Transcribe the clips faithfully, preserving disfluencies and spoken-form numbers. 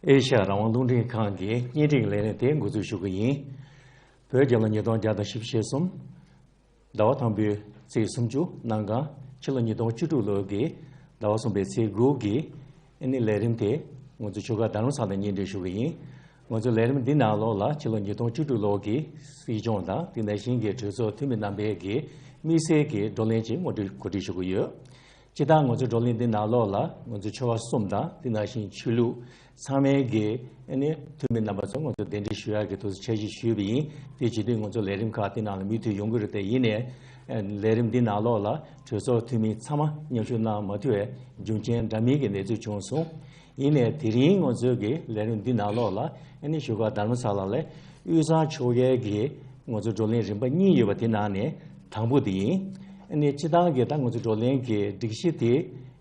ཨེ་ཤ་ཡ་རང་དབང་རླུང་འཕྲིན་ཁང་གི་བརྙན་འཕྲིན་ལས་རིམ་དེ་འགོ་འཛུགས་ཞུ་གི་ཡིན། བོད་རྒྱལ་ལོ་ཉིས་སྟོང་བརྒྱ་དང་བཞི་བཅུ་ཞེ་གསུམ། ཟླ་བ་དང་པོའི་ཚེས་སུམ་ཅུ་གནམ་གང་ཕྱི་ལོ་ཉིས་སྟོང་བཅུ་དྲུག་ལོ་གི་ཟླ་བ་གསུམ་པའི་ཚེས་དགུ་གི་ཨ་ནི་ལས་རིམ་དེ་ང་ཚོ་ཆུ་སྒར་རྡ་རམ་ས་ལ་ནས་སྙན་སྒྲོན་ཞུ་གི་ཡིན། ང་ཚོ་ལས་རིམ་འདི་ནང་ལོགས་ལ་ཕྱི་ལོ་ཉིས་སྟོང་བཅུ་དྲུག་ལོ་གི་སྲིད་སྐྱོང་དང་དེ་ནང་བཞིན་གྱི་གྲོས་ཚོགས་འཐུས་མི་རྣམ་པས་ཀྱི་དམིགས་བསལ་གྱི་བགྲོ་གླེང་ཅིག་ངོ་སྤྲོད་གོ་སྒྲིག་ཞུ་གི་ཡོད། སྤྱིར་བཏང་ང་ཚོའི་བགྲོ་གླེང་འདི་ནང་ལོགས་ལ་ང་ཚོའི་ཆོལ་ཁ་གསུམ་དང་དེ་ནང་བཞིན་ཆོས་ལུགས་ཚང་མའི་གི་ཨ་ནི་འཐུས་མི་རྣམ་པ་ཚོ་ང་ཚོ་གདན་འདྲེན་ཞུ་ཡག་གི་དུས་སུ་འཆར་གཞི་ཞུས་པ་ཡིན། དེ་བྱེད་དུས་ང་ཚོ་ལས་རིམ་ཁག་དེ་ནང་ལ་མུ་མཐུད་ཡོང་གི་རེད། དེ་ཡིན་ནའི་ལས་རིམ་འདི་ནང་ལོགས་ལ་གྲོས་ཚོགས་འཐུས་མི་ཚང་མ་མཉམ་ཞུགས་གནང་མ་ཐུབ་པའི་རྒྱུ་རྐྱེན་འདྲ་མིན་གྱི་གནས་ཚུལ་བྱུང་སོང་། ཡིན་ནའི་དེ་རིང་ང་ཚོའི་གི་ལས་རིམ་འདི་ནང་ལོགས་ལ་ཨ་ནི་བཞུགས་སྒར་རྡ་རམ་ས་ལ་ལ་དབུས་གཙང་ཆོལ་ཁའི་གི་ང་ཚོ་བགྲོ་གླེང་རིམ་པ་གཉིས་ཡོད་པ་དེ་ནང་ནས་དང་པོ་དེ་ཡིན། ཨ་ནི་སྤྱིར་བཏང་གི་ད་ང་ཚོ་བགྲོ་གླེང་གི་སྒྲིག་གཞི་དེ་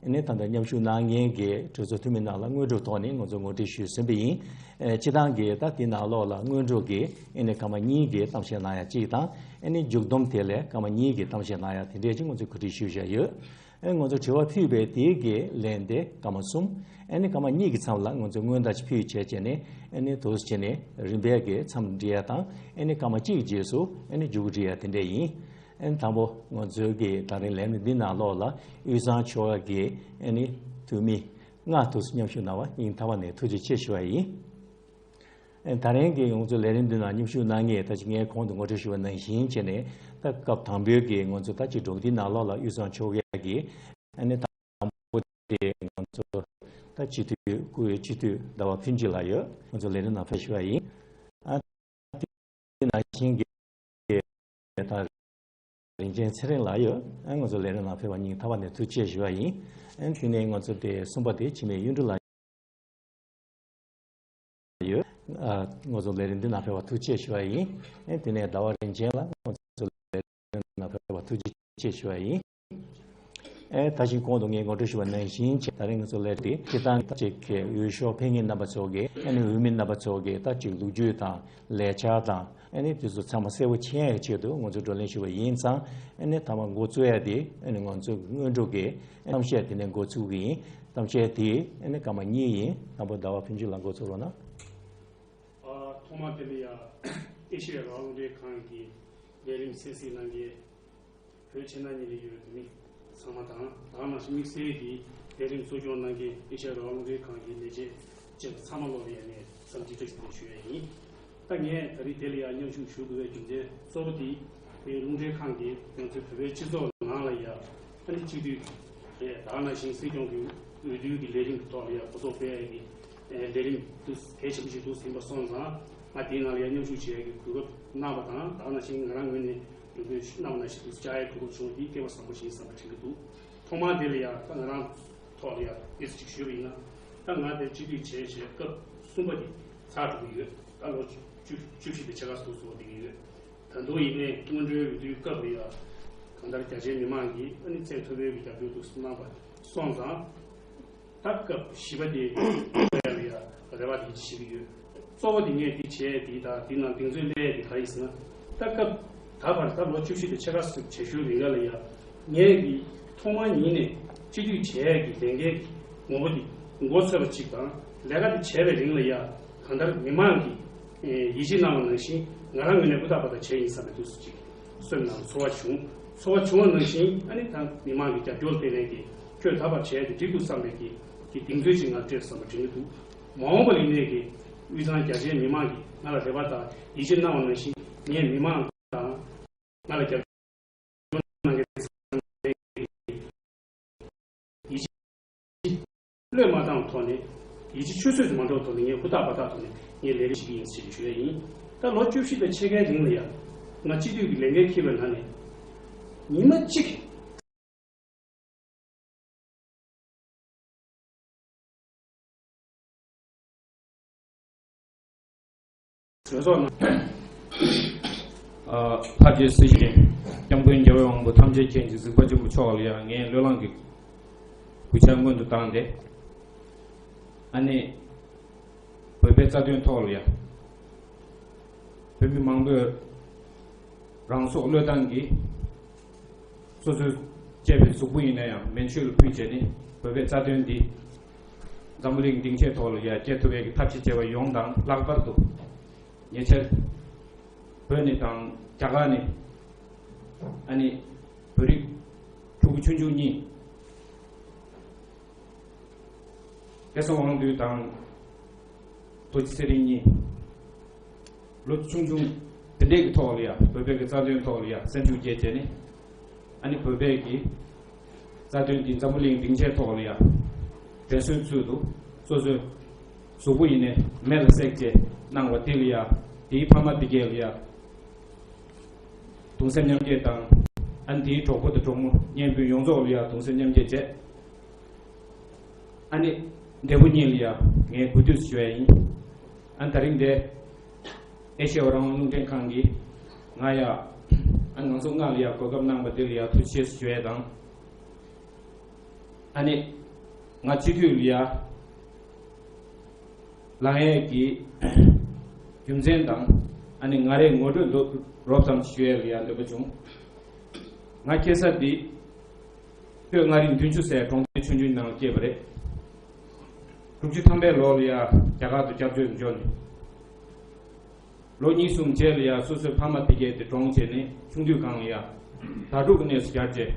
ཨ་ནི་ད་ལྟ་མཉམ་ཞུགས་གནང་མཁན་གྱི་གྲོས་ཚོགས་འཐུས་མི་རྣམས་ལ་སྔོན་འགྲོའི་ཐོག་ནས་ང་ཚོ་ངོ་སྤྲོད་ཞུས་ཟིན་པ་ཡིན། ཨ་སྤྱིར་བཏང་གི་ད་དེ་ནང་ལོགས་ལ་སྔོན་འགྲོ་གི་ཨ་ནི་སྐར་མ་གཉིས་ཀྱི་གཏམ་བཤད་གནང་ཡ་གཅིག་དང་ཨ་ནི་མཇུག་བསྡོམས་དེ་ལས་སྐར་མ་གཉིས་ཀྱི་གཏམ་བཤད་གནང་ཡ་དེ་འདྲས་ཅིག་ང་ཚོས་གོ་སྒྲིག་ཞུས་བཞག་ཡོད། ཨ་ནི་ང་ཚོ་དྲི་བ་ཕུལ་བའི་དེའི་གི་ལན་དེ་སྐར་མ་གསུམ། ཨ་ནི་སྐར་མ་གཉིས་ཀྱི་མཚམས་ལ་ང་ཚོ་སྔོན་བརྡ་ཅིག་ཕུལ་བྱས་བྱས་ནས་ཨ་ནི་དུས་བྱས་ནས་རིམ་པས་ཀྱི་མཚམས་འདྲི་ཡ་དང་ཨ་ནི་སྐར་མ་གཅིག་རྗེས་སུ་ཨ་ནི་མཇུག་སྒྲིལ་ཡ་དེ་འདྲས་ཡིན། ཨ་ནི་དང་པོ་ང་ཚོའི་གི་ད་རིང་ལས་རིམ་འདི་ནང་ལོགས་ལ་དབུས་གཙང་ཆོལ་ཁ་གི་ཨ་ནི་འཐུས་མི་ལྔ་དུ་མཉམ་ཞུགས་གནང་བ་སྙིང་ཐག་པ་ནས་ཐུགས་རྗེ་ཆེ་ཞུ་བ་ཡིན། ཨ་ནི་ད་རིང་གི་ང་ཚོ་ལས་རིམ་འདི་ནང་མཉམ་ཞུགས་གནང་མཁན་ད་ཅི་ངས་གོང་དུ་ངོ་སྤྲོད་ཞུས་པ་ནང་བཞིན་བྱས་ནས་ད་སྐབས་དང་པོའི་གི་ང་ཚོ་ད་ཅི་འགྲོ་འདི་ནང་ལོགས་ལ་དབུས་གཙང་ཆོལ་ཁ་གི་ཨ་ནི་དང་པོ་དེ་ང་ཚོ་ད་སྤྱི་འཐུས་སྐུ་ཡོད་སྤྱི་འཐུས་ཟླ་བ་ཕུན་སྐྱིད་ལགས་ཡོད། ང་ཚོ་ལས་རིམ་ནང་ཕེབས་ཞུ་བ་ཡིན། ཨ་དེ་ནང་བཞིན་གྱི་ད་རིན་ཆེན་ཚེ་རིང་ལགས་ཡོད། ཨ་ང་ཚོ་ལས་རིམ་ནང་ཕེབས་པ་སྙིང་ཐག་པ་ནས་ཐུགས་རྗེ་ཆེ་ཞུ་བ་ཡིན། ཨ་དེ་ནས་ང་ཚོ་དེ་གསུམ་པ་དེ་འཆི་མེད་གཡུ་འབྲུག་ལགས་ཡོད། ཨ་ང་ཚོ་ལས་རིམ་འདི་ནང་ཕེབས་པ་ཐུགས་རྗེ་ཆེ་ཞུ་བ་ཡིན། ཨ་དེ་ནས་ཟླ་བ་རིན་ཆེན་ལགས་ང་ཚོ་ལས་རིམ་ནང་ཕེབས་པ་ཐུགས་རྗེ་ཆེ་ཞུ་བ་ཡིན། ཨེ་ད་ཅིང་གོང་དུ་ངས་ངོ་སྤྲོད་ཞུས་པ་ནང་བཞིན་བྱས་ད་རིང་ང་ཚོ་ལས་དེ་སྤྱིར་བཏང་གཅིག་གི་འོས་ཤོག་འཕེན་མཁན་རྣམ་པ་ཚོ་གི་ཨ་ནི་འོས་མི་རྣམ་པ་ཚོ་གི་ད་ཅིག་ལོ་རྒྱུས་དང་ལས་འཆར་དང་ཨ་ནི་དེ་ཚོ་ཚང་མ་གསལ་པོ་མཁྱེན་ཡའི་ཆེད་དུ་ང་ཚོ་བགྲོ་གླེང་ཞུས་པ་ཡིན་ཙང་ཨ་ནི་མཐའ་མ་འགོ་བཙུགས་ཡ་དེ་ཨ་ནི་ང་ཚོ་སྔོན་འགྲོ་གི་གཏམ་བཤད་དེ་ནས་འགོ་ཚུགས་ཀྱི་ཡིན། གཏམ་བཤད་དེ་ཨ་ནི་སྐར་མ་གཉིས་ཡིན། དང་པོ་ཟླ་བ་ཕུན་སྐྱིད་ལགས་འགོ་ཚུགས་རོགས་གནང་། ཨ་ཐོག་མར་དེ་ལ་ཡ་ཨེ་ཤེ་ཡ་རང་དབང་རླུང་འཕྲིན་ཁང་གི་ལས་རིམ་གསན་གཟིགས་གནང་མཁན་བོད་ཕྱི་ནང་གཉིས་ལ་ཡོད་པའི་མི་ཚང་མ་དང་། དེ་ནང་བཞིན་དམིགས་བསལ་གྱིས་ལས་རིམ་གཙོ་སྐྱོང་གནང་མཁན་ཨེ་ཤེ་ཡ་རང་དབང་རླུང་འཕྲིན་ཁང་གི་ལས་བྱེད་བཅས་པ་ཚང་མ་ལོག་ལ་ཡ་ངས་འཚམས་འདྲི་བཀྲ་ཤིས་བདེ་ལེགས་ཞུ་ཡ་ཡིན། ད་ངས་ད་རེས་དེ་ལ་ཡ་མཉམ་ཞུགས་ཞུ་དགོས་པའི་རྒྱུ་མཚན་གཙོ་བོ་དེ་བོད་རླུང་འཕྲིན་ཁང་གིས་ང་ཚོའི་བོད་པའི་སྤྱི་ཚོགས་ནང་ལ་ཡ་ཨ་ནི་སྤྱི་འཐུས་རེད། ད་ག་ནང་བཞིན་སྲིད་སྐྱོང་གི་འོས་བསྡུའི་གི་ལས་རིམ་གྱི་ཐོག་ལ་ཡ་གོ་རྟོགས་སྤེལ་ཡ་གི་ལས་རིམ་དུ་གལ་ཆེན་པོ་ཞིག་འདུག་ཟིན་པ་སོང་ཙང་ང་དེའི་ནང་ལ་ཡ་མཉམ་ཞུགས་བྱེད་ཡ་གི་གོ་སྐབས་གནང་བ་དང་། ད་ག་ནང་བཞིན་ང་རང་ངོས་ནས་འབྲུ་འབོད་གནང་བ་ནང་བཞིན་དུ་བཅར་ཡ་གོ་སྐབས་བྱུང་བ་དེ་སྐལ་བ་བཟང་པོ་ཞིག་ཡིན་བསམ་པ་དྲན་གྱི་འདུག་ཐོག་མར་དེ་ལ་ཡ་ད་ང་རང་ཐོག་ལ་ཡ་དེ་ཚོ་ཅིག་ཞུས་པ་ཡིན་ན། ད་ང་དེ་སྤྱི་འཐུས་བྱས་བྱས་སྐབས་གསུམ་པ་དེ་ཚར་འགྲོ་གི་ཡོད། ད་ལོ་བཅུ་བཅུ་བཞི་དང་ཕྱེད་ཀ་ཙམ་སོང་བསྡད་ཀྱི་ཡོད། ད་དུང་ཡིན་ནའི་སྔོན་འགྲོའི་འོས་བསྡུའི་སྐབས་ལ་ཡ་གང་ལྟར་རྒྱ་ཆེའི་མི་མང་གིས་ཨ་ནི་གཙོས་མཐོ་པོའི་རྒྱབ་སྐྱོར་འདུག་གནང་བ་སོང་ཙང་། ད་སྐབས་བཞི་པ་དེ་ལ་ཡ་རེ་བ་དེ་བྱེད་ཀྱི་ཡོད། གཙོ་བོ་དེ་ངས་འདི་བྱས་དེ་དང་འདི་ནང་གདེང་ཚོད་སླེབས་དེ་ག་རེ་ཡིན་ཟེར་ན། ད་སྐབས་ད་བར་ད་ལོ་བཅུ་བཞི་དང་ཕྱེད་ཀ་ཙམ་བྱ་ཤུལ་རིང་ག་ལ་ཡ་ངས་ཀྱི་ཐོག་མ་ཉིད་ནས་སྤྱི་འཐུས་བྱས་ཀྱི་ལས་འགན་གྱི་ངོ་བོ་དེ་འགོ་ཚུགས་པ་གཅིག་དང་། ལས་ཀ་དེ་བྱས་པའི་རིང་ལ་ཡ་གང་ལྟར་མི་མང་གིས་ཡིད་ཆེས་གནང་བ་ནང་བཞིན་ང་རང་ངོས་ནས་ཧུར་ཐག་པ་ཐག་བྱས་ཡིན་བསམ་པའི་དུས་སུ་ཅིག་སེམས་ནང་ཚོར་བ་བྱུང་། ཚོར་བ་བྱུང་བ་ནང་བཞིན་ཨ་ནི་ད་མི་མང་གི་རྒྱབ་སྐྱོར་དེ་ལས་ཀྱི་ཁྱོད་ད་བར་བྱས་ཏེ་འགྲིག་འདུག་བསམ་པའི་གི་གི་གདེང་ཚོད་ཅིག་ང་སྤྲད་བསམ་པ་དྲན་གྱི་འདུག་མ་འོངས་པ་ལ་ཡིན་ནའི་གི་དབུས་གཙང་རྒྱ་ཆེའི་མི་མང་གིས་ང་ལ་རེ་བ་དང་ཡིད་ཆེས་གནང་བ་ནང་བཞིན་ངས་མི་མང་དང་ང་ལ་རྒྱབ་སྐྱོར་གནང་མཁན་ཚང་མའི་གི་ཡིད་ཆེས་བློས་མ་བཏང་ཐོག་ནས་ཡིད་ཆེས་ཆུད་ཟོས་སུ་མ་འགྲོ་ཐོག་ནས་ངས་ཧུར་ཐག་འབད་ཐག་ཐོག་ནས་ངས་ལས་རིམ་ཞིག་ཡིན་ཞེས་ཞུ་ཡ་ཡིན། ད་ལོ་བཅུ་བཞི་དང་ཕྱེད་ཀའི་རིང་ལ་ཡང་ང་སྤྱི་འཐུས་ཀྱི་ལས་འགན་འཁྱེར་བའི་ནང་ནས་ཉི་མ་གཅིག་གྲོས་ཚོགས་ནང་། ཨ། ཕ་རྗེ་སྲིད་ཞིའི་སྐྱབས་མགོན་རྒྱལ་བའི་དབང་པོ་ཐམས་ཅད་མཁྱེན་ཅིང་གཟིགས་པ་ཆེན་པོ་མཆོག་ལ་ཡང་ངས་བློས་བསླངས་ཀྱི་གུས་ཕྱག་སྔོན་དུ་བཏང་སྟེ། ཨ་ནི། བོད་པའི་རྩ་དོན་ཐོག་ལ་ཡང་། བོད་མི་མང་པོས་རང་སྲོག་བློས་བཏང་གིས། སོ་སོའི་གཅེས་པའི་གཟུགས་པོ་ཡིན་ན་ཡང་མེ་མཆོད་ལ་ཕུལ་བྱས་ནས་བོད་པའི་རྩ་དོན་འདི་ འཛམ་བུ་གླིང་སྡིངས་ཆའི་ཐོག་ལ་ཡ་སྐྱེལ་ཐུབ་པའི་གི་ཐབས་ཤེས་བྱས་པ་ཡོངས་དང་། ལྷག་པར་དུ་ཉེ་ཆར་བོད་ནས་དང་རྒྱ་གར་ནས་ཨ་ནི་བོད་རིགས་ཕྲུ་གུ་ཆུང་ཆུང་གཉིས། སྐལ་བཟང་དབང་འདུས་དང་རྡོ་རྗེ་ཚེ་རིང་གཉིས། ལོ་ཆུང་ཆུང་དེ་འདྲས་ཀྱི་ཐོག་ལ་ཡ་བོད་པའི་གི་རྩ་དོན་ཐོག་ལ་ཡ་སེམས་ཤུགས་བསྐྱེད་བྱས་ནས། ཨ་ནི་བོད་པའི་གི་རྩ་དོན་འདི་འཛམ་བུ་གླིང་སྡིངས་ཆའི་ཐོག་ལ་ཡ་དྲན་གསོའི་ཚུལ་དུ་སོ་སོའི་གཟུགས་པོ་ཡིན་ནའི་མེ་ལ་བསྲེགས་བྱས་གནང་བ་འདི་ལ་ཡ། དེའི་ཕ་མ་དེ་གས་ལ་ཡ་གདུང་སེམས་མཉམ་སྐྱེད་དང་། ཨ་ནི་དེའི་གྲོགས་པོ་དང་གྲོགས་མོ་གཉེན་སྤུན་ཡོངས་རྫོགས་ལ་ཡ་གདུང་སེམས་མཉམ་སྐྱེད་བྱས། ཨ་ནི་འདས་པོ་གཉིས་ལ་ཡ་ངས་གུས་འདུད་ཞུ་ཡ་ཡིན། ཨ་ནི་དེ་རིང་འདི་ཨེ་ཤེ་ཡ་རང་དབང་རླུང་འཕྲིན་ཁང་གིས་ང་ཡ། ཨ་ནི་ང་ཚོ་ལྔ་ལ་ཡ་གོ་སྐབས་གནང་བ་འདི་ལ་ཡ་ཐུགས་རྗེ་ཆེ་ཞུ་ཡ་དང་། ཨ་ནི་ང་སྤྱི་འཐུས་ལ་ཡ་ལངས་ཡས་ཀྱི་རྒྱུ་མཚན་དང་། ཨ་ནི་ང་རའི་ངོ་སྤྲོད་མདོ་རོབ་ཙམ་ཞུ་ཡས་ལ་ཡ་འདོད་པ་བྱུང་། ང་སྐྱེས་ས་འདི་སྟོད་མངའ་རིས་མདུན་ཆུ་ཟེར་གྲོང་རྡལ་ཆུང་ཆུང་ནང་སྐྱེས་པ་རེད། དྲུག་ཅུ་ཐམ་པའི་ལོ་ལ་ཡ་རྒྱ་གར་དུ་སྐྱབས་བཅོལ་འབྱོར་ནས། ལོ་གཉིས་གསུམ་རྗེས་ལ་ཡ་སོ་སོའི་ཕ་མ་དེ་གས་དེ་གྲོངས་བྱས་ནས། ཆུང་དུས་སྒང་ལ་ཡ་དྭ་ཕྲུག་གི་གནས་སུ་གྱར་བྱས།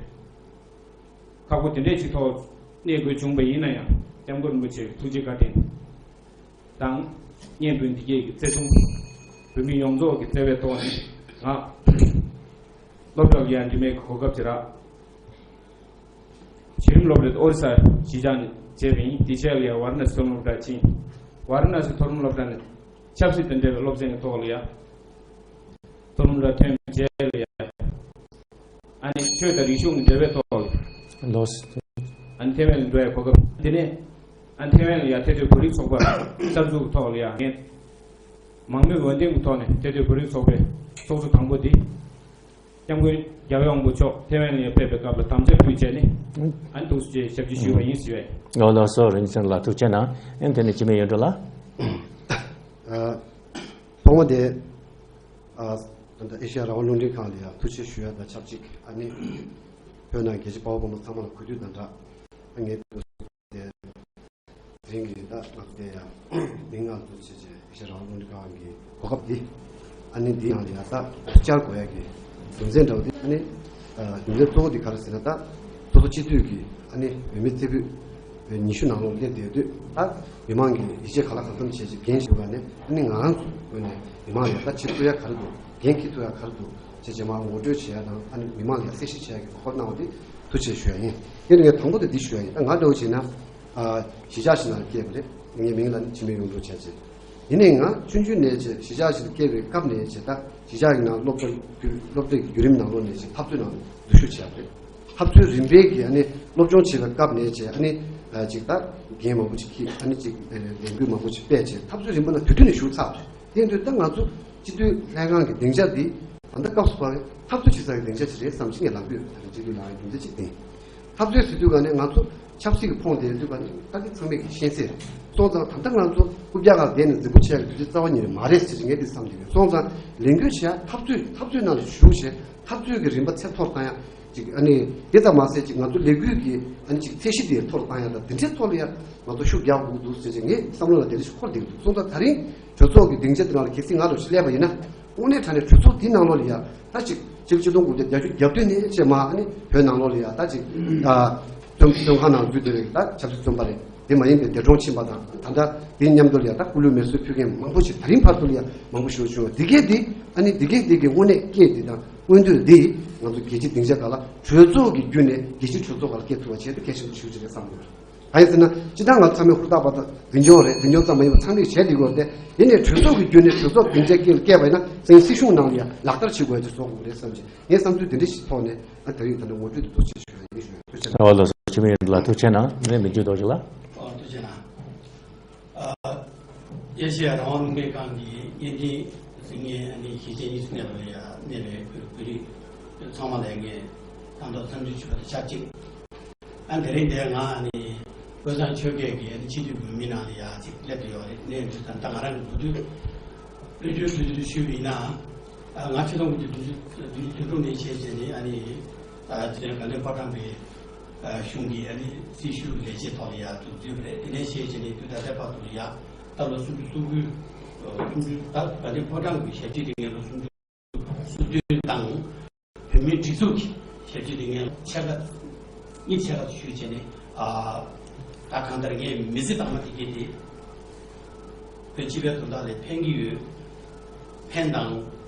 ཁག་པོ་དེ་འདྲས་ཅིག་ཐོག་གནས་དགོས་བྱུང་བ་ཡིན་ན་ཡང་། སྐྱབས་མགོན་རིན་པོ་ཆེའི་ཐུགས་རྗེ་བཀའ་དྲིན་དང་། གཉེན་སྤུན་དེ་གས་ཀྱི་བརྩེ་དུང་། བོད་མི་ཡོངས་རྫོགས་ཀྱི་བརྩེ་བའི་ཐོག་ནས་ང་སློབ་གྲྭ་ལ་ཡ་འགྲིམ་མེད་ཀྱི་གོ་སྐབས་ཅིག་རག་གཞི་རིམ་སློབ་རའི་ཨོ་རི་ས་གཞིས་ཆགས་ནས་བྱས་པ་ཡིན། དེ་རྗེས་ལ་ཡ་ཝཱ་ར་ཎ་སི་མཐོ་རིམ་སློབ་གྲྭར་ཕྱིན། ཝཱ་ར་ཎ་སི་མཐོ་རིམ་སློབ་གྲྭ་ནས་ཆབ་སྲིད་དང་འབྲེལ་བའི་སློབ་ཚན་གྱི་ཐོག་ལ་ཡ་མཐོ་རིམ་ལ་ཐོན་རྗེས་ལ་ཡ། ཨ་ནི་ཆོས་དང་རིག་གཞུང་གི་འབྲེལ་བའི་ཐོག་ལ། ལགས་སོ། ཨ་ནི་ཐེ་ཝན་ལ་འགྲོ་ཡའི་གོ་སྐབས། དེ་ནས་ཨ་ནི་ཐེ་ཝན་ལ་ཡ་ཐེ་ཐོའི་བོད་རིགས་ཚོགས་པ་གསར་འཛུགས་ཀྱི་ཐོག་ལ་ཡ། ངས་མང་མོས་འོས་འདེམས་ཀྱི་ཐོག་ནས་ཐེ་ཐོའི་བོད་རིགས་ཚོགས་པའི་ཚོགས་གཙོ་དང་པོ་འདི། སྐྱབས་མགོན་རྒྱལ་བའི་དབང་པོ་མཆོག་ཐེ་ཝན་ནས་ཕེབས་པའི་སྐབས་ལ་དམ་བཅའ་ཕུལ་བྱས་ནས། ཨ་ནི་ཐུགས་རྗེ་ཆེ་ཞབས་ཕྱི་ཞུས་པ་ཡིན་ཟེར་བས། ཨོ་ལགས་སོ། རིན་ཆེན་ལགས་ཐུགས་རྗེ་གནང་། ཨ་ནི་དེ་ནས་འཆི་མེད་གཡུ་སྒྲོན་ལགས། ཨ། ཐོག་མ་དེ། ཨ། ད་ལྟ་ཨེ་ཤེ་ཡ་རང་དབང་རླུང་འཕྲིན་ཁང་ལ་ཡང་ཐུགས་རྗེ་ཆེ་ཞུ་ཡ་དང་ཆབས་ཅིག་ཨ་ནི་བོད་ནང་རྒྱལ་གཅེས་དཔའ་བོ་དཔའ་མོ་ཚང་མ་ལ་གུས་འདུད་དང་སྦྲགས། ཨ། ངས་དེ་རིང་གི་ད་ང་ཚོ་དེ་ཡང་མི་ལྔ་འཛུལ་བྱས་བྱས་ཨེ་ཤེ་ཡ་རང་དབང་རླུང་འཕྲིན་ཁང་གི་གོ་སྐབས་འདི། ཨ་ནི་འདི་ཡང་ལ་ཡ་ད་བསྐྱར་དགོས་ཡ་གི་རྒྱུ་མཚན་འདྲ་བོ་འདི། ཨ་ནི་རྒྱུ་མཚན་གཙོ་བོ་འདི་ག་རེ་ཟེར་ན། ད་སོ་སོ་སྤྱི་འཐུས་ཀྱི་ཨ་ནི་འོས་མི་རྩེ་ཕུད་ཉི་ཤུ་ནང་ལོགས་སླེབས་བསྡད་དུས། ད་མི་མང་གིས་ཡིད་ཆེས་ག་ལ་གང་འཚམ་བྱས་བྱས་འགན་ཞིག་ཡོད་པ་ནས། ཨ་ནི་ང་རང་ཚོ་ངོས་ནས་མི་མང་ལ་ཡ་ད་བྱེད་ཐུབ་ཡ་ག་རེ་འདུག་འགན་འཁྱེར་ཐུབ་ཡ་ག་རེ་འདུག་ཅེས་བྱས་མར་ངོ་སྤྲོད་བྱེད་ཡ་དང་། ཨ་ནི་མི་མང་ལ་ཡ་གསལ་བཤད་བྱེད་ཡ་གི་གོ་སྐབས་གནང་བ་དེ་ཐུགས་རྗེ་ཆེ་ཞུ་ཡ་ཡིན། དེ་ནས་ངས་དང་པོ་དེ་འདི་ཞུ་ཡ་ཡིན། ད་ང་འདྲ་བོ་བྱས་ན། ཨ། གཞིས་ཆགས་ཤིག་ནང་སྐྱེས་པ་རེད། ངའི་མིང་ལ་ནི་འཆི་མེད་གཡུ་སྒྲོན་བྱས་བྱས། ཡིན་ནའི་ང་ཆུང་ཆུང་ནས་བྱས་གཞིས་ཆགས་ཤིག་ཏུ་སྐྱེས་པའི་སྐབས་ནས་བྱས། ད་གཞིས་ཆགས་ཀྱི་ནང་སློབ་གྲྭ་བརྒྱུད། སློབ་གྲྭའི་བརྒྱུད་རིམ་ནང་ལོགས་ནས་བྱས་འཐབ་རྩོད་ནང་འཛུལ་ཞུགས་བྱས་པ་རེད། འཐབ་རྩོད་རིམ་པས་ཀྱི་ཨ་ནི་སློབ་སྦྱོང་བྱེད་པའི་སྐབས་ནས་བྱས། ཨ་ནི། ཨ། ཅིག་ད་འགན་མང་པོ་ཅིག་འཁྱེར། ཨ་ནི་ཅིག་ཨ། ལས་འགུལ་མང་པོ་ཅིག་སྤེལ་བྱས། འཐབ་རྩོད་རིམ་པ་ནང་དུས་ཐོག་ནས་ཞུགས་ཚར་བ་རེད། དེ་ཡིན་དུས་ད་ང་ཚོ་སྤྱི་འཐུས་ལྷན་ཁང་གི་སྡིངས་ཆ་འདི་ད་ལྟ་སྐབས་སུ་བབས་པའི་འཐབ་རྩོད་བྱེད་ས་ཀྱི་སྡིངས་ཆ་ཅིག་རེད་བསམ་བྱས། ངས་ལབ་དགོས། ད་རེས་སྤྱི་འཐུས་ལངས་ཡའི་རྒྱུ་མཚན་གཅིག་དེ་ཡིན། འཐབ་རྩོད་ཟེར་དུས་ག་ནས་ང་ཚོ་ཆབ་སྲིད་ཀྱི་ཕོངས་དེ་དུས་ག་ནས་ད་གིན་ཚང་མས་ཀྱིས་ཤེས་གསལ་རེད། སོང་ཙང་ད་ལྟ་ང་ཚོ་རྐུབ་བཀྱག་སྒང་བསྡད་ནས་རྫིག་པོ་བྱེད་ཡ་གི་དུས་ཚོད་རྩ་བ་ཉིད་ནས་མ་རེད་ཟེར་ཅིག་ངས་འདི་བསམ་གྱི་ཡོད། སོང་ཙང་ལས་འགུལ་བྱེད་ཡ། འཐབ་རྩོད། འཐབ་རྩོད་ནང་ལ་ཞུགས་བྱས། འཐབ་རྩོད་ཀྱི་རིམ་པ་ཚད་མཐོར་བཏང་ཡ་ཅིག་ཨ་ནི་དེ་ཙམ་མ་ཟད་ཅིག་ང་ཚོ་ལས་འགུལ་གྱི་ཨ་ནི་ཅིག་ཚད་གཞི་དེ་མཐོར་བཏང་ཡ་དང་། དེ་འདྲའི་ཐོག་ལ་ཡ་ང་ཚོ་ཤུགས་རྒྱག་དགོས་འདུག་ཟེར་ཅིག་ངའི་བསམ་བློ་ལ་དེ་འདྲ་ཞིག་འཁོར་བསྡད་ཀྱི་འདུག་སོང་ཙང་ད་རིང་གྲོས་ཚོགས་ཀྱི་སྡིངས་ཆ་དེ་ནང་ལ་གལ་སྲིད་ང་རང་ཞིག་སླེབས་པ་ཡིན་ན། དངོས་གནས་དྲང་གནས་གྲོས་ཚོགས་འདིའི་ནང་ལོགས་ལ་ཡ་ད་ཅིག་ཕྱི་ལོ་ཆིག་སྟོང་དགུ་བརྒྱ་བརྒྱད་ཅུ་གྱ་བདུན་ནས་བྱས་མར་ཨ་ནི་བོད་ནང་ལོགས་ལ་ཡ་ད་ཅིག་ཨ། བཙོན། བཙོན་ཁང་ནང་འཛུལ་བསྡད་པའི་ད་ཆབ་སྲིད་བཙོན་པ་རེད། དེ་མ་ཡིན་པའི་འདས་གྲོངས་ཕྱིན་པ་དང་། ད་ལྟ་དེའི་མཉམ་དུ་ལ་ཡ་ད་སྐུ་ལུས་མེ་གསོད་ཕུལ་མཁན་མང་པོ་ཞིག་ད་རིང་བར་དུ་ལ་ཡ་མང་པོ་ཞིག་བྱུང་བ། འདི་གས་འདི་ཨ་ནི་འདི་གས་འདི་གི་དངོས་གནས་སྐད་འདི་དང་མངོན་འདོད་འདི་ང་ཚོ་རྒྱལ་སྤྱིའི་སྡིངས་ཆ་སྒང་ལ་གྲོས་ཚོགས་ཀྱི་བརྒྱུད་ནས་རྒྱལ་སྤྱིའི་གྲོས་ཚོགས་སྒང་ལ་སྐད་ཐུབ་པ་བྱས་ཏེ་གལ་ཆེན་པོ་ཞིག་རེད་བསམ་གྱི་ཡོད། གང་ཡིན་ཟེར་ན། སྤྱིར་བཏང་ང་ཚོ་ཚང་མས་ཧུར་ཐག་པ་དང་འཛིན་སྐྱོང་རེད། འཛིན་སྐྱོང་ཙམ་མ་ཡིན་པར་ཚང་མས་བྱས་བསྡད་ཀྱི་ཡོད་རེད་དེ། ཡིན་ནའི་གྲོས་ཚོགས་ཀྱི་བརྒྱུད་ནས་གྲོས་ཚོགས་སྡིངས་ཆའི་དཀྱིལ་ལ་བསྐྱལ་བ་ཡིན་ན། སྲིད། སྲིད་གཞུང་ནང་ལ་ཡང་ལག་བསྟར་བྱེད་དགོས་ཡ་ཅིག་བཟོ་དགོས་རེད་བསམ་གྱི། ངའི་བསམ་ཚུལ་དེ་འདྲ་ཞིག་ཐོག་ནས། ཨ། ད་རེས་ད་ནི་ངོ་སྤྲོད་དེ་ཐུགས་རྗེ་ཆེ་ཞུ་ཡ་ཡིན་ཞུ། ཐུགས་རྗེ་གནང་། ཨོ་ལགས་སོ། འཆི་མེད་གཡུ་སྒྲོན་ལགས་ཐུགས་རྗེ་གནང་། རེད། མི་འཇུ་རྡོ་རྗེ་ལགས། ཨོ། ཐུགས་རྗེ་གནང་། ཨ། ཨེ་ཤེ་ཡ་རང་དབང་རླུང་འཕྲིན་ཁང་གི་བརྙན་འཕྲིན་གཟིགས་མཁན་ཨ་ནི་གཞིས་བྱེས་གཉིས་སུ་གནས་པ་ལ་ཡ་གནས་པའི་བོད། བོད་རིགས་ཚང་མ་ལ་ངས་དང་ཐོག་འཚམས་འདྲི་ཞུ་བ་དང་ཆབས་ཅིག་ཨ། དེ་རིང་འདིར་ང་ཨ་ནི་བློ་བཟང་ཆོས་རྒྱལ་གྱི་ཨ་ནི་སྤྱི་འཐུས་འོས་མི་ནང་ལ་ཡ་ཅིག་སླེབས་བསྡད་ཡོད་རེད། གནས་འདི་ད་ལྟ་ང་རང་གི་གོ་ཐོས་བོད་བརྒྱུད་གྲོས་ཚོགས་ཞུས་པ་ཡིན་ན། ཨ། ང་ཆིག་སྟོང་དགུ་བརྒྱ་བདུན་ཅུ་དོན་དྲུག་ནས་བྱས་བྱས་ནས་ཨ་ནི། ཨ། དེ་ནས་དགའ་ལྡན་ཕོ་བྲང་པའི་ གཞུང་གི་ཨ་ནི་སྲི་ཞུ་ལས་བྱེད་ཐོག་ལ་ཡ་འཛུལ་ཡོད་རེད། དེ་ནས་བཤད་བྱས་ནས་དུས་ད་ལྟའི་བར་དུ་ལ་ཡ་ད་ལོ་སུམ་ཅུ་སོ་དགུ་སུམ་ཅུ་ད་ད་ལྟའི་ཕོ་བྲང་གི་ཞབས་ཕྱི་དེ་ངས་ལོ་སུམ་ཅུ་སོ་བདུན་དང་། བོད་མིའི་སྒྲིག་འཛུགས་ཀྱི་ཞབས་ཕྱི་དེ་ངས་ཕྱེད་ཀ་གཉིས་ཕྱེད་ཀ་ཞུས་བྱས་ནས། ཨ་ད་གང་ལྟར་ངས་མི་ཚེ་དང་མ་དེ་གས་དེ་བོད་སྤྱི་པའི་དོན་དག་ལ་ཕན་གྱི་ཡོད། ཕན་དང་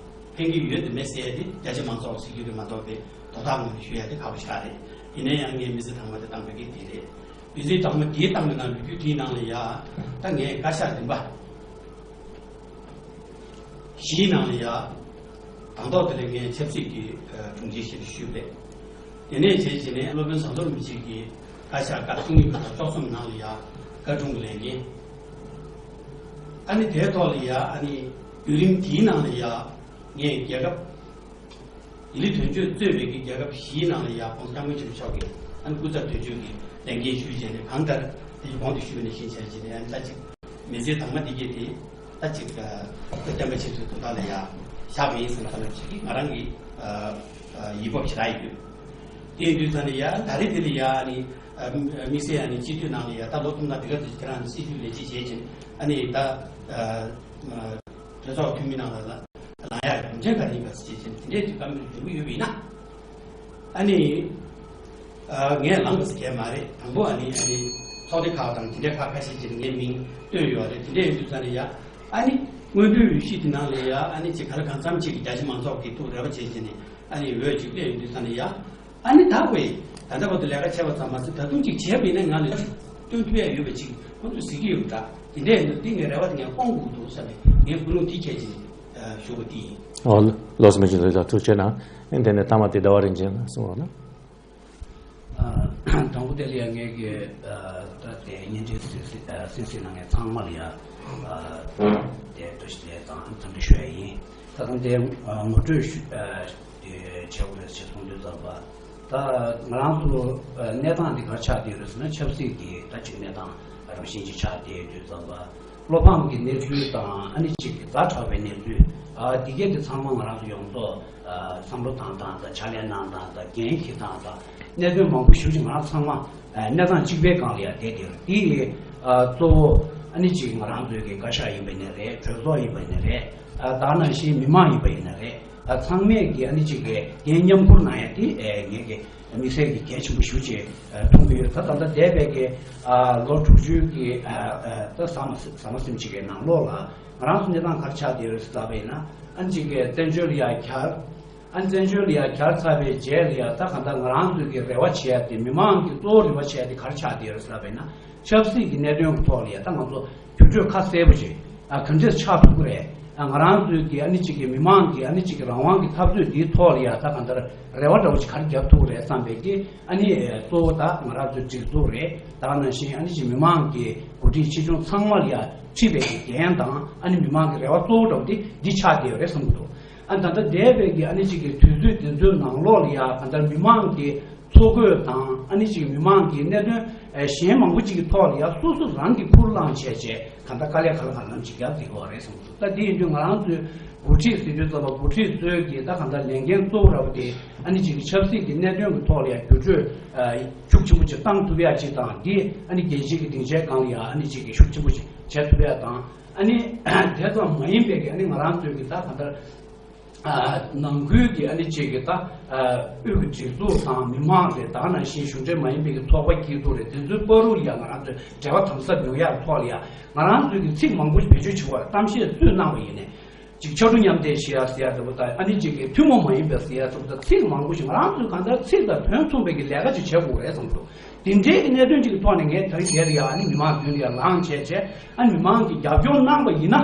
ཕན་གྱི་ཡོད་དེ་མེད་ཟེར་ཡ་དེ་རྒྱ་ཆེ་མང་ཚོགས་ཟེར་རྒྱུ་དེ་མ་གཏོགས་དེ་དོ་བདག་ངོས་ནས་ཞུ་ཡ་དེ་ཁག་པོ་ཞིག་རེད། ཡིན་ན་ཡང་ངས་མི་ཚེ་དང་མ་དེ་བཏང་བའི་གི་དེ་རེད། མི་ཚེ་དང་མ་དེ་བཏང་བའི་ནང་ལོ་རྒྱུས་དེའི་ནང་ལ་ཡ་ད་ངས་བཀའ་ཤག་འདེམས་པ་བཞིའི་ནང་ལ་ཡ་དང་ཐོག་དེ་ལ་ངས་ཆབ་སྲིད་ཀྱི་དྲུང་ཆེ་ཞིག་ཞུས་པས། དེ་ནས་བྱས་བྱས་ནས་སློབ་དཔོན་ཟམ་གདོང་རིན་པོ་ཆེ་གི་བཀའ་ཤག་སྐབས་བཅུ་གཉིས་པ་དང་བཅུ་གསུམ་ནང་ལ་ཡ་བཀའ་དྲུང་གི་ལས་འགན། ཨ་ནི་དེའི་ཐོག་ལ་ཡ་ཨ་ནི་བརྒྱུད་རིམ་དེའི་ནང་ལ་ཡ་ངས་རྒྱལ་ཁབ་ལྡི་ལི་དོན་གཅོད་གཙོས་པའི་གི་རྒྱལ་ཁབ་བཞིའི་ནང་ལ་ཡ་༸གོང་ས་༸སྐྱབས་མགོན་ཆེན་པོ་མཆོག་གི་ཨ་ནི་སྐུ་ཚབ་དོན་གཅོད་ཀྱི་ལས་འགན་ཞུས་བྱས་ནས། གང་ལྟར་དེ་གོང་དུ་ཞུས་པ་ནང་བཞིན་བྱས་བྱས་ནས་ཨ་ནི་ད་ཅིག་མི་ཚེ་དང་མ་དེ་གས་དེ་ད་ཅིག་ཨ་བསྟན་པ་ཆེ་ཚུལ་དོན་དག་ལ་ཡ་བཞག་པ་ཡིན་ཟེར་ནས་ད་ལབ་ཅིག་གིས་ང་རང་གི་ཨ་ཨ་ཡིད་འཕྲོག་ཞེ་དྲག་ཡོད། དེ་ཡིན་དུས་ཙང་ནས་ཡ་ད་རེས་དེ་ལ་ཡ་ཨ་ནི་ཨ་དམིགས་བསལ་ཨ་ནི་སྤྱི་འཐུས་ནང་ལ་ཡ་ད་ལོ་གསུམ་དང་དེ་ག་དུས་ཁྱེད་རང་སྲིད་ཇུས་ལས་བྱེད་བྱས་བྱས་ནས་ཨ་ནི་ད་ཨ་ཨ་གྲོས་ཚོགས་འཐུས་མི་ནང་ལ་ལ་ལངས་ཡག་རྒྱུ་མཚན་ག་རེ་ཡིན་པ་ཞིག་བྱས་ཙང་དེ་འདྲའི་དུས་སྐབས་འགྲོ་གི་ཡོད་པ་ཡིན་ན། ཨ་ནི། ཨ་ངས་ལངས་པ་ཟེར་མཁན་མ་རེད། དང་པོ་ཨ་ནི་ཨ་ནི་ཚོགས་སྡེ་ཁག་དང་དེ་འདྲའི་ཁག་ཁ་ཤས་ཅིག་ལ་ངས་མིང་བཏོན་ཡོད་རེད། དེ་འདྲ་ཡིན་དུས་ཙང་ནས་ཡ་ཨ་ནི་སྔོན་འགྲོའི་འོས་གཞི་དེ་ནང་ལ་ཡ་ཨ་ནི་ཅིག་ག་ལ་གང་འཚམ་ཅིག་གི་རྒྱ་ཆེ་མང་ཚོགས་ཀྱི་ཐུགས་རེ་བ་བྱས་བྱས་ནས་ཨ་ནི་འོས་ཅིག་སླེབས་ཡོང་དུས་ཙང་ནས་ཡ། ཨ་ནི་ད་བས་ད་ལྟ་བར་དུ་ལས་ཀ་བྱས་པ་ཙམ་མ་ཟད། ད་དུང་ཅིག་བྱས་པ་ཡིན་ན་ང་ལ་ཅིག་སྟོན་ཐུབ་ཡ་ཡོད་པ་ཅིག་ཁོང་ཚོས་གཟིགས་ཀྱི་ཡོད་པ་འདྲ། དེ་འདྲ་ཡིན་དུས་འདི་ངའི་རེ་བ་དེ་ངས་སྐོང་དགོས་འདུག་བསམ་ནས་ངས་ཀུན་སློང་དེ་འཁྱེར་ཅིག་ཨ་ཞུ་བ་དེ་ཡིན། ཨོ་ལགས་སོ། མི་ཆེན་ལགས་ཐུགས་རྗེ་གནང་། ཨ་ནི་དེ་ནས་ཐ་མ་དེ་ཟླ་བ་རིན་ཆེན་ལགས་གསུང་རོགས་གནང་། ཨ་དང་པོ་དེ་ལ་ཡང་ངས་ཀྱི་ཨ་ད་དེ་བརྙན་འཕྲིན་སྲིད་སྲིད་ཨ་སྲིད་སྲིད་ནང་ངས་ཚང་མ་ལ་ཡང་ཨ་དེ་བཀྲ་ཤིས་བདེ་ལེགས་དང་འཚམས་འདྲི་ཞུ་ཡ་ཡིན། ད་ཐེངས་དེ་ཨ་ངོ་སྤྲོད་ཞུ་ཨ་དེ་བྱེད་དགོས་རེད་ཅེས་གསུངས་དུས་ཙམ་པ། ད་ང་རང་ཚོ་ཨ་གནས་སྟངས་འདི་ག་ཆགས་བསྡད་ཡོད་རེད་ཟེར་ན། ཆབ་སྲིད་ཀྱི་ད་ཅིག་གནས་སྟངས་རང་བཞིན་ཅིག་ཆགས་བསྡད་ཡོད་དུས་ཙམ་པ། བློ་ཕམ་གྱི་གནས་ཚུལ་དང་ཨ་ནི་ཅིག་གི་ཛ་དྲག་པའི་གནས་ཚུལ། ཨ་འདི་གས་འདི་ཚང་མ་ང་རང་ཚོ་ཡོངས་རྫོགས་ཨ་བསམ་བློ་བཏང་སྟངས་དང་། ཕྱག་ལས་གནང་སྟངས་དང་། འགན་འཁྱེར་སྟངས་དང་། གནད་དོན་མང་པོ་ཞེ་པོ་ཅིག་ང་རང་ཚང་མ་ཨ་གནས་སྟངས་གཅིག་པའི་སྒང་ལ་ཡ་བསྡད་དེ་རེད། དེ་ཡི་ཨ་གཙོ་བོ་ཨ་ནི་ཅིག་ང་རང་ཚོའི་གི་བཀའ་ཤག་ཡིན་པ་ཡིན་ན་རེད། གྲོས་ཚོགས་ཡིན་པ་ཡིན་ན་རེད། ཨ་ད་ནང་བཞིན་མི་མང་ཡིན་པ་ཡིན་ན་རེད། ཨ་ཚང་མས་ཀྱི་ཨ་ནི་ཅིག་གི་འགན་མཉམ་འཁུར་གནང་ཡ་དེ་ཨ་ངས་ཀྱི་དམིགས་བསལ་གྱི་གལ་ཆེན་པོ་ཞེ་པོ་ཅིག་ཨ་མཐོང་གི་ཡོད། ད་ད་ལྟ་འདས་པའི་གི་ཨ་ལོ་དྲུག་ཅུའི་གི་ཨ་ཨ་ད་ཟ་མ་ཟ་མ་ཟིན་ཅིག་གི་ནང་ལོགས་ལ་ང་རང་ཚོ་གནས་སྟངས་ག་རེ་ཆགས་བསྡད་ཡོད་རེད་ཟེར་ལབ་པ་ཡིན་ན། ཨ་ནི་ཅིག་གི་བཙན་བྱོལ་ལ་ཡ་གྱར། ཨ་ནི་བཙན་བྱོལ་ལ་ཡ་གྱར་ཚར་བའི་རྗེས་ལ་ཡ་ད་གང་ལྟར་ང་རང་ཚོའི་གི་རེ་བ་བྱེད་ཡ་དེ་མི་མང་གི་གཙོ་བོ་རེ་བ་བྱེད་ཡ་དེ་ག་རེ་ཆགས་བསྡད་ཡོད་རེད་ཟེར་ལབ་པ་ཡིན་ན། ཆབ་སྲིད་ཀྱི་གནད་དོན་གྱི་ཐོག་ལ་ཡ་ད་ང་ཚོ་བརྒྱུད་སྤྲོད་ཁ་གསལ་པོ་ཅིག་ཨ་ག་འདྲས་ཆགས་ཐུབ་ཀྱི་རེད། ཨ་ང་རང་ཚོའི་གི་ཨ་ནི་ཅིག་གི་མི་མང་གི་ཨ་ནི་ཅིག་གི་རང་དབང་གི་འཐབ་རྩོད་འདིའི་ཐོག་ལ་ཡ་ད་གང་ལྟར་རེ་བ་འདྲ་བོ་ཅིག་ག་རེ་རྒྱབ་ཐུབ་ཀྱི་རེད་བསམ་པའི་གི་ཨ་ནི་གཙོ་བོ་ད་ང་རང་ཚོའི་སྒྲིག་འཛུགས་རེད། ད་ག་ནང་བཞིན་ཨ་ནི་ཅིག་མི་མང་གི་འགོ་ཁྲིད་ཆེ་ཆུང་ཚང་མ་ལ་ཡ་འཁྲི་བའི་གི་འགན་དང་ཨ་ནི་མི་མང་གི་རེ་བ་གཙོ་བོ་འདྲ་བོ་དེ་འདི་ཆགས་བསྡད་ཡོད་རེད་བསམ་གྱི་འདུག་ཨ་ད་ལྟ་འདས་པའི་གི་ཨ་ནི་ཅིག་གི་དུས་ཚོད་དེ་ཚོའི་ནང་ལོགས་ལ་ཡ་གང་ལྟར་མི་མང་གི་འཚོ་གོས་དང་ཨ་ནི་ཅིག་མི་མང་གི་གནད་དོན་ཨ་གཞན་མང་པོ་ཅིག་གི་ཐོག་ལ་ཡ་སོ་སོ་རང་གིས་ཁུར་བླངས་བྱས་བྱས་གང་ལྟར་དཀའ་ལས་ག་ལ་གང་འཚམ་ཅིག་རྒྱབ་བསྡད་ཀྱི་ཡོད་རེད་བསམ་གྱི་འདུག་ད་དེ་ཡིན་དུས་ང་རང་ཚོའི་འགོ་ཁྲིད་ཟེར་དུས་ཙམ་པ་འགོ་ཁྲིད་ཚོའི་གི་ད་གང་ལྟར་ལས་འགན་གཙོ་བོ་འདྲ་བོ་དེ་ཨ་ནི་ཅིག་གི་ཆབ་སྲིད་ཀྱི་གནད་དོན་གྱི་ཐོག་ལ་ཡ་བརྒྱུད་སྤྲོད་ཨ་ཤུགས་ཆེན་པོ་ཅིག་བཏང་ཐུབ་ཡ་ཅིག་དང་། འདི་ཨ་ནི་རྒྱལ་སྤྱིའི་གི་སྡིངས་ཆའི་སྒང་ལ་ཡ་ཨ་ནི་ཅིག་གི་ཤུགས་ཆེན་པོ་ཅིག་བྱེད་ཐུབ་ཡ་དང་། ཨ་ནི་དེ་ཙམ་མ་ཡིན་པའི་གི་ཨ་ནི་ང་རང་ཚོའི་གི་ད་གང་ལྟར་ཨ་ནང་ཁུལ་གྱི་ཨ་ནི་ཅིག་གི་ད་ཨ་དབུས་ཀྱི་སྒྲིག་འཛུགས་དང་མི་མང་རེད། ད་ག་ནང་བཞིན་གཞུང་འབྲེལ་མ་ཡིན་པའི་གི་ཚོགས་པ་སྐྱིད་སྡུག་རེད། དེ་ཚོའི་བར་དུ་ཡ་ང་རང་ཚོས་འབྲེལ་བ་དམ་ཟབ་ཡོང་ཡག་ཐོག་ལ་ཡ་ང་རང་ཚོས་གི་ཚིག་མང་པོ་ཞིག་བེད་སྤྱོད་བྱེད་དགོས་རེད། གཏམ་བཤད་སུས་གནང་བ་ཡིན་ནའི་ཅིག་ཕྱར་གྲུ་མཉམ་འདེགས་བྱེད་ཡ་ཟེར་ཡ་འདྲ་བོ་དང་། ཨ་ནི་ཅིག་གི་ཐུན་མོང་མ་ཡིན་པའི་ཟེར་ཡ་འདྲ་བོ་དང་། ཚིག་མང་པོ་ཞིག་ང་རང་ཚོས་གང་ལྟར་ཚིག་དང་དོན་མཚུངས་པའི་གི་ལས་ཀ་ཅིག་བྱེད་དགོས་རེད་བསམ་འདུག་དེ་འདྲའི་གི་གནད་དོན་ཅིག་གི་ཐོག་ནས་ངས་ད་རིང་དེར་ཡ་ཨ་ནི་མི་མང་མདུན་ལ་ཡ་ལངས་བྱས་བྱས། ཨ་ནི་མི་མང་གིས་རྒྱབ་སྐྱོར་གནང་བ་ཡིན་ན།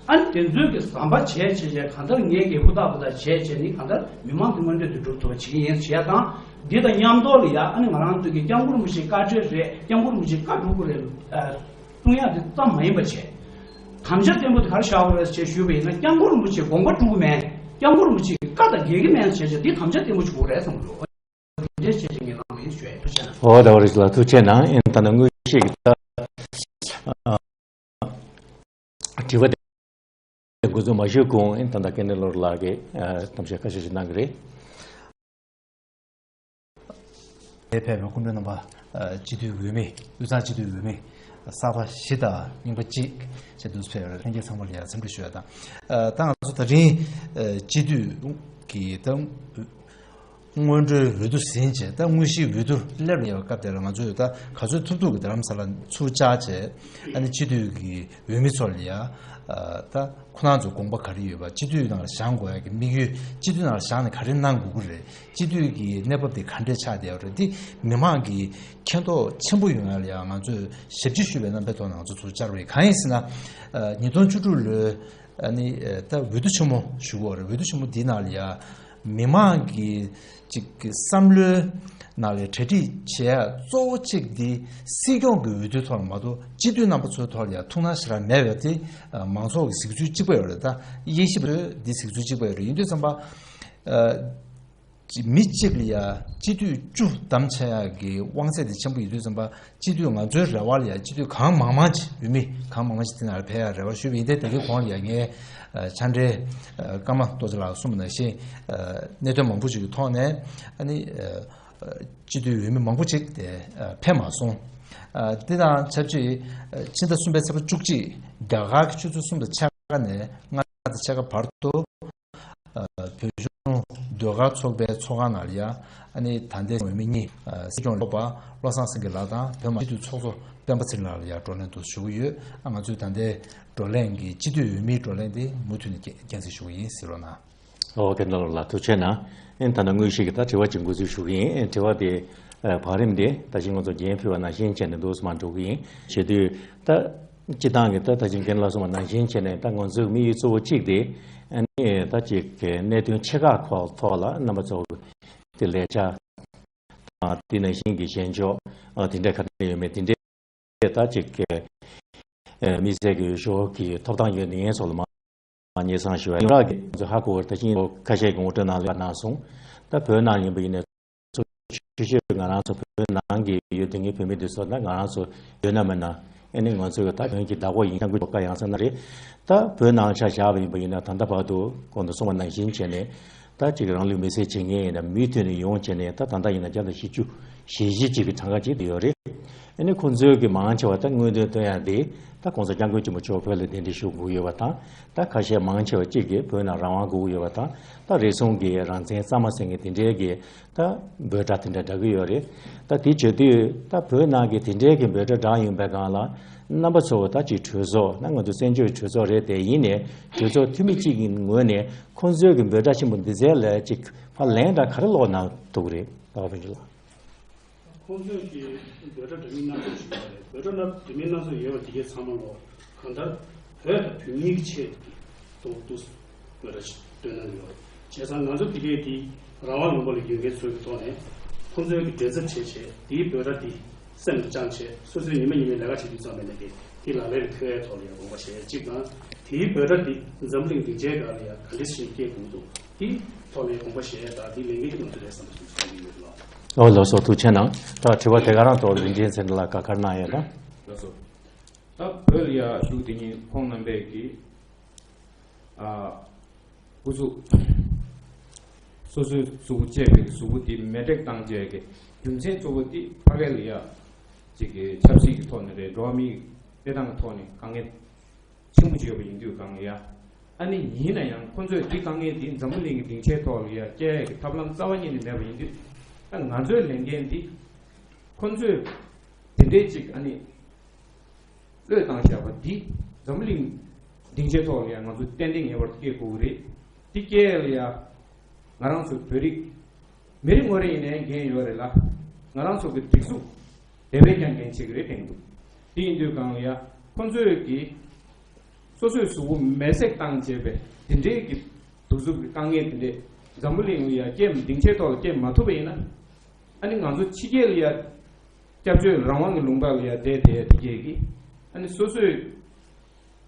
ཨ་ནི་དེ་ཚོའི་གི་ཟམ་པ་བྱས་བྱས་བྱས་གང་ལྟར་ངས་གི་ཧུར་ཐག་ཧུར་ཐག་བྱས་བྱས་ནི་གང་ལྟར་མི་མང་གི་མངོན་འདོད་དེ་སྒྲུབ་ཐུབ་པ་བྱེད་ཀྱི་ཡིན་ཞེས་དང་། འདི་དང་མཉམ་དུ་ལ་ཡ་ཨ་ནི་ང་རང་ཚོའི་གི་སྐྱབས་མགོན་རིན་པོ་ཆེའི་བཀའ་དྲིན་རེད། སྐྱབས་མགོན་རིན་པོ་ཆེའི་བཀའ་སྒྲུབ་དགོས་རེད། ཨ་གསུང་ཡག་དེ་ཙམ་མ་ཡིན་པ་བྱས། དམ་བཅའ་བརྟན་པོ་དེ་ག་རེ་བཞག་དགོས་རེད་ཅེས་ཞུས་པ་ཡིན་ན། སྐྱབས་མགོན་རིན་པོ་ཆེའི་དགོངས་པ་སྒྲུབ་ཀྱི་མེད། སྐྱབས་མགོན་རིན་པོ་ཆེའི་བཀའ་དང་འགལ་གྱི་མེད་ཅེས་བྱས། འདི་དམ་བཅའ་བརྟན་པོ་ཞིག་དགོས་རེད་བསམ་གྱི་འདུག་འདི་བྱས་བྱས་ངས་ལངས་པ་ཡིན་ཞུ་ཡ། ཐུགས་རྗེ་གནང་། ཨོ་ད་བ་རིག་ལ་ཐུགས་རྗེ་གནང་། ཨིན་ད་ནི་དངོས་གཞི་གི་ད་དྲི་བ་དེ་འགོ་འཛུགས་མ་ཞུས་གོང་ཨིན་ད་ད་ཀེན་ཌི་ལོར་ལགས་ཀྱིས་གཏམ་བཤད་ཁ་ཤས་ཤིག་གནང་གི་རེད། ཕེབས་པའི་སྐུ་མགྲོན་རྣམ་པ། སྤྱི་འཐུས་འོས་མི། དབུས་གཙང་སྤྱི་འཐུས་འོས་མི་གསར་པ་བཞི་དང་རྙིང་པ་གཅིག་བཅས་འདུག་ཕེབས་པའི་ལྷན་རྒྱས་ཚང་མ་ལ་ཡང་འཚམས་འདྲི་ཞུ་ཡ་དང་། ད་ང་ཚོ་ད་རིང་སྤྱི་འཐུས་ཀྱི་ད་སྔོན་འགྲོའི་འོས་བསྡུ་ཟིན་བྱས། ད་དངོས་གཞིའི་འོས་བསྡུ་སླེབས་ཡོད་སྐབས་དེ་ལ་ང་ཚོས་ད་ག་ཚོད་ཐུབ་ཐུབ་ཀྱིས་རྡ་རམ་ས་ལ་ཚུར་བཅར་བྱས། ཨ་ནི་སྤྱི་འཐུས་ཀྱི་འོས་མི་ཚོ་ལ་ཡ། ད་ཁོ་རང་ཚོ་དགོངས་པ་ག་རེ་ཡོད་པ། སྤྱི་འཐུས་ནང་ལ་བཞེངས་དགོས་ཡ་གི་དམིགས་ཡུལ། སྤྱི་འཐུས་ནང་ལ་བཞེངས་ནས་ག་རེ་གནང་དགོས་ཀྱི་རེད། སྤྱི་འཐུས་ཀྱི་གནས་བབ་དེ་ག་འདྲས་ཆགས་བསྡད་ཡོད་རེད། དེ་མི་མང་གི་མཁྱེན་རྟོགས་ཆེན་པོ་ཡོང་ཡ་ལ་ཡ་ང་ཚོས་ཞབས་ཕྱི་ཞུ་བའི་རྣམ་པའི་ཐོག་ནས་ང་ཚོ་ཚུར་བཅར་བ་རེད། གང་ཡིན་ཟེར་ན། ཉིས་སྟོང་བཅུ་དྲུག་ལོའི་ཨ་ནི་ད་འོས་བསྡུ་ཆེན་མོ་ཞུ་གི་ཡོད་རེད། འོས་བསྡུ་ཆེན་མོ་འདིའི་ནང་ལ་ཡ། མི་མང་གི་ཅིག་གི་བསམ་བློའི་ནང་ལ་གྲ་སྒྲིག་བྱེད་ཡ་གཙོ་བོ་གཅིག་འདི་སྲིད་སྐྱོང་གི་འོས་བསྡུའི་ཐོག་ལ་མ་གཏོགས་སྤྱི་འཐུས་རྣམ་པ་ཚོའི་ཐོག་ལ་ཡ་ཐུགས་སྣང་ཞེ་དྲག་མེད་པ་དེ་མང་ཚོགས་ཀྱི་གཟིགས་ཚུལ་གཅིག་པ་ཡོད་རེད། ད་དབྱེ་ཞིབ་འདི་གཟིགས་ཚུལ་གཅིག་པ་ཡོད་རེད། ཡིན་དུས་ཙམ་པ། ཅིག་མི་གཅིག་ལ་ཡ་སྤྱི་འཐུས་བཅུ་བདམས་བྱ་ཡ་གི་དབང་ཚད་དེ་ཆེན་པོ་ཡིན་དུས་ཙམ་པ། སྤྱི་འཐུས་ང་ཚོའི་རེ་བ་ལ་ཡ་སྤྱི་འཐུས་གང་མང་མང་ཅིག་འོས་མི་གང་མང་མང་ཅིག་དེ་ནང་ལ་ཕེབས་ཡ་རེ་བ་ཞུས་པ་ཡིན་ཏེ། དེ་གའི་གོང་ལ་ཡ་ངས་ཕྱག་སྦྲེལ་ཀརྨ་རྡོ་རྗེ་ལགས་གསུངས་པ་ནང་བཞིན། གནད་དོན་མང་པོ་ཞིག་གི་ཐོག་ནས་ཨ་ནི་སྤྱི་འཐུས་འོས་མི་མང་པོ་ཅིག་དེ་ཕེབས་མ་སོང་། དེ་དང་ཆབས་ཅིག་ཕྱི་ཟླ་གསུམ་པའི་ཚེས་པ་བཅུ་གཅིག་རྒྱ་གར་གྱི་ཆུ་ཚོད་གསུམ་དང་ཕྱེད་ཀ་ནས་ལྔ་དང་ཕྱེད་ཀ་བར་དུ། བོད་གཞུང་ཟློས་གར་ཚོགས་པའི་ཚོགས་ཁང་ནང་ལ་ཡ། ཨ་ནི་ད་ལྟའི་འོས་མི་གཉིས། སྲིད་སྐྱོང་ལོག་པ་བློ་བཟང་སེང་གེ་ལགས་དང་བོད་མི་སྤྱི་འཐུས་ཚོགས་གཙོ་སྤེན་པ་ཚེ་རིང་ལགས་ལ་ཡ་བགྲོ་གླེང་དུ་ཞུགས་ཀྱི་ཡོད། ཨ་ང་ཚོས་ད་ལྟའི་བགྲོ་གླེང་གི་སྤྱི་འཐུས་འོས་མིའི་བགྲོ་གླེང་དེ་མུ་མཐུད་ནས་སྐྱེ་སྐྱེད་སྲིང་ཞུ་གི་ཡིན་ཟེར་རོགས་གནང་། ཨོ་རྒན་ལགས་ལ་ཐུགས་རྗེ་ཆེ་གནང་། ཨེ་ད་ནང་དངོས་གཞི་གི་ད་དྲི་བ་ཅིག་འགོ་འཛུགས་ཞུ་གི་ཡིན། ཨེ་དྲི་བ་དེ་ཨེ་བར་རིམ་དེ་ད་ཅི་ང་ཚོ་རྒན་ཕུལ་བ་ནང་བཞིན་བྱས་ནས་འདུག་སེ་མར་འགྲོ་གི་ཡིན། བྱེད་དུས་ད་སྤྱི་བཏང་གི་ད་ད་ཅི་རྒན་ལགས་གསུངས་པ་ནང་བཞིན་བྱས་ནས་ད་ང་ཚོའི་དམིགས་ཡུལ་གཙོ་བོ་གཅིག་དེ་ཨ་ནི་ད་ཅིག་གི་གནད་དོན་ཆེ་ཁག་ཁག་ཐོག་ལ་རྣམ་པ་ཚོ་དེ་ལས་འཆར་དང་དེ་ནང་བཞིན་གྱི་བཞེས་ཕྱོགས་དེ་འདྲ་ག་འདྲ་ཡོད་མེད་དེ་འདྲའི་ད་ཅིག་གི་དམིགས་བསལ་གྱི་འོས་ཤོག་གི་ཐོབ་ཐང་ཡོད་མེད་སོགས་ལ་མ་སྙན་སེང་ཞུ་བ་ཡིན། རག་གི་ང་ཚོ་ཧ་གོ་བར་ད་ཕྱིན་ཁ་ཤས་ཀྱི་ངོ་སྤྲོད་ནང་ལ་གནང་སོང་། ད་བོད་ནང་ཡིན་པ་ཡིན་ན་ཆོས་ཆོས་ཆོས་ང་རང་ཚོ་བོད་ནང་གི་ཡོད་དེ་ངའི་བོད་མི་དེ་ཚོ་ད་ང་རང་ཚོ་ཡོད་ན་མེད་ན་ཨེ་ནི་ང་ཚོ་གི་ད་བོན་གྱི་བདག་པོ་ཡིན། སྐྱབས་མགོན་ཆོ་ག་ཡང་ས་ན་རེད། ད་བོད་ནང་ཆ་བཞག་པ་ཡིན་པ་ཡིན་ན་ད་ལྟ་བར་དུ་གོང་དུ་གསུངས་པ་ནང་བཞིན་བྱས་ནས་ད་ཅིག་རང་ལུས་མེར་སྲེག་བྱེད་མཁན་ཡིན་ན་མུ་མཐུད་ནས་ཡོང་བྱས་ནས་ད་ད་ལྟ་ཡིན་ན་བརྒྱ་དང་བཞི་བཅུ་ཞེ་བཞི་ཅིག་གི་གྲངས་ཀ་ཅིག་ཡོད་རེད། ཨེ་ནི་ཁོང་ཚོའི་གི་མང་ཆེ་བ་ད་དངོས་དོན་སྟོན་ཡ་དེ་ད་གོང་ས་སྐྱབས་མགོན་ཆེན་པོ་མཆོག་བོད་ལ་གདན་འདྲེན་ཞུ་དགོས་ཡོད་པ་དང་། ད་ཁ་ཤས་མང་ཆེ་བ་གཅིག་གིས་བོད་ནང་རང་དབང་དགོས་ཡོད་པ་དང་། ད་རེ་ཟུང་གིས་རང་བཙན་གཙང་མ་ཟེར་མཁན་དེ་འདྲའི་གི་ད་འབོད་སྒྲ་དེ་འདྲ་བསྒྲགས་ཀྱི་ཡོད་རེད། ད་དེ་བྱེད་དུས་ད་བོད་ནང་གི་དེ་འདྲའི་གི་འབོད་སྒྲ་བསྒྲགས་ཡོང་པའི་སྒང་ལ་རྣམ་པ་ཚོ་ད་ཅིག་གྲོས་ཚོགས་ན་ང་ཚོ་བཙན་བྱོལ་གྲོས་ཚོགས་རེད་དེ། ཡིན་ནའི་གྲོས་ཚོགས་འཐུས་མི་གཅིག་གི་ངོས་ནས་ཁོང་ཚོའི་གི་འབོད་སྒྲ་ཆེན་པོ་འདི་ཚོ་ལ་ཅིག་ཕར་ལན་འདྲ་ག་རེ་སློག་གནང་ཐུབ་ཀྱི་རེད། ད་བ་བོན་ཆེ་ལགས། ཁོང་ཚོས་ཀྱི་འབོད་སྒྲ་འདྲ་མིན་སྣ་ཚོགས་ཤིག་ཡོད་རེད། འབོད་སྒྲ་སྣ་འདྲ་མིན་སྣ་ཚོགས་ཡོད་པ་དེ་གའི་ཚང་མ་ལོ་གང་ལྟར་བོད་དང་བོད་མིའི་ཆེད་དུ་ཏོག་ཏོག་འབོད་སྒྲ་ཞིག་བཏོན་གནང་ཡོད་རེད། བྱས་ཙང་ང་ཚོ་དེ་གའི་དེ་རང་དབང་ལུང་པ་ལ་ཡོད་མཁན་ཚོའི་གི་ཐོག་ནས་ཁོང་ཚོའི་གི་མགྲིན་ཚབ་བྱས་བྱས་དེའི་འབོད་སྒྲ་དེ་སེམས་ལ་བཅངས་བྱས་སོ་སོའི་ཉི་མ་ཉི་མའི་ལས་ཀ་བྱེད་དུས་ཙམ་པ་ནས་དེ་དེ་ལག་ལེན་ལ་འཁེལ་བའི་ཐོག་ལ་ཡང་དགོངས་པ་བཞེས་གཅིག་དང་། དེའི་འབོད་སྒྲ་དེ་འཛམ་གླིང་སྡིངས་ཆའི་སྒང་ལ་ཡང་ག་འདྲ་ཞིག་སྐྱེལ་དགོས་འདུག་དེའི་ཐོག་ནས་དགོངས་པ་བཞེས་དང་དེའི་ལས་འགན་དེ་ང་ཚོ་རེད་བསམ་པ་ཞིག་བསམ་གྱི་ཡོད་ལགས། ཨོ་ལགས་སོ། ཐུགས་རྗེ་གནང་། ད་དྲི་བ་དེ་ག་རང་ཐོག་རིན་ཆེན་ཚེ་རིང་ལགས་བཀའ་བཀའ་གནང་ཡོད་དམ། ལགས་སོ། ད་བོད་ལ་ཡ་བཞུགས་དེ་ཉིད་ཁོང་རྣམ་པས་ཀྱི་ཨ་སྐུ་གཟུགས་སོ་སོའི་གཟུགས་པོ་བཅད་པའི་གཟུགས་པོ་དེ་མེ་དྲེག་བཏང་བྱས་ཀྱི་རྒྱུ་མཚན་གཙོ་བོ་དེ་ཕ་གི་ལ་ཡ་ཅིག་གི་ཆབ་སྲིད་ཀྱི་ཐོག་ནས་རེད། འགྲོ་བ་མིའི་གནས་སྟངས་ཀྱི་ཐོག་ནས་དཀའ་ངལ་ཆེན་པོ་ཅིག་ཡོད་པ་ཡིན་དུས་སྒང་ལ་ཡ། ཨ་ནི་ཡིན་ན་ཡང་ཁོ་ཚོས་འདི་དཀའ་ངལ་འདི་འཛམ་བུ་གླིང་གི་སྡིངས་ཆའི་ཐོག་ལ་ཡ་བསྐྱལ་ཡ་གི་ཐབས་ལམ་རྩ་བ་ཉིད་ནས་མེད་པ་ཡིན་དུས། ད་ང་ཚོའི་ལས་འགན་འདི་ཁོ་ཚོས་དེ་འདྲའི་ཅིག་ཨ་ནི་བློས་བཏང་བཞག་པ་འདི་འཛམ་བུ་གླིང་སྡིངས་ཆའི་ཐོག་ལ་ཡ་ང་ཚོ་ཏན་ཏན་ངེས་པར་དུ་སྐྱེལ་དགོས་ཀྱི་རེད། འདི་སྐྱེལ་ཡ་ལ་ཡ་ང་རང་ཚོ་བོད་རིགས་མི་རེ་ངོ་རེ་ཡིན་ནའི་འགན་ཡོད་རེད་ལ། ང་རང་ཚོ་གི་སྒྲིག་འཛུགས་དེ་བས་ཀྱང་འགན་ཆེ་གི་རེད་དྲན་འདུག་དེ་ཡིན་དུས་སྒང་ལ་ཡ་ཁོ་ཚོས་ཀྱི་སོ་སོའི་གཟུགས་པོ་མེ་བསྲེགས་བཏང་བྱས་པའི་དེ་འདྲའི་གི་གདུག་རྩུབ་ཀྱི་དཀའ་ངལ་དེ་འདྲས་འཛམ་བུ་གླིང་ལ་ཡ་སྐྱེལ་སྡིངས་ཆའི་ཐོག་ལ་སྐྱེལ་མ་ཐུབ་པ་ཡིན་ན། ཨ་ནི་ང་ཚོ་ཕྱི་རྒྱལ་ལ་ཡ་སྐྱབས་བཅོལ་རང་དབང་གི་ལུང་པ་ལ་ཡ་བསྡད་དེ་དེ་གས་ཀྱི་ཨ་ནི་སོ་སོའི་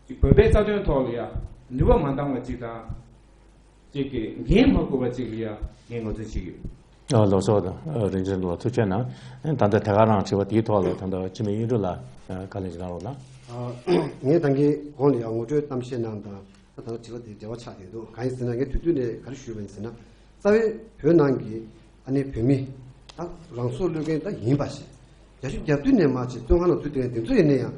ཅིག་བོད་པའི་རྩ་དོན་ཐོག་ལ་ཡ་ནུས་པ་མ་འདང་བ་ཅིག་དང་། ཅིག་གི་འགན་མ་འཁུར་བ་ཅིག་ལ་ཡ་ངས་ངོས་འཛིན་བྱེད་ཀྱི་ཡོད། ཨ་ལགས་སོ། ད་རིན་ཆེན་ལགས་ཐུགས་རྗེ་གནང་། ད་ལྟ་དེ་ག་རང་དྲི་བ་དེའི་ཐོག་ལ་ད་ལྟ་འཆི་མེད་གཡུ་སྒྲོན་ལགས་བཀའ་ལན་ཅིག་གནང་རོགས་གནང་། ཨ། ངས་ད་གིན་གོང་ལ་ཡང་ངོ་སྤྲོད་གཏམ་བཤད་གནང་དང་། ད་ད་དྲི་བ་དེ་འབྲེལ་བ་ཆགས་བསྡད་འདུག་གང་ཡིན་ཟེར་ན་ངས་དུས་དུས་ནས་ག་རེ་ཞུས་པ་ཡིན་ཟེར་ན། རྩ་བའི་བོད་ནང་གི་ཨ་ནི་བོད་མི་ ད་རང་སྲོག་བློས་འགེལ་ད་ཡིན་པ་ཞིག་རྒྱ་ཤུག་རྒྱབ་དུས་ནས་མ་བྱས་བཙོན་ཁང་ནང་འཛུལ་བསྡད་མཁན་དེ་ཚོ་ཡིན་ན་ཡང་།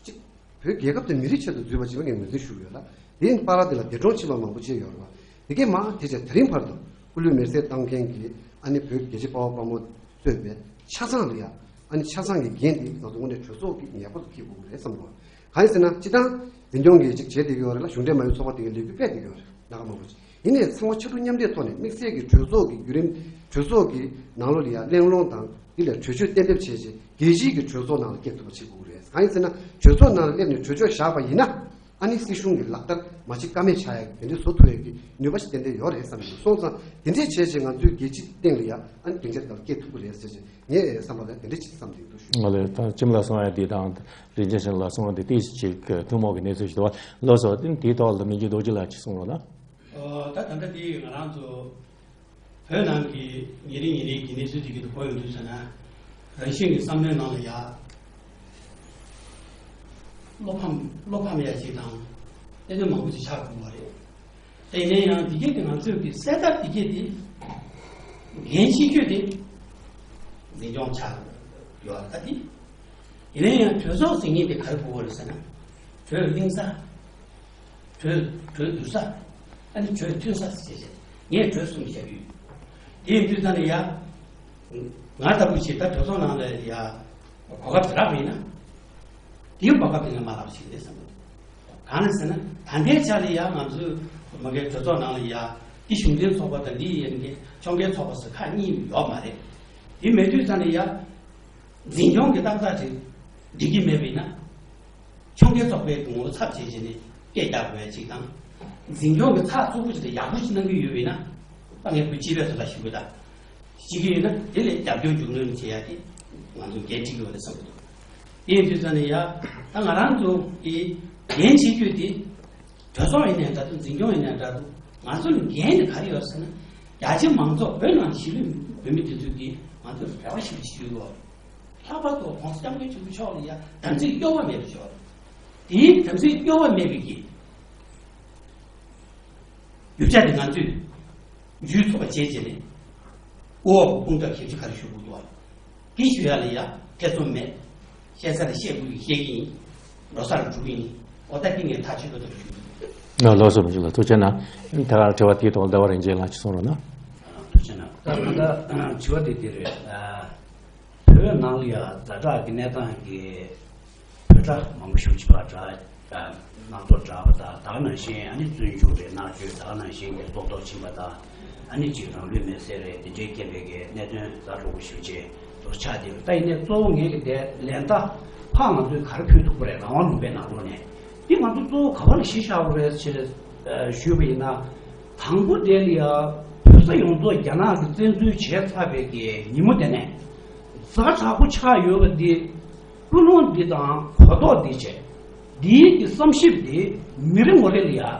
གཅིག་བོད་རྒྱལ་ཁབ་དང་མི་རིགས་ཆེད་དུ་འཛུལ་བ་ཞིག་ལ་ངས་ངོས་འཛིན་ཞུ་གི་ཡོད་ལ། དེ་ཡིན་པ་ར་དེ་ལ་འདས་གྲོངས་ཕྱིན་པ་མང་པོ་ཅིག་ཡོད་རེད་བ། དེ་གས་མ་དེ་བྱས་དེ་རིང་བར་དུ་སྐུ་ལུས་མེར་སྲེག་བཏང་མཁན་གྱི་ཨ་ནི་བོད་རྒྱལ་གཅེས་དཔའ་བོ་དཔའ་མོ་གཙོས་པའི་ཆ་ཚང་ལ་ཡ། ཨ་ནི་ཆ་ཚང་གི་འགན་དེ་ང་ཚོ་དངོས་གནས་གྲོས་ཚོགས་ཀྱིས་ངེས་པར་དུ་འཁྱེར་དགོས་ཀྱི་རེད་བསམ་གྱི་ཡོད། གང་ཡིན་ཟེར་ན་སྤྱི་བཏང་འཛིན་སྐྱོང་གིས་ཅིག་བྱས་བསྡད་ཀྱི་ཡོད་རེད་ལ། གཞུང་འབྲེལ་མ་ཡིན་ཚོགས་པ་དེ་གའི་ལས་འགུལ་སྤེལ་བསྡད་ཀྱི་ཡོད་རེད། སྣ་ཁ་མང་པོ་ཅིག་ཡིན་ནའི་ཚང་མ་ཕྱར་གྲུ་མཉམ་འདེགས་ཐོག་ནས་དམིགས་བསལ་གྱི་གྲོས་ཚོགས་ཀྱི་བརྒྱུད་རིམ། གྲོས་ཚོགས་ཀྱི་ནང་ལོགས་ལ་ཡ་གླེང་སློང་དང་དེ་ལ་གྲོས་ཆོད་གཏན་འབེབས་བྱས་རྗེས་རྒྱལ་སྤྱིའི་གི་གྲོས་ཚོགས་ནང་ལ་སྐྱེལ་ཐུབ་པ་བྱེད་དགོས་ཀྱི་རེད། གང་ཡིན་ཟེར་ན་གྲོས་ཚོགས་ནང་ལ་སླེབས་ནས་གྲོས་ཆོད་བཞག་པ་ཡིན་ན་ཨ་ནི་སྲིད་གཞུང་གིས་ལག་བསྟར་མ་བྱེད་ཀ་མེད་ཆགས་ཡ་གི་དེ་འདྲའི་བཟོ་ཐུབ་ཡ་གི་ནུས་པ་ཞིག་ཏན་ཏན་ཡོད་རེད་བསམ་གྱི་འདུག་སོང་ཙང་དེ་འདྲས་བྱས་རྗེས་ང་ཚོས་རྒྱལ་སྤྱིའི་སྟེང་ལ་ཡ་ཨ་ནི་སྡིངས་ཆ་དེ་ལ་སྐྱེལ་ཐུབ་ཀྱི་རེད་ཟེར་རྗེས་ངས་བསམ་པ་ལ་དེ་འདྲས་ཅིག་བསམ་བསྡད་འདུག་ཞུ། ང་ལ་ད་ལྕམ་ལགས་གསུང་ཡ་འདི་དང་རིན་ཆེན་ཞིང་ལགས་གསུང་བ་འདི་ཏོག་ཙམ་ཅིག་ཐུན་མོང་གི་གནས་ཚུལ་ཞིག་འདུག་བ། ལགས་སོ། དེ་དེའི་ཐོག་ལ་མི་རྗེ་རྡོ་རྗེ་ལགས་ཀྱིས་གསུང་རོགས་གནང་། ཨོ། ད་ད་ལྟ་འདི་ང་རང་ཚོ་བོད་ནང་གི་ཉིན་རེ་ཉིན་རེའི་གི་གནས་ཚུལ་དེ་གི་དུ་གོ་ཡོང་དུས་ཙ་ན། རང་བཞིན་གྱི་བསམ་བློའི་ནང་ལ་ཡ་བློ་ཕམ་བློ་ཕམ་ཡ་ཅིག་དང་གནད་དོན་མང་པོ་ཅིག་ཆགས་ཐུབ་པ་རེད། དེ་ཡིན་ན་ཡང་འདི་གས་དེ་ང་ཚོས་ཀྱི་གསལ་ཐག་འདི་གས་དེ་འགན་འཁྱེར་རྒྱུ་དེ་འཛིན་སྐྱོང་ཆགས་ཡོད་ད་དེ། ཡིན་ན་ཡང་གྲོས་ཚོགས་ཟེར་མཁན་དེ་ག་རེ་དགོས་པ་རེད་ཟེར་ན། གྲོས་གླེང་ས། གྲོས་གྲོས་བསྡུར་ས། ཨ་ནི་གྲོས་མཐུན་ས་ཟེར་བྱས་ངས་གྲོས་གསུམ་བཤད་ཀྱི་ཡོད། དེ་ཡིན་དུས་ད་ནི་ཡ། ང་ལྟ་བུ་ཞིག་ད་གྲོས་ཚོགས་ནང་ལ་ཡ་གོ་སྐབས་དེ་རག་པ་ཡིན་ན། དེའི་གོ་སྐབས་དེ་ངས་མ་བརླག་པ་ཞིག་རེད་བསམ་གྱི་འདུག་གང་ལ་ཟེར་ན་ད་ལྟའི་ཆ་ལ་ཡ་ང་ཚོའི་མ་གིའི་གྲོས་ཚོགས་ནང་ལ་ཡ་འདི་གཞུང་འབྲེལ་ཚོགས་པ་དང་འདི་ཡན་གྱི་ཕྱོགས་འགལ་ཚོགས་པ་ཟེར་ཁག་གཉིས་ཡོད་མ་རེད། དེ་མེད་དུས་ཙང་ནས་ཡ། འཛིན་སྐྱོང་གི་ཏག་ཏག་ཅིག་འགྲིག་གི་མེད་པ་ཡིན་ན། ཕྱོགས་འགལ་ཚོགས་པའི་ངོ་ཚབ་བྱེད་བྱས་ནས་སྐད་རྒྱག་དགོས་ཅིག་དང་། འཛིན་སྐྱོང་གི་ཚགས་ཚུད་པོ་ཅིག་དང་ཡག་པོ་ཅིག་གནང་གི་ཡོད་པ་ཡིན་ན། ད་ངས་བུ་སྤྱི་པའི་བཟོ་ལྟ་ཞུ་གི་ད། ཞུ་གི་ཡོད་ན་དེ་ལས་རྒྱབ་སྐྱོར་མགྱོགས་ལོན་བྱེད་ཡ་དེ་ང་ཚོ་འགན་འཁྲི་གི་ཡོད་རེད་བསམ་གི་འདུག་དེ་ཡིན་དུས་ཙང་ནས་ཡ། ད་ང་རང་ཚོ་གི་འགན་འཁྱེར་རྒྱུ་དེ། གྲོས་ཚོགས་ཡིན་ནའི་འདྲ་འདུག་འཛིན་སྐྱོང་ཡིན་ནའི་འདྲ་འདུག་ང་ཚོ་ལ་འགན་དེ་ག་རེ་ཡོད་ཟེར་ན། རྒྱ་ཆེ་མང་ཚོགས་བོད་ནང་གི་གཞིས་ལུས་བོད་མི་དེ་ཚོས་ཀྱིས་ང་ཚོར་རེ་བ་ཞིག་ཞུས་ཡོད། ལྷག་པར་དུ་༸གོང་ས་༸སྐྱབས་མགོན་ཆེན་པོ་མཆོག་ལ་ཡ་དམ་ཚིག་གཡོ་བ་མེད་པ་ཞིག་ཡོད། དེའི་དམ་ཚིག་གཡོ་བ་མེད་པའི་གི་རྒྱུ་ཆ་དེ་ང་ཚོས་འཇུས་ཐུབ་པ་བྱས་རྗེས་ནས། དབུ་འོག་གི་དཔུང་དག་ཞབས་ཕྱི་ག་རེ་ཞུ་དགོས་འདུག་བ། དེ་ཞུ་ཡ་ལ་ཡ་ཐེ་ཚོམ་མེད། བཤད་ས་ལ་བཤད་དགོས་ཀྱི་བཤད་ཀྱི་ཡིན། འགྲོ་ས་ལ་འགྲོ་གི་ཡིན། ཨོ་ད་དེ་ངས་ཐག་ཆོད་པ་ལྟར་ཞུ་གི་ཡིན། ལགས་སོ། མི་ཞུ་ལ་ཐུགས་རྗེ་གནང་། ད་དྲི་བ་དེའི་ཐོག་ཟླ་བ་རིན་ཆེན་ལགས་ཀྱིས་གསུང་རོགས་གནང་། ཐུགས་རྗེ་གནང་། ད་ད་ལྟ་དྲི་བ་དེ་འདི་རེད། བོད་ནང་ལ་ཡ་ཛ་དྲག་གི་གནས་སྟངས་ཀྱི་བོད་ཁྲ་མང་པོ་ཞེ་པོ་ཅིག་ཕར་དྲག་དམག་ཐོག་དྲག་པ་དང་། ད་ག་ནང་བཞིན་ཨ་ནི་བཙོན་འཇུག་རེད། མནར་གཅོད། ད་ག་ནང་བཞིན་གྱི་སྲོག་ཐོག་ཕྱིན་པ་དང་། ཨ་ནི་ཅིག་རང་ལུས་མེར་སྲེག་རེད། དེ་འདྲའི་རྐྱེན་པས་ཀྱི་གནད་དོན་ཛ་དྲག་པོ་ཞེ་པོ་ཅིག་ཏུ་ཆགས་བསྡད་ཡོད། ད་ཡིན་ནའི་གཙོ་བོ་ངེད་ཀྱི་དེ་ལན་ད་ཕར་ང་ཚོས་ག་རེ་ཕུལ་ཐུབ་ཀྱི་རེད། རང་དབང་ལུང་པའི་ནང་ལོགས་ནས་འདི་ང་ཚོ་གཙོ་བོ་ག་པར་ལ་གཞི་བཞག་དགོས་རེད་ཅེས་ཞུས་པ་ཡིན་ན། དང་པོ་དེ་ལ་ཡ་བོད་ས་ཡོངས་རྫོགས་རྒྱ་ནག་གིས་བཙན་འཛུལ་བྱས་ཚར་བའི་གི་ཉིན་མོ་དེ་ནས་ཛ་དྲག་པོ་ཆགས་ཡོད་པ་འདི། ཀུན་སློང་འདི་དང་གོ་རྟོགས་འདི་བྱས། འདིའི་གི་བསམ་ཞིབ་འདི་མི་རེ་ངོ་རེ་ལ་ཡ། ཨ།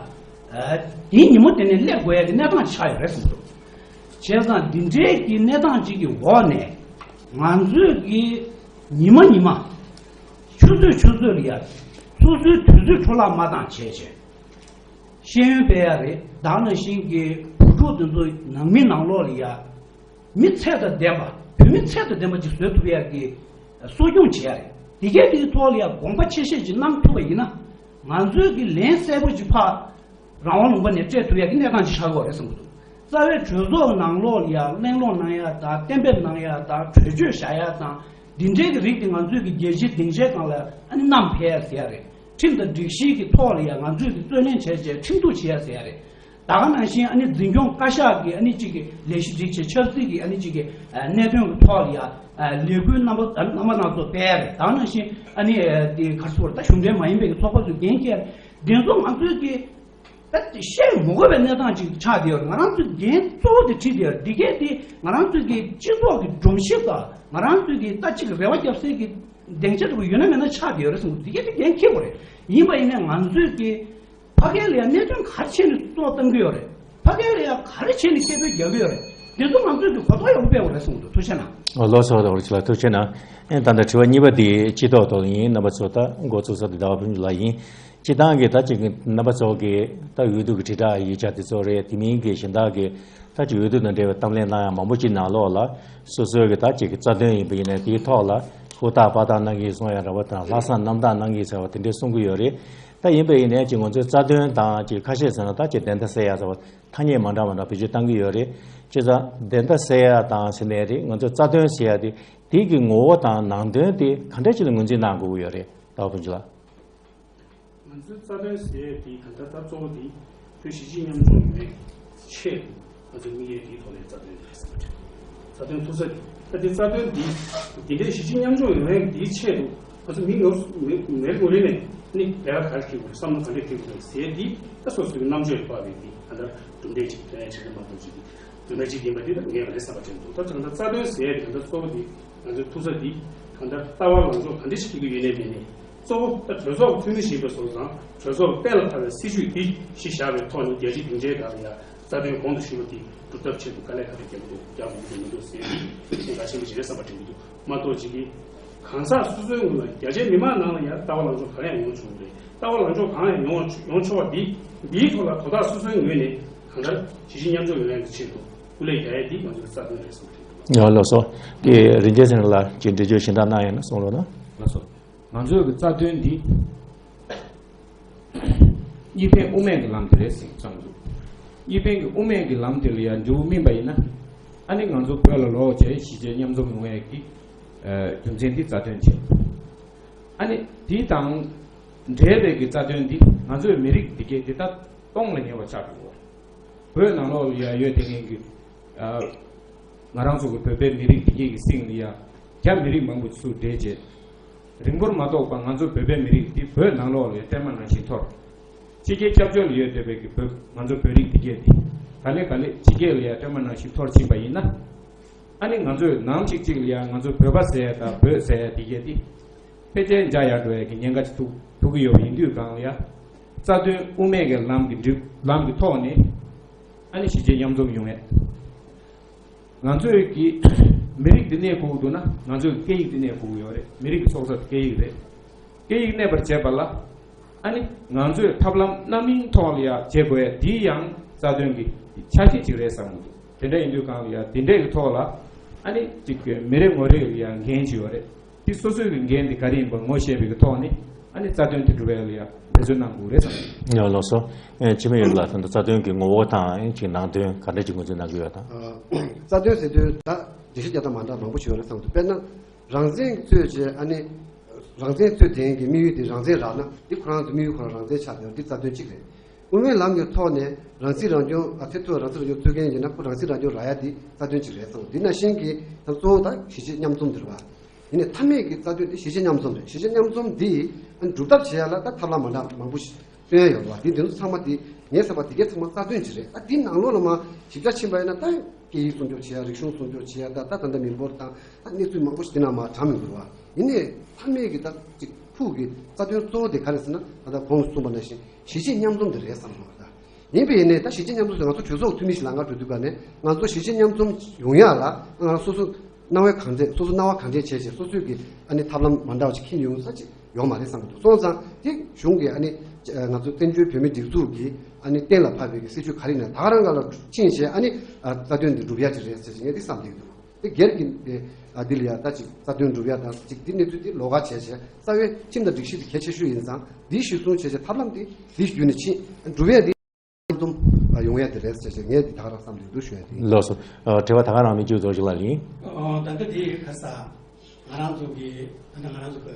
དེའི་ཉིན་མོ་དེ་ནས་སླེབས་དགོས་ཡ་གི་གནས་སྟངས་ཆགས་ཡོད་རེད་བསམ་གྱི་འདུག་བྱས་ཙང་འདི་འདྲའི་གི་གནས་སྟངས་ཅིག་གི་འོག་ནས་ང་ཚོས་གི་ཉི་མ་ཉི་མ། ཆུ་ཚོད་ཆུ་ཚོད་ལ་ཡ། སོ་སོའི་དུས་ཚོད་འཕྲོ་བརླག་མ་བཏང་བྱས་བྱས། ཤེས་ཡོན་སྤེལ་ཡ་རེད། ད་ག་ནང་བཞིན་གྱི་བུ་ཕྲུག་དེ་ཚོ་ནང་མི་ནང་ལོགས་ལ་ཡ། མི་ཚད་དང་ལྡན་པ། བོད་མི་ཚད་དང་ལྡན་པ་ཅིག་བཟོ་ཐུབ་ཡ་གི་གསོ་སྐྱོང་བྱེད་ཡ་རེད། དེ་གའི་དེའི་ཐོག་ལ་ཡ་དགོངས་པ་ཆེ་བཞེས་ཅིག་གནང་ཐུབ་པ་ཡིན་ན། ང་ཚོས་ཀྱི་ལན་གསལ་པོ་ཅིག་ཕར་རང་དབང་ལུང་པ་ནས་སྤྲད་ཐུབ་ཡ་གི་གནས་སྟངས་ཅིག་ཆགས་ཀྱི་ཡོད་རེད་བསམ་གྱི་འདུག་རྩ་བའི་གྲོས་ཚོགས་ནང་ལོགས་ལ་ཡ་གླེང་སློང་གནང་ཡ་དང་གཏན་འབེབས་གནང་ཡ་དང་གྲོས་ཆོད་བཞག་ཡ་དང་། འདི་འདྲའི་གི་རིགས་དེ་ང་ཚོས་ཀྱི་རྒྱལ་སྤྱིའི་སྡིངས་ཆའི་སྒང་ལ་ཨ་ནི་བསྣམས་ཕེབས་ཡ་ཟེར་ཡ་རེད། ཁྲིམས་དང་སྒྲིག་གཞི་གི་ཐོག་ལ་ཡང་ང་ཚོས་ཀྱི་རྩོད་ལེན་བྱས་རྗེས་ཁྲིམས་གཏུག་བྱེད་ཡ་ཟེར་ཡ་རེད། ད་ག་ནང་བཞིན་ཨ་ནི་འཛིན་སྐྱོང་བཀའ་ཤག་གི་ཨ་ནི་གཅིག་གི་ལས་གཞི་སྒྲིག་བྱས། ཆབ་སྲིད་ཀྱི་ཨ་ནི་གཅིག་གི་ཨ་གནད་དོན་གྱི་ཐོག་ལ་ཡ་ཨ་ལས་འགུལ་རྣམ་པ་རྣམ་པ་སྣ་ཚོགས་སྤེལ་ཡ་རེད། ད་ག་ནང་བཞིན་ཨ་ནི་ཨ་དེ་ག་རེ་ཟེར་དགོས་རེད། ད་གཞུང་འབྲེལ་མ་ཡིན་པའི་གི་ཚོགས་པ་ཚོས་འགན་འཁྱེར་དེ་ཚོ་ང་ཚོས་ཀྱི་ད་བཤད་མི་དགོས་པའི་གནས་སྟངས་ཅིག་ཆགས་བསྡད་ཡོད་རེད། ང་རང་ཚོས་འགན་གཙོ་བོ་དེ་འཁྲི་བསྡད་ཡོད་རེད། འདི་གས་དེ་ང་རང་ཚོས་ཀྱི་སྤྱི་ཚོགས་ཀྱི་སྒྲོམ་གཞི་དང་ང་རང་ཚོས་ཀྱི་ད་ཅིག་རེ་བ་རྒྱབ་སའི་གི་སྡིངས་ཆ་འདྲ་པོ་ཡོད་ན་མེད་ན་ཆགས་བསྡད་ཡོད་རེད་བསམ་གྱི་འདུག་འདི་གས་དེ་འགན་འཁྱེར་དགོས་རེད། ཡིན་པ་ཡིན་ནའི་ང་ཚོས་ཀྱི་ཕ་གིར་ལ་ཡ་གནད་དོན་ག་རེ་བྱས་ནས་གཙོ་བོ་བཏང་གི་ཡོད་རེད། ཕ་གིར་ལ་ཡ་ག་རེ་བྱས་ནས་སྐད་འབོད་རྒྱག་གི་ཡོད་རེད། དེ་ཚོ་ང་ཚོས་ཀྱི་གོ་རྟོགས་ཡག་པོ་སྤེལ་དགོས་རེད་བསམ་གྱི་འདུག་ཐུགས་རྗེ་གནང་། ཨོ་ལགས་སོ། ད་འོ་ཅི་ལ་ཐུགས་རྗེ་གནང་། ཨེ་ད་ལྟ་དྲི་བ་གཉིས་པ་དེ་སྤྱི་ཚོགས་ཐོག་ཡིན། རྣམ་པ་ཚོ་ད་འགོ་བཙུགས་ས་དེ་ཟླ་བ་ཕུན་ཚོགས་ལགས་ཡིན། སྤྱིར་བཏང་གི་ད་ཅིག་རྣམ་པ་ཚོ་གི་ད་འོས་བསྡུ་གི་དྲིལ་བསྒྲགས་ཡིག་ཆ་དེ་ཚོ་རེད། དེ་མིན་གྱི་གཞན་དག་གི་ད་ཅིག་འོས་བསྡུ་དང་འབྲེལ་བའི་གཏམ་གླེང་གནང་ཡག་མང་པོ་ཅིག་ནང་ལོགས་ལ་སོ་སོའི་གི་ད་ཅིག་གི་རྩ་དོན་ཡིན་པ་ཡིན་ན་དེའི་ཐོག་ལ་ཧུར་ཐག་པ་ཐག་གནང་གི་ཡིན་གསུང་ཡག་འདྲ་བོ་དང་། ལྷག་བསམ་རྣམ་དག་གནང་གི་ཡིན་ཟེར་བ་དེ་འདྲའི་གསུང་གི་ཡོད་རེད། ད་ཡིན་པ་ཡིན་ནའི་ཅིག་ང་ཚོའི་རྩ་དོན་དང་ཅིག་ཁ་ཤས་ཟེར་ན་ད་ཅིག་བདེན་མཐའ་གསལ་ཡག་ཟེར་བ་ཐ་སྙད་མ་འདྲ་མ་འདྲ་བེད་སྤྱོད་གཏང་གི་ཡོད་རེད། བྱས་ཙང་བདེན་མཐའ་གསལ་ཡག་དང་ཟེར་ནའི་རེད། ང་ཚོའི་རྩ་དོན་ཟེར་ཡག་དེ་དེ་གི་ངོ་བོ་དང་ནང་དོན་དེ་ག་འདྲ་ཅིག་ལ་ངོས་འཛིན་གནང་དགོས་ཀྱི་ཡོད་རེད། ཟླ་བ་ཕུན་ཚོགས་ལགས། ང་ཚོའི་རྩ་དོན་ཟེར་ཡས་དེ་ད་ལྟ་ད་གཙོ་བོ་དེ་བོད་གཞིས་བྱེས་མཉམ་སྐྱོང་ཡོང་ཡས་ཆེད་དུ་ང་ཚོའི་དམིགས་ཡུལ་དེའི་ཐོག་ནས་རྩ་དོན་རེད་ཟེར་བ་རེད། རྩ་དོན་ཐུག་ས་དེ་ད་དེ་རྩ་དོན་འདི་འདི་འདྲའི་གཞིས་བྱེས་མཉམ་སྐྱོང་ཡོང་ཡས་དེའི་ཆེད་དུ་ང་ཚོ་མི་ངོ་མི་མི་ངོ་རེ་ནས་ནི་ལས་ཀ་ག་རེ་བྱེད་དགོས་རེད། བསམ་བློ་ག་འདྲས་འཁྱེར་དགོས་རེད་ཟེར་དེ་ད་སོ་སོའི་རྣམ་དཔྱོད་ལ་དཔག་པའི་དེ་ད་ལྟ་གྲུབ་འབྲས་ཅིག་ཐོན་ཡས་ཆེད་དུ་མ་གཏོགས་ཅིག་གི་དོན་འབྲས་ཅིག་ཡིན་པ་དེ་ད་ངས་རེད་བསམ་པ་དྲན་འདུག་ད་ད་ལྟ་རྩ་དོན་ཟེར་ཡས་དེ་ད་ལྟ་གཙོ་བོ་དེ་ང་ཚོའི་ཐུག་ས་དེ་གང་ལྟར་ལྟ་བ་ལངས་ཕྱོགས་ག་འདྲ་ཞིག་ཐུག་གི་ཡོད་ནའི་མེད་ནའི་གཙོ་བོ་ད་གྲོས་ཚོགས་འཐུས་མི་ཞིག་ཡིན་པ་སོང་ཙང་གྲོས་ཚོགས་གཏན་ལ་ཕབ་པའི་སྲིད་བྱུས་འདི་གཞི་བཞག་པའི་ཐོག་ནས་རྒྱལ་སྤྱིའི་སྡིངས་ཆའི་སྒང་ལ་ཡང་རྩ་དོན་གོང་དུ་ཞུས་པ་འདི་སྒྲུབ་ཐབས་ཆེད་དུ་དཀའ་ལས་ཁག་པོ་རྒྱག་གི་འདུག་རྒྱག་དགོས་ཀྱི་འདུག་མི་འདུག་ཟེར་ཡ་འདི་གལ་ཆེན་པོ་ཞིག་རེད་བསམ་པ་དྲན་གྱི་འདུག་མ་གཏོགས་ཅིག་གིས་གང་ཟག་སོ་སོའི་ངོས་ལ་རྒྱ་ཆེའི་མི་མང་ནང་ལ་ཡང་ལྟ་བ་ལངས་ཕྱོགས་གང་ཡང་ཡོང་ཆོག་གི་རེད། ལྟ་བ་ལངས་ཕྱོགས་གང་ཡང་ཡོང་ཡོང་ཆོག་པ་འདི་འདིའི་ཐོག་ལ་དོ་བདག་སོ་སོའི་ངོས་ནས་གང་ལྟར་གཞིས་བྱེས་མཉམ་སྐྱོང་ཡོང་ཡག་གི་ཆེད་དུ་སྐུ་ལས་རྒྱག་ཡས་འདི་ང་ཚོའི་རྩ་དོན་རེད་བསམ་གྱི་འདུག་ཡང་ལགས་སོ། དེ་རིན་ཆེན་ཚེ་རིང་ལགས་ཀྱིས་འགྲེལ་བརྗོད་གཞན་དག་གནང་ཡོད་ན་གསུང་རོགས་གནང་། ལགས་སོ། ང་ཚོའི་གི་རྩ་དོན་འདི་གཉིས་ཕན་དབུ་མའི་གི་ལམ་དེ་རེད་ཟེར་བསམ་འདུག་གཉིས་ཕན་གྱི་དབུ་མའི་གི་ལམ་དེ་ལ་ཡང་འགྱུར་བ་སྨིན་པ་ཡིན་ན། ཨ་ནི་ང་ཚོ་བོད་ལ་ལོག་བྱས་གཞིས་བྱེས་མཉམ་འཛོམས་ཡོང་ཡས་ཀྱི་ཨ་རྒྱུ་མཚན་འདི་རྩ་དོན་བྱས། ཨ་ནི་དེ་དང་འབྲེལ་བའི་གི་རྩ་དོན་འདི་ང་ཚོའི་མི་རིགས་འདི་གས་འདི་ལྟ་སྟོང་ལ་ཉེ་བ་ཆགས་འགྲོ་གི་རེད། བོད་ནང་ལོགས་ལ་ཡ་ཡོད་དེ་མཁན་གྱི་ཨ་ང་རང་ཚོ་གི་བོད་པའི་མི་རིགས་འདི་གས་ཀྱི་སྟེང་ལ་ཡ་རྒྱ་མི་རིགས་མང་པོ་ཚུར་འདྲེས་བྱས། རིང་པོར་མ་ཐོགས་པར་ང་ཚོ་བོད་པའི་མི་རིགས་འདི་བོད་ནང་ལོགས་ལ་ཡ་བརྟན་མ་ནང་བཞིན་འཐོར། ཕྱི་རྒྱལ་སྐྱབས་བཅོལ་ལ་ཡོད་བསྡད་པའི་གི་བོད་ང་ཚོ་བོད་རིགས་འདི་གས་འདི་ག་ལེ་ག་ལེ་ཕྱི་རྒྱལ་ལ་ཡ་བརྟན་མ་ནང་བཞིན་འཐོར་ཕྱིན་པ་ཡིན་ན། ཨ་ནི་ང་ཚོས་ནམ་ཞིག་ཅིག་ལ་ཡ་ང་ཚོ་བོད་པ་ཟེར་ཡ་དང་བོད་ཟེར་ཡ་འདི་གས་འདི། ཕལ་ཆེར་འཇགས་ཡར་འགྲོ་ཡ་གི་ཉེན་ཁ་ཅིག་ཐུག་ཐུག་གི་ཡོད་པ་ཡིན་དུས་གང་ལ་ཡ། རྩ་དོན་དབུ་མའི་གི་ལམ་གི་འགྲིག་ལམ་གི་ཐོག་ནས་ཨ་ནི་གཞིས་བྱེས་མཉམ་འཛོམས་ཡོང་ཡས། ང་ཚོའི་གི་མི་རིགས་འདི་གནས་དགོས་ཀྱི་འདུག་ན་ང་ཚོའི་སྐད་ཡིག་འདི་གནས་དགོས་ཀྱི་ཡོད་རེད། མི་རིགས་ཀྱི་ཚོགས་གཙོ་དེ་སྐད་ཡིག་རེད། སྐད་ཡིག་གནས་པར་བྱེད་པ་ལ་ཨ་ནི་ང་ཚོས་ཐབས་ལམ་སྣ་མིན་ཐོག་ལ་ཡ་བྱེད་དགོས་ཡ་འདི་ཡང་རྩ་དོན་གི་ཆ་ཤས་ཅིག་རེད་བསམ་གྱི་འདུག་དེ་འདྲ་ཡིན་དུས་གང་ལ་ཡ་དེ་འདྲའི་གི་ཐོག་ལ་ཨ་ནི་ཅིག་མི་རེ་ངོ་རེ་ལ་ཡ་འགན་ཅིག་ཡོད་རེད། དེ་སོ་སོའི་གི་འགན་དེ་ག་རེ་ཡིན་པ་ངོ་ཤེས་པའི་གི་ཐོག་ནས་ཨ་ནི་རྩ་དོན་དེ་སྒྲུབ་ཡ་ལ་ཡ་འབད་བརྩོན་གནང་དགོས་རེད་བསམ་གྱི་འདུག་ཡང་ལགས་སོ། ཨེ་འཆི་མེད་ཡོན་ལགས་ད་ལྟ་རྩ་དོན་གྱི་ངོ་བོ་དང་ཨེ་ཅིག་ནང་དོན་ག་འདྲ་ཅིག་ངོས་འཛིན་གནང་གི་ཡོད་དམ། ཨ་རྩ་དོན་ཟེར་དུས་ད་འགྲེལ་བཤད་རྒྱག་སྟངས་མ་འདྲ་མང་པོ་ཞིག་ཡོད་རེད་བསམ་གྱི་འདུག་དཔེར་ན། རང་བཙན་རྩོད་བྱས་ཨ་ནི། རང་བཙན་རྩོད་མཁན་གྱི་དམིགས་ཡུལ་དེ་རང་བཙན་རག་ན་འདི་ཁོ་རང་ཚོའི་དམིགས་ཡུལ་ཁོ་རང་རང་བཙན་ཆགས་བསྡད་པ་འདི་རྩ་དོན་གཅིག་རེད། དབུ་མའི་ལམ་གྱི་ཐོག་ནས་རང་སྲིད་རང་སྐྱོང་ཨ་ཚད་མཐོའི་རང་སྲིད་རང་སྐྱོང་རྩོད་མཁན་ཡིན་ན་ཁོ་རང་སྲིད་རང་སྐྱོང་རག་ཡ་འདི་རྩ་དོན་གཅིག་རེད་བསམ་གྱི་འདུག་འདི་ནང་བཞིན་གྱི་ད་གཙོ་བོ་ད་གཞིས་བྱེས་མཉམ་འཛོམས་འདི་རེད་བ། ཡིན་ནའི་མཐའ་མའི་གི་རྩ་དོན་དེ་གཞིས་བྱེས་མཉམ་འཛོམས་རེད། གཞིས་བྱེས་མཉམ་འཛོམས་འདི་ཨ་ནི་སྒྲུབ་ཐབས་བྱེད་ཡ་ལ་ད་ཐབས་ལམ་མ་འདྲ་མང་པོ་ཞིག་སྟོན་ཡ་ཡོད་རེད་བ། འདི་འདི་ཚོ་ཚང་མ་དེ་ངས་བསམ་པ་དེ་གས་ཚང་མ་རྩ་དོན་གཅིག་རེད། ཨ་འདི་ནང་ལོགས་ལ་མ་ཞིབ་ཆ་ཕྱིན་པ་ཡིན་ན་ད་སྐད་ཡིག་སྲུང་སྐྱོབ་བྱེད་ཡ། རིག་གཞུང་སྲུང་སྐྱོབ་བྱེད་ཡ། ད་ད་ད་ལྟ་མི་འབོར་དང་ད་གནས་ཚུལ་མང་པོ་ཞིག་དེ་ནང་མ་དྲངས་མི་དགོས་བ། ཡིན་ནའི་མཐའ་མའི་གི་ད་ཅིག་ཕུགས་ཀྱི་རྩ་དོན་གཙོ་བོ་དེ་ག་རེ་ཟེར་ན་ད་ལྟ་གོང་དུ་གསུངས་པ་ནང་བཞིན་གཞིས་བྱེས་མཉམ་འཛོམས་དེ་རེད་བསམ་སོང་བ། ད་ཡིན་པས་ཡིན་ནའི་ད་གཞིས་བྱེས་མཉམ་འཛོམས་ཟེར་ང་ཚོ་གྲོས་ཚོགས་འཐུས་མི་ཞིག་ལམ་ཁར་འགྲོ་དུས་ག་ནས་ང་ཚོ་གཞིས་བྱེས་མཉམ་འཛོམས་ཡོང་ཡ་ལ་ང་རང་སོ་སོ་སྣང་བ་གང་དྲན་སོ་སོ་སྣང་བ་གང་དྲན་བྱས་བྱས་སོ་སོའི་གི་ཨ་ནི་ཐབས་ལམ་མ་འདྲ་བ་ཅིག་འཁྱེར་ཡོང་ས་ཅིག་ཡོད་མ་རེད་བསམ་གྱི་འདུག་སོང་ཙང་དེ་གཞུང་གི་ཨ་ནི་ང་ཚོ་བཙན་བྱོལ་བོད་མིའི་སྒྲིག་འཛུགས་ཀྱི་ཨ་ནི་གཏན་ལ་ཕབ་པའི་གི་སྲིད་བྱུས་ག་རེ་ཡིན་ན་ད་ག་རང་ག་ལ་ཕྱིན་བྱས་ཨ་ནི་རྩ་དོན་འདི་སྒྲུབ་ཡ་ཅིག་རེད་ཟེར་བྱས་ངས་འདི་བསམ་བསྡད་ཀྱི་འདུག་དེ་སྒེར་གྱི་འདི་ལ་ཡ་ད་ཅིག་རྩ་དོན་སྒྲུབ་ཡ་དང་ཅིག་འདི་གནས་ཚུལ་འདི་ལོགས་ཀ་བྱས་བྱས་རྩ་བའི་ཁྲིམས་དང་སྒྲིག་གཞི་འདི་གལ་ཆེ་ཤོས་ཡིན་ཙང་འདི་གཞིར་བཟུང་བྱས་བྱས་ཐབས་ལམ་འདི་འདི་བརྒྱུད་ནས་ཕྱིན་སྒྲུབ་ཡ་འདི། འཛོམས་ཡོང་ཡ་དེ་རེད་ཟེར་བྱས་ངས་འདི་ད་ག་རང་བསམ་བློ་འདུག་ཞུ་ཡ་དེ་ཡིན། ལགས་སོ། ཨ་དྲི་བ་ད་ག་རང་མི་བཅུ་རྫོགས་ཤིག་ལ་ཡིན། ཨ་ད་ལྟ་དེ་ཁ་ས་ང་རང་ཚོ་གི་ད་ལྟ་ང་རང་ཚོ་གི་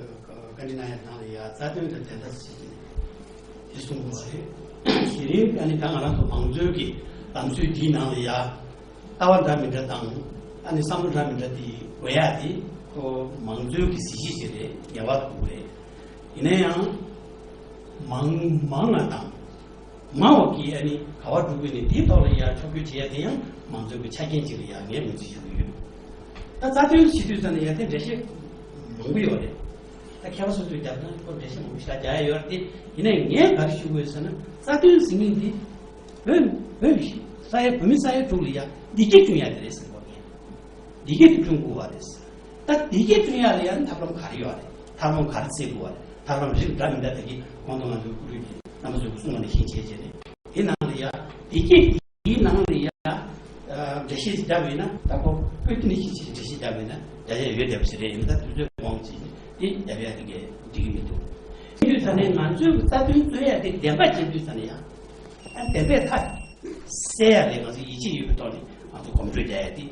བཀའ་འདྲི་གནང་ཡ་ནང་ལ་ཡ་རྩ་དོན་དང་བདེན་མཐའ་ཟེར་གྱི་དེ་གསུང་དགོས་པ་རེད། དེ་རིང་ཨ་ནི་ད་ང་རང་ཚོ་མང་གཙོའི་གི་ལམ་སྲོལ་འདིའི་ནང་ལ་ཡ་ལྟ་བ་འདྲ་མི་འདྲ་དང་ཨ་ནི་བསམ་བློ་འདྲ་མི་འདྲ་དེ་དགོས་ཡ་དེ་ཁོ་མང་གཙོའི་གི་གཟི་བརྗིད་ཅིག་རེད། ངེས་པར་དུ་རེད། ཡིན་ན་ཡང་མང་མང་ང་དང་། མང་བ་གིས་ཨ་ནི་ག་བ་སྒྲུབ་དགོས་ནས་དེའི་ཐོག་ལ་ཡར་ཕྱོགས་བསྐྱོད་བྱེད་ཡ་དེ་ཡང་མང་གཙོའི་གི་ཆ་རྐྱེན་ཅིག་ལ་ཡར་ངས་ངོས་འཛིན་ཞུ་གི་ཡོད། ད་རྩ་དོན་བྱེད་དུས་ཙམ་ནས་ཡ་དེ་འགྲེལ་བཤད་མང་པོ་ཡོད་རེད། ད་མཁས་པ་སོ་སོས་རྒྱབ་ན་ཁོ་འགྲེལ་བཤད་མང་པོ་ཞིག་རྒྱག་ཡ་ཡོད་རེད་དེ། ཡིན་ནའི་ངས་ག་རེ་ཞུ་དགོས་ཟེར་ན་རྩ་དོན་ཟེར་མཁན་འདི་བོད་བོད་ས་ཡ་བོད་མི་ས་ཡ་དྲུག་ལ་ཡ་བདེ་སྐྱིད་བསྐྲུན་ཡ་དེ་རེད་ཟེར་གོ་ངས། བདེ་སྐྱིད་དེ་བསྐྲུན་དགོས་པ་རེད། ད་བདེ་སྐྱིད་བསྐྲུན་ཡ་ལ་ཡང་ཐབས་ལམ་ག་རེ་ཡོད་རེད། ཐབས་ལམ་ག་རེ་བཙལ་དགོས་པ་རེད། ཐབས་ལམ་རིགས་འདྲ་མི་འདྲ་དག་གིས་གོང་དུ་ང་ཚོའི་སྐུ་རུས་ཀྱི་རྣམ་པ་ཚོས་གསུངས་པ་ནང་བཞིན་བྱས་བྱས་ནས། དེའི་ནང་ལ་ཡ། བདེ་སྐྱིད་དེའི་ནང་ལ་ཡ། འགྲེལ་བཤད་ཅིག་བརྒྱབ་པ་ཡིན་ན། ད་ཁོ་བོད་བསྟན་ཞིག་ཅིག་འགྲེལ་བཤད་བརྒྱབ་པ་ཡིན་ན་རྒྱ་ཡ་ཡོད་བསྡད་པ་ཞིག་རེད། ཡིན་ད་དུས་ཚོད་གོང་ཅིག་དེ་རྒྱབ་ཡ་དེ་གས་འགྲིག་གི་མི་འདུག་དེ་དུས་ཙ་ནས་ང་ཚོའི་རྩ་དོན་རྩོད་ཡ་དེ་བདེན་པ་བྱེད་དུས་ཙ་ནས་ཡ། ཨ་བདེན་པའི་མཐའ་གསལ་ཡ་ལས་ང་ཚོ་ཡིད་ཆེས་ཡོད་པའི་ཐོག་ནས་ང་ཚོ་གོམ་བགྲོད་རྒྱག་ཡ་དེ་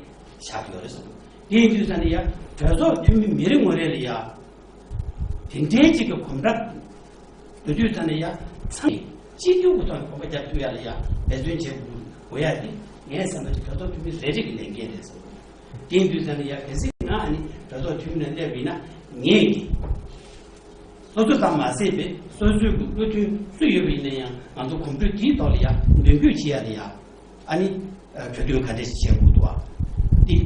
ཆགས་ཀྱི་ཡོད་རེད་བསམ། དེ་ཡིན་དུས་ཙ་ནས་ཡ། གྲོས་ཚོགས་འཐུས་མི་མི་རེ་ངོ་རེ་ལ་ཡ། དེ་འདྲའི་གཅིག་གི་གོམ་སྟབས་སྡོད་དུས་ཙ་ནས་ཡ། ཚང་མས་གཅིག་གྱུར་གྱི་ཐོག་ནས་གོམ་པ་རྒྱབ་ཐུབ་ཡ་ལ་ཡ་འབད་བརྩོན་བྱེད་དགོས་ཡ་དེ་ངས་བསམ་པ་ཅིག་གྲོས་ཚོགས་འཐུས་མི་རེ་རེ་གི་ལས་འགན་རེད་བསམ། དེ་ཡིན་དུས་ཙ་ནས་ཡ། གལ་སྲིད་ང་ཨ་ནི་གྲོས་ཚོགས་འཐུས་མི་ནང་སླེབས་པ་ཡིན་ན། ངས་ཀྱི་སོ་སོ་ཙམ་མ་ཟད་པའི་སོ་སོའི་གི་བློ་མཐུན་སུ་ཡོད་པ་ཡིན་ན་ཡང་ང་ཚོ་གོམ་བགྲོད་དེའི་ཐོག་ལ་ཡ་མདུན་སྐྱོད་བྱེད་ཡ་ལ་ཡ། ཨ་ནི་གྲོས་མཐུན་ག་འདྲས་ཤིག་བྱེད་དགོས་འདུག་བ། འདི་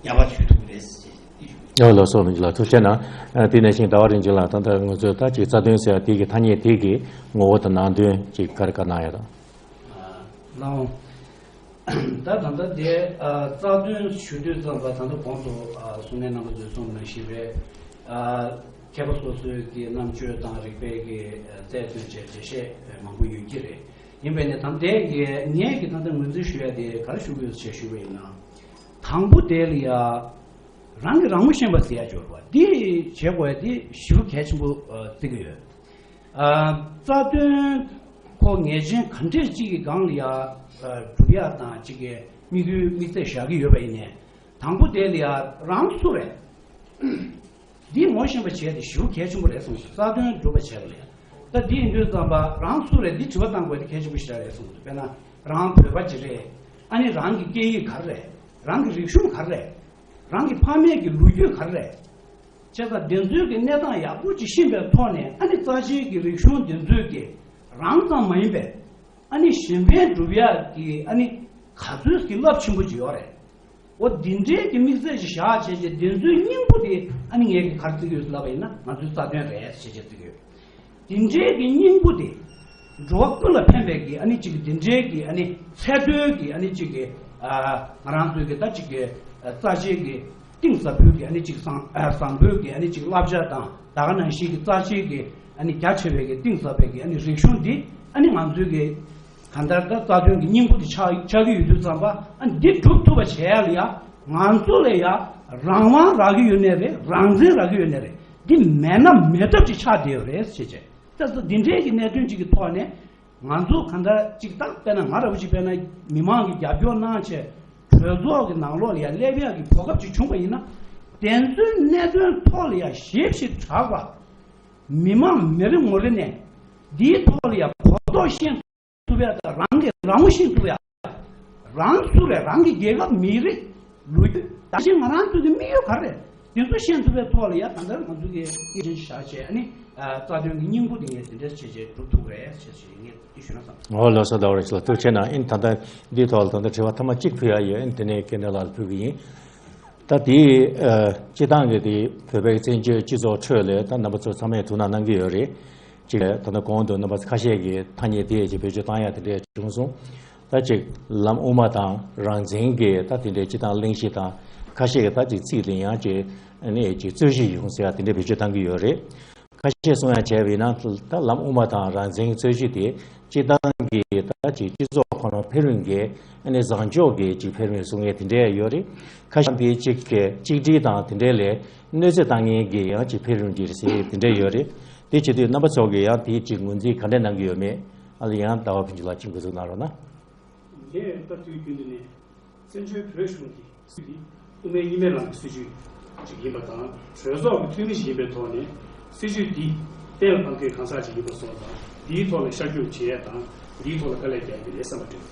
ཉར་བ་བྱེད་ཐུབ་ཀྱི་རེད་ཟེར་ཅིག་ཞུ། ཡོད་ལགས་སོ། མི་ལ་ཐུགས་རྗེ་གནང་། དེ་ནས་ཤིང་ཟླ་བ་རིན་ཆེན་ལགས། ད་ལྟ་ང་ཚོས་ད་ཅིག་རྩ་དོན་ཟེར་ཡ་དེ་གི་ཐ་སྙད་དེ་གི་ངོ་བོ་དང་ནང་དོན་ཅིག་ག་རེ་བཀའ་གནང་ཡ་དང་། ལགས་འོང་། ད་ད་ལྟ་དེ་རྩ་དོན་ཞུ་དུས་ཙམ་པ་ད་ལྟ་གོང་དུ་གསུང་མཁན་རྣམ་པ་ཚོས་གསུངས་པ་ནང་བཞིན་རེད། མཁས་པ་སོ་སོའི་གི་རྣམ་དཔྱོད་དང་རིག་པའི་གི་རྩལ་བཏོན་བྱས་འགྲེལ་བཤད་མང་པོ་ཡོད་ཀྱི་རེད། ཡིན་པས་ནས་ད་ལྟའི་གི་ངས་གི་ད་ལྟ་ངོས་འཛིན་ཞུ་ཡ་དེ་ག་རེ་ཞུ་དགོས་ཞེས་ཞུ་བ་ཡིན་ན། དང་པོ་དེ་ལ་ཡ། རང་གིས་རང་ངོ་ཤེས་པ་ཟེར་ཡ་སྦྱོར་བ་འདི་བྱེད་དགོས་ཡ་དེ་ཞེ་པོ་གལ་ཆེན་པོ་བརྩི་གི་ཡོད། རྩ་དོན་ཁོ་ངེས་ཅན་ག་འདྲས་ཅིག་གི་སྒང་ལ་ཡ་སྒྲུབ་ཡ་དང་ཅིག་གི་དམིགས་ཡུལ་དམིགས་ཚད་བཞག་གི་ཡོད་པ་ཡིན་ནའི། དང་པོ་དེ་ལ་ཡ་རང་སུ་རེད། འདི་ངོ་ཤེས་པ་བྱས་ཏེ་ཞེ་པོ་གལ་ཆེན་པོ་རེད་གསུངས་སོང་། རྩ་དོན་སྒྲུབ་པ་བྱས་པ་ལ་ཡ། ད་འདི་ཡིན་དུས་ཙམ་པ་རང་སུ་རེད་འདི་དྲི་བ་བཏང་དགོས་དེ་གལ་ཆེན་པོ་ཞིག་རེད་གསུངས་སོང་། དཔེར་ན་རང་བོད་པ་ཅིག་རེད། ཨ་ནི་རང་གི་སྐད་ཡིག་ག་རེ་རེད། རང་གི་རིག་གཞུང་ག་རེ་རེད། རང་གི་ཕ་མེས་ཀྱི་ལོ་རྒྱུས་ག་རེ་རེད། བྱས་ཙང་དེ་ཚོའི་གི་གནས་སྟངས་ཡག་པོ་ཅིག་ཤེས་པའི་ཐོག་ནས། ཨ་ནི་རྩ་ཆེའི་གི་རིག་གཞུང་དེ་ཚོའི་གི་རང་ཙམ་མ་ཡིན་པའི། ཨ་ནི་གཞན་ཕན་སྒྲུབ་ཡག་གི་ཨ་ནི་ག་ཚོད་ཀྱི་རླབས་ཆེན་པོ་ཅིག་ཡོད་རེད། འོ་འདི་འདྲའི་གི་དམིགས་བསལ་ཅིག་བཞག་བྱས་བྱས་དེ་ཚོའི་སྙིང་པོ་དེ་ཨ་ནི་ངས་གི་ག་རེ་བརྩི་གི་ཡོད་ལབ་པ་ཡིན་ན་ང་ཚོའི་རྩ་དོན་རེད་ཟེར་བྱས་བརྩི་གི་ཡོད། དེ་འདྲའི་གི་སྙིང་པོ་དེ་འགྲོ་བ་ཀུན་ལ་ཕན་པའི་གི་ཨ་ནི་ཅིག་དེ་འདྲའི་གི་ཨ་ནི་ཚད་མཐོའི་གི་ཨ་ནི་ཅིག་གི་ཨ་ང་རང་ཚོའི་གི་ད་ཅིག་གི་ཨ་རྩ་ཆེའི་གི་གཏིང་ཟབ་པོའི་གི་ཨ་ནི་ཅིག་བཟང་ཨ་བཟང་པོའི་གི་ཨ་ནི་ཅིག་བསླབ་བྱ་དང་། ད་ག་ནང་བཞིན་གི་རྩ་ཆེའི་གི་ཨ་ནི་རྒྱ་ཆེ་བའི་གི་གཏིང་ཟབ་པའི་གི་ཨ་ནི་རིག་གཞུང་འདི་ཨ་ནི་ང་ཚོའི་གི་གང་ལྟར་ད་རྩ་དོན་གྱི་སྙིང་པོ་དེ་ཆགས་ཆགས་ཀྱི་ཡོད་དུས་ཙམ་པ། ཨ་འདི་སྒྲུབ་ཐུབ་པ་བྱེད་ཡ་ལ་ཡ་ང་ཚོ་ལ་ཡ་རང་དབང་རག་གི་ཡོད་ནའི་རེད། རང་བཙན་རག་གི་ཡོད་ནའི་རེད། འདི་མེད་ན་མེད་ཐབས་ཅིག་ཆགས་བསྡད་ཡོད་རེད་ཟེར་བྱས། ད་གཟོད་འདི་འདྲའི་གི་གནད་དོན་ཅིག་གི་ཐོག་ནས་ང་ཚོ་གང་ལྟར་ཅིག་ད་དཔེར་ན་ང་འདྲ་བོ་ཅིག་དཔེར་ན་མི་མང་གི་རྒྱབ་སྐྱོར་གནང་བྱས་གྲོས་ཚོགས་ཀྱི་ནང་ལོགས་ལ་ཡ་སླེབས་ཡག་གི་གོ་སྐབས་ཅིག་བྱུང་བ་ཡིན་ན། དེ་ཚོའི་གནད་དོན་ཐོག་ལ་ཡ་ཞིབ་ཞིབ་དྲག་པ། མི་མང་མི་རེ་ངོ་རེ་ནས་འདིའི་ཐོག་ལ་ཡ་གོ་རྟོགས་ཤེས་ཐུབ་ཡ་དང་། རང་གི་རང་ངོ་ཤེས་ཐུབ་ཡ། རང་སུ་རེད། རང་གི་རྒྱལ་ཁབ་མི་རིགས་ལོ་རྒྱུས། ད་ཕྱིན་ང་རང་ཚོ་གི་དམིགས་ཡུལ་ག་རེ་རེད། དེ་ཚོ་ཤེས་ཐུབ་པའི་ཐོག་ལ་ཡ་ད་ལྟ་ང་ཚོ་གི་སྐད་ཆ་བཞག་བྱས། ཨ་ནི་རྩ་དོན་གྱི་སྙིང་པོ་དེ་ངས་དེ་འདྲ་བྱས་བྱས་སྒྲུབ་ཐུབ་རེད་ཅེས་ཞུས་ན་བསམ། འོ་ལགས་སོ། ཟླ་བ་རིན་ཆེན་ལགས་ཐུགས་རྗེ་གནང་། ཨིན་ད་ལྟ་འདིའི་ཐོག་ལ་ད་ལྟ་དྲི་བ་ཐ་མ་གཅིག་ཕུལ་ཡ་ཡོད། ཨིན་དེ་ནས་སྐལ་ལྡན་ལགས་ལ་ཕུལ་གི་ཡིན། ད་དེ་ཨ་སྤྱི་བཏང་གི་དེ་བོད་པའི་བཙན་བྱོལ་སྤྱི་ཚོགས་ཁྲོད་ལ་ད་རྣམ་པ་ཚོ་ཚང་མས་ཐུགས་སྣང་གནང་གི་ཡོད་རེད། གཅིག་ད་ལྟ་གོང་དུ་རྣམ་པ་ཁ་ཤས་ཀྱིས་ཐ་སྙད་དེ་ཅིག་བེད་སྤྱོད་བཏང་ཡ་དེ་འདྲས་བྱུང་སོང་། ད་ཅིག་ལམ་དབུ་མ་དང་རང་བཙན་གྱི་ད་དེ་འདྲས་སྤྱི་བཏང་གླེང་གཞི་དང་ཁ་ཤས་ཀྱིས་ད་ཅིག་ཚིག་དེ་ཡང་ཅིག་ཨ་ནི་ཅིག་རྩོད་གཞི་ཡོང་ཟེར་ཡ་དེ་འདྲས་བེད་སྤྱོད་བཏང་གི་ཡོད་རེད། ཁ་ཤས་གསུང་ཡ་བྱས་པ་ཡིན་ན། ད་ལམ་དབུ་མ་དང་རང་བཙན་གྱི་རྩོད་གཞི་དེ་སྤྱི་བཏང་གི་ད་ཅིག་སྤྱི་ཚོགས་ཁོ་རང་ཕན་རུང་གི་ཨ་ནི་བཟང་ཕྱོགས་ཀྱི་ཅིག་ཕན་རུང་གསུང་མཁན་དེ་འདྲས་ཡོད་རེད། ཁ་ཤས་དེ་གཅིག་གི་གཅིག་སྒྲིལ་དང་དེ་འདྲས་ལ་གནོད་འཚེ་བཏང་མཁན་གྱི་ཡང་ཅིག་ཕན་རུང་གི་རེད་ཟེར་དེ་འདྲས་ཡོད་རེད། དེ་བྱེད་དུས་རྣམ་པ་ཚོ་གིས་ཡང་དེའི་ཅིག་ངོས་འཛིན་ག་འདྲས་གནང་གི་ཡོད་མེད། ཨ་ལ་ཡང་ཟླ་བ་ཕུན་ཚོགས་ལགས་ཅིག་འགོ་འཛུགས་གནང་རོགས་གནང་། ངས་སྐབས་དུས་རྒྱུན་དུ་ནས་བཙན་བྱོལ་བོད་གཞུང་གི་སྲིད་དེ་དབུ་མའི་གཉིས་སྨན་ལམ་གྱི་སྲིད་བྱུས་ཅིག་ཡིན་པ་དང་། གྲོས་ཚོགས་ཀྱི་འཐུས་མི་ཞིག་ཡིན་པའི་ཐོག་ནས་སྲིད་བྱུས་འདི་གཏན་ལ་ཕབ་མཁན་གང་ཟག་ཅིག་ཡིན་པ་སོང་ཙང་། འདིའི་ཐོག་ལ་ཤར་རྒྱུག་བྱེད་ཡས་དང་འདིའི་ཐོག་ལ་དཀའ་ལས་རྒྱག་གི་རེད་བསམ་པ་འདུག་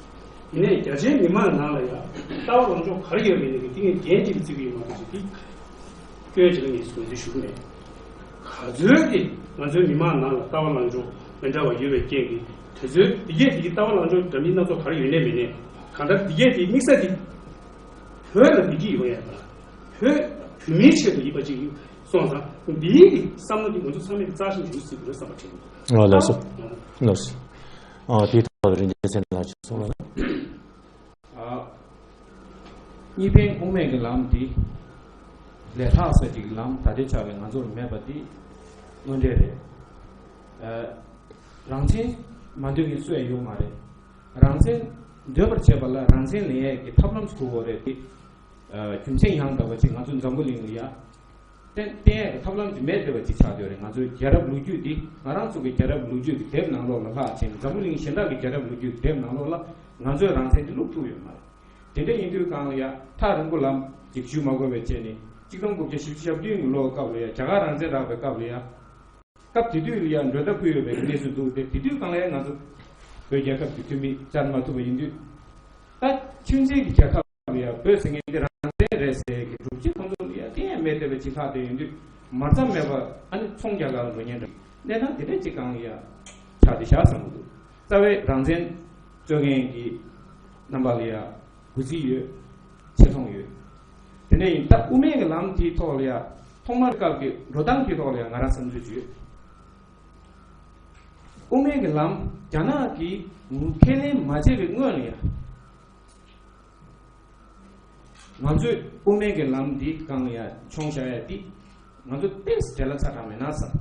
ཡིན་ནའི་རྒྱ་ཆེའི་མི་མང་ནང་ལ་ཡང་ལྟ་བ་ལངས་ཕྱོགས་ག་རེ་ཡོད་མེད་ནི་འདི་ངས་འགན་ཅིག་བརྩི་གི་ཡོད་མ་གཏོགས་ཅིག་འདི་སྐྱོན་ཅིག་ལ་ངས་ངོས་འཛིན་ཞུ་གི་མེད། ག་ཚོད་ཀྱིས་ང་ཚོའི་མི་མང་ནང་ལ་ལྟ་བ་ལངས་ཕྱོགས་མི་འདྲ་བ་ཡོད་པའི་རྐྱེན་གྱིས། དེ་ཚོའི་འདི་གས་འདི་གི་ལྟ་བ་ལངས་ཕྱོགས་འདྲ་མིན་སྣ་ཚོགས་ག་རེ་ཡོད་ནའི་མེད་ནའི། གང་ལྟར་འདི་གས་འདི་དམིགས་ས་འདི་བོད་ལ་བདེ་སྐྱིད་ཡོང་ཡ་དང་། བོད་བོད་མིའི་ཆེད་དུ་ཡིན་པ་ཅིག་སོང་ཙང་། འདིའི་གི་བསམ་བློ་འདི་ང་ཚོ་ཚང་མས་ཀྱི་རྩ་ཆེན་ཞིག་སྲིད་དགོས་བསམ་པ་དྲན་གྱི་འདུག་ཨོ་ལགས་སོ། ཨ། ལགས་སོ། ཨ། དེའི་ཐོག་ལ་རིན་ཆེན་ཚེ་རིང་ལགས་ཀྱིས་གསུངས་རོགས་གནང་། ཨ། གཉིས་ཕན་དབུ་མའི་གི་ལམ་འདི་ལས་སླ་ས་ཅིག་གི་ལམ་ད་ལྟའི་ཆ་བའི་ང་ཚོར་མེད་པ་འདི་དངོས་འབྲེལ་རེད། རང་བཙན་མ་འདོད་མཁན་སུ་ཡང་ཡོད་མ་རེད། རང་བཙན་འདོད་པར་བྱེད་པ་ལ་རང་བཙན་ལེན་ཡས་ཀྱི་ཐབས་ལམ་ཞིག་དགོས་རེད་དེ། རྒྱུ་མཚན་ཡང་དག་པ་ཅིག་ང་ཚོ་འཛམ་བུ་གླིང་ལ་ཡ་བསྟན་བསྟན་ཡས་ཀྱི་ཐབས་ལམ་ཅིག་མེད་བསྡད་པ་ཅིག་ཆགས་བསྡད་ཡོད་རེད། ང་ཚོའི་རྒྱལ་རབས་ལོ་རྒྱུས་འདི་ང་རང་ཚོ་གི་རྒྱལ་རབས་ལོ་རྒྱུས་ཀྱི་དེབ་ནང་ལོགས་ལ་ལྷག་ཕྱིན། འཛམ་བུ་གླིང་གཞན་དག་གི་རྒྱལ་རབས་ལོ་རྒྱུས་ཀྱི་དེབ་ནང་ལོགས་ལ་ང་ཚོའི་རང་བཙན་འདི་བླུགས་ཐུབ་ཡོད་མ་རེད། དེ་འདྲ་ཡིན་དུས་གང་ལ་ཡ་ཐག་རིང་པོ་ལམ་ཅིག་ཞུ་མ་དགོས་པའི་ཆེད་ནས་གཅིག་སྟོང་དགུ་བརྒྱ་བཞི་བཅུ་ཞེ་བདུན་གྱི་ལོའི་སྐབས་ལ་ཡ་རྒྱ་གར་རང་བཙན་རག་པའི་སྐབས་ལ་ཡ། སྐབས་དེ་དུས་ལ་ཡང་འགྲོ་སྟབས་ཕུད་ཡོད་པའི་གནས་ཚུལ་འདུག་སྟེ། དེ་དུས་གང་ལ་ཡང་ང་ཚོ་བོད་རྒྱལ་ཁབ་ཀྱི་འཐུས་མི་བཅར་མ་ཐུབ་པ་ཡིན་དུས། ད་ཁྱིམ་མཚེས་ཀྱི་རྒྱལ་ཁབ་ལ་ཡང་བོད་ཟེར་མཁན་དེ་རང་བཙན་རེད་ཟེར་གྱི་སྒྲུབ་བྱེད་ཁོང་ཚོ་ལ་ཡང་གཏན་ཡང་མེད་བསྡད་པ་ཅིག་ལྷག་བསྡད་ཡོད་དུས། མ་རྩ་མེད་པ་ཨ་ནི་ཚོང་རྒྱག་ག་ལ་འགྲོ་མཁན་འདྲ་གནས་སྟངས་དེ་འདྲ་ཅིག་གང་ལ་ཡང་ཆགས་བསྡད་བཞག་བསམ་གྱི་འདུག་རྩ་བའི་རང་བཙན་རྩོད་མཁན་གྱི་རྣམ་པ་ལ་ཡང་གུས་བརྩི་ཡོད། ཆེ་མཐོང་ཡོད། དེ་འདྲ་ཡིན་ད་དབུ་མའི་གི་ལམ་དེའི་ཐོག་ལ་ཡ་ཐོག་མར་སྐབས་ཀྱི་འགྲོ་སྟངས་ཀྱི་ཐོག་ལ་ཡ་ང་རང་བསམ་ཚུལ་ཅིག་ཡོད། དབུ་མའི་གི་ལམ་རྒྱ་ནག་གིས་ཁས་ལེན་མ་བྱས་པའི་སྔོན་ལ་ཡ། ང་ཚོས་དབུ་མའི་གི་ལམ་འདི་སྒང་ལ་ཡ་མཆོང་བཞག་ཡ་འདི། ང་ཚོ་ཏོག་ཙམ་བྲེལ་བ་ཚ་དྲགས་མེད་ན་བསམ།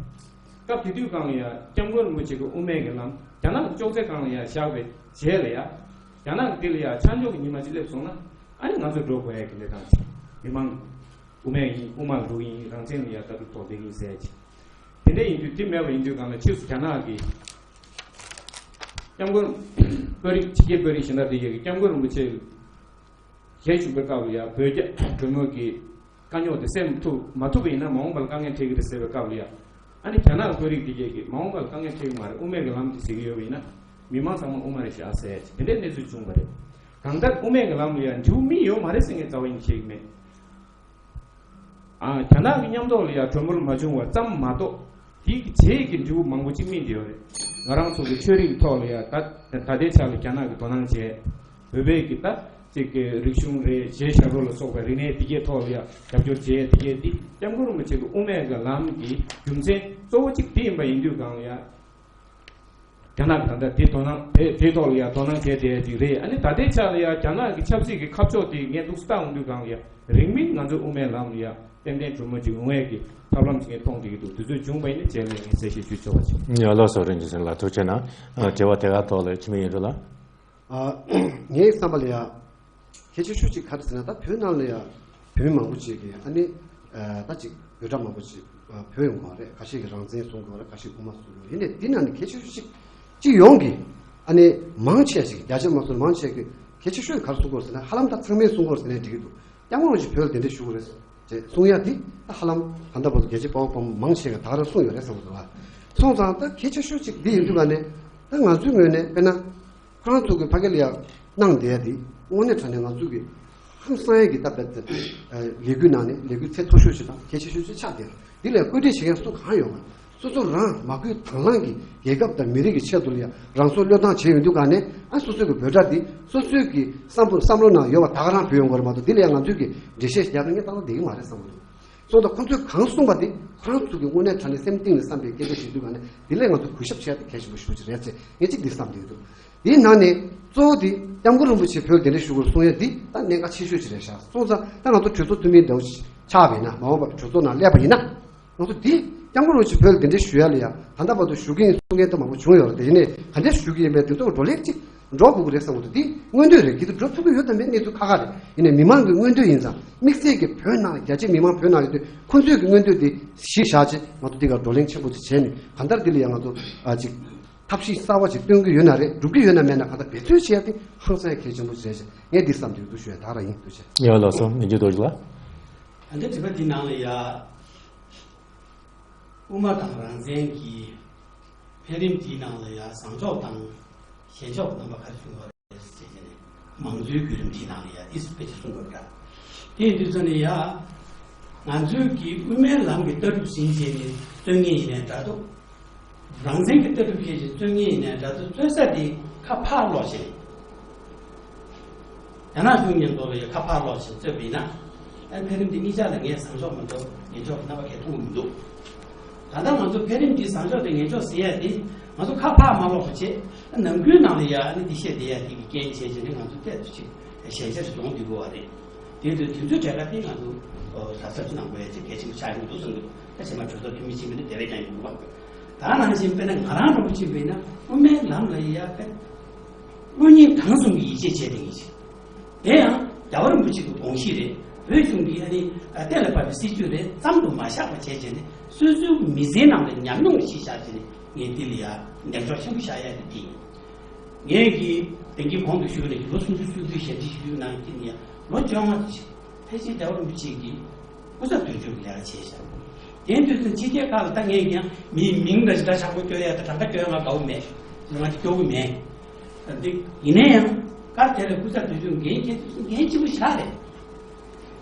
སྐབས་དེ་དུས་སྒང་ལ་ཡ་སྐྱབས་མགོན་རིན་པོ་ཆེ་གི་དབུ་མའི་གི་ལམ་རྒྱ་ནག་གི་ཅོག་ཙེ་སྒང་ལ་ཡ་བཞག་པའི་རྗེས་ལ་ཡ། རྒྱ་ནག་གི་འདི་ལ་ཡ་ཆ་འཇོག་གི་ཉི་མ་ཅིག་སླེབས་སོང་ན། ཨ་ནི་ང་ཚོ་འགྲོ་དགོས་ཡ་གི་གནས་སྟངས་ཅིག་མི་མང་། དབུ་མའི་ཡིན་དབུ་མ་ལ་འགྲོ་གི་ཡིན། རང་བཙན་ལ་ཡ་ལྟ་གྲུབ་ཐོག་བསྡད་ཀྱི་ཡིན་ཟེར་ཡ་ཅིག་དེ་འདྲ་ཡིན་དུས་དེ་མེད་པ་ཡིན་དུས་སྒང་ལ་ཕྱིས་སུ་རྒྱ་ནག་གི་སྐྱབས་མགོན་དཔོན་རིགས་ཕྱི་རྒྱལ་དཔོན་རིགས་གཞན་དག་དེ་ཡ་གི་སྐྱབས་མགོན་རིན་པོ་ཆེ་ཞལ་བཞུགས་པའི་སྐབས་ལ་ཡ་བོད་རྒྱ་གྲོས་མོལ་གྱི་དཀའ་རྙོག་དེ་སེལ་ཐུབ་མ་ཐུབ་པ་ཡིན་ན་མ་འོངས་པ་ལ་དཀའ་ངལ་འཕྲད་ཀྱི་རེད་ཟེར་བའི་སྐབས་ལ་ཡ། ཨ་ནི་རྒྱ་ནག་དཔོན་རིགས་དེ་གས་ཀྱིས་མ་འོངས་པ་ལ་དཀའ་ངལ་འཕྲད་ཀྱི་མ་རེད། དབུ་མའི་གི་ལམ་དེ་ཟེར་གྱི་ཡོད་པ་ཡིན་ན་མི་མང་ཚང་མ་དབུ་མ་རེད་བཞག་ཟེར་ཡ་ཅིག་དེ་འདྲའི་གནས་ཚུལ་བྱུང་བ་རེད། གང་ལྟར་དབུ་མའི་གི་ལམ་ལ་ཡ་འབྲས་བུ་དམིགས་ཡོད་མ་རེད་ཟེར་མཁན་རྩ་བ་ཉིད་བཤད་ཀྱི་མེད། ཨ། རྒྱ་ནག་གི་མཉམ་ཐོག་ལ་ཡ་གྲོས་མོལ་མ་བྱུང་བ་ཙམ་མ་གཏོགས་དེའི་གི་རྗེས་ཀྱི་འབྲས་བུ་མང་པོ་ཅིག་སྨིན་བསྡད་ཡོད་རེད། ང་རང་ཚོ་གི་ཆོས་རིག་གི་ཐོག་ལ་ཡ་ད་ད་ལྟའི་ཆ་ལ་རྒྱ་ནག་གིས་དོ་སྣང་བྱས། བོད་པའི་གི་ད་ཅིག་གི་རིག་གཞུང་རེད། གཞས་ཞབས་བྲོ་ལ་སོགས་པའི་རིག་གནས་དེ་གའི་ཐོག་ལ་ཡ་རྒྱབ་སྐྱོར་བྱས་དེ་གའི་འདི་སྐྱབས་མགོན་རིན་པོ་ཆེ་གི་དབུ་མའི་གི་ལམ་གྱི་རྒྱུ་མཚན་གཙོ་བོ་གཅིག་དེ་ཡིན་པ་ཡིན་དུས་སྒང་ལ་ཡ། རྒྱ་ནག་གི་ད་ལྟ་དེ་དོ་སྣང་དེ་དེའི་ཐོག་ལ་ཡ་དོ་སྣང་བྱས་བསྡད་ཡ་ཅིག་རེད། ཨ་ནི་ད་ལྟའི་ཆ་ལ་ཡ་རྒྱ་ནག་གི་ཆབ་སྲིད་ཀྱི་ཁ་ཕྱོགས་དེ་ངས་འདུག་སེ་ལྟ་ཡོང་དུས་སྒང་ལ་ཡ་རིང་མིན་ང་ཚོའི་དབུ་མའི་ལམ་ལ་ཡ་ཏན་ཏན་གྲོས་མོལ་ཅིག་ཡོང་ཡས་ཀྱི་ཐབས་ལམ་ཅིག་ངས་མཐོང་བསྡད་ཀྱི་འདུག་དེ་ཚོ་བྱུང་བ་ཡིན་ན་རྗེས་ལ་ངས་གསལ་བཤད་ཞུ་ཆོག་པ་བྱེད། ཡ་ལགས་སོ། རིན་ཆེན་ལགས་ཐུགས་རྗེ་གནང་། ཨ། དྲི་བ་དེ་ག་ཐོག་ལ་འཆི་མེད་ཡིན་འགྲོ་ལ། ཨ། ངའི་བསམ་པ་ལ་ཡ། གལ་ཆེ་ཤོས་ཅིག་ག་རེ་ཟེར་ན་ད་བོད་ནང་ལ་ཡ་བོད་མི་མང་པོ་ཅིག་གིས་ཨ་ནི་ཨ་ད་ཅིག་བོད་སྒྲ་མང་པོ་ཅིག་ཨ་བོད་ཡོང་གི་རེད། ཁ་ཤས་ཀྱིས་རང་བཙན་གསུང་གི་རེད། ཁ་ཤས་དབུ་མ་གསུང་གི་རེད། ཡིན་ནའི་འདི་ནང་ནས་གལ་ཆེ་ཤོས་ཅིག་སྤྱི་ཡོངས་ཀྱི་ཨ་ནི་མང་ཆེ་ཞིག་བརྒྱ་ཆ་མ་སོང་མང་ཆེ་གིས་གལ་ཆེ་ཤོས་ག་རེ་གསུང་གི་རེད་ཟེར་ན་ཧ་ལམ་ད་ཚང་མས་གསུང་གི་རེད་ཟེར་ནའི་འགྲིག་གི་འདུག་སྐྱབས་མགོན་རིན་པོ་ཆེ་བོད་ལ་གདན་འདྲེན་ཞུ་གི་རེད་ཅེས་གསུང་ཡ་འདི་ད་ཧ་ལམ་ད་ལྟ་བར་དུ་རྒྱལ་གཅེས་དཔའ་བོ་དཔའ་མོ་མང་ཆེ་གིས་ད་ག་རང་གསུང་ཡོད་རེད་བསམ་གི་འདུག་ལ། སོང་ཙང་ད་གལ་ཆེ་ཤོས་ཅིག་འདི་ཡིན་དུས་ག་ནས་ད་ང་ཚོའི་ངོས་ནས་དཔེར་ན། ཁོ་རང་ཚོ་གི་ཕ་གི་ལ་ཡ་གནང་བསྡད་ཡ་དེ་དངོས་གནས་དྲང་གནས་ང་ཚོ་གི་ཧང་སང་ཡ་གི་ད་བད་ལས་འགུལ་ནང་ནས་ལས་འགུལ་ཚད་མཐོ་ཤོས་ཤིག་དང་གལ་ཆེ་ཤོས་ཤིག་ཆགས་བསྡད་ཡོད། འདི་ལ་བཀོད་སྒྲིག་བྱེད་མཁན་སུ་གང་ཡོད་མ་རེད། སོ་སོ་རང་མ་བསྐུལ་དང་བླངས་ཀྱིས་རྒྱལ་ཁབ་དང་མི་རིགས་ཀྱི་ཆེད་དུ་ལ་ཡ་རང་སྲོག་བློས་བཏང་བྱས་ཡོང་དུས་ག་ནས་ཨ་སོ་སོའི་གི་འབོད་སྒྲ་འདི་སོ་སོའི་གི་བསམ་བློ་བསམ་བློ་ནང་ཡོད་པ་ད་ག་རང་བུད་ཡོང་གི་རེད་མ་གཏོགས་འདི་ལ་ཡ་ང་ཚོས་གི་འགྲེལ་བཤད་རྒྱག་ན་ངས་ཏག་ཏག་བསྡད་ཀྱི་མ་རེད་བསམ་གི་འདུག་སོང་ཙང་ཁོ་ཚོས་གང་གསུངས་པ་དེ་ཁོ་རང་ཚོ་གི་དངོས་གནས་དྲང་གནས་སེམས་གཏིང་ནས་བསམ་པའི་སྐད་ཆ་ཞིག་འདུག་ག་ནས་དེ་ལས་ང་ཚོ་གུས་ཞབས་བྱས་ཏེ་གལ་ཆེན་པོ་ཞེ་པོ་ཅིག་རེད་ཅེས་ངས་གཅིག་འདི་བསམ་བསྡད་ཀྱི་འདུག་དེའི་ནང་ནས་གཙོ་བོ་དེ་སྐྱབས་མགོན་རིན་པོ་ཆེ་བོད་གདན་འདྲེན་ཞུ་དགོས་གསུང་ཡ་འདི་ད་གནད་འགག་ཆེ་ཤོས་ཅིག་རེད་ཤག་སོང་ཙང་ད་ང་ཚོ་གྲོས་ཚོགས་འཐུས་མི་འདྲ་བོ་ཅིག་ཆགས་པ་ཡིན་ན་མ་འོངས་པར་གྲོས་ཚོགས་ནང་སླེབས་པ་ཡིན་ན་ང་ཚོ་འདི་སྐྱབས་མགོན་རིན་པོ་ཆེ་བོད་གདན་འདྲེན་ཞུ་ཡ་ལ་ཡ་ད་ལྟ་བར་དུ་ཞུ་གི་ཡིན་གསུང་མཁན་ད་མང་པོ་བྱུང་ཡོད་རེད། དེ་ཡིན་ནའི་ག་འདྲས་ཞུ་གི་ཡིན་པའི་དེ་ཚོ་བགྲོ་གླེང་ཅིག་འགྲོ་དགོས་ཀྱི་རེད་བསམ་གྱི་འདུག་འདི་མངོན་འདོད་རེད། འདི་འགྲོ་ཐུབ་ཀྱི་ཡོད་དམ་མེད་གནས་ཚུལ་ཁ་ཁ་རེད། ཡིན་ནའི་མི་མང་གི་མངོན་འདོད་ཡིན་ཙང་དམིགས་བསལ་གྱི་བོད་ནང་རྒྱ་ཆེ་མི་མང་བོད་ནང་ཡོད་དུས་ཁོང་ཚོས་ཀྱི་མངོན་འདོད་འདི་གཞི་བཞག་ཅིག་མ་གཏོགས་འདི་ག་བགྲོ་གླེང་ཆེན་པོ་ཅིག་བྱས་ནས་གང་ལྟར་འདི་ལ་ཡང་ང་ཚོ་ཨ་ཅིག་ཐབས་ཤེས་གསར་བ་ཅིག་སྟོན་གྱི་ཡོད་ན་རེད། སྒྲུབ་ཀྱི་ཡོད་ན་མེད་ན་གང་ལྟར་འབད་བརྩོན་བྱས་ཏེ་ཧང་སང་གལ་ཆེན་པོ་ཅིག་རེད་ཅེས་ངས་འདི་བསམ་འདུག་འདུག་ཞུ་ཡ་ད་རང་ཡིན་འདུག་ཅེས། ཡོད་ལགས་སོ། མི་རྗེ་རྡོ་རྗེ་ལགས། ད་ལྟ་དྲི་བ་འདི་ནང་ལ་ཡ། དབུ་མ་དང་རང་བཙན་གྱི་འཕེལ་རིམ་དེའི་ནང་ལ་ཡང་བཟང་ཕྱོགས་དང་ཞན་ཕྱོགས་རྣམ་པ་ག་རེ་བྱུང་བ་རེད་ཅེས་བྱས་ནས་མང་གཙོའི་བརྒྱུད་རིམ་དེའི་ནང་ལ་ཡང་དེ་དཔེ་ཆ་གསུང་དགོས་པ་འདྲ། དེ་ཡིན་དུས་ཙང་ནས་ཡང་ང་ཚོའི་གི་དབུ་མའི་ལམ་གྱི་ལྟ་གྲུབ་ཟིན་བྱས་ནས་རྩོད་མཁན་ཡིན་ནའི་འདྲ་འདུག་རང་བཙན་གྱི་ལྟ་གྲུབ་བྱས་ཤིང་རྩོད་མཁན་ཡིན་ནའི་འདྲ་འདུག་རྩོད་ས་དེ་ཁ་ཕར་སློག་བྱས། རྒྱ་ནག་གཞུང་མཉམ་དུ་ལ་ཡང་ཁ་ཕར་སློག་ཅིང་རྩོད་པ་ཡིན་ན། ཨ་འཕེལ་རིམ་འདི་གཉིས་ཆ་ལ་ངས་བཟང་ཕྱོགས་མ་གཏོགས་ངན་ཕྱོགས་རྣམ་པ་གས་མཐོང་གི་མི་འདུག་ད་ལྟ་ང་ཚོ་འཕེལ་རིམ་འདི་བཟང་ཕྱོགས་དང་ངན་ཕྱོགས་ཟེར་ཡ་འདི་ང་ཚོ་ཁ་ཕར་མ་སློག་པ་བྱས། ནང་ཁུལ་ནང་ལ་ཡ་ཨ་ནི་འདི་བཤད་བསྡད་ཡ་འདི་གི་རྐྱེན་བྱས་བྱས་ནས་ང་ཚོ་ཏོག་ཙམ་ཅིག་ཞན་ཆ་ཞིག་ལོངས་སྡོད་དགོས་པ་རེད། དེ་དུས་དེ་ཚོའི་གྲལ་ཁ་དེ་ང་ཚོ་ད་གཟབ་གཟབ་གནང་དགོས་ཡ་ཅིག་གལ་ཆེན་པོ་ཆགས་ཡོང་འདུག་བསམ་འདུག་ད་ཕྱི་མ་གྲོས་ཚོགས་འཐུས་མི་ཕྱིན་པ་ནི་དེ་བས་ཀྱང་ཡོང་དགོས་པ། ད་ནང་བཞིན་དཔེར་ན་ང་རང་རིན་པོ་ཆེ་བས་ན་དབུ་མའི་ལམ་ལ་ཡ་དཔེ་བློ་སྙིང་གང་གསུམ་གྱི་ཡིད་ཆེས་བྱས་ཏེ་ཡིན་ཞིང་། དེ་ཡང་རྒྱལ་བ་རིན་པོ་ཆེ་གི་དགོངས་གཞི་རེད། བོད་གཞུང་གི་ཨ་ནི་གཏན་ལ་ཕབ་པའི་སྲིད་བྱུས་རེད། ཙམ་དུ་མ་བཞག་པ་བྱས་བྱས་ནས་སོ་སོའི་མི་ཚེའི་ནང་ལ་ཉམས་མྱོང་ཞིག་བཞག་བྱས་ནས་ངས་འདི་ལ་ཡ་འདེགས་འཇོག་ཆེན་པོ་བཞག་ཡ་དེ་དེ་ཡིན། ངས་ཀྱི་དེང་གི་གོང་དུ་ཞུས་པ་ནང་བཞིན་ལོ་སུམ་ཅུ་སོ་བདུན་ཞལ་འདྲི་ཞུས་ནང་བཞིན་ཡང་ལོ་བཅོ་ལྔ་ཅིག་ཕལ་ཆེར་རྒྱལ་བ་རིན་པོ་ཆེ་གིས་སྐུ་ཚབ་དོན་གཅོད་ཀྱི་ལས་ཀ་བྱས་ཤག་དེ་དུས་ཚོད་ཕྱི་རྒྱལ་ཁག་ལ་ད་ངས་ཀྱང་མིའི་མིང་འདྲ་ཞིག་འདྲ་ཆག་པོ་སྐྱོར་ཡ་དང་གྲངས་ཀ་སྐྱོར་ཡ་ང་དགའ་བོ་མེད། ང་དེ་སྐྱོར་གི་མེད། འདི་ཡིན་ན་ཡང་སྐབས་དེ་ལ་སྐུ་ཚབ་དོན་གཅོད་འགན་ཁྱེད་ཚོས་འགན་ཆེན་པོ་ཞིག་རེད།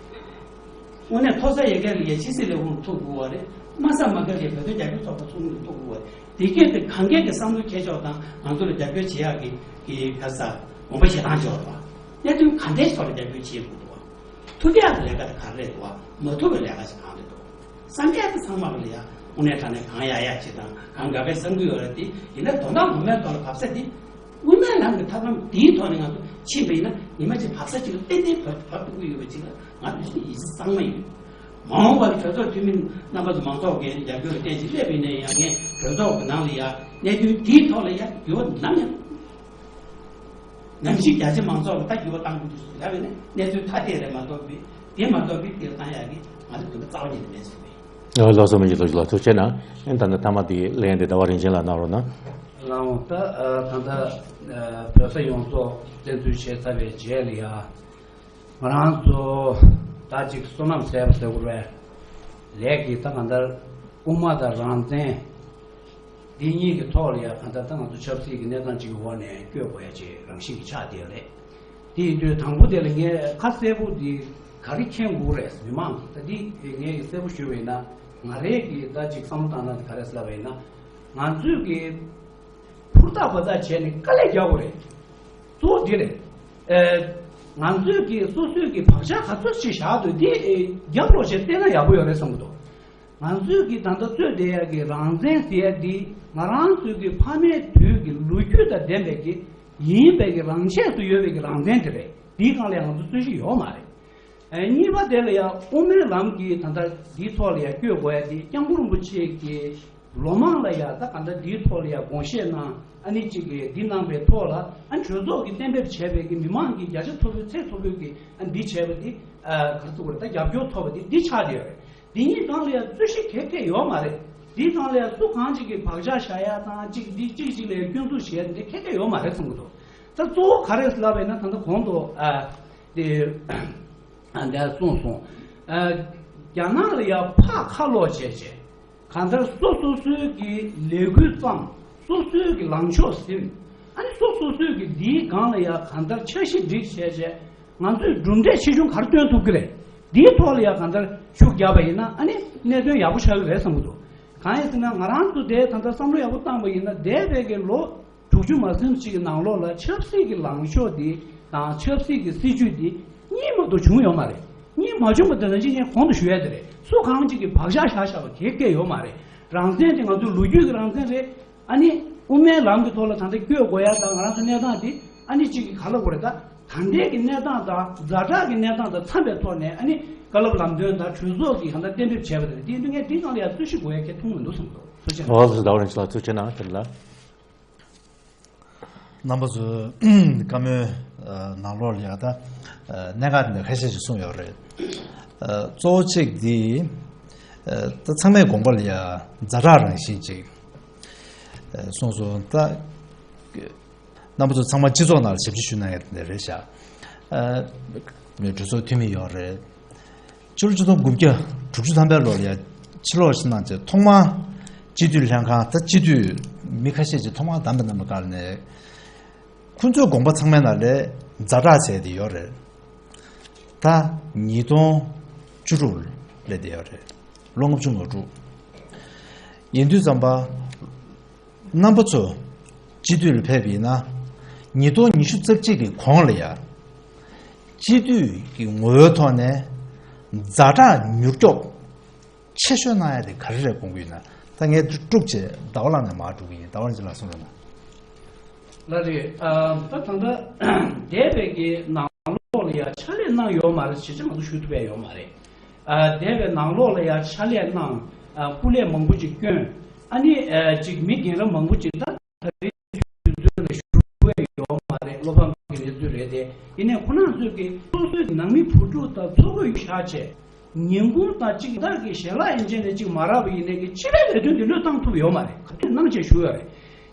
དངོས་གནས་མཐོ་ས་ཡ་གྱལ་ལ་ཡ་ཕྱི་སྲིད་ལས་ཁུངས་ཐུག་དགོས་པ་རེད། དམའ་ས་དམའ་གྱལ་ལ་ཡ་བོད་དོན་རྒྱབ་སྐྱོར་ཚོགས་པ་ཚོགས་མི་ལ་ཐུག་དགོས་པ་རེད། དེ་སྐད་དུ་གང་གལ་གྱི་བསམ་བློ་འཁྱེར་ཕྱོགས་དང་ང་ཚོ་ལ་རྒྱབ་སྐྱོར་བྱེད་ཡག་གི་གི་ག་ས་དགོངས་པ་བཞེས་སྟངས་ཅིག་ཡོད་རེད་བ། གནད་དོན་ག་འདྲའི་ཐོག་ལ་རྒྱབ་སྐྱོར་བྱེད་དགོས་འདུག་བ། ཐུབ་ཡག་གི་ལས་ཀ་དེ་ག་རེ་རེད་འདུག་བ། མ་ཐུབ་པའི་ལས་ཀ་ཞིག་གང་རེད་འདུག་བསམ་ཡག་དེ་ཚང་མ་ལ་ཡ་དངོས་གནས་དྲང་གནས་གང་ཡག་ཡག་ཅིག་དང་གང་དགའ་པའི་བསམ་གྱི་ཡོད་རེད་དེ། ཡིན་ན་དོན་དག་ངོ་མའི་ཐོག་ལ་བབས་ས་དེ། དབུ་མའི་ལམ་གྱི་ཐབས་ལམ་འདིའི་ཐོག་ནས་ང་ཚོ་ཕྱིན་པ་ཡིན་ན་ཉི་མ་གཅིག་བབས་ས་གཅིག་ལ་ཏན་ཏན་བབས་བབས་ཐུབ་ཀྱི་ཡོད་པ་གཅིག་ལ་ང་ཚོ་ཡིད་ཆེས་གཙང་མ་ཡོད། མ་འོངས་པར་གྲོས་ཚོགས་འཐུས་མི་རྣམ་པ་ཚོ་མང་ཚོགས་ཀྱི་རྒྱབ་སྐྱོར་ལ་བརྟེན་ཅིང་སླེབས་པ་ཡིན་ན་ཡང་ངས་གྲོས་ཚོགས་ཀྱི་ནང་ལ་ཡ་གནད་དོན་འདིའི་ཐོག་ལ་ཡ་འགྱུར་བ་ནམ་ཡང་། ནམ་ཞིག་རྒྱ་ཆེ་མང་ཚོགས་ལ་ད་འགྱུར་བ་བཏང་དགོས་འདུག་ཟེར་ལབ་པ་ཡིན་ན་གནས་ཚུལ་ཐ་དད་རེད་མ་གཏོགས་པའི་དེ་མ་གཏོགས་པའི་དེ་ལ་བཏང་ཡག་གི་ང་ཚོ་འདུན་པ་རྩ་བ་ཉིད་ནས་མེད་ཟེར་བས། ལགས་སོ། མ་གཞི་ལགས་ལགས་ཐུགས་རྗེ་གནང་། ཨེ་ད་ནི་མཐའ་མ་དེ་ལན་དེ་ཟླ་བ་རིན་ཆེན་ལགས་གནང་རོགས་གནང་། ལགས་འོང་། ད་ཨ་ད་ལྟ་ཨ་བོད་ས་ཡོངས་རྫོགས་བཙན་འཛུལ་བྱས་ཚར་བའི་རྗེས་ལ་ཡ། ང་རང་ཚོ་ད་ཅིག་བསོད་ནམས་ཟད་པ་ཟེར་དགོས་རེད། ལས་ཀྱི་ད་གང་ལྟར་དབུ་མ་དང་རང་བཙན་འདི་གཉིས་ཀྱི་ཐོག་ལ་ཡ་གང་ལྟར་ད་ང་ཚོ་ཆབ་སྲིད་ཀྱི་གནས་སྟངས་ཅིག་གི་འོག་ནས་བསྐྱོད་དགོས་ཡ་ཅིག་རང་བཞིན་གྱི་ཆགས་བསྡད་ཡོད་རེད། དེ་ཡིན་དུས་དང་པོ་དེ་ལ་ངས་ཁ་གསལ་པོ་འདི་ག་རེ་མཁྱེན་དགོས་རེད། མི་མང་གིས་ད་འདི་ངས་གསལ་པོ་ཞུས་པ་ཡིན་ན། ང་རའི་གི་ད་ཅིག་བསམ་བློ་བཏང་སྟངས་དེ་ག་རེ་ཟེར་ལབ་པ་ཡིན་ན། ང་ཚོས་གི་ཧུར་ཐག་འབད་ཐག་བྱས་ནས་དཀའ་ལས་རྒྱག་དགོས་རེད། གཙོ་བོ་འདི་རེད། ཨེ། ང་ཚོས་ཀྱིས་སོ་སོའི་གི་བག་ཆགས་ག་ཚོད་ཅིག་བཞག་འདུག་འདི་ཨེ་རྒྱབ་ལོག་བྱས་བལྟས་ན་ཡག་པོ་ཡོད་རེད་བསམ་གྱི་འདུག་ང་ཚོས་ཀྱིས་ད་ལྟ་རྩོད་བསྡད་ཡག་གི་རང་བཙན་ཟེར་ཡག་འདི་ང་རང་ཚོའི་གི་ཕ་མེས་དུས་ཀྱི་ལོ་རྒྱུས་དང་ལྡན་པའི་གི་ཡིན་པའི་གི་རང་ཆས་སུ་ཡོད་པའི་གི་རང་བཙན་དེ་རེད། འདིའི་སྒང་ལ་ཡང་ང་ཚོ་རྩོད་གཞི་ཡོད་མ་རེད། ཨེ་གཉིས་པ་དེ་ལ་ཡང་དབུ་མའི་ལམ་གྱི་ད་ལྟ་འདིའི་ཐོག་ལ་ཡང་བསྐྱོད་དགོས་ཡ་དེ་སྐྱབས་མགོན་རིན་པོ་ཆེ་གི་ལོ་མང་ལ་ཡ་ད་ག་འདྲ་འདིའི་ཐོག་ལ་ཡ་དགོངས་བཞེས་གནང་། ཨ་ནི་གཅིག་གིས་འདི་གནང་པའི་ཐོག་ལ་ཨ་གྲོས་ཚོགས་ཀྱིས་གཏན་འབེབས་བྱས་པའི་གི་མི་མང་གི་བརྒྱ་ཆ་མཐོ་པོའི་ཚད་མཐོ་པོའི་གི་ཨ་འདི་བྱས་པ་འདི་ཨ་ག་རེ་ཟེར་དགོས་རེད། ད་རྒྱབ་སྐྱོར་ཐོབ་པ་འདི་འདི་ཆགས་བསྡད་ཡོད་རེད། འདི་གཉིས་སྒང་ལ་ཡ་རྩོད་གཞི་ག་གེ་ཡོད་མ་རེད། འདིའི་སྒང་ལ་ཡ་སུ་གང་ཅིག་གིས་བག་ཆགས་བཞག་ཡ་དང་གཅིག་འདི་གཅིག་གཅིག་ལ་ཡ་སྐྱོན་འཛུགས་བྱས་འདི་ག་གེ་ཡོད་མ་རེད་བསམ་གྱི་འདུག་ད་གཙོ་བོ་ག་རེ་ལབ་པ་ཡིན་ན་ད་ལྟ་གོང་དུ་ཨ་དེ་ཨ་འདི་གསུངས་སོང་། ཨ་རྒྱ་ནག་ལ་ཡ་ཕར་ཁ་ལོག་བྱས་བྱས། གང་ལྟར་སོ་སོ་སོའི་གི་ལས་འགུལ་བརྩམས། སོ་སོའི་གི་ལངས་ཕྱོགས་ཟིན། ཨ་ནི་སོ་སོ་སོའི་གི་འདིའི་སྒང་ལ་ཡ་གང་ལྟར་འཆར་གཞི་སྒྲིག་བྱས་བྱས། ང་ཚོས་གྲུབ་འབྲས་ཆེ་ཆུང་ག་རེ་སྟོན་ཐུབ་ཀྱི་རེད། འདིའི་ཐོག་ལ་ཡ་གང་ལྟར་ཤུགས་རྒྱབ་པ་ཡིན་ན་ཨ་ནི་གནད་དོན་ཡག་པོ་ཆགས་ཀྱི་རེད་བསམ་གྱི་འདུག་གང་ཡིན་ཟེར་ན་ང་རང་ཚོ་དེ་ད་ལྟ་བསམ་བློ་ཡག་པོ་བཏང་པ་ཡིན་ན་འདས་པའི་གི་ལོ་དྲུག་ཅུ་མ་ཟིན་ཅིག་གི་ནང་ལོགས་ལ་ཆབ་སྲིད་ཀྱི་ལངས་ཕྱོགས་འདི་དང་ཆབ་སྲིད་ཀྱི་སྲིད་ཇུས་འདི་གཉིས་མ་གཏོགས་བྱུང་ཡོད་མ་རེད། གཉིས་མ་བྱུང་བ་དེ་ནང་བཞིན་ངས་གོང་དུ་ཞུ་ཡ་དེ་རེད། སུ་གང་ཅིག་གིས་བག་ཆགས་བཞག་བཞག་པ་ག་གེ་ཡོད་མ་རེད། རང་བཙན་དེ་ང་ཚོའི་ལོ་རྒྱུས་ཀྱི་རང་བཙན་རེད། ཨ་ནི་དབུ་མའི་ལམ་གྱི་ཐོག་ལ་ད་ལྟ་བསྐྱོད་དགོས་ཡ་དང་ང་རང་ཚོ་གནས་སྟངས་འདི་ཨ་ནི་གཅིག་གིས་ག་ལབ་དགོས་རེད། ད་ད་ལྟའི་གི་གནས་སྟངས་དང་ཛ་དྲག་གི་གནས་སྟངས་དང་འཚམས་པའི་ཐོག་ནས་ཨ་ནི་བཀའ་སློབ་ལམ་སྟོན་དང་གྲོས་ཚོགས་ཀྱིས་གང་ལྟར་གཏན་འབེབས་བྱས་པ་དེ་རེད། དེ་ཡིན་དུས་ངས་འདིའི་ནང་ལ་ཡང་རྩོད་གཞི་དགོས་ཡ་གལ་མཐོང་མི་འདུག་བསམ་འདུག་ཐུགས་རྗེ་གནང་། ཨོ་ལགས་སོ། ཟླ་བ་རིན་ཆེན་ལགས་ཐུགས་རྗེ་གནང་། དེ་ལ། རྣམ་པ་ཚོས་བཀའ་མོལ་ནང་ལོགས་ལ་ཡང་ད་གནད་འགག་འདི་ཁ་ཤས་ཤིག་གསུངས་ཡོད་རེད། གཙོ་བོ་གཅིག་འདི་ད་ཚང་མས་དགོངས་པ་ལ་ཡ་ཛ་དྲག་རང་བཞིན་ཅིག་གསུངས་སོང་། ད་རྣམ་པ་ཚོ་ཚང་མ་སྤྱི་ཚོགས་ནང་ལ་ཞབས་ཕྱི་ཞུ་གནང་ཡ་དེ་འདྲ་རེད་ཤག་གྲོས་ཚོགས་འཐུས་མི་ཡོད་རེད། ཕྱི་ལོ་ཆིག་སྟོང་དགུ་བརྒྱ་དྲུག་ཅུ་ཐམ་པའི་ལོ་ལ་ཡ་ཕྱིར་ལོག་ཕྱིན་གནང་བྱས་ཐོག་མར་སྤྱི་འཐུས་ལྷན་ཁང་ད་སྤྱི་འཐུས་མི་ཁ་ཤས་ཀྱིས་ཐོག་མར་བདམས་པའི་རྣམ་པ་སྒང་ནས་ཁོང་ཚོའི་དགོངས་པ་ཚང་མའི་ནང་ལས་ཛ་དྲག་བྱས་ཏེ་ཡོད་རེད། ད་ཉིས་སྟོང་བཅུ་དྲུག་སླེབས་བསྡད་ཡོད་རེད། ལོ་ལྔ་བཅུ་ང་དྲུག་ཡིན་དུས་ཙམ་པ། རྣམ་པ་ཚོ་སྤྱི་འཐུས་ལ་ཕེབས་པ་ཡིན་ན། ཉིས་སྟོང་ཉི་ཤུ་རྩ་གཅིག་གི་གོང་ལ་ཡ། སྤྱི་འཐུས་ཀྱི་ངོ་བོའི་ཐོག་ནས་ཛ་དྲག་མྱུར་སྐྱོབ་ཆེ་ཤོས་གནང་ཡ་དེ་ག་རེ་རེད་དགོངས་ཀྱི་ཡོད་ན། ད་ངས་དཀྲུག་བྱས་ཟླ་བ་ལགས་ནས་མར་འགྲོ་གི་ཡིན། ཟླ་བ་ལགས་ཀྱིས་ལབ་སོང་རེད་ན། ལགས་རེད། ཨ་ད་ད་ལྟ་འདས་པའི་གི་ནང་ལོགས་ལ་ཡ་ཕྱག་ལས་གནང་ཡོད་མ་རེད་ཞེས་ང་ཚོ་ཞུ་ཐུབ་ཡ་ཡོད་མ་རེད། ཨ་འདས་པའི་ནང་ལོགས་ལ་ཡ་ཕྱག་ལས་གནང་། ཨ་སྐུ་ལས་མང་པོ་ཅིག་བསྐྱོན། ཨ་ནི་ཨ་ཅིག་མི་རྒན་རབས་མང་པོ་ཅིག་ད་ད་རེས་དུས་ཚོད་ལ་བཞུགས་ཡོད་མ་རེད། བློ་ཕམ་གྱི་གནས་ཚུལ་རེད་དེ། ཡིན་ནའི་ཁོ་རང་ཚོས་ཀྱི་སོ་སོའི་ནང་མི་བུ་ཕྲུག་དང་འཚོ་གོས་བཞག་བྱས། ཉིན་གུང་དང་གཅིག་བདག་གི་ཞལ་ལག་ཡན་ཆད་ནས་གཅིག་མ་རག་པ་ཡིན་ནའི་གི་ཕྱི་པའི་ལས་དོན་དེ་ལུས་བཏང་ཐུབ་ཡོད་མ་རེད། ག་དུས་གནང་བྱས་ཞུ་ཡོད་རེད།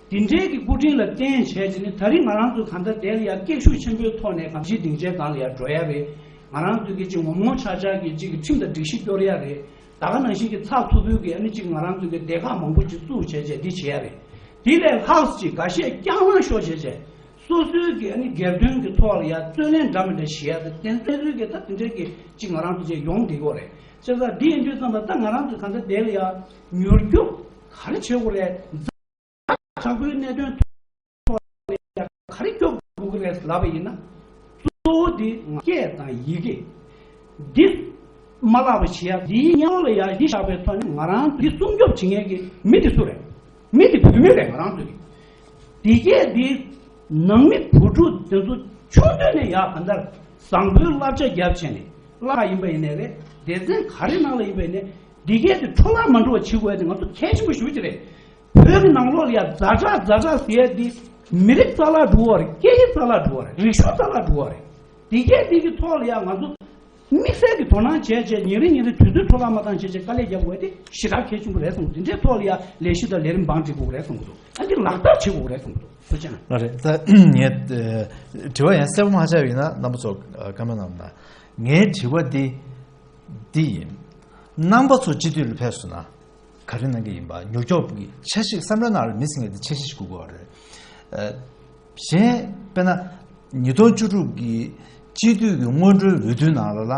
དེ་འདྲའི་གི་སྐུ་དྲིན་ལ་བརྟེན་བྱས་ཀྱི་ནི་ད་རིང་ང་རང་ཚོ་གང་ལྟར་དེ་ལ་ཡ་སྐད་ཤུགས་ཆེན་པོའི་ཐོག་ནས་གང་ཅིའི་སྡིངས་ཆའི་སྒང་ལ་ཡ་འགྲོ་ཡ་རེད། ང་རང་ཚོ་གི་གཅིག་ངོ་མ་ཆགས་ཆགས་ཀྱི་གཅིག་གི་ཁྲིམས་དང་སྒྲིག་གཞི་སྐྱོར་ཡ་རེད། ད་ག་ནང་བཞིན་གྱི་ཚགས་ཚུད་པོའི་གི་ཨ་ནི་གཅིག་ང་རང་ཚོ་གི་སྡེ་ཁག་མང་པོ་ཅིག་བཙུགས་བྱས་བྱས་འདི་བྱེད་ཡ་རེད། དེ་ལས་ལྷག་ཅིག་འགའ་ཤས་རྐྱང་ལངས་ཤོར་བྱས་བྱས། སོ་སོའི་གི་ཨ་ནི་སྒེར་དོན་གྱི་ཐོག་ལ་ཡ་རྩོད་ལེན་འདྲ་མི་འདྲ་བྱེད་ཡ་དང་། དེ་ཚོའི་གི་ད་དེ་འདྲའི་གི་གཅིག་ང་རང་ཚོ་ཅིག་ཡོང་བསྡད་ཀྱི་ཡོད་རེད། བྱས་ཙང་འདི་ཡིན་དུས་ཙམ་པ་ད་ང་རང་ཚོ་གང་ལྟར་དེ་ལ་ཡ་མྱུར་སྐྱོབ་ག་རེ་བྱེད་དགོས་རེད། ཛ་དྲག་པོའི་གནད་དོན་ཐོག་ལ་ཡ་ག་རེ་སྐྱོབ་དགོས་ཀྱི་རེད་ལབ་པ་ཡིན་ན། གཙོ་བོ་འདི་སྐད་དང་ཡི་གེ་འདི་མ་བརླག་པ་བྱེད་ཡ། འདིའི་སྙིང་ལ་ཡ་གཞི་བཞག་པའི་ཐོག་ནས་ང་རང་འདི་སྲུང་སྐྱོབ་བྱེད་མཁན་གྱི་མི་འདི་སུ་རེད། མི་འདི་བུད་མེད་རེད། ང་རང་ཚོ་གི་འདི་སྐད་འདི་ནང་མི་བུ་ཕྲུག་དེ་ཚོ་ཆུང་དུས་ནས་ཡ་གང་ལྟར་བཟང་པོའི་བསླབ་བྱ་བརྒྱབ་བྱས་ནས། བླ་ཡིན་པ་ཡིན་ནའི་རེད། སྡེ་ཚན་ག་རེ་ནང་ལ་ཡིན་པ་ཡིན་ནའི་འདི་སྐད་འདི་འཕྲོ་བརླག་མ་འགྲོ་བ་བྱེད་དགོས་ཡ་དེ་ང་ཚོ་གལ་ཆེན་པོ་ཞེ་པོ་ཅིག་རེད། བོད་ཀྱི་ནང་ལོགས་ལ་ཡ་ཛ་དྲག་ཛ་དྲག་ཟེར་ཡ་འདི་མི་རིགས་རྩ་བརླག་འགྲོ་བ་རེད། སྐད་ཡིག་རྩ་བརླག་འགྲོ་བ་རེད། རིག་གཞུང་རྩ་བརླག་འགྲོ་བ་རེད། འདི་སྐད་འདི་གི་ཐོག་ལ་ཡ་ང་ཚོ་དམིགས་བསལ་གྱི་དོ་སྣང་བྱས་བྱས། ཉིན་རེ་ཉིན་རེ་དུས་ཚོད་འཕྲོ་བརླག་མ་བཏང་བྱས་བྱས་དཀའ་ལས་རྒྱག་དགོས་དེ་ཞེ་དྲག་གལ་ཆེན་པོ་རེད་བསམ་གྱི། འདི་འདྲའི་ཐོག་ལ་ཡ་ལས་གཞི་དང་ལས་རིམ་བང་སྒྲིག་དགོས་རེད་བསམ་གྱི་འདུག་ཨ་འདི་ལག་བསྟར་བྱེད་དགོས་རེད་བསམ་གྱི་འདུག་ཐུགས་རྗེ་གནང་། ལགས་རེད། ད་ངས་ཨ་དྲི་བ་ཡང་གསལ་པོ་མ་ཆགས་པ་ཡིན་ན་རྣམ་པ་ཚོ་ཨ་བཀའ་མོལ་གནང་ན། ངའི་དྲི་བ་འདི་འདི་ཡིན། རྣམ་པ་ཚོ་སྤྱི་འཐུས་ལ་ཕེབས་སོང་ན། ག་རེ་གནང་གི་ཡིན་པ། མྱུར་སྐྱོབ་ཀྱི་འཆར་གཞི། བསམ་བློའི་ནང་ལ་མི་ཟིན་མཁན་དེ་འཆར་གཞི་ཞིག་དགོས་ཀྱི་ཡོད་རེད། ཨ་གཞན་དཔེར་ན་ཉིས་སྟོང་བཅུ་དྲུག་གི་སྤྱི་འཐུས་ཀྱི་སྔོན་འགྲོའི་འོས་བསྡུའི་ནང་ལ་ལ།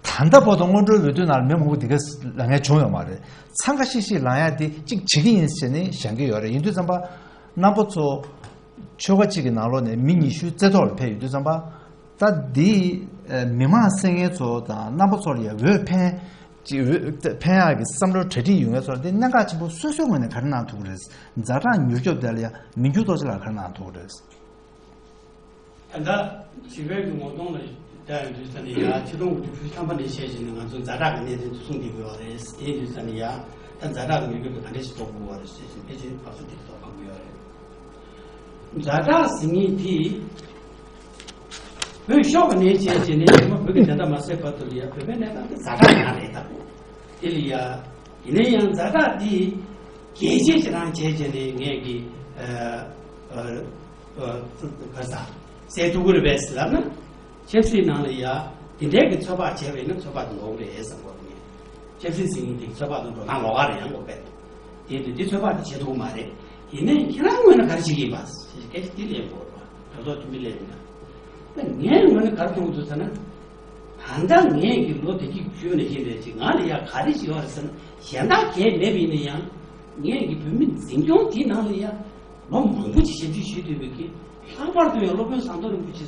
ད་ལྟ་བར་དུ་སྔོན་འགྲོའི་འོས་བསྡུའི་ནང་ལ་མི་མང་པོ་འདི་ག་ལངས་མཁན་བྱུང་ཡོད་མ་རེད། འཚང་ཁ་ཤིག་ཤིག་ལངས་ཡ་དེ་གཅིག་བྱེད་ཀྱི་ཡིན་ཟེར་ནས་བཞེངས་ཀྱི་ཡོད་རེད། ཡིན་དུས་ཙམ་པ་རྣམ་པ་ཚོ་ཆོལ་ཁ་གཅིག་གི་ནང་ལོགས་ནས་མི་ཉི་ཤུ་རྩེ་ཐོག་ལ་ཕེབས་ཡོད་དུས་ཙམ་པ། ད་འདི་ཨ་མི་མང་སེར་ངན་ཚོ་དང་རྣམ་པ་ཚོ་ལ་ཡང་འོས་འཕེན་ཅིག་འོས་འཕེན་ཡག་གི་བསམ་བློ་གྲ་སྒྲིག་ཡོད་མཁན་ཚོ་ལ་འདི་གནད་འགག་ཆེན་པོ་སོ་སོའི་ངོས་ནས་ག་རེ་གནང་ཐུབ་ཀྱི་རེད། ཛ་དྲག་མྱུར་སྐྱོབ་དེ་ལ་ཡང་མི་འགྱུར་རྡོ་རྗེ་ལགས་ག་རེ་གནང་ཐུབ་ཀྱི་རེད། ད་ལྟ་བྱིས་པའི་གི་ངོ་གདོང་ལ་བལྟ་ཡོང་དུས་ཙམ་ནས་ཡ། ཆིག་སྟོང་དགུ་བརྒྱ་དྲུག་ཅུ་ཐམ་པ་ནས་བཤད་བྱས་ནས་ང་ཚོ་ཛ་དྲག་གི་གནད་དོན་དེ་གསུངས་བསྡད་དགོས་པ་རེད། དེ་ཡིན་དུས་ཙམ་ནས་ཡ། ད་ཛ་དྲག་གི་མྱུར་སྐྱོབ་དེ་ག་འདྲ་ཞིག་གཏོང་དགོས་པ་རེད་ཟེར་བྱས་ནས་ཕལ་ཆེར་ཕར་ཚུར་དེ་གཏོང་དགོས་པ་རེད། ཛ་དྲག་ཟེར་མཁན་དེ་བོད་ཤོར་བ་ནས་བྱས་བྱས་ནས་ཉི་མ་བོད་ཀྱི་བདེན་མཐའ་མ་གསལ་བར་དུ་ལ་ཡ་བོད་པའི་གནས་སྟངས་དེ་ཛ་དྲག་ཡང་རེད། ད་དེ་ལ་ཡ། ཡིན་ན་ཡང་ཛ་དྲག་འདི་རྒྱས་བཤད་ཅིག་རང་བྱས་བྱས་ནས་ངས་ཀྱི་ཨ་ཨ་ཨ་ག་ས་གསལ་ཐུབ་ཀྱི་རེད་པས་ལབ་ན། ཆབ་སྲིད་ནང་ལ་ཡ་དེ་འདྲའི་གི་ཚོད་དཔག་བྱས་པ་ཡིན་ན་ཚོད་དཔག་དེ་ལོག་རེད་བསམ་གྱི་ཡོད། ངས་ཆབ་སྲིད་ཟེར་མཁན་དེ་གི་ཚོད་དཔག་དེ་འགྲོ་སྟངས་ལོགས་ཀ་རེད། ཡང་ལོག་པས། དེ་དུས་དེ་ཚོད་དཔག་དེ་བྱེད་ཐུབ་ཀྱི་མ་རེད། ཡིན་ནའི་ཁྱེད་རང་ངོས་ནས་ག་རེ་བྱེད་ཀྱི་ཡིན་པ་ཞེས་སྐད་ཆ་དེ་ལན་དགོས་པ། གྲོས་ཚོགས་འཐུས་མི་ལན་ཡིན་ན། ད་ངའི་ངོས་ནས་ག་རེ་མཐོང་གི་འདུག་ཟེར་ན། ད་ལྟ་ངས་ཀྱི་ལོ་དེ་གཅིག་བཞུགས་ནས་ཡིན་པའི་ཅིག་ང་ལ་ཡ་ག་རེ་ཞིག་ཡོད་རེད་ཟེར་ན། གཞན་དག་གས་མེད་པ་ཡིན་ན་ཡང་། ངས་ཀྱི་བོད་མི་འཛིན་སྐྱོང་དེའི་ནང་ལ་ཡ་ལོ་མང་པོ་ཅིག་ཞབས་ཕྱི་ཞུས་བསྡད་པའི་གི། ལྷག་པར་དུ་ཡང་སློབ་དཔོན་ཟམ་གདོང་རིན་པོ་ཆེ་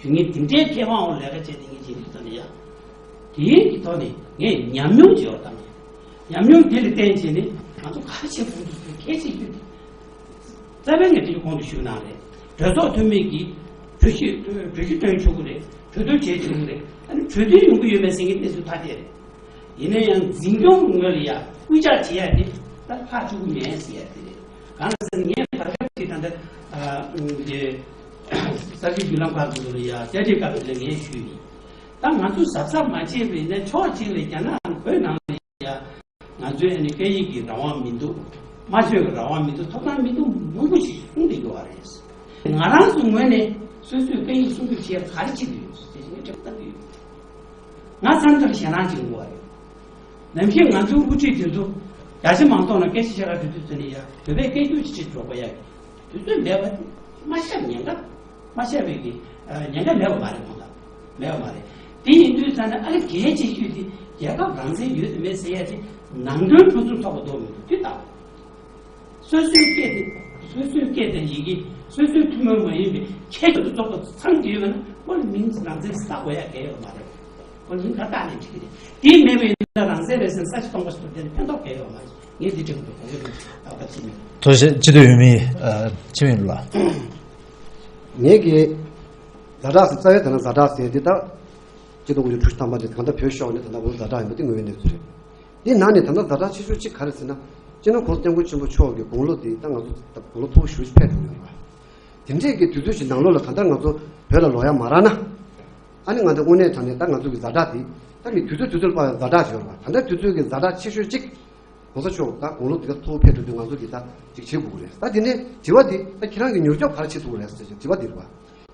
ཞུ་མཁན་དེ་འདྲའི་མཁས་དབང་འོག་ལས་ཀ་བྱས་ཏེ་ངས་བྱེད་དུས་ཙམ་ལ་ཡ། དེའི་གི་ཐོག་ནས་ངས་ཉམས་མྱོང་ཅིག་ཡོད་དམ། ཉམས་མྱོང་དེ་ལ་བརྟེན་བྱས་ནས་ང་ཚོ་ག་རེ་བྱེད་དགོས་འདུག་ཟེར་གལ་ཆེ་ཤོས་དེ། རྩ་བའི་ངས་དེ་གོང་དུ་ཞུས་གནང་རེད། གྲོས་ཚོགས་འཐུས་མི་གིས་གྲོས་གཞི་གྲོས་གཞི་བཏོན་ཆོག་གི་རེད། གྲོས་བསྡུར་བྱེད་ཆོག་གི་རེད། ཨ་ནི་གྲོས་མཐུན་ཡོང་གི་ཡོད་པའི་ཟེར་མཁན་གནས་ཚུལ་ཐ་དད་རེད། ཡིན་ན་ཡང་འཛིན་སྐྱོང་གི་ངོས་ལ་ཡ་སྐུལ་ལྕག་བྱེད་ཡ་དེ་ད་ཕར་བཅུག་གི་མེད་ཟེར་ཡ་དེ་རེད། གང་ལ་ཟེར་ན་ངས་བར་སྐབས་ཅིག་ད་ལྟ་ཨ་དེ་གསར་འགྱུར་བརྒྱུད་ལམ་ཁག་ཚོ་ལ་ཡ་བཅར་འདྲི་སྐབས་ལ་ངས་ཞུས་ཡིན། ད་ང་ཚོ་གཟབ་གཟབ་མ་བྱས་པ་ཡིན་ན་ཕྱོགས་གཅིག་ལ་རྒྱ་ནག་བོད་ནང་ལ་ཡ། ང་ཚོའི་ཨ་ནི་སྐད་ཡིག་གི་རང་དབང་མི་འདུག་སྨྲ་བརྗོད་ཀྱི་རང་དབང་མི་འདུག་ཐོབ་ཐང་མི་འདུག་མང་པོ་ཞིག་གསུངས་བསྡད་ཡོད་རེད། ང་རང་ཚོའི་ངོས་ནས་སོ་སོའི་སྐད་ཡིག་སྲུང་སྐྱོབ་བྱེད་ཡ་ག་རེ་བྱེད་ཀྱི་ཡོད་ཟེར་ངས་དྲི་བ་བཏང་གི་ཡོད། ང་ཚང་མར་ཞེད་སྣང་བྱེད་ཀྱི་ཡོད་རེད། ནམ་རྒྱུན་ང་ཚོའི་དབུ་ཁྲིད་དེ་ཚོ་རྒྱ་ཆེ་མང་ཚོགས་ལ་སྐད་ཆ་བཤད་ག་དུས་དུས་ཚོད་ནས་ཡ་བོད་པའི་སྐད་སྒྱུར་གྱི་ཆེད་འགྲོ་དགོས་ཡ། དུས་ཚོད་མེད་པ་དེ་མ་བཤད་ཉེན་ཁ། མ་བཤད་པའི་གི་ཉེན་ཁ་མེད་པ་མ་རེད། ཁོང་ལ་མེད་པ་མ་རེད། དེ་ཡིན་དུས་ཙང་ནས་ཨ་ལེ་གལ་ཆེ་ཤོས་དེ་རྒྱལ་ཁབ་རང་བཙན་ཡོད་དམ་མེད་ཟེར་ཡ་དེ་ནང་དོན་ཕུན་སུམ་ཚོགས་པ་འདུག་མི་འདུག་དེ་ལྟ་བ། སོ་སོའི་སྐད་དེ་སོ་སོའི་སྐད་དང་ཡི་གེ་སོ་སོའི་ཐུན་མོང་མ་ཡིན་པའི་ཁྱད་ཆོས་སུ་གཏོགས་པ་ཚང་དེ་ཡོད་ན་ཁོ་ལ་མིང་རང་བཙན་ཟ་དགོས་ཡ་གལ་ཡོད་མ་རེད། ཁོ་ལ་མིང་ག་བཏགས་ནས་འགྲིག་གི་རེད། དེ་མེད་པའི་ཡིན་ན་རང་བཙན་རེད་ཟེར་ས་ཞིག་སྟོང་པ་ཞིག་ཏུ་དེ་ནི་ཕན་ཐོགས་གལ་ཡོད་མ་རེད། ངས་འདི་དྲན་འདུག་གོ། ངས་འདི་ཨ་ཁ་ཅི་མེད། ཐུགས་རྗེ་ཆེ། སྤྱི་འཐུས་འོས་མི་ཨ་འཆི་མེད་ལགས། ངས་ཀྱི་ཛ་དྲག་ཟེར་རྩ་བའི་དེ་ན་ཛ་དྲག་ཟེར་འདི་ད་སྤྱི་ཚོགས་ཀྱི་འཁྲུག་ཐང་པ་འདི་གང་ལྟར་བོད་ཤོར་ནས་ད་ལྟ་བར་ཛ་དྲག་ཡིན་པ་འདི་ངོས་ཡོད་གནས་ཚུལ་རེད། འདི་ནང་ནས་ད་ལྟ་ཛ་དྲག་ཆེ་ཤོས་གཅིག་ག་རེ་ཟེར་ན། སྤྱི་ནོར་གོང་ས་སྐྱབས་མགོན་ཆེན་པོ་མཆོག་གི་དགུང་ལོ་འདི་ད་ང་ཚོ་ད་དགུང་ལོ་མཐོ་པོ་ཞེ་པོ་ཅིག་ཕེབས་འགྲོ་གི་ཡོད་རེད་བ། དེ་འདྲས་ཀྱི་དུས་ཚོད་ཅིག་ནང་ལོགས་ལ་གང་ལྟར་ང་ཚོ་བོད་ལ་ལོག་ཡ་མ་རག་ན། ཨ་ནི་ང་ཚོ་དངོས་གནས་དྲང་གནས་ད་ང་ཚོ་གི་ཛ་དྲག་འདི་ད་མི་དུས་ཚོད་དུས་ཚོད་པར་ཛ་དྲག་ཅིག་ཡོད་རེད་བ། གང་ལྟར་དུས་ཚོད་ཀྱི་ཛ་དྲག་ཆེ་ཤོས་གཅིག་གོང་ས་མཆོག་ད་དགུང་ལོ་འདི་ག་མཐོ་པོ་ཕེབས་འགྲོ་དུས་ང་ཚོ་གི་ད་ཅིག་བྱེད་དགོས་ཀྱི་རེད། ད་དེ་ནས་དྲི་བ་འདི་ད་ཁྱེད་རང་གི་མྱུར་སྐྱོབ་ག་རེ་བྱེད་ཐུབ་ཀྱི་རེད་ཟེར་ཅིག་དྲི་བ་འདི་རེད་བ།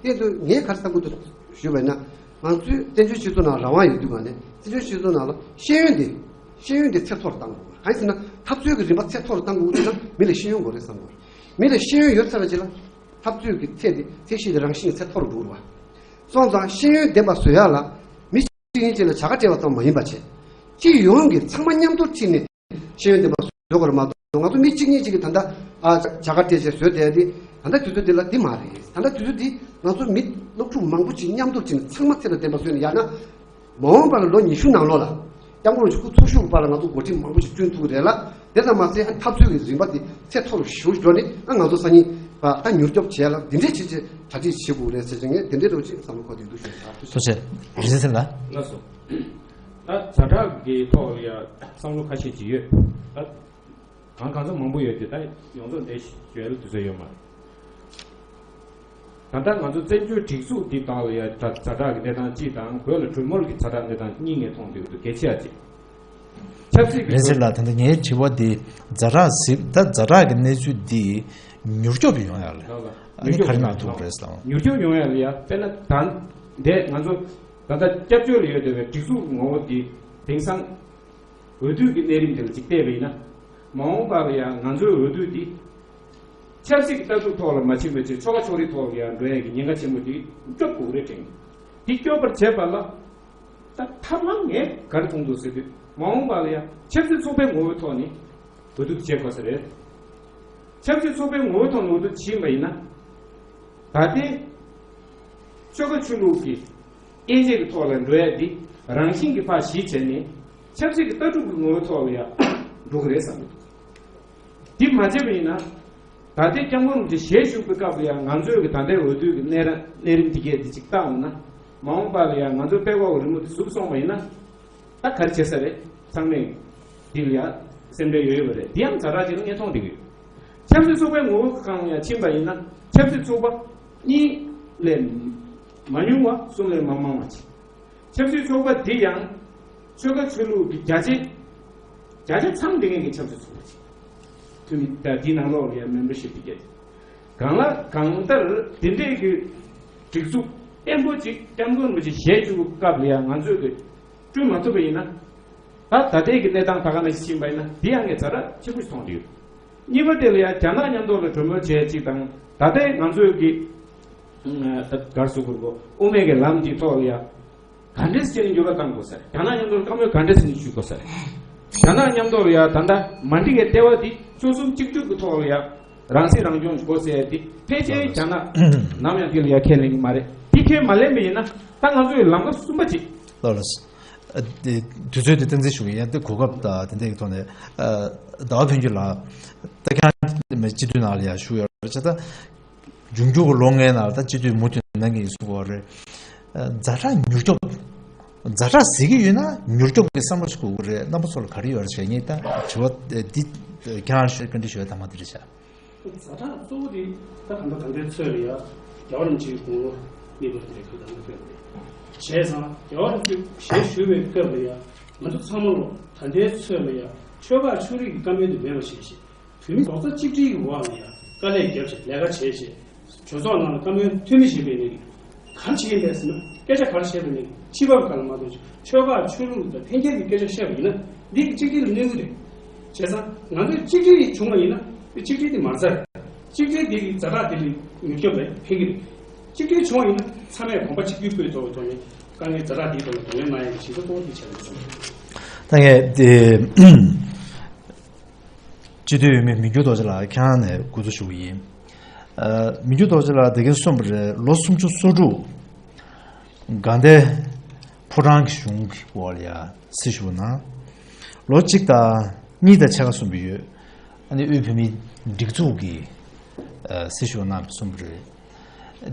དེ་ཡིན་དུས་ངས་ག་རེ་བསམ་གྱི་འདུག་ཞུས་པ་ཡིན་ན། ང་ཚོའི་བཙན་བྱོལ་སྤྱི་ཚོགས་ནང་རང་དབང་ཡོད་དུས་ག་ནས་བཙན་བྱོལ་སྤྱི་ཚོགས་ནང་ལ་ཤེས་ཡོན་དེ། ཤེས་ཡོན་དེ་ཚད་མཐོ་རུ་གཏང་དགོས། གང་ཡིན་ཟེར་ན་འཐབ་རྩོད་ཀྱི་རིམ་པ་ཚད་མཐོ་རུ་གཏང་དགོས་ཟེར་ན་མི་ལ་ཤེས་ཡོན་དགོས་རེད་བསམ་གྱི་ཡོད། མི་ལ་ཤེས་ཡོན་ཡོད་ཚར་བ་ཅིག་ལ་འཐབ་རྩོད་ཀྱི་ཚད་དེ་ཚད་གཞི་དེ་རང་བཞིན་ཚད་མཐོ་རུ་འགྲོ་གི་རེད་བ། སོང་ཙང་ཤེས་ཡོན་ལྡན་པ་བཟོ་ཡག་ལ་མི་གཅིག་གཉིས་གཅིག་ལ་བྱ་དགའ་སྤྲད་པ་ཙམ་མ་ཡིན་པ་བྱས། སྤྱི་ཡོངས་ཀྱི་ཚང་མ་མཉམ་དུ་ཁྲིད་ནས་ཤེས་ཡོན་ལྡན་པ་བཟོ་དགོས་རེད་མ་གཏོགས། ང་ཚོ་མི་གཅིག་གཉིས་གཅིག་གིས་ད་ལྟ་ཨ་བྱ་དགའ་སྤྲད་བྱས་བཟོས་བསྡད་དེ་ད་ལྟ་དུས་ཚོད་འདི་ལ་འདི་མ་རེད། ད་ལྟ་དུས་ཚོད་འདི་ང་ཚོ་མི་སློབ་ཕྲུག་མང་པོ་ཅིག་མཉམ་དུ་ཅིག་ཚང་མ་ཚད་ལ་ལྡན་པ་བཟོས་ནས་ཡང་ན། མ་འོངས་པ་ལ་ལོ་ཉི་ཤུ་ནང་ལོགས་ལ་སྐྱབས་མགོན་རིན་པོ་ཆེ་སྐུ་འཚོ་བཞུགས་པ་ལ་ང་ཚོ་འགོ་ཁྲིད་མང་པོ་ཞིག་བསྐྲུན་ཐུབ་ཀྱི་རེད་ལ། དེ་ཙམ་མ་ཟད་འཐབ་རྩོད་ཀྱི་རིམ་པ་དེ་ཚད་མཐོ་རུ་ཞེ་པོ་འགྲོ་ནས་ཨ་ང་ཚོ་སང་ཉིན་པ་ད་མྱུར་སྐྱོབ་བྱས་ལ་འདི་འདྲས་བྱེད་ཆེད་གྲ་སྒྲིག་བྱེད་དགོས་རེད་ཟེར་ཅིག་ངས་དེ་འདྲས་རོགས་ཅིག་བསམ་བློ་འཁོར་དེ་འདུག་ཞུ་ཐག་ཐུག་ཐུགས་རྗེ་ཆེ། རྒྱལ་མཚན་ལགས། ལགས་སོ། ད་ཛ་དྲག་གི་ཐོག་ལ་ཡ་བསམ་བློ་ཁ་ཤས་ཅིག་ཡོད། ད་གང་གང་ཚོ་མང་པོ་ཡོད་དེ་ད་ཡོངས་རྫོགས་འདི་ཞུ་ཡ་ལ་དུས་ཚོད་ཡོད་མ་རེད། ད་ལྟ་ང་ཚོ་བཙན་བྱོལ་སྒྲིག་འཛུགས་འདི་དག་ལ་ཡ་ཛ་ཛ་དྲག་གི་གནས་སྟངས་གཅིག་དང་བོད་ལ་གྲོས་མོལ་གྱི་ཛ་དྲག་གནས་སྟངས་གཉིས་ངས་མཐོང་དུས་འདུག་གལ་ཆེ་བ་གཅིག་ཆབ་སྲིད་ཀྱི་རིན་ཆེན་ལགས། ད་ལྟ་ངའི་དྲི་བ་འདི་ཛ་དྲག་གཟིགས་ད་ཛ་དྲག་གི་གནས་ཚུལ་འདི་མྱུར་སྐྱོབ་ཡོང་ཡ་ལ་ལགས་ལགས། ཨ་ནི་ག་རེ་གནང་ཐུབ་རེད་ལགས། མྱུར་སྐྱོབ་ཡོང་ཡ་ལ་ཡ་དཔེར་ན་ད་འདས་ང་ཚོ་ད་ལྟ་སྐྱབས་བཅོལ་ལ་ཡོད་བསྡད་པའི་སྒྲིག་འཛུགས་ཀྱི་ངོ་བོ་འདི་དེང་སང་འོས་བསྡུ་གི་གནས་རིམ་དེ་ལ་གཅིག་བལྟས་པ་ཡིན་ན། མ་འོངས་པ་ལ་ཡང་ང་ཚོའི་འོས་བསྡུ་འདི་ཆབ་སྲིད་ཀྱི་ལྟ་གྲུབ་ཐོག་ལ་མ་ཕྱིན་པའི་ཕྱིར་ཆོལ་ཁ་ཕྱོགས་རིས་ཐོག་ལ་ཡང་འགྲོ་ཡས་ཀྱི་ཉེན་ཁ་ཆེན་པོ་འདི་སྐྱོབ་དགོས་རེད་དྲན། འདི་སྐྱོབ་པར་བྱེད་པ་ལ་ད་ཐབས་ལམ་ངས་ག་རེ་མཐོང་འདུག་ཟེར་དུས་མ་འོངས་པ་ལ་ཡང་ཆབ་སྲིད་ཚོགས་པའི་ངོ་བོའི་ཐོག་ནས་འོས་བསྡུ་བྱེད་དགོས་ས་རེད། ཆབ་སྲིད་ཚོགས་པའི་ངོ་བོའི་ཐོག་ནས་འོས་བསྡུ་བྱེད་པ་ཡིན་ན། ད་ལྟའི་ཆོལ་ཁ་ཆོས་ལུགས་ཀྱི་དབྱེ་འབྱེད་ཀྱི་ཐོག་ལ་འགྲོ་ཡ་འདི་རང་བཞིན་གྱི་ཕར་གཞི་བྱས་ནས་ཆབ་སྲིད་ཀྱི་ལྟ་གྲུབ་ཀྱི་ངོ་བོའི་ཐོག་ལ་ཡང་འགྲོ་གི་རེད་བསམ་གྱི་འདུག་འདི་མ་བྱས་པ་ཡིན་ན་ད་ལྟའི་སྐྱབས་མགོན་རིན་པོ་ཆེ་ཞལ་བཞུགས་པའི་སྐབས་ལ་ཡང་ང་ཚོའི་གི་ད་ལྟའི་འོས་བསྡུ་གི་གནས་ར་གནས་རིམ་འདི་གས་འདི་གཅིག་བལྟ་འོང་ན་མ་འོངས་པ་ལ་ཡང་ང་ཚོའི་དཔལ་འབར་བའི་རི་མོ་འདི་ཟུག་སོང་བ་ཡིན་ན། ད་ག་རེ་བྱེད་ས་རེད། ཚང་མས་འདི་ལ་ཡ་སེམས་ཁྲལ་ཡོད་ཡོད་པ་རེད། འདི་ཡང་ཛ་དྲག་ཅིག་ལ་ངས་མཐོང་བསྡད་ཀྱི་ཡོད། ཆབ་སྲིད་ཚོགས་པའི་ངོ་བོ་གང་ཡང་ཕྱིན་པ་ཡིན་ན་ཆབ་སྲིད་ཚོགས་པ་གཉིས་ལས་མ་ཉུང་བ་གསུམ་ལས་མ་མང་བ་ཅིག་ཆབ་སྲིད་ཚོགས་པ་འདི་ཡང་ཆོལ་ཁ་ཆོས་ལུགས་ཀྱི་རྒྱ་ཆེ་རྒྱ་ཆེ་ཚང་འདི་ངེད་ཀྱི་ཆབ་སྲིད་ཚོགས་པ་ཅིག་འཐུས་མི་ད་འདི་ནང་ལོགས་ལ་ཡང་མེམ་བར་ཤིབ་འདི་བརྒྱད། གང་ལ་གང་ལྟར་འདི་འདྲས་ཀྱི་སྒྲིག་འཛུགས་བརྟན་པོ་ཅིག་སྐྱབས་མགོན་རིན་པོ་ཆེ་ཞལ་བཞུགས་སྐབས་ལ་ཡང་ང་ཚོས་ཀྱི་བསྐྲུན་མ་ཐུབ་པ་ཡིན་ན། ད་ད་ལྟའི་གི་གནས་སྟངས་ད་ག་ནང་བཞིན་ཕྱིན་པ་ཡིན་ན་འདི་ཡང་ངས་ཛ་དྲག་ཆེན་པོ་ཞིག་མཐོང་གི་ཡོད། གཉིས་པ་དེ་ལ་ཡང་རྒྱ་ནག་མཉམ་དུ་ལ་གྲོས་མོལ་བྱས་ཅིག་དང་ད་ལྟའི་ང་ཚོས་ཀྱི་ད་གར་སུ་གུར་གོ་དབུ་མའི་གི་ལམ་འདི་ཐོག་ལ་ཡང་ག་འདྲས་བྱས་ནས་འགྱུར་བ་བཏང་དགོས་ས་རེད། རྒྱ་ནག་མཉམ་དུ་ལ་བཀའ་མོལ་ག་འདྲས་བྱས་ནས་ཞུ་དགོས་ས་རེད། རྒྱ་ནག་མཉམ་དུ་ལ་ཡང་ད་ལྟ་མ་འགྲིག་གི་ལྟེ་བ་འདི་སོ་སོ་གཅིག་གྱུར་གྱི་ཐོག་ལ་ཡང་རང་སྲིད་རང་སྐྱོང་དགོས་ཟེར་ཏེ་ཕལ་ཆེར་རྒྱ་ནག་ནམ་ཡང་དེ་ལ་ཡང་ཁས་ལེན་གྱི་མ་རེད། དེ་ཁས་མ་ལེན་པ་ཡིན་ན་ད་ང་ཚོའི་ལམ་ཁ་གསུམ་པ་ཅིག་ལགས་ལགས། ཨ་དེ་དུས་ཚོད་དེ་གཏན་འཛིན་ཞུ་གི་ཡིན། དེ་གོ་སྐབས་དང་དེ་འདྲའི་ཐོག་ནས་ཨ་ཟླ་བ་ཕུན་སྐྱིད་ལགས་ད་ཁྱེད་རང་སྤྱི་འཐུས་ནང་ལ་ཡང་བཞུགས་ཡོད་རེད་བྱས་ཙང་། འབྱུང་འགྱུར་གྱི་ལོ་ལྔའི་ནང་ལ་ད་སྤྱི་འཐུས་མུ་མཐུད་གནང་གི་ཡིན་གསུང་གི་ཡོད་རེད། ཛ་དྲག་མྱུར་སྐྱོབ། ཛ་དྲག་ཟེར་གྱི་ཡོད་ན་མྱུར་སྐྱོབ་ཀྱི་བསམ་བློ་ཞིག་དགོས་ཀྱི་རེད། རྣམ་པ་ཚོ་ལ་ག་རེ་ཡོད་རེད་ཟེར་ངས་ད་དྲི་བ་འདི་ཁྱེད་རང་ལ་བཀའ་འདྲི་ཞུ་ཡ་དང་མ་འདི་རེད་བྱ། ཛ་དྲག་གཙོ་བོ་དེ་ད་གང་ལྟར་ད་ལྟའི་ཚོད་ལ་ཡ་རྒྱལ་བ་རིན་པོ་ཆེའི་དགུང་ལོ་གནས་སྐབས་དེ་རེད། ཁོས་ད་ལྟ་ཕེབས་རེད། བྱས་ཙང་རྒྱལ་བ་རིན་པོ་ཆེ་ཞལ་བཞུགས་པའི་སྐབས་ལ་ཡ་ང་ཚོ་ཚང་མ་ལོ་ད་ལྟའི་ཚོད་ལ་ཡ་ཆོལ་ཁ་ཆོས་རིག་གི་བཀའ་མོལ་དེ་མེད་པ་བྱས་ཤིང་། བོད་མི་རྡོག་རྩ་གཅིག་སྒྲིལ་གྱི་འོག་ལ་ཡང་དཀའ་ལས་བརྒྱབ་བྱས་ལས་ཀ་བྱས་བྱས་གྲོས་ཚོགས་ནང་ལ་བཀའ་མོལ་འཐུས་མི་ཞིག་ཡིན་པའི་ངོས་ནས་ག་རེ་བྱེད་ཀྱི་ཡིན་པས་ཟེར་ན་སྐད་ཆ་ག་རེ་བཤད་པའི་ངོས་ནས་ཕྱི་པ་ག་ལ་མ་གཏོགས་ཆོལ་ཁ་ཆོས་ལུགས་དང་འཐེན་འཁྱེར་གྱི་སྐད་ཆ་བཤད་པ་ཡིན་ན་འདི་གི་གཅིག་སྒྲིལ་ལ་གནོད་ཀྱི་རེད། བྱས་ཙང་ང་ཚོས་གཅིག་སྒྲིལ་བྱུང་བ་ཡིན་ན་དེ་གཅིག་སྒྲིལ་དེ་མ་རྩ་རེད། གཅིག་སྒྲིལ་དེ་གི་ཛ་དྲག་དེ་ལ་མྱུར་སྐྱོབ་ལ་ཕན་གྱི་རེད། གཅིག་སྒྲིལ་བྱུང་བ་ཡིན་ན་ཚང་མས་གོམ་པ་གཅིག་གྱུར་སྤོས་ཐོག་ཐོག་ནས་དཀའ་ངལ་ཛ་དྲག་དེའི་ཐོག་ལ་གདོང་ལེན་གནང་ཡག་གི་བྱེད་ཐབས་གཙོ་བོ་དེ་བྱས་པ་རེད་བསམ་གྱི་འདུག་ད་ངས་དེ། སྤྱི་འཐུས་འོས་མི་མི་འགྱུར་རྡོ་རྗེ་ལགས་ཁྱེད་རང་ནས་འགོ་འཛུགས་ཞུ་གི་ཡིན། ཨ་མི་འགྱུར་རྡོ་རྗེ་ལགས་འདི་གིན་གསུངས་པ་རེད། ལོ་སུམ་ཅུ་སོ་དྲུག་དགའ་ལྡན་ཕོ་བྲང་གི་གཞུང་གི་འོག་ལ་ཡ་སྲི་ཞུ་གནང་། ལོ་གཅིག་དང་གཉིས་དང་ཕྱེད་ཀ་གསུངས་པ་ཡོད། ཨ་ནི་དབུས་བོད་མིའི་སྒྲིག་འཛུགས་ཀྱི་ཨ་སྲི་ཞུ་གནང་བ་གསུངས་པ་རེད།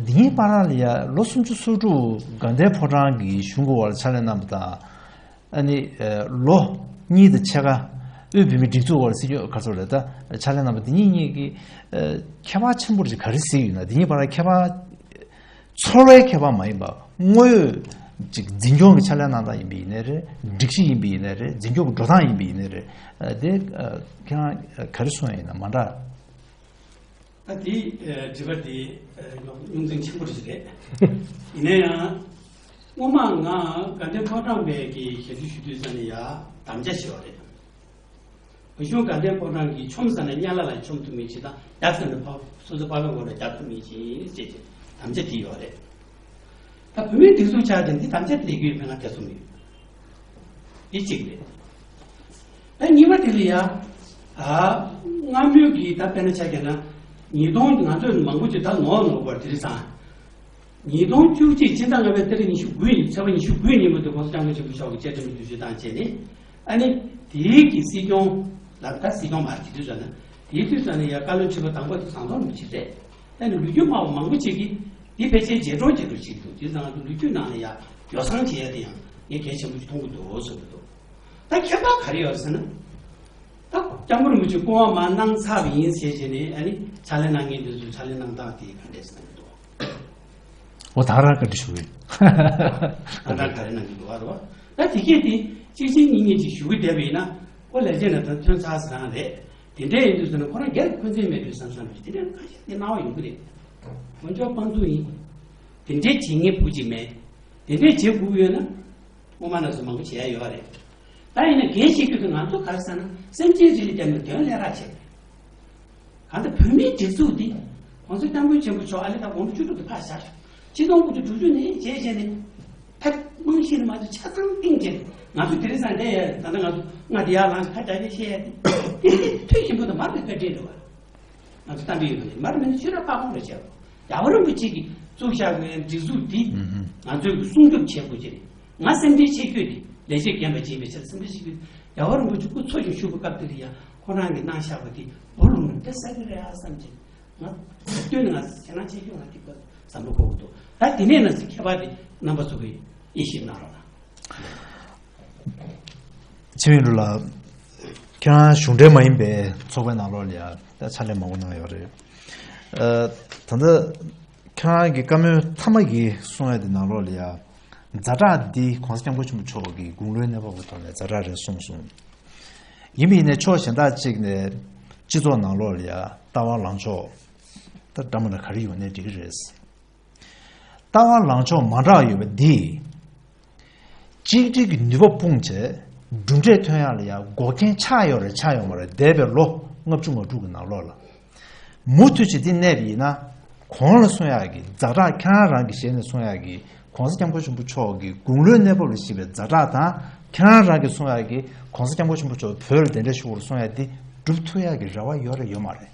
འདི་གཉིས་བར་ལ་ཡ་ལོ་སུམ་ཅུ་སོ་དྲུག་དགའ་ལྡན་ཕོ་བྲང་གི་གཞུང་གི་འོག་ལ་ཕྱག་ལས་གནང་བ་དང་། ཨ་ནི་ལོ་གཉིས་དང་ཕྱེད་ཀ་ དབུས་བོད་མིའི་སྒྲིག་འཛུགས་འོག་ལ་སྲིད་སྐྱོང་ག་ཚོད་རེད། ད་ཕྱག་ལས་གནང་བ་འདི་གཉིས་གཉིས་ཀྱི་ཨ་ཁྱད་པར་ཆེན་པོ་ཅིག་ག་རེ་གཟིགས་ཡོད་ན། འདི་གཉིས་བར་ལ་ཁྱད་པར། ཚོར་བའི་ཁྱད་པར་མ་ཡིན་པ། དངོས་ཡོད་ཅིག་འཛིན་སྐྱོང་གི་ཕྱག་ལས་གནང་སྟངས་ཡིན་པ་ཡིན་ནའི་རེད། སྒྲིག་གཞི་ཡིན་པ་ཡིན་ནའི་རེད། འཛིན་སྐྱོང་གི་འགྲོ་སྟངས་ཡིན་པ་ཡིན་ནའི་རེད། ཨ་དེ་ཨ་ཁྱེད་རང་ག་རེ་གསུང་ཡ་ཡིན་ན་མ་འདྲ། ད་དེ་ཨ་དྲི་བ་དེ་ཨ་རྙོག་འཛིང་ཆེན་པོ་ཞིག་རེད། ཡིན་ན་ཡང་སྔོན་མ་ང་དགའ་ལྡན་ཕོ་བྲང་པའི་གི་ཞབས་ཞུ་ཞུ་དུས་ཙམ་ནས་ཡ་དམ་བཅའ་བྱས་པ་རེད། བོད་གཞུང་དགའ་ལྡན་ཕོ་བྲང་གིས་ཆོམ་ཟེར་ན་སྙ་ལ་ལ་ཆོམ་ཐུབ་མིན་ཞིག་དང་། རྒྱག་ཟེར་ན་ཕ་སོ་སོ་ཕ་མའི་མགོ་ལ་རྒྱག་ཐུབ་མིན་ཞིག་ཅེས་ཀྱི་དམ་བཅའ་དེ་ཡོད་རེད། ད་བོད་མིའི་སྒྲིག་འཛུགས་ཆགས་ཏེ་འདི་དམ་བཅའ་དེ་ལས་འགུལ་ཕན་ང་ཐེ་ཚོམ་ཡོད། འདི་གཅིག་རེད། ད་གཉིས་པ་དེ་ལ་ཡ། ཨ། སྔ་མོའི་གི་ད་དཔེར་ན་ཆ་བཞག་ན། ཉིས་སྟོང་ང་ཚོས་མང་པོ་ཅིག་ད་ནོར་ནོར་བར་དེ་རིང་སང་། ཉིས་སྟོང་བཅུ་གཅིག་སྤྱི་ཟླ་ལྔ་པའི་ཏ་རིག་ཉི་ཤུ་དགུ་ཡིན། ཚེས་པ་ཉི་ཤུ་དགུ་ཉིན་མོ་དེ་༸གོང་ས་༸སྐྱབས་མགོན་ཆེན་པོ་མཆོག་གི་བཅའ་ཁྲིམས་བསྒྱུར་བཅོས་བཏང་བྱས་ནས། ཨ་ནི་དེའི་གི་སྲིད་སྐྱོང་ལ། ད་སྲིད་སྐྱོང་མ་རེད། དེ་དུས་ཙམ་ན་དེའི་དུས་ཙམ་ན་ཡ་བཀའ་བློན་ཁྲི་པ་དང་པོ་དེ་ཟམ་གདོང་རིན་པོ་ཆེ་རེད། ཨ་ནི་ལོ་རྒྱུས་སྨྲ་བ་མང་པོ་ཅིག་གིས་འདི་ཕལ་ཆེར་རྗེས་འགྲོ་རྗེས་འགྲོ་བྱེད་ཀྱི་འདུག་དེ་ཙང་ང་ཚོ་ལོ་རྒྱུས་ནང་ལ་ཡ་ཡོ་བསྲང་བྱེད་ཡ་དེ་ཡང་ངས་གལ་ཆེན་པོ་ཞིག་མཐོང་གི་འདུག་གསུངས་ཀྱི་འདུག་ད་ཁྱད་པར་ག་རེ་ཡོད་ཟེར་ན། ད་སྐྱབས་མགོན་རིན་པོ་ཆེ་སྐུ་དབང་མར་གནང་ཚར་བ་ཡིན་ཟེར་བྱས་ནས། ཨ་ནི་ཕྱག་ལས་གནང་མཁན་དེ་ཚོའི་ཕྱག་ལས་གནང་སྟངས་དེ་ག་འདྲས་ཟེར་ན་འདུག་འོ་ད་རང་བཀའ་འདྲི་ཞུ་གི་ཡིན། ཨ་ད་ག་རེ་གནང་གི་འདུག་བ་རེད་བ། ད་དེ་གས་དེ་གཅིག་གཅིག་གཉིས་གཉིས་ཅིག་ཞུ་གི་བསྡད་པ་ཡིན་ན། ཨོ་ལས་བྱེད་ན་ད་ཐོན་ཚར་ཟེར་རང་རེད། དེ་འདྲས་ཡིན་དུས་ཟེར་ན་ཁོ་རང་སྒེར་འཁོན་འཛིན་མེད་དུས་བསམ་བསམ་རེད། དེ་འདྲས་ཁ་ཤས་དེ་སྣང་བ་ཡོང་གི་རེད། དཀོན་མཆོག་དཔང་འཛུགས་ཡིན། དེ་འདྲས་བྱེད་མཁན་བུ་གཅིག་མེད། དེ་འདྲས་བྱེད་དགོས་ཀྱི་ཡོད་ན། སྔོན་མ་ནས་བཟུང་མང་པོ་བྱས་ཡོད་རེད། ད་ཡིན་ན་འགན་བཞེས་རྒྱུ་དེ་ང་ཚོ་ག་རེ་ཟེར་ན། སེམས་ཅན་རིགས་ལ་བརྟེན་ནས་དོན་ལས་རག་བྱེད། གང་ལྟར་བོད་མིའི་སྒྲིག་འཛུགས་འདི་༸གོང་ས་༸སྐྱབས་མགོན་ཆེན་པོ་མཆོག་ཨ་ལེ་ད་དགུང་ལོ་བཅུ་དྲུག་ཏུ་ཕར་བཞག་ཆོག་ཆིག་སྟོང་དགུ་བརྒྱ་དྲུག་ཅུ་ནས་བྱས་བྱས་ནས། ད་རྨང་གཞི་ནས་མ་གཏོགས་ཆ་ཚང་གཏིང་བཅད། ང་ཚོ་དེ་རིང་སང་འདས་ཡ། ད་ལྟ་ང་ཚོ་ང་འདི་ཡར་ལངས་ཁ་བྱ་བྱ་བཤད་ཡ་དེ། དེ་ནི་ཐུགས་ཞིམ་པོ་དང་མར་མེ་བཀའ་དྲིན་རེད་བ། ང་ཚོ་གཏམ་དཔེ་ཡོད་པ་ནི་མར་མེ་ནི་ཤི་ར་པགས་ཀོང་རེ་བྱས་པ། རྒྱལ་བ་རིན་པོ་ཆེ་གིས་བཙུགས་བཞག་པའི་སྒྲིག་འཛུགས་འདི་ང་ཚོས་སྲུང་སྐྱོབ་བྱེད་དགོས་ཀྱི་རེད། ང་སེམས་ཁྲལ་ཆེ་ཤོས་དེ་ལས་བྱེད་རྒན་པ་ཅིག་ཡིན་པའི་ཆ་ནས་སེམས་ཁྲལ་ཆེ་ཤོས། རྒྱལ་བ་རིན་པོ་ཆེ་སྐུ་འཚོ་ཞིང་བཞུགས་པའི་སྐབས་དེ་ལ་ཡང་ཁོ་རང་གིས་གནང་བཞག་པ་དེ་འབུར་ལོང་ནས་དེ་ཟ་གི་རེད་ཨ་བསམ་གྱི། ང་སྟོན་ནས་ང་ཁྱེད་རང་ཆེ་ཤོས་ང་དེ་བསམ་བློ་འཁོར་གྱི་འདུག་ད་དེ་ནས་ན་ཚེ་ཁྱད་པར་དེ་རྣམ་པ་ཚོ་གིས་དབྱེ་ཞིབ་གནང་རོགས་གནང་། ཆི་མིན་རུ་ལགས། ཁྱེད་རང་གཞུང་འབྲེལ་མ་ཡིན་པའི་ཚོགས་པའི་ནང་ལོགས་ལ་ཡང་ད་ཕྱག་ལས་མང་པོ་གནང་ཡོད་རེད། ཨ། ད་ལྟ་ཁྱེད་རང་གི་བཀའ་མོལ་མཐའ་མ་གི་གསུང་ཡ་དེ་ནང་ལོགས་ལ་ཡང་ཛ་དྲག་འདི་༸གོང་ས་༸སྐྱབས་མགོན་ཆེན་པོ་མཆོག་གི་དགུང་ལོའི་གནས་བབ་ཀྱི་ཐོག་ནས་ཛ་དྲག་རེད་གསུངས་སོང་། ཡིན་པ་ཡིན་ནའི་ཕྱོགས་གཞན་དག་ཅིག་ནས་སྤྱི་ཚོགས་ནང་ལོགས་ལ་ཡང་ལྟ་བ་ལངས་ཕྱོགས་ད་འདྲ་མི་འདྲ་ག་རེ་ཡོང་ནའི་འགྲིག་གི་རེད། ལྟ་བ་ལངས་ཕྱོགས་མ་འདྲ་བ་ཡོད་པ་འདིས། གཅིག་སྒྲིལ་གྱི་ནུས་པ་སྤུངས་བྱས། གྲུབ་འབྲས་ཐོན་ཡག་ལ་ཡང་འགོག་རྐྱེན་ཆགས་ཡོད་རེད་ཆགས་ཡོད་མ་རེད། འདས་པའི་ལོ་ལྔ་བཅུ་ང་དྲུག་གི་ནང་ལོགས་ལ། མུ་མཐུད་ཅིག་འདི་གནས་པ་ཡིན་ན། གོང་ལ་གསུང་ཡག་གི་ཛ་དྲག་ཁྱེད་རང་རང་གི་ཞལ་ནས་གསུང་ཡག་གི་༸གོང་ས་༸སྐྱབས་མགོན་ཆེན་པོ་མཆོག་གི་དགུང་ལོའི་གནས་བབ་ལ་གཞིགས་པའི་ཛ་དྲག་དང་། ཁྱེད་རང་རང་གི་གསུང་ཡག་གི་༸གོང་ས་༸སྐྱབས་མགོན་ཆེན་པོ་མཆོག་བོད་ལ་གདན་འདྲེན་ཞུ་བར་གསུང་ཡག་འདི་འགྲུབ་ཐུབ་ཡག་གི་རེ་བ་ཡོད་རེད་ཡོད་མ་རེད།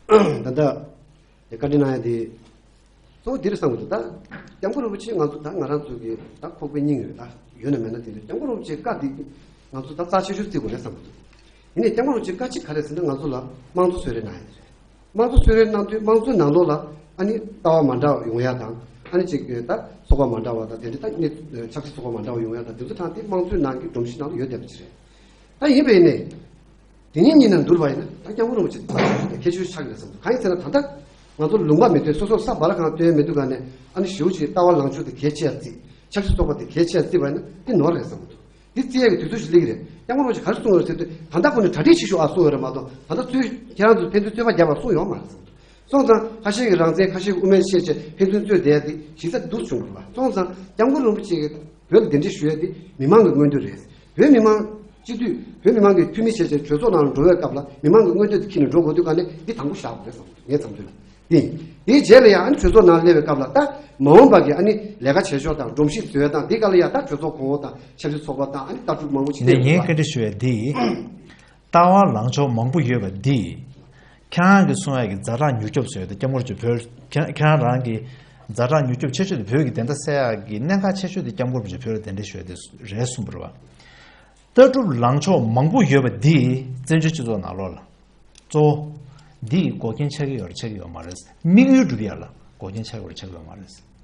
ད་ལྟ། དེ་བཀའ་འདྲི་གནང་ཡ་དེ། གཙོ་བོ་འདི་རེད་བསམ་གྱི་འདུག་ད་སྐྱབས་མགོན་རིན་པོ་ཆེ་ང་ཚོ་ད་ང་རང་ཚོ་གི་ད་ཁོག་པའི་སྙིང་རེད། ད་ཡོད་ན་མེད་ན་དེ་འདྲ། སྐྱབས་མགོན་རིན་པོ་ཆེའི་བཀའ་འདི་ང་ཚོ་ད་རྩ་ཆེ་ཤོས་བརྩི་དགོས་རེད་བསམ་གྱི་འདུག་ཡིན་ནའི་སྐྱབས་མགོན་རིན་པོ་ཆེའི་བཀའ་གཅིག་ག་རེ་ཟེར་ན། ང་ཚོ་ལ་དམངས་གཙོ་གསོལ་རས་གནང་ཡ་དེ་རེད། དམངས་གཙོ་གསོལ་རས་གནང་དུས་དམངས་གཙོའི་ནང་ལོགས་ལ་ཨ་ནི་ལྟ་བ་མ་འདྲ་བ་ཡོང་ཡ་དང་། ཨ་ནི་ཅིག་ད་ཚོགས་པ་མ་འདྲ་བ་དང་། དེ་འདྲ་ད་ནི་ཆབ་སྲིད་ཚོགས་པ་མ་འདྲ་བ་ཡོང་ཡ་དང་། དེ་ཚོ་དྲངས་ཏེ་དམངས་གཙོའི་ནང་གི་སྒྲོམ་གཞི་ནང་ལ་ཡོད་བསྡད་པ་ཅིག་རེད། ད་ཡིན་པས་ནས། དེ་གཉིས་གཉིས་ནང་བསྡུར་བ་ཡིན་ན་ད་སྐྱབས་མགོན་རིན་པོ་ཆེ་ད་གལ་ཆེ་ཤོས་ཆགས་ཀྱི་རེད་བསམ་འདུག་གང་ཡིན་ཟེར་ན། ད་ལྟ་ང་ཚོ་ལུང་པ་མི་མཐུན། སོ་སོར་ས་བ་ལ་གང་སྟོན་མི་འདུག་ག་ནས། ཨ་ནི་ཞེ་པོ་ཅིག་ལྟ་བ་ལངས་ཕྱོགས་དེ་གལ་ཆེ་ཡ་བརྩིས། ཆབ་སྲིད་ཚོགས་པ་དེ་གལ་ཆེ་ཡ་བརྩིས་པ་ཡིན་ན་དེ་ནོར་རེད་བསམ་གྱི་འདུག་འདི་བརྩི་ཡ་གི་དུས་ཚོད་ཅིག་སླེབས་ཀྱི་རེད། སྐྱབས་མགོན་རིན་པོ་ཆེ་ག་རེ་གསུངས་ཡོད་རེད་ཟེར་དུས། ད་ལྟ་ཁོ་ནི་གྲ་སྒྲིག་ཆེ་ཤོས་ཨ་གསུངས་ཡོད་རེད་མ་གཏོགས། ད་ལྟ་ཚོས་ཁྱེད་རང་ཚོ་ཕན་ཚུན་རྩོད་པ་བརྒྱབ་པ་གསུངས་ཡོད་མ་རེད་བསམ་གྱི་འདུག་སོང་ཙང་ཁ་ཤས་ཀྱིས་རང་བཙན། ཁ་ཤས་ཀྱིས་དབུ་མའི་བཤད་བྱས་ཕན་ཚུན་རྩོད་བསྡད་ཡ་དེ་གཞི་རྩ་འདུག་བྱུང་དགོས་པ། སོང་ཙང་སྐྱབས་མགོན་རིན་པོ་ཆེ་གིས་བོད་ལ་གདན་འདྲེན་ཞུ་ཡ་དེ་མི་མང་གི་མངོན་འདོད་རེད། བོད་མི་མང་སྤྱི་འཐུས། བོད་མི་མང་གི་འཐུས་མི་བྱས་བྱས་གྲོས་ཚོགས་ནང་ལ་འགྲོ་བའི་སྐབས་ལ་མི་མང་གི་མངོན་འདོད་དེ་འཁྱེར་ནས་འགྲོ་དགོས་དུས་ག་ནས་འདི་དང་པོ་བཞག་དགོས་རེད་བསམ་གྱི་འདུག་ངའི་བསམ་ཚུལ་ལ། དེ། དེའི་རྗེས་ལ་ཡང་ཨ་ནི་གྲོས་ཚོགས་ནང་སླེབས་པའི་སྐབས་ལ་ད་མ་འོངས་པ་གི་ཨ་ནི་ལས་ཀ་བྱེད་ཕྱོགས་དང་། སྒྲོམ་གཞི་བཟོ་ཡ་དང་། འདི་ག་ལ་ཡང་ད་གྲོས་ཚོགས་གོང་འོག་དང་ཆབ་སྲིད་ཚོགས་པ་དང་། ཨ་ནི་ལྟ་གྲུབ་མང་པོ་ཅིག་ནས་སླེབས་ངས་ཡོད་བཀའ་འདྲི་ཞུ་ཡ་འདི་ཡིན། ལྟ་བ་ལངས་ཕྱོགས་མང་པོ་ཡོད་པ་འདི། ཁྱེད་རང་གིས་གསུང་ཡ་གི་ཛ་དྲག་མྱུར་སྐྱོབ་བཟོ་ཡ་དེ། སྐྱབས་མགོན་རིན་པོ་ཆེ་བོད། ཁྱེད་ཁྱེད་རང་རང་གི་ཛ་དྲག་མྱུར་སྐྱོབ་ཆེ་ཤོས་དེ་བོད་ཀྱི་བདེན་མཐའ་གསལ་ཡ་གི་གནད་འགག་ཆེ་ཤོས་དེ་སྐྱབས་མགོན་རིན་པོ་ཆེ་བོད་ལ་གདན་འདྲེན་ཞུ་ཡ་དེ་རེད་གསུངས་པ་རེད་བ། ལྟ་གྲུབ་ལངས་ཕྱོགས་མང་པོ་ཡོད་པ་འདིས་བཙན་བྱོལ་སྤྱི་ཚོགས་ནང་ལོགས་ལ། གཙོ་བོ། འདིས་འགོག་རྐྱེན་ཆགས་ཀྱི་ཡོད་རེད་ཆགས་ཀྱི་ཡོད་མ་རེད། དམིགས་ཡུལ་འགྲུབ་ཡ་ལ་འགོག་རྐྱེན་ཆགས་ཀྱི་ཡོད་རེད་ཆགས་ཀྱི་ཡོད་མ་རེད།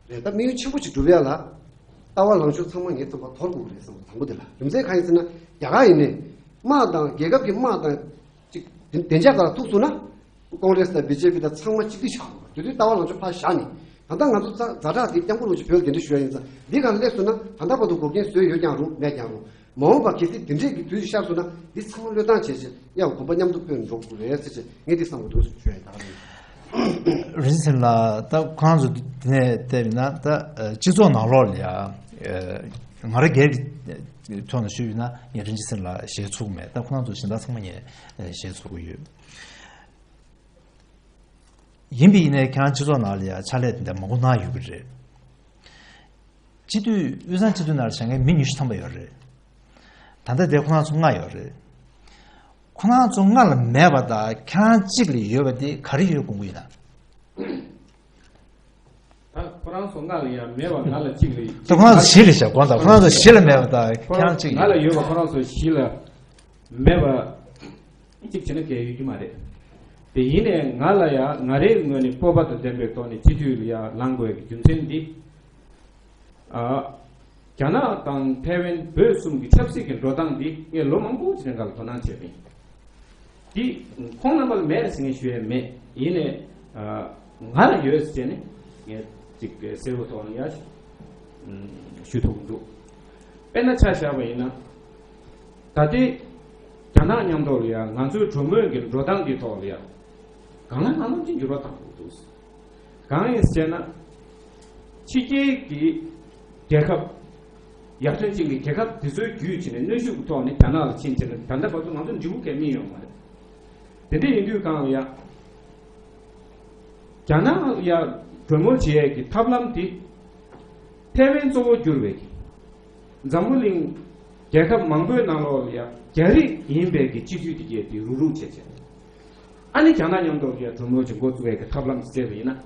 རེད། ད་དམིགས་ཡུལ་ཆེན་པོ་ཅིག་འགྲུབ་ཡ་ལ། ལྟ་བ་ལངས་ཕྱོགས་ཚང་མ་ངས་བསམ་པ་དོར་དགོས་ཀྱི་རེད་བསམ་པ་དང་པོ་དེ་ལ། རྒྱུ་མཚན་གང་ཡིན་ཟེར་ན། རྒྱ་གར་ཡིན་ནའི། དམག་དང་རྒྱལ་ཁབ་ཀྱི་དམག་དང་ཅིག་བདེ་འཇགས་སྒང་ལ་ཐུག་སོང་ན། ཀོང་རེ་སི་དང་བི་ཇེ་པི་དང་ཚང་མ་གཅིག་སྒྲིལ་ཆགས་འགྲོ། དེ་དུས་ལྟ་བ་ལངས་ཕྱོགས་ཕར་བཞག་ནས། ད་ལྟ་ང་ཚོ་ཛ་ཛ་དྲག་དེ་སྐྱབས་མགོན་རིན་པོ་ཆེ་བོད་ལ་གདན་འདྲེན་ཞུ་ཡ་ཡིན་ཙང་། འདི་ག་སླེབས་སོང་ན་ད་ལྟ་བར་དུ་འགོག་རྐྱེན་བཟོས་ཡོད་ཀྱང་རུང་མེད་ཀྱང་རུང་། མ་འོངས་པ་གལ་སྲིད་དེ་འདྲས་ཀྱི་དུས་ཤར་སོང་ན། འདི་ཚང་མ་བློས་བཏང་བྱས་བྱས་ཡང་གོམ་པ་མཉམ་དུ་སྤོས་ནས་འགྲོ་དགོས་རེད་ཟེར་བྱས་ངས་འདི་བསམ་གྱི་འདུག་ཞུ་ཡ་ཡིན། ད་ག་རེད། རིན་ཆེན་ལགས། ད་ཁོང་ཚོ་འདི་ནས་བལྟས་ཡིན་ན། ད་སྤྱི་ཚོགས་ནང་ལོགས་ལ་ཡ་ང་རང་སྒེར་གྱི་ཐོག་ནས་ཞུས་ཡིན་ན། ངས་རིན་ཆེན་ལགས་ཞེད་ཚོར་གྱི་མེད། ད་ཁོང་ཚོ་གཞན་དག་ཚང་མ་ངས་ཞེད་ཚོར་གྱི་ཡོད། ཡིན་པ་ཡིན་ནའི་ཁྱེད་རང་སྤྱི་ཚོགས་ནང་ལ་ཡ་ཕྱག་ལས་དེ་འདྲ་མང་པོ་གནང་ཡོད་ཀྱི་རེད། སྤྱི་འཐུས། དབུས་གཙང་སྤྱི་འཐུས་ནང་ལ་བཞེངས་མཁན་མི་ཉི་ཤུ་ཐམ་པ་ཡོད་རེད། ད་ལྟ་དེ་ཁོ་རང་ཚོ་ལྔ་ཡོད་རེད། ཁོ་རང་ཚོ་ལྔ་ལ་མེད་པ་དང་ཁྱེད་རང་གཅིག་ལ་ཡོད་པ་དེ་ག་རེ་ཡོད་དགོངས་ཀྱི་ཡིན་ན། ད་ཁོ་རང་ཚོ་ལྔ་ལ་ཡང་མེད་པ་ང་ལ་གཅིག་ལ། ད་ཁོ་རང་ཚོ་བཞི་ལ་བཞག་དགོངས་དག་ཁོ་རང་ཚོ་བཞི་ལ་མེད་པ་དང་ཁྱེད་རང་གཅིག་ང་ལ་ཡོད་པ་ཁོ་རང་ཚོ་བཞི་ལ་མེད་པ། གཅིག་བྱས་ན་གལ་ཡོད་ཀྱི་མ་རེད། དེ་ཡིན་ནའི་ང་ལ་ཡང་ང་རའི་ངོས་ནས་སྤོབས་པ་དང་ལྡན་པའི་ཐོག་ནས་སྤྱི་འཐུས་ལ་ཡང་ལངས་དགོས་ཀྱི་རྒྱུ་མཚན་འདི། ཨ། རྒྱ་ནག་དང་ཐའེ་ཝན་བོད་གསུམ་གྱི་ཆབ་སྲིད་ཀྱི་འགྲོ་སྟངས་འདི་ངས་ལོ་མང་པོ་ཅིག་རིང་ག་ལ་དོ་སྣང་བྱས་པ་ཡིན། འདི་ཁོང་རྣམ་པ་ལ་མེད་ཟེར་ངས་ཞུ་ཡས་མེད། ཡིན་ནའི་ཨ། ང་ལ་ཡོད་ཟེར་ནས་ངས་ཅིག་གསལ་པོ་ཐོག་ནས་ཡ་ཞུ་ཐུབ་ཀྱི་འདུག་དཔེར་ན་ཆ་བཞག་པ་ཡིན་ན། ད་ལྟའི་རྒྱ་ནག་མཉམ་དུ་ལ་ཡ་ང་ཚོའི་གྲོས་མོལ་གྱི་འགྲོ་སྟངས་འདི་ཐོག་ལ་ཡ་གང་ལ་གང་འཚམ་གྱི་འགྱུར་བ་བཏང་དགོས་འདུག་གང་ཡིན་ཟེར་ན། ཕྱི་རྒྱལ་གྱི་རྒྱལ་ཁབ། ཡར་ཐོན་ཅན་གྱི་རྒྱལ་ཁབ་དེ་ཚོའི་བརྒྱུད་བྱས་ནས་གནོན་ཤུགས་ཀྱི་ཐོག་ནས་རྒྱ་ནག་ལ་ཕྱིན་བྱས་ནས་ད་ལྟ་བར་དུ་ང་ཚོ་འབྲས་བུ་གང་ཡང་སྨིན་ཡོད་མ་རེད། དེ་འདྲ་ཡིན་དུས་གང་ལ་ཡ། རྒྱ་ནག་ལ་ཡ་གྲོས་མོལ་བྱེད་ཡས་ཀྱི་ཐབས་ལམ་དེ། ཐའེ་ཝན་གཙོ་བོ་གྱུར་བའི་གི། འཛམ་བུ་གླིང་རྒྱལ་ཁབ་མང་པོའི་ནང་ལོགས་ལ་ཡ་རྒྱ་རིགས་ཡིན་པའི་གི་སྤྱི་འཐུས་དེ་གས་དེ་རུག་རུག་བྱས་བྱས། ཨ་ནི་རྒྱ་ནག་མཉམ་དུ་ཡ་གྲོས་མོལ་ཅིག་འགོ་བཙུགས་ཡས་ཀྱི་ཐབས་ལམ་ཅིག་བཙལ་བ་ཡིན་ན།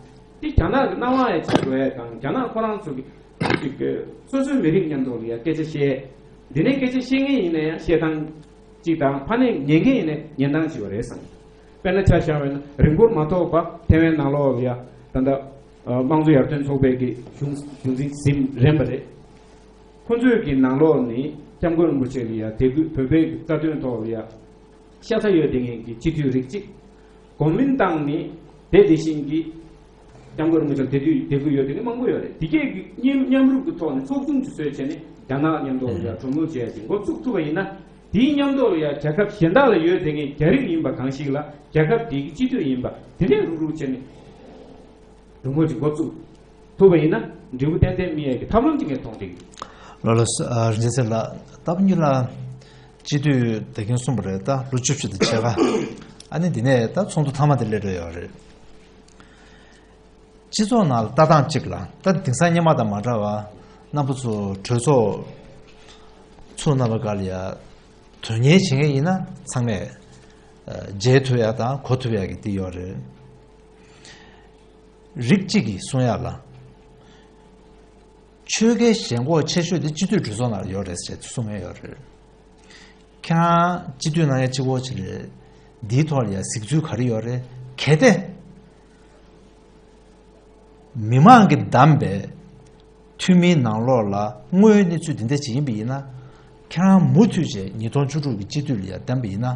དེ་རྒྱ་ནག་གི་སྣང་བ་ཡ་ཅིག་འགྲོ་ཡས་དང་རྒྱ་ནག་ཁོ་རང་ཚོ་གི་ཅིག་གི་སོ་སོའི་མི་རིགས་མཉམ་དུ་ལ་ཡ་སྐད་ཆ་བཤད། འདི་ནས་སྐད་ཆ་བཤད་མཁན་ཡིན་ན་ཡང་བཤད་སྟངས་ཅིག་དང་ཕ་ནས་ཉན་མཁན་ཡིན་ན་ཉན་སྟངས་ཅིག་ཡོད་རེད་བསམ། དཔེར་ན་ཆ་བཞག་པ་ཡིན་ན་རིང་པོར་མ་ཐོགས་པ་ཐའེ་ཝན་ནང་ལོགས་ལ་ཡ་ད་ལྟ་དམངས་གཙོ་ཡར་ཐོན་ཚོགས་པའི་གི་གཞུང་གཞུང་འཛིན་ཟིན་རན་པ་རེད། ཁོ་ཚོས་ཀྱི་ནང་ལོགས་ནས་སྐྱབས་མགོན་རིན་པོ་ཆེ་ལ་ཡ་དད་གུས་བོད་པའི་གི་རྩ་དོན་ཐོག་ལ་ཡ་ཤ་ཚ་ཡོད་དེ་ངེས་ཀྱི་སྤྱི་འཐུས་རིགས་གཅིག་གོ་མིན་ཏང་ནི་དེ་དེ་བཞིན་གྱི་སྐྱབས་མགོན་རིན་པོ་ཆེ་ལ་དད་གུས་དད་གུས་ཡོད་དེ་ངེས་མང་པོ་ཡོད་རེད། དེ་གས་ཀྱི་མཉམ་མཉམ་རུབ་ཀྱི་ཐོག་ནས་ཚོགས་ཆུང་ཅིག་བཟོས་བྱས་ནས་རྒྱ་ནག་མཉམ་དུ་ལ་ཡ་གྲོས་མོལ་བྱས་ཡ་ཅིག་འགོ་བཙུགས་ཐུབ་པ་ཡིན་ན། དེའི་མཉམ་དུ་ལ་ཡ་རྒྱལ་ཁབ་གཞན་དག་ལ་ཡོད་དེ་ངེས་རྒྱ་རིགས་ཡིན་པ་གང་ཞིག་ལ་རྒྱལ་ཁབ་དེ་གི་སྤྱི་འཐུས་ཡིན་པ་དེ་འདྲས་རུབ་རུབ་བྱས་ནས། གྲོས་མོལ་གྱི་འགོ་བཙུགས་ཐུབ་པ་ཡིན་ན་འབྲས་བུ་ཏན་ཏན་སྨིན་ཡས་ཀྱི་ཐབས་ལམ་ཅིག་ངས་མཐོང་བསྡད་ཀྱི་ཡོད། ལགས་ལགས་སོ། ཨ། རིན་ཆེན་ལགས། ལྟ་བུ་གཉིས་ལ་སྤྱི་འཐུས་དེ་གིན་གསུངས་པ་རེད། ད་ལོ་བཅུ་བཞི་དང་ཕྱེད་ཀ་ཨ་ནི་འདི་ནས་ད་ཚོགས་འདུ་མཐའ་མ་དེ་སླེབས་འགྲོ་ཡོད་རེད། སྤྱི་ཚོགས་ནང་ལ་ལྟ་སྟངས་གཅིག་ལ་ད་དེང་སང་སྔོན་མ་དང་མ་འདྲ་བ་རྣམ་པ་ཚོ་གྲོས་ཚོགས་ཚུགས་གནང་བ་ག་ལ་ཡ་དོན་གཉེར་བྱེད་མཁན་ཡིན་ན་ཚང་མས་ཨ། མཇལ་ཐུབ་ཡ་དང་གོ་ཐུབ་ཡ་གི་དེ་ཡོད་རེད། རིགས་གཅིག་གིས་གསུང་ཡག་ལ། ཆོལ་ཁའི་ཞེན་ཁོག་ཆེ་ཤོས་དེ་སྤྱི་འཐུས་གྲོས་ཚོགས་ནང་ལ་ཡོད་རེད་ཟེར་གསུང་མཁན་ཡོད་རེད། ཁྱེད་རང་སྤྱི་འཐུས་ནང་ཡ་གཅིག་པོ་ཅིག་རེད། འདིའི་ཐོག་ལ་ཡ་གཟིགས་ཚུལ་ག་རེ་ཡོད་རེད། གལ་ཏེ། མི་མང་གིས་བདམས་པའི་འཐུས་མིའི་ནང་ལོགས་ལ་དངོས་ཡོད་གནས་ཚུལ་འདི་འདྲ་ཅིག་ཡིན་པ་ཡིན་ན། ཁྱེད་རང་མུ་མཐུད་བྱས་ཉིས་སྟོང་བཅུ་དྲུག་གི་སྤྱི་འཐུས་ལ་ཡ་བདམས་པ་ཡིན་ན།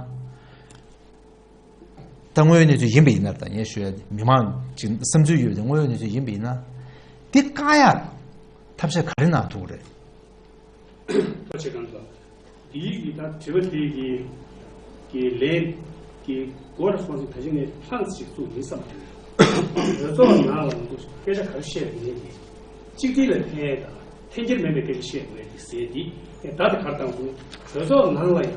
ད་དངོས་ཡོད་གནས་ཚུལ་ཡིན་པ་ཡིན་ན། ད་ངས་ཞུ་ཡ་མི་མང་གི་བསམ་ཚུལ་ཡོད་པ་དེ་དངོས་ཡོད་གནས་ཚུལ་ཡིན་པ་ཡིན་ན། འདི་བཀག་ཡ་ཐབས་ཤེས་ག་རེ་གནང་ཐུབ་ཀྱི་རེད། ཐུགས་རྗེ་གནང་། འདིའི་གི་ད་དྲི་བ་དེ་གི་གི་ལན་གི་མགོ་ལ་སོང་ཙང་ད་གིན་ངས་ལྷང་ཙམ་ཞིག་བཙུགས་ཡིན་བསམ་གྱི་འདུག་གྲོས་ཚོགས་ནང་ལ་ང་ཚོ་སྐད་ཆ་ག་རེ་བཤད་ཡོད་མེད་དེ། གཅིག་སྒྲིལ་ལ་ཕན་ཡས་དང་འཐེན་འཁྱེར་མེད་པའི་སྐད་ཆ་བཤད་ཡོད་མེད་དེ་ཟེར་དེ། ངས་ད་དེ་ག་རེ་བཏང་སོང་། གྲོས་ཚོགས་ནང་ལ་ཡང་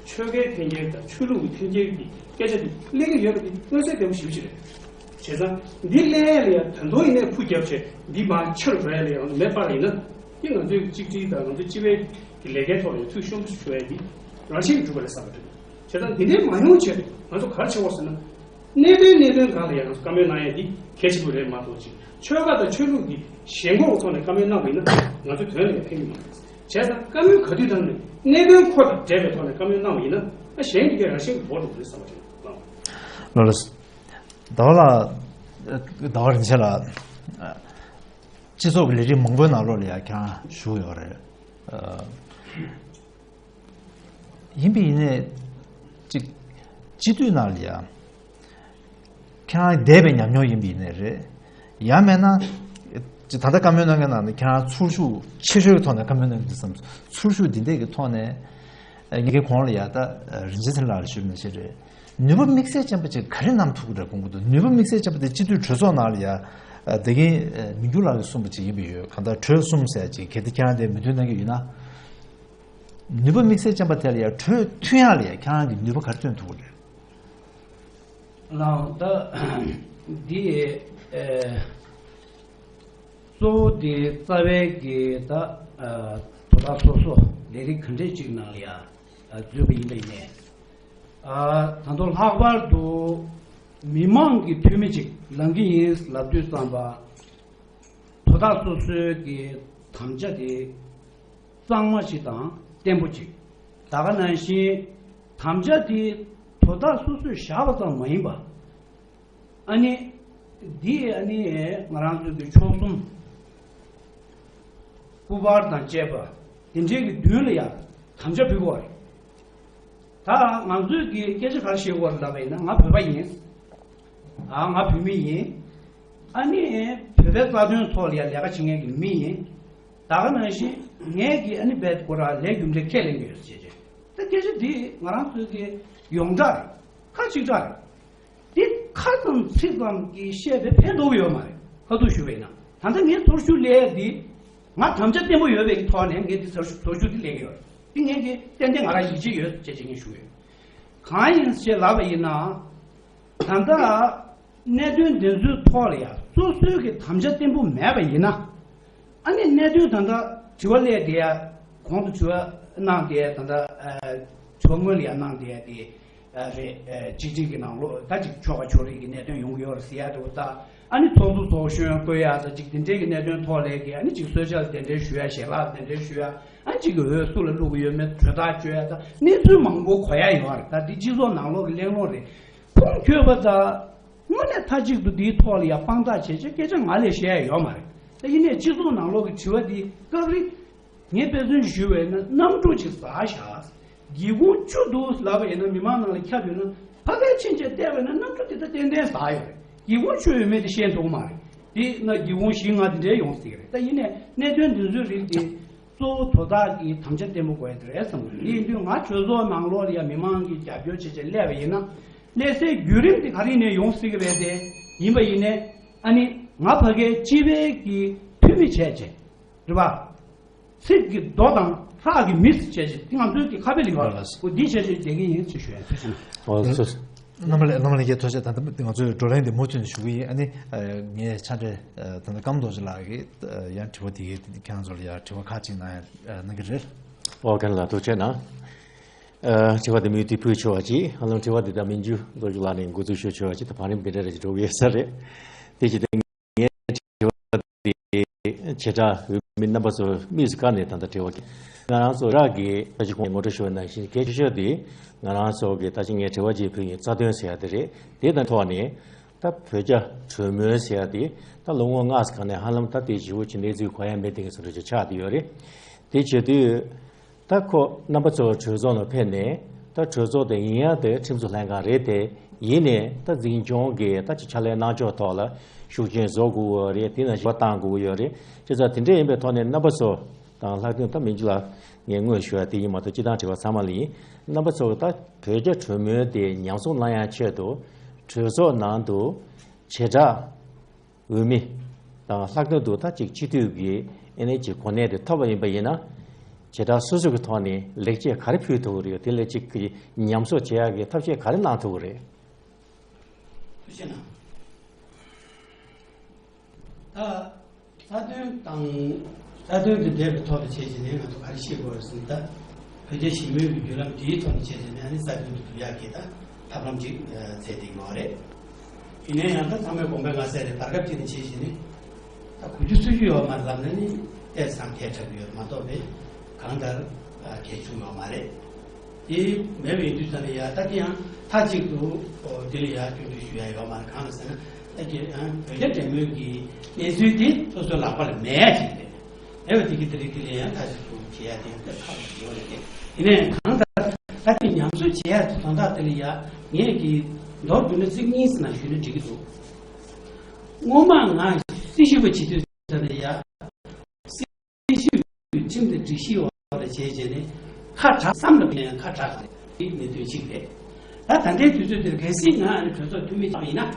ཆོལ་ཁའི་འཐེན་འཁྱེར་དང་ཆོས་ལུགས་ཀྱི་འཐེན་འཁྱེར་གྱི་སྐད་ཆ་དེ་སླེབས་ཀྱི་ཡོད་པ་དེ་མངོན་གསལ་དོད་པོ་ཞེ་པོ་ཅིག་རེད། བྱས་ཙང་འདི་སླེབས་ཡས་ལ་ཡང་ད་དུང་ཡིན་ནའི་ཁུར་བརྒྱབ་བྱས་འདི་མར་ཆེ་རུ་འགྲོ་ཡས་ལ་ཡང་མེད་པ་ཡིན་ན། འདི་ང་ཚོའི་གཅིག་སྒྲིལ་དང་ང་ཚོའི་སྤྱི་པའི་གི་ལས་ཀའི་ཐོག་ནས་འཐུས་ཤོར་འགྲོ་ཡས་འདི་རང་བཞིན་གྲུབ་པ་རེད་བསམ་པ་རེད། བྱས་ཙང་འདི་འདྲའི་མ་ཡོང་ཆེད་ང་ཚོ་ག་རེ་བྱེད་དགོས་ཟེར་ན། གནད་དོན་གནད་དོན་སྒང་ལ་ཡང་ང་ཚོ་བཀའ་མོལ་གནང་ཡས་འདི་གལ་ཆེན་པོ་རེད་མ་གཏོགས་ཅིག་ཆོལ་ཁ་དང་ཆོས་ལུགས་འདི་ཞེན་ཁོག་ཐོག་ནས་བཀའ་མོལ་གནང་བ་ཡིན་ན་ང་ཚོའི་དོན་ལ་ཡང་ཕན་གྱི་མ་རེད། བྱས་ཙང་བཀའ་མོལ་ག་དུས་བཏང་ནས་གནད་དོན་ཁོ་དང་འབྲེལ་བའི་ཐོག་ནས་བཀའ་མོལ་གནང་བ་ཡིན་ན་ཨ་གཞན་གྱིས་ཀྱང་རང་བཞིན་གྱིས་འབོར་འགྲོ་གི་རེད་བསམ་པ་ཅིག་གནང་། ལགས་ལགས། ཟླ་བ་ལགས། ཟླ་བ་རིན་ཆེན་ལགས། སྤྱི་ཚོགས་ཀྱི་ལས་རིགས་མང་པོའི་ནང་ལོགས་ལ་ཡང་ཁྱེད་རང་ཞུགས་ཡོད་རེད། ཨ། ཡིན་པ་ཡིན་ནའི་ཅིག་སྤྱི་འཐུས་ནང་ལ་ཡ། ཁྱེད་རང་འདས་པའི་ཉམས་མྱོང་ཡིན་པ་ཡིན་ནའི་རེད། ཡང་མིན་ན། ད་ལྟ་བཀའ་མོལ་གནང་མཁན་ནང་ནས་ཁྱེད་རང་ཚུར་ཤུགས་ཆེ་ཤོས་ཀྱི་ཐོག་ནས་བཀའ་མོལ་གནང་གི་འདུག་བསམ། ཚུར་ཤུགས་འདི་འདྲས་ཀྱི་ཐོག་ནས། ངེད་ཀྱི་གོང་ལ་ཡ་ད་རིན་ཆེན་ཚེ་རིང་ལགས་ལ་ཞུས་པ་ནང་བཞིན་རེད། ནུས་པ་དམིགས་བསལ་ཅན་པ་ཅིག་ག་རེ་གནང་ཐུབ་ཀྱི་རེད་དགོངས་ཀྱི་འདུག་ནུས་པ་དམིགས་བསལ་ཅན་པ་དེ་སྤྱི་འཐུས་གྲོས་ཚོགས་ནང་ལ་ཡ། ད་གིན་མི་འགྱུར་ལགས་ཀྱིས་གསུངས་པ་ཅིག་ཡིན་པ་ཡོད། གང་ལྟར་གྲོས་གསུམ་ཟེར་ཅིག་གལ་ཏེ་ཁྱེད་རང་དེ་མོས་མཐུན་གནང་གི་ཡོད་ན། ནུས་པ་དམིགས་བསལ་ཅན་པ་དེ་ལ་ཡ་གྲོས་མཐུན་ཡག་ལ་ཡ་ཁྱེད་རང་གིས་ནུས་པ་ག་རེ་བཏོན་ཐུབ་ཀྱི་རེད། ལགས་ད། འདི། ཨེ། གཙོ་བོ་དེ་རྩ་བའི་གི་ད། ཨ། དོ་བདག་སོ་སོ་ལས་རིགས་ག་འདྲས་ཅིག་ནང་ལ་ཡ། ཨ། འཛུལ་བ་ཡིན་པ་ཡིན་ནའི། ཨ། ད་དུང་ལྷག་པར་དུ་མི་མང་གི་འཐུས་མི་ཅིག་ལངས་ཀྱི་ཡིན་ལབ་དུས་ཙམ་པ། དོ་བདག་སོ་སོའི་གི་དམ་བཅའ་དེ་གཙང་མ་ཅིག་དང་བརྟན་པོ་ཅིག་ད་ག་ནང་བཞིན་དམ་བཅའ་དེ་དོ་བདག་སོ་སོས་བཞག་པ་ཙམ་མ་ཡིན་པ། ཨ་ནི། འདི་ཨ་ནི་ང་རང་ཚོའི་གི་ཕྱོགས་གསུམ་སྐུ་པར་དང་བཅས་པ་དེ་འདྲའི་གི་མདུན་ལ་ཡང་དམ་བཅའ་ཕུལ་དགོས་རེད། ད་ང་ཚོའི་གི་སྐད་ཆ་ག་རེ་བཤད་དགོས་རེད་ལབ་པ་ཡིན་ན། ང་བོད་པ་ཡིན། ཨ། ང་བོད་མི་ཡིན། ཨ་ནི་བོད་པའི་རྩ་དོན་ཐོག་ལ་ཡང་ལས་ཀ་བྱེད་མཁན་གྱི་མི་ཡིན། ད་ག་ནང་བཞིན་ངས་ཀྱི་ཨ་ནི་བེད་ཁོ་ར་ལས་རྒྱུ་འབྲས་ཁས་ལེན་གྱི་ཡོད་ཟེར་བྱས། ད་སྐད་ཆ་འདི་ང་རང་ཚོའི་གི་ཡོངས་གྲགས་རེད། ཁ་གཅིག་གྲགས་རེད། འདི་ཁ་ཙམ་ཚིག་ཙམ་གྱིས་བཤད་པས་ཕན་ཐོགས་ཀྱི་ཡོད་མ་རེད། ཁ་ཐུག་ཞུ་བས་ན། ད་ལྟ་ངས་ཐོར་ཞུ་ལས་འདི་ང་དམ་བཅའ་བརྟན་པོ་ཡོད་པའི་ཐོག་ནས་ངས་འདི་ཐོར་ཞུ་ཐོར་ཞུ་འདི་ལས་ཀྱི་ཡོད་རེད། འདི་ངས་ཀྱི་ཏན་ཏན་ང་རང་ཡིད་ཆེས་ཡོད་ཅེས་ཅེས་ངས་ཞུ་ཡོད། གང་ཡིན་ཞེས་ལབ་པ་ཡིན་ན། ད་ལྟ་གནད་དོན་འདི་ཚོའི་ཐོག་ལ་ཡང་སོ་སོའི་གི་དམ་བཅའ་བརྟན་པོ་མེད་པ་ཡིན་ན། ཨ་ནི་གནད་དོན་ད་ལྟ་དྲི་བ་སླེབས་བསྡད་ཡ། གོང་དུ་དྲི་བ་གནང་བསྡད་ཡ་ད་ལྟ་ཨ་དྲི་བ་སྔོན་ལ་ཡ་གནང་བསྡད་ཡ་དེ་ཨ་རེད། ཨ་སྤྱི་འཐུས་ཀྱི་ནང་ལོགས་ད་ཅིག་ཆོལ་ཁ་ཕྱོགས་རིས་ཀྱི་གནད་དོན་ཡོང་གི་ཡོད་རེད་ཟེར་ཡ་འདྲ་བོ་ད། ཨ་ནི་ཚོགས་གཙོ་ཚོགས་གཞོན་བསྐོ་ཡ་ད་ཅིག་དེ་འདྲའི་གི་གནད་དོན་ཐོག་ལ་གི་ཨ་ནི་ཅིག་གསོལ་ཇ་ལ་གདན་འདྲེན་ཞུ་ཡ། ཞལ་ལག་ལ་གདན་འདྲེན་ཞུ་ཡ། ཨ་ཅིག་གི་འོས་སུ་ལ་བླུག་གི་ཡོད་མེད་གྲོས་ཐག་གཅོད་ཡ། ད་གནས་ཚུལ་མང་པོ་གོ་ཡ་ཡོད་རེད། ད་འདི་སྤྱི་ཚོགས་ནང་ལོགས་ཀྱི་གླེང་སློང་རེད། ཁུངས་འཁྱོལ་བ་ད་དངོས་གནས་མཐའ་གཅིག་ཏུ་འདིའི་ཐོག་ལ་ཡ་དཔང་རྟགས་བྱས་བྱས་སྐད་ཆ་ང་ལས་བཤད་ཡ་ཡོད་མ་རེད། ད་ཡིན་ནའི་སྤྱི་ཚོགས་ནང་ལོགས་ཀྱི་དྲི་བ་འདི་སྐབས་རེ་ངས་དཔེ་མཚོན་ཞུས་པ་ཡིན་ན་གནམ་གྲུ་ཅིག་ཟག་བཞག་སྒེའུ་ཁུང་བཅུ་འདུག་ལབ་པ་ཡིན་ན་མི་མང་ནང་ལ་ཁྱབ་ཡོད་ན་ཕ་གིར་ཕྱིན་བྱས་བལྟས་པ་ཡིན་ན་གནམ་གྲུ་དེ་ད་ཏན་ཏན་ཟག་ཡོད་རེད། སྒེའུ་ཁུང་ཆོད་ཡོད་མེད་དེ་ཤེས་འདུག་མ་རེད། དེ་ན་སྒེའུ་ཁུང་བཞི་ལྔ་དེ་འདྲའི་ཡོང་སྲིད་ཀྱི་རེད། ད་ཡིན་ནའི་གནད་དོན་འདི་ཚོའི་རིགས་དེ་གཙོ་བོ་དོ་བདག་གིས་དམ་བཅའ་བརྟན་པོ་དགོས་ཡ་དེ་རེད་བསམ་གི་འདུག་དེ་ཡིན་དུས་ང་གྲོས་ཚོགས་ནང་ལོགས་ལ་ཡ་མི་མང་གིས་རྒྱབ་སྐྱོར་བྱེད་བྱས་སླེབས་པ་ཡིན་ན་སླེབས་སའི་བརྒྱུད་རིམ་དེ་ག་རེ་ནས་ཡོང་སྲིད་ཀྱི་རེད་དེ། ཡིན་པ་ཡིན་ནའི་ཨ་ནི་ང་ཕ་གིའི་སྤྱི་པའི་གི་འཐུས་མི་བྱས་བྱས་རེད་པ། ཚིག་གི་རྡོ་དང་ཧྲག་གི་མི་ཟེར་བྱས་ཅིག་དེ་ང་ཚོའི་གི་ཁ་དཔེ་ལ་ཡོད་རེད། འོ་འདི་བྱས་ཅིག་བསྡད་ཀྱི་ཡིན་ཅེས་ཞུ་ཡ། ཐུགས་རྗེ་གནང་། འོ་ཐུགས་རྗེ་གནང་། རྣམ་པ་ལྷན་རྒྱས་ཐུགས་རྗེ་གནང་། ད་ལྟ་ང་ཚོའི་བགྲོ་གླེང་འདི་མུ་མཐུད་ནས་ཞུ་གི་ཡིན། ཨ་ནི་ངའི་ཕྱག་སྦྲེལ་ད་ལྟ་ཀརྨ་རྡོ་རྗེ་ལགས་ཀྱིས་ཡང་དྲི་བ་དེ་གའི་ཁྱེད་རང་ཚོ་ལ་ཡང་དྲི་བ་ཁག་ཅིག་གནང་ཡ་གནང་གི་རེད། ཨོ་རྒན་ལགས་ཐུགས་རྗེ་གནང་། ཨ་དྲི་བ་དེ་མུ་མཐུད་ཕུལ་ཆོག་པ་ཅིག་ཧ་ལམ་དྲི་བ་དེ་ད་མི་འགྱུར་རྡོ་རྗེ་ལགས་ནས་འགོ་འཛུགས་ཞུ་ཆོག་པ་ཅིག་ད་བར་རིམ་དེ་འདྲ་རེ་ཞིག་འགྲོ་གི་ཡོད་ས་རེད། དེ་བྱས་ཏེ། ངའི་དྲི་བ་དེ་བྱེ་བྲག་འོས་མི་རྣམ་པ་ཚོ་དམིགས་སུ་བཀར་ནས་ད་ལྟ་དྲི་བ་ང་རང་ཚོ་རག་གི་ད་ཅི་གོང་ངོ་སྤྲོད་ཞུ་བ་ནང་བཞིན་གལ་ཆེ་ཤོས་དེ་ང་རང་ཚོ་གི་ད་ཅི་ངས་དྲི་བ་ཅིག་ཕུལ་ཡིན། རྩ་དོན་ཟེར་ཡ་དེ་རེད། དེ་དང་ཐོག་ནས་ད་བོད་རྒྱ་གྲོས་མོལ་ཟེར་ཡ་དེ་ད་ལོ་ངོ་ལྔ་ཙམ་གང་ནས་ཧ་ལམ་ད་དེ་ཞི་བོ་ཇི་འདྲའི་ཚུལ་གོ་ཡ་མེད་དེ་གི་བཟོ་འདྲ་ཅིག་ཆགས་བསྡད་ཡོད་རེད། དེ་བྱེད་དུས། ད་ཁོ་རྣམ་པ་ཚོ་གྲོས་ཚོགས་ནང་ཕེབས་ནས་ད་གྲོས་ཚོགས་དེ་ཡིན་ཡང་དེ་ཁྲིམས་བཟོ་ལྷན་ཁང་རེད་དེ། ཡིན་ནའི་ད་འཛིན་སྐྱོང་གི་ད་ཅིག་ཕྱག་ལས་གནང་ཕྱོགས་ཐོག་ལ་ཤུགས་རྐྱེན་བཟོ་དགོས་ཡོད་རེད། དེ་ནང་ཞིབ་པ་གཏང་དགོས་ཡོད་རེད། བྱས་ཙང་དེ་འདྲ་ཡིན་པའི་ཐོག་ནས་རྣམ་པ་ཚོ་དང་ལྷག་དོན་ད་མི་འཇུ་ལ་ངས་དངོས་ཞུ་ཡ་དེ་ཡིན་མ་གཏོགས་སྤྱི་བཏང་དྲི་བ་ཚང་མ་ལ་ཡིན། རྣམ་པ་ཚོ་ད་བོད་རྒྱ་གྲོས་མོལ་དེ་ཉམས་སྲུང་གནང་ཡ་ཆེད་དུ་གྲོས་ཚོགས་ནང་དུ་བྱེ་བྲག་འོས་མི་དང་ལྷག་དོན་དུ་ད་ཅིག་སྤྱི་འཐུས་ཀྱི་ཨེ་ནས་ཅིག་གོ་གནས་དེ་ཐོབ་པ་ཡིན་པ་ཡིན་ན། བྱེ་བྲག་སོ་སོ་གི་ཐོག་ནས་ལེགས་སྐྱེས་ག་རེ་ཕུལ་ཐུབ་ཀྱི་རེད། དེ་ལས་ཅིག་གི་ཉམས་གསོ་བྱེད་ཡག་གི་ཐབས་ཤེས་ག་རེ་གནང་ཐུབ་ཀྱི་རེད། ཐུགས་རྗེ་གནང་། ད་རྩ་དོན་དང་། རྩ་དོན་དེ་འདས་པའི་ཐོག་ཏུ་བྱས་བྱས་ནས་ང་ཚོ་ག་རེ་ཤེས་དགོས་རེད་ཟེར་ན། ད་བོད་རྒྱ་ཞི་མོལ་གྱི་བརྒྱུད་ལམ་དེའི་ཐོག་ཏུ་བྱས་བྱས་ནས་ཨ་ནི་རྩ་དོན་དུ་བསྡུ་ཡག་གི་ད་ཐབས་ལམ་ཅིག་འཚོལ་བསྡད་ཡོད་རེད། ཡིན་ན་ཡང་ད་ཚང་མས་དགོངས་པ་མངའ་གསལ་རེད། བར་སྐབས་ཅིག་ནས་བྱས་བྱས་ནས་ད་གོ་རྒྱུ་ཚོར་རྒྱུ་ཡོད་མ་རེད་ལབ་ན་ནི་ཏོག་ཙམ་ཐལ་དྲགས་ཡོད་མ་གཏོགས་པའི་གང་ལྟར་གལ་ཆུང་ཡོད་མ་རེད། དེ་མེད་པའི་དུས་ཙམ་ལ་ཡ་ད་དེ་ཡང་མཐའ་གཅིག་ཏུ་དེ་ལ་ཡ་སྐྱོན་བརྗོད་ཞུ་ཡ་ཡོད་མ་རེད། གང་ལ་ཟེར་ན་ད་ཀྱི་ཡང་བོད་རྒྱ་འབྲེལ་མོལ་གྱི་གནས་ཚུལ་དེ་སོ་སོའི་ལག་པ་ལ་མེད་ཅིག་རེད། མེད་པ་དེ་གི་དེ་རིགས་དེ་ལ་ཡང་མཐའ་གཅིག་ཏུ་བྱེད་ཡ་དེ་ཡང་ད་ཁག་པོ་ཡོད་རེད། དེ་ཡིན་ནའི་གང་ལྟར་ ད་དེ་ཉམས་གསོ་བྱེད་ཡ་དེ་དོན་དག་དེ་ལ་ཡ་ངས་ཀྱི་མདོར་བསྡུས་ན་ཚིག་གཉིས་ཙམ་ཞུས་ན་འགྲིག་གི་འདུག་སྔོན་མ་ང་སྲི་ཞུ་བ་བྱེད་དུས་ཙམ་ལ་ཡ། སྲི་ཞུ་ཁྲིམས་དང་སྒྲིག་གཞིའི་འོག་ལ་བྱས་བྱས་ནས་ཁ་གྲག་བསམ་ལ་ཡང་ཁ་གྲག་རེད། དེ་གནད་དོན་གཅིག་རེད། ད་ད་ལྟའི་དུས་ཚོད་འདིར་གལ་སྲིད་ང་ཨ་ནི་གྲོས་ཚོགས་འཐུས་མི་ཆགས་པ་ཡིན་ན།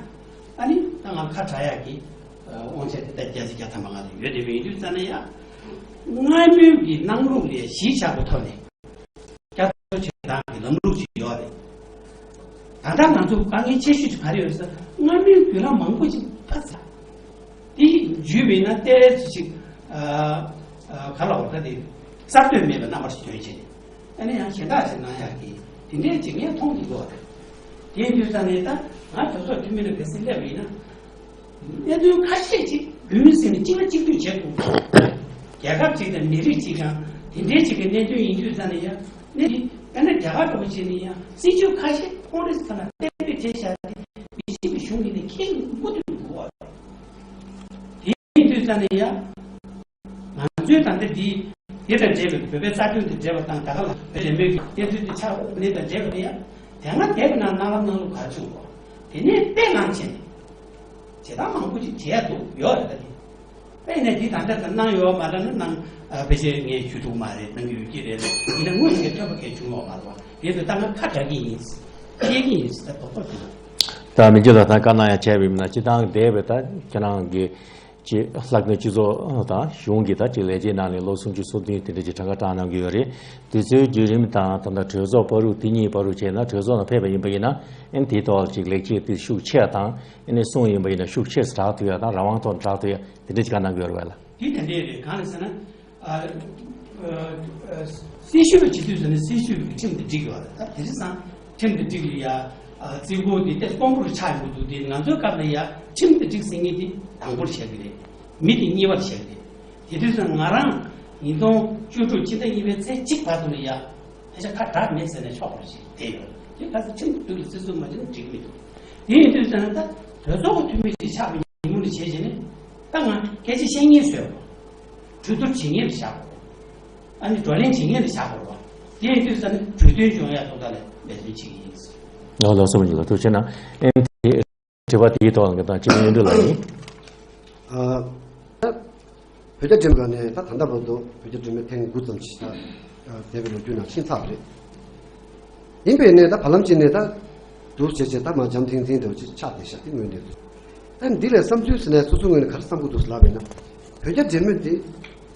ཨ་ནི་ད་ང་ཁ་གྲག་ཡག་གི་དབང་ཆ་དེ་ད་བརྒྱ་ཆ་བརྒྱ་ཐམ་པ་ང་ལ་ཡོད་བསྡད་པ་ཡིན་དུས་ཙམ་ན་ཡ། སྔ་མོའི་གི་གནང་ལུགས་ལས་གཞི་ཆགས་པའི་ཐོག་ནས། བསྐྱར་གསོ་བྱེད་སྟངས་ཀྱི་ལམ་ལུགས་ཅིག་ཡོད་རེད། ད་ལྟ་ང་ཚོ་དཀའ་ངལ་ཆེ་ཤོས་ཅིག་ག་རེ་ཡོད་ཟེར་ན། སྔ་མོའི་བརྒྱུད་ལམ་མང་པོ་ཅིག་ཕར་ཚར། དེ་བརྒྱུད་པ་ཡིན་ན་ཏོག་ཙམ་ཅིག་ཨ་ཨ་ག་ལ་འོ་ད་དེ་གསར་གཏོད་མེད་པའི་རྣམ་པ་ཞིག་ཐོན་བྱས། ཨ་ནི་ཡང་གཞན་དག་ཅིག་གནང་ཡག་གི་དེ་འདྲའི་ཅིག་ངས་མཐོང་གི་ཡོད་རེད། དེ་ཡིན་དུས་ཙང་ནས་ད་ང་གྲོས་ཚོགས་འཐུས་མི་ལ་གལ་སྲིད་སླེབས་པ་ཡིན་ན། གནད་དོན་ཁ་ཤས་ཅིག་རྒྱུན་མི་ཟིན་ནས་གཅིག་ལ་གཅིག་བསྟུན་བྱེད་དགོས། རྒྱལ་ཁབ་ཅིག་དང་མི་རིགས་ཅིག་དང་དེ་འདྲའི་ཅིག་གི་གནད་དོན་ཡིན་དུས་ཙང་ནས་ཡ། གནད་འདི་དཔེར་ན་རྒྱ་གར་འདྲ་པོ་བྱས་ནས་ཡ་སྲིད་ཇུས་ཁ་ཤས་ཁོང་རེས་ཁ་ན་གཏན་འབེབས་བྱས་བཞག་སྟེ་མི་གཅིག་གི་གཞུང་ཡིན་ནས་ཁྱེད་མུ་མཐུད་དགོས་པ་རེད། དེ་ཡིན་དུས་ཙང་ནས་ཡ། ང་ཚོའི་ད་ལྟ་འདི་འདི་དང་འབྲེལ་བའི་བོད་པའི་རྩ་དོན་དང་འབྲེལ་བ་དང་། ད་ག་ལ་བོད་རིགས་མོས་ཀྱི་བསྟན་དོན་དེ་ཆགས་འོག་ནས་དང་འབྲེལ་བ་རེད་ཡ། དེ་སྔ་དེབ་ནང་གནང་ལམ་གནང་ལུགས་ག་བྱུང་བ། དེ་ནས་དཔེ་གནང་བྱས་ནས་བྱེད་སྟངས་མང་པོ་ཅིག་བྱེད་ཡ་འདུག་ཡོད་རེད་ད། དེ་དཔེ་ནས་འདི་ད་ལྟ་ད་གནང་ཡོད་མ་རེད་ན། གནང་ཨ་ཕལ་ཆེར་ངས་ཞུ་ཐུབ་མ་རེད། གནང་གི་ཡོད་ཀྱི་རེད། ཡིན་ན་དངོས་གནས་ཐོན་པ་གལ་བྱུང་ཡོད་མ་རེད་བ། དེ་ཚོ་ད་ང་ཁ་གྲག་གི་ཡིན། བཤད་ཀྱི་ཡིན་ཟེར་ད་དོགས་པ་འདུག་ད་མི་རྒྱུ་ལ་ད་བཀའ་གནང་ཡ་བྱས་པ་ཡིན་ན། སྤྱི་བཏང་འདས་པའི་ད་ཁྱེད་རང་གི་ཅིག་ལྷག་དོན་སྤྱི་ཚོགས་དང་གཞུང་གི་ད་ཅིག་ལས་བྱེད་ནང་ནས་ལོ་སུམ་ཅུ་སོ་བདུན་དེ་འདྲ་ཅིག་གྲངས་ཀ་བཏང་གནང་གི་ཡོད་རེད། དུས་ཚོད་བརྒྱུད་རིམ་དང་ད་ལྟ་གྲོས་ཚོགས་བར་དུ་དེ་གཉིས་བར་དུ་བྱས་ན། གྲོས་ཚོགས་ནང་ཕེབས་པ་ཡིན་པ་ཡིན་ན། ཨ་ནི་དེའི་ཐོག་ལ་ཅིག་ལེགས་སྐྱེས་དེ་ཤུགས་ཆེ་དང་། ཨ་ནི་གསུང་ཡིན་པ་ཡིན་ན་ཤུགས་ཆེ་སུ་དྲག་ཐུབ་ཡ་དང་། རང་དབང་ཐོག་ནས་དྲག་ཐུབ་ཡ་དེ་འདྲ་ཅིག་བཀའ་གནང་གི་ཡོད་རེད་བ་ལ། དེ་དེ་འདྲས་རེད། གང་རེད་ཟེར་ན། ཨ་ཨ་སྲི་ཞུ་བ་བྱེད་དུས་ཟེར་ན་སྲི་ཞུ་བའི་ཁྲིམས་དེ་འགྲིག་ཡོད་རེད། ད་དེ་རིང་སང་ཁྲིམས་དེ་འགྲིག་ཡོད་ཡ། ཨ་རྩིས་འཁོར་དེ་ཏེ་དཔང་པོར་ཆགས་ཡོང་གི་འདུག་དེ་ང་ཚོའི་སྐབས་ལ་ཡ་ཁྲིམས་དེ་འགྲིག་ཟེར་མཁན་དེ་དང་པོར་བཞག་གི་རེད། མི་དེ་གཉིས་པར་བཞག་གི་རེད། དེ་དུས་ཙང་ང་རང་ཉིས་སྟོང་བཅུ་དྲུག་ཕྱི་ཟླ་གཉིས་པའི་ཚེས་གཅིག་བར་དུ་ལ་ཡ་ཕལ་ཆེར་ཁ་གྲག་མེད་ཟེར་ན་ཆོག་པ་ཞིག་བསྡད་ཡོད། དེ་ག་ཚོད་ཁྲིམས་དེ་དུས་ལ་བརྩི་སྲུང་མ་བྱས་ན་འགྲིག་གི་མི་འདུག་དེ་ཡིན་དུས་ཙང་ད་གྲོས་ཚོགས་ཀྱི་འཐུས་མི་ཞིག་ཆགས་པའི་ཉིན་མོ་ལ་བྱས་བྱས་ནས། ད་ང་སྐད་ཆ་བཤད་མཁན་བཟོས་པ། གྲོས་བསྡུར་བྱེད་མཁན་ལ་བཞག་དགོས། ཨ་ནི་བགྲོ་གླེང་བྱེད་མཁན་ལ་བཞག་དགོས་པ། དེ་ཡིན་དུས་ཙང་ནི་གྲོས་མཐུན་བྱུང་ཡ་ཐོག་ལ་འབད་བརྩོན་བྱེད་ཀྱི་ཡིན། ལགས་ལགས་སོ། མི་ལ་ཐུགས་རྗེ་གནང་། ཨེམ་ཆི་དྲི་བ་དེའི་ཐོག་ལ་ང་དང་སྤྱི་ནོར་གཡུ་སྒྲོན་ལགས་ཡིན། ཨ། ད་བོད་རྒྱ་འབྲེལ་མོལ་ནས་ད་ད་ལྟ་བར་དུ་བོད་རྒྱ་འབྲེལ་མོལ་ཐེངས་དགུ་ཙམ་ཞིག་ད་འདས་པའི་ལོ་རྒྱུས་ནང་ཕྱིན་ཚར་བ་རེད། ཡིན་པས་ནས་ད་བར་ལམ་གཅིག་ནས་ད་སྡུག་བྱས་བྱས་ད་མར་འཇམ་ཐིང་ཐིང་དེ་བ་ཅིག་ཆགས་བསྡད་ཤག་དེ་ངོས་ནས་རེད། ད་འདི་ལས་བསམ་ཚུལ་ཟེར་ནས་སོ་སོའི་ངོས་ནས་ག་རེ་བསམ་གྱི་འདུག་ལབ་པ་ཡིན་ན། བོད་རྒྱ་འབྲེལ་མོལ་དེ་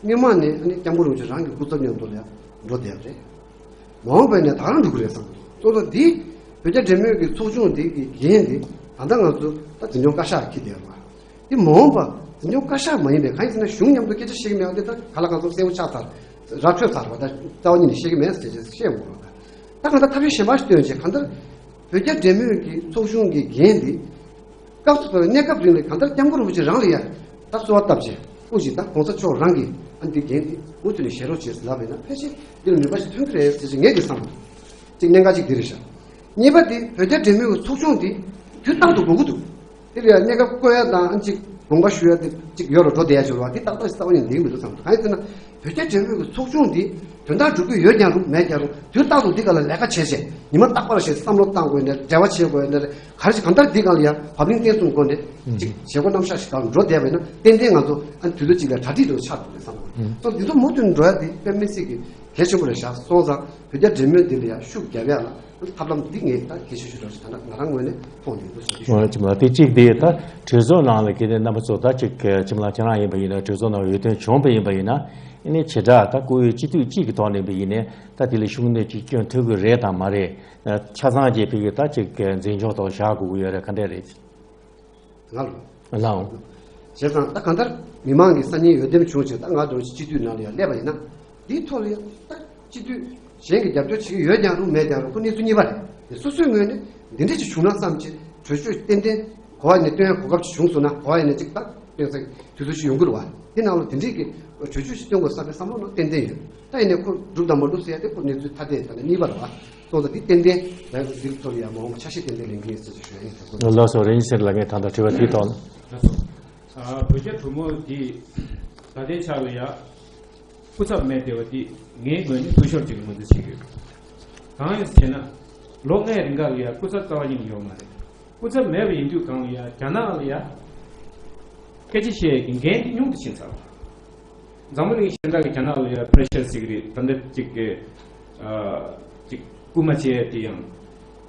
སྔོན་མ་ནས་ཨ་ནི་སྐྱབས་མགོན་རིན་པོ་ཆེ་རང་གི་སྐུ་ཚབ་མཉམ་དུ་ལ་ཡང་འགྲོ་བསྡད་པ་རེད། མ་འོངས་པ་ནས་ད་ག་རང་འགྲོ་གི་རེད་བསམ་གྱི་འདུག་གཙོ་བོ་འདི་བོད་རྒྱ་འབྲེལ་མོལ་གྱི་ཚོགས་ཆུང་འདི་གི་འགན་འདི་ད་ལྟ་ང་ཚོ་ད་འཛིན་སྐྱོང་བཀའ་ཤག་འཁྱེར་བསྡད་ཡོད་པ། འདི་མ་འོངས་པ་འཛིན་སྐྱོང་བཀའ་ཤག་མ་ཡིན་པའི་གང་ཡིན་ཟེར་ན་གཞུང་མཉམ་དུ་སྐད་ཆ་བཤད་ཀྱི་མེད་པ་འདི་ད་ག་ལ་གང་འཚམ་གསལ་པོ་ཆགས་ཚར། ར་འཕྲོད་ཚར་བ་ད་རྩ་བ་ཉིད་ནས་བཤད་ཀྱི་མེད་ཟེར་བྱས་བཤད་འོང་བ། ད་གང་ལྟར་ཐབས་ཤེས་གཞན་པ་ཞིག་བཏོན་བྱས་གང་ལྟར་བོད་རྒྱ་འབྲེལ་མོལ་གྱི་ཚོགས་ཆུང་གི་འགན་འདི་སྐབས་སུ་བབས་པའི་གནས་སྐབས་རིང་ལ་གང་ལྟར་སྐྱབས་མགོན་རིན་པོ་ཆེ་རང་ལ་ཡང་ད་གསོལ་བ་བཏབ་བྱས་དབུ་ཅིག་ད་༸གོང་ས་མཆོག་རང་གིས་ཨ་འདི་འགན་འདི་མུ་མཐུད་ནས་བཞེས་རོགས་བྱས་ཟེར་ལབ་པ་ཡིན་ན་ཕལ་ཆེར་འདི་ལ་ནུས་པ་ཞིག་ཐོན་གྱི་རེད་ཟེར་ཅིག་ངས་འདི་བསམ་འདུག་ཅིག་གནད་འགག་ཅིག་འདི་རེད་ཤག་གཉིས་པ་དེ་བོད་རྒྱ་འབྲེལ་མོལ་གྱི་ཚོགས་ཆུང་དེ་དུས་རྟག་ཏུ་དགོས་ཀྱི་འདུག་དེ་ལ་ཡང་གནས་སྐབས་བསྐོ་ཡ་དང་ཨ་ཅིག་དགོངས་པ་ཞུ་ཡ་དེ་ཅིག་ཡོད་རུ་འགྲོ་བསྡད་ཡ་ཅིག་རེད་བ། དེ་ཏག་ཏག་ཞིག་རྩ་བ་ནས་འགྲིག་མི་འདུག་བསམ་འདུག་གང་ཡིན་ཟེར་ན་བོད་རྒྱ་འབྲེལ་མོལ་གྱི་ཚོགས་ཆུང་དེ་དོན་དག་སྒྲུབ་ཀྱི་ཡོད་ཀྱང་རུང་མེད་ཀྱང་རུང་དུས་རྟག་ཏུ་འདི་ག་ལ་ལས་ཀ་བྱས་བྱས་ཉི་མ་རྟག་པར་ཞིག་བསམ་བློ་བཏང་དགོས་ནས་འབྲེལ་བ་བྱེད་དགོས་ནས་ག་རེ་ཞིག་གང་ལྟར་འདི་ག་ལ་ཡ་བབ་བརླིང་བརྟན་གསུམ་སྒོ་ནས་ཅིག་བྱེད་སྒོ་རྣམ་གཞག་ཞིག་ག་ལ་འགྲོ་བསྡད་པ་ཡིན་ན་ཏན་ཏན་ང་ཚོ་ཨ་དུས་ཚོད་ཅིག་ལ་གྲ་སྒྲིག་འགྲོ་ཆགས་འགྲོ་རེད་བསམ་འདུག་སོ་འདི་ཚོ་མུ་མཐུད་འགྲོ་ཡ་དེ་དཔེ་མི་སྲིད་ཀྱི་གལ་ཆེན་པོ་རེད་ཤག་སོང་ཙང་བོད་རྒྱ་འབྲེལ་མོལ་འདི་ལ་ཡང་ཤུགས་རྒྱབ་ཡ་ལ་ཐབས་ལམ་འདི་ངས་ད་གལ་ཆེ་ཤོས་རེད་ཞེས་ད་ང་རང་ངོས་ནས་མཐོང་བསྡད་འདུག་ཟེར་གྱི་ཡོད། ཅིག་ལ་དེ་གཅིག་དེ་ད་གྲོས་ཚོགས་ནང་ལ་གལ་ཏེ་རྣམ་པ་ཚོ་ད་ཅིག་ཅིག་ལ་ཁྱེད་རང་ཡིན་པ་ཡིན་ན་གྲོས་ཚོགས་ནང་འོས་ཐོན་བྱུང་བ་ཡིན་པ་ཡིན་ན་ཨ་ནི་བྱེ་བྲག་ད་བཀུར་འོས་སྤྱི་འཐུས་གཅིག་གི་ཐོག་ནས་ཡིན་པ་ཡིན་ནའི་ད་དེ་ལ་ཤུགས་སྣོན་ཅིག་སྐྱོན་ཐུབ་ཀྱི་རེད་དམ་མ་རེད། ཆ་ཚང་བྱས་ཕ་གི་ད་ཅིག་འཛིན་སྐྱོང་ཐོག་བཞག་དགོས་ཀྱི་ཡོད་རེད། ག་འདྲས་རེད། ང་ལོ། ལའོ། བྱས་ཙང་ད་གང་ལྟར་མི་མང་གི་སང་ཉིན་འོས་འདེམས་བྱུང་བྱས་ད་ང་དོན་སྤྱི་འཐུས་ནང་ལ་ཡང་སླེབས་པ་ཡིན་ན་འདིའི་ཐོག་ལ་ཡང་ད་སྤྱི་འཐུས་གཞན་གྱི་རྒྱབ་སྐྱོར་བྱེད་ཀྱི་ཡོད་ཀྱང་རུང་མེད་ཀྱང་རུང་ཁོ་གནས་ཚུལ་གཉིས་པ་རེད། དེ་སོ་སོའི་ངོས་ནས་འདི་འདྲ་ཅིག་བྱུང་ན་བསམ་བྱས་གྲོས་ཆོད་ཏན་ཏན་གོ་བ་ནས་བཏོན་གོ་སྐབས་ཅིག་བྱུང་སོང་ན་གོ་བ་ནས་ཅིག་ད་བཏོན་ས་དུས་ཚོད་ཅིག་ཡོང་གི་རེད་བ། དེ་ནང་ལ་དེ་འདྲས་ཀྱི་གྲོས་ཆོད་ཅིག་བཏོན་དགོས་བསམ་པའི་བསམ་བློ་ནང་ཏན་ཏན་ཡོད། ད་ཡིན་ནའི་ཁོ་འགྲུབ་དང་མ་འགྲུབ་ཟེར་ཡ་དེ་ཁོ་གནས་ཚུལ་ཐ་དད་ད་ནི་གཉིས་པ་རེད་བ། སོང་ཙང་འདི་ཏན་ཏན་ང་འདིར་ཐོར་ཡ་མ་འོངས་པ་ཆ་ཤས་ཏན་ཏན་ལེན་གྱི་ཡིན་ཟེར་ཞུ་ཡ་ཡིན་ཟེར་གོ། ལགས་སོ། རིན་ཆེན་ལགས་ངས་ད་ལྟ་དྲི་བ་དེའི་ཐོག་ལ། ལགས་སོ། ཨ་བོད་རྒྱ་གྲོས་མོལ་འདི་ད་ལྟའི་ཆར་ལ་ཡ་སྐུ་ཚབ་མེད་བསྡད་པ་འདི་ངའི་ངོས་ནས་འཐུས་ཤོར་ཅིག་ངོས་འཛིན་བྱེད་ཀྱི་ཡོད། གང་ཡིན་ཟེར་ན། ལོ་ལྔའི་རིང་ག་ལ་ཡ་སྐུ་ཚབ་རྩ་བ་ཉིད་ནས་ཡོད་མ་རེད། སྐུ་ཚབ་མེད་པ་ཡིན་དུས་གང་ལ་ཡ་རྒྱ་ནག་ལ་ཡ་སྐད་ཆ་བཤད་ཀྱི་འགན་དེ་ཉུང་དུ་ཕྱིན་ཚར་བ། འཛམ་བུ་གླིང་གཞན་དག་གི་རྒྱ་ནག་ལ་ཡ་པེ་རེ་ཤར་ཟེར་གི་རེད། ད་ལྟ་གཅིག་གི་ཨ་གཅིག་སྐུལ་མ་བྱས་དེ་ཡང་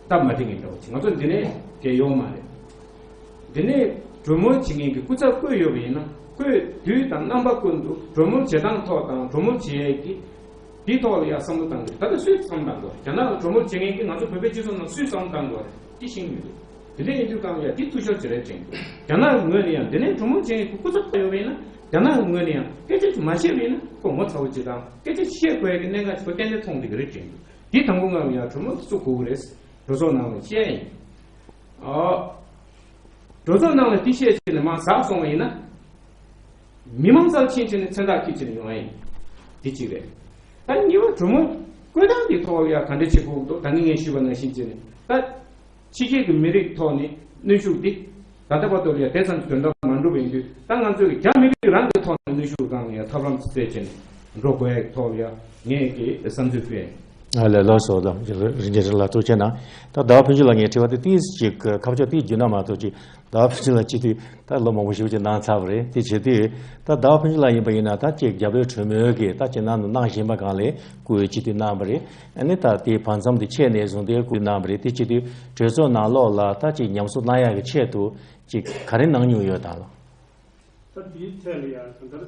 སྟབས་མ་བདེ་ངེས་འདྲ་བོ་ཅིག་ང་ཚོ་འདི་ནས་གལ་ཡོད་མ་རེད། འདི་ནས་གྲོས་མོལ་བྱེད་མཁན་གྱི་སྐུ་ཚབ་བསྐོས་ཡོད་པ་ཡིན་ན། བསྐོས་དུས་དང་རྣམ་པ་ཀུན་ཏུ་གྲོས་མོལ་བྱེད་སྟངས་ཐོག་དང་གྲོས་མོལ་བྱེད་ཡས་ཀྱི་དེའི་ཐོག་ལ་ཡང་བསམ་བློ་བཏང་དགོས། ད་ལྟ་སུས་བསམ་བློ་བཏང་དགོས། རྒྱ་ནག་ལ་གྲོས་མོལ་བྱེད་མཁན་གྱི་ང་ཚོ་བོད་པའི་སྤྱི་ཚོགས་ནང་སུས་བསམ་བློ་བཏང་དགོས་རེད། དེ་ཤེས་ཀྱི་མི་འདུག་དེ་འདྲ་ཡིན་དུས་གང་ལ་ཡང་དེ་འཐུས་ཤོར་བྱེད་རེས་དྲན་དགོས། རྒྱ་ནག་གི་ངོས་ནས་ཡང་དེ་ནས་གྲོས་མོལ་བྱེད་མཁན་གྱི་སྐུ་ཚབ་ཡོད་པ་ཡིན་ན། རྒྱ་ནག་གི་ངོས་ནས་ཡང་སྐད་ཆ་མ་བཤད་པ་ཡིན་ན་ཁོ་ངོ་ཚ་བོ་བྱེད་དང་། སྐད་ཆ་བཤད་དགོས་ཡ་གི་གནད་འགག་ཅིག་ཁོ་ཏན་ཏན་མཐོང་བསྡད་ཀྱི་རེད་དྲན་འདུག་དེ་དང་པོ་ང་ལ་ཡང་གྲོས་མོལ་བཙུགས་དགོས་ཀྱི་རེད། གྲོས་ཚོགས་ནང་ལ་བཤད་ཡིན། ཨ། གྲོས་ཚོགས་ནང་ལ་དེ་བཤད་བྱས་ནས་མར་ཟགས་སོང་བ་ཡིན་ན། མི་མང་རྩར་ཕྱིན་བྱས་ནས་མཚན་རྟགས་འཁྱེར་བྱས་ནས་ཡོང་ཡ་ཡིན། དེ་གཅིག་རེད། ད་གཉིས་པ་གྲོས་མོལ་བཀོད་སྟངས་དེ་ཐོག་ལ་ཡང་ག་འདྲ་བྱེད་དགོས་འདུག་ད་ངས་ངས་ཞུས་པ་ནང་བཞིན་བྱས་ནས། ད་ཕྱི་རྒྱལ་གྱི་མི་རིགས་ཐོག་ནས་གནོན་ཤུགས་འདི་ད་ལྟ་བར་དུ་ལ་ཡང་དེ་ཙམ་གྱི་དོན་དག་མ་འགྲུབ་པ་ཡིན་དུས། ད་ང་ཚོས་རྒྱ་མི་རིགས་རང་གི་ཐོག་ནས་གནོན་ཤུགས་སྒང་ལ་ཡང་ཐབས་ལམ་བཙལ་བྱས་ནས་འགྲོ་དགོས་ཡ་ཐོག་ལ་ཡང་ངས་ཀྱི་བསམ་ཚུལ་སྤེལ། ཨ་ལས། ལགས་སོ། ལགས། རིན་ཆེན་རིན་ལགས་ཐུགས་རྗེ་གནང་། ད་ཟླ་བ་ཕུན་ཚོགས་ལགས་ངས་དྲི་བ་དེ་ཏིས་ཅིག་ཁ་ཕྱོགས་ཏིས་བརྒྱུད་ན་མ་གཏོགས་ཅིག་ཟླ་བ་ཕུན་ཚོགས་ལགས་སྤྱི་འཐུས་ད་ལོ་མང་པོ་ཞིག་ཅིག་གནང་ཚར་བ་རེད། དེ་བྱེད་དུས་ད་ཟླ་བ་ཕུན་ཚོགས་ལགས་ཡིན་པ་ཡིན་ན། ད་ཅིག་རྒྱ་བོད་གྲོས་མོལ་གྱི་ད་ཅིག་ནང་དུ་གནང་བཞིན་པ་སྒང་ལ་སྐུའི་སྤྱི་འཐུས་གནང་བ་རེད། ཨ་ནི་ད་དེ་བར་མཚམས་དེ་ཆད་ནས་བཟུང་སྟེ་སྐུ་གནང་བ་རེད། དེ་བྱེད་དུས་གྲོས་ཚོགས་ནང་ལོགས་ལ་ད་ཅིག་ཉམས་གསོ་གནང་ཡག་གི་ཆེད་དུ་ཅིག་ག་རེ་གནང་མྱོང་ཡོད་དམ་ལགས། ད་འདིའི་ཐད་ལ་ཡང་ད་ལྟ་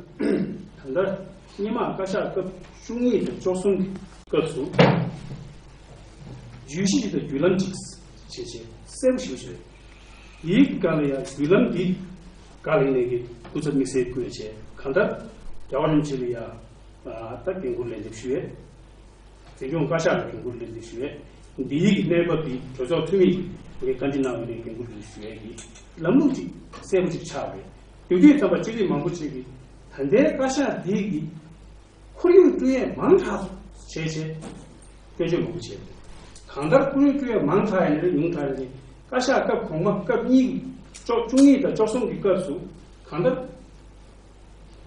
ད་ལྟ་སྔོན་མ་བཀའ་ཤག་སྐབས་བཅུ་གཉིས་དང་བཅུ་གསུམ་གྱི་སྐབས་སུ་བརྗོད་གཞི་ཞིག་དང་བརྒྱུད་ལམ་ཅིག་བྱས་བྱས་གསལ་པོ་ཞེ་པོ་ཞིག་རེད། དེའི་སྒང་ལ་ཡང་བརྒྱུད་ལམ་འདི་སྒང་ལ་ཡིན་ནའི་གི་སྐུ་ཚབ་དམིགས་བསལ་བསྐོས་བྱས། གང་ལྟར་རྒྱལ་བ་རིན་པོ་ཆེ་ལ་ཡང་ད་འགན་ཁུར་ལེན་འདེབས་ཞུས་ཡོད། འཛིན་སྐྱོང་བཀའ་ཤག་ལ་འགན་ཁུར་ལེན་འདེབས་ཞུས་ཡོད། འདིའི་གི་གནས་བབ་འདི་གྲོས་ཚོགས་འཐུས་མི་གིས་བཀའ་འདྲི་གནང་བའི་ནས་འགན་ཁུར་ལེན་ཞུས་ཡོད་ཀྱི་ལམ་ལུགས་ཅིག་གསལ་པོ་ཅིག་ཆགས་རེད། དེ་དུས་ཙམ་པ་སྤྱི་འཐུས་མང་པོ་ཅིག་གིས་ད་ལྟའི་བཀའ་ཤག་འདི་གི་ཁོར་ཡུག་བསྐྲུན་ཡས་མང་དྲགས་སོང་བྱས་བྱས་སྐྱོན་བརྗོད་མང་པོ་བྱས་རེད། གང་ལྟར་ཁོར་ཡུག་བསྐྲུན་ཡས་མང་དྲགས་ཡིན་རེད། ཉུང་དྲགས་ཡིན་རེད། བཀའ་ཤག་སྐབས་གོང་མ་སྐབས་གཉིས་ཀྱི་བཅུ་གཉིས་དང་བཅུ་གསུམ་གྱི་སྐབས་སུ་གང་ལྟར།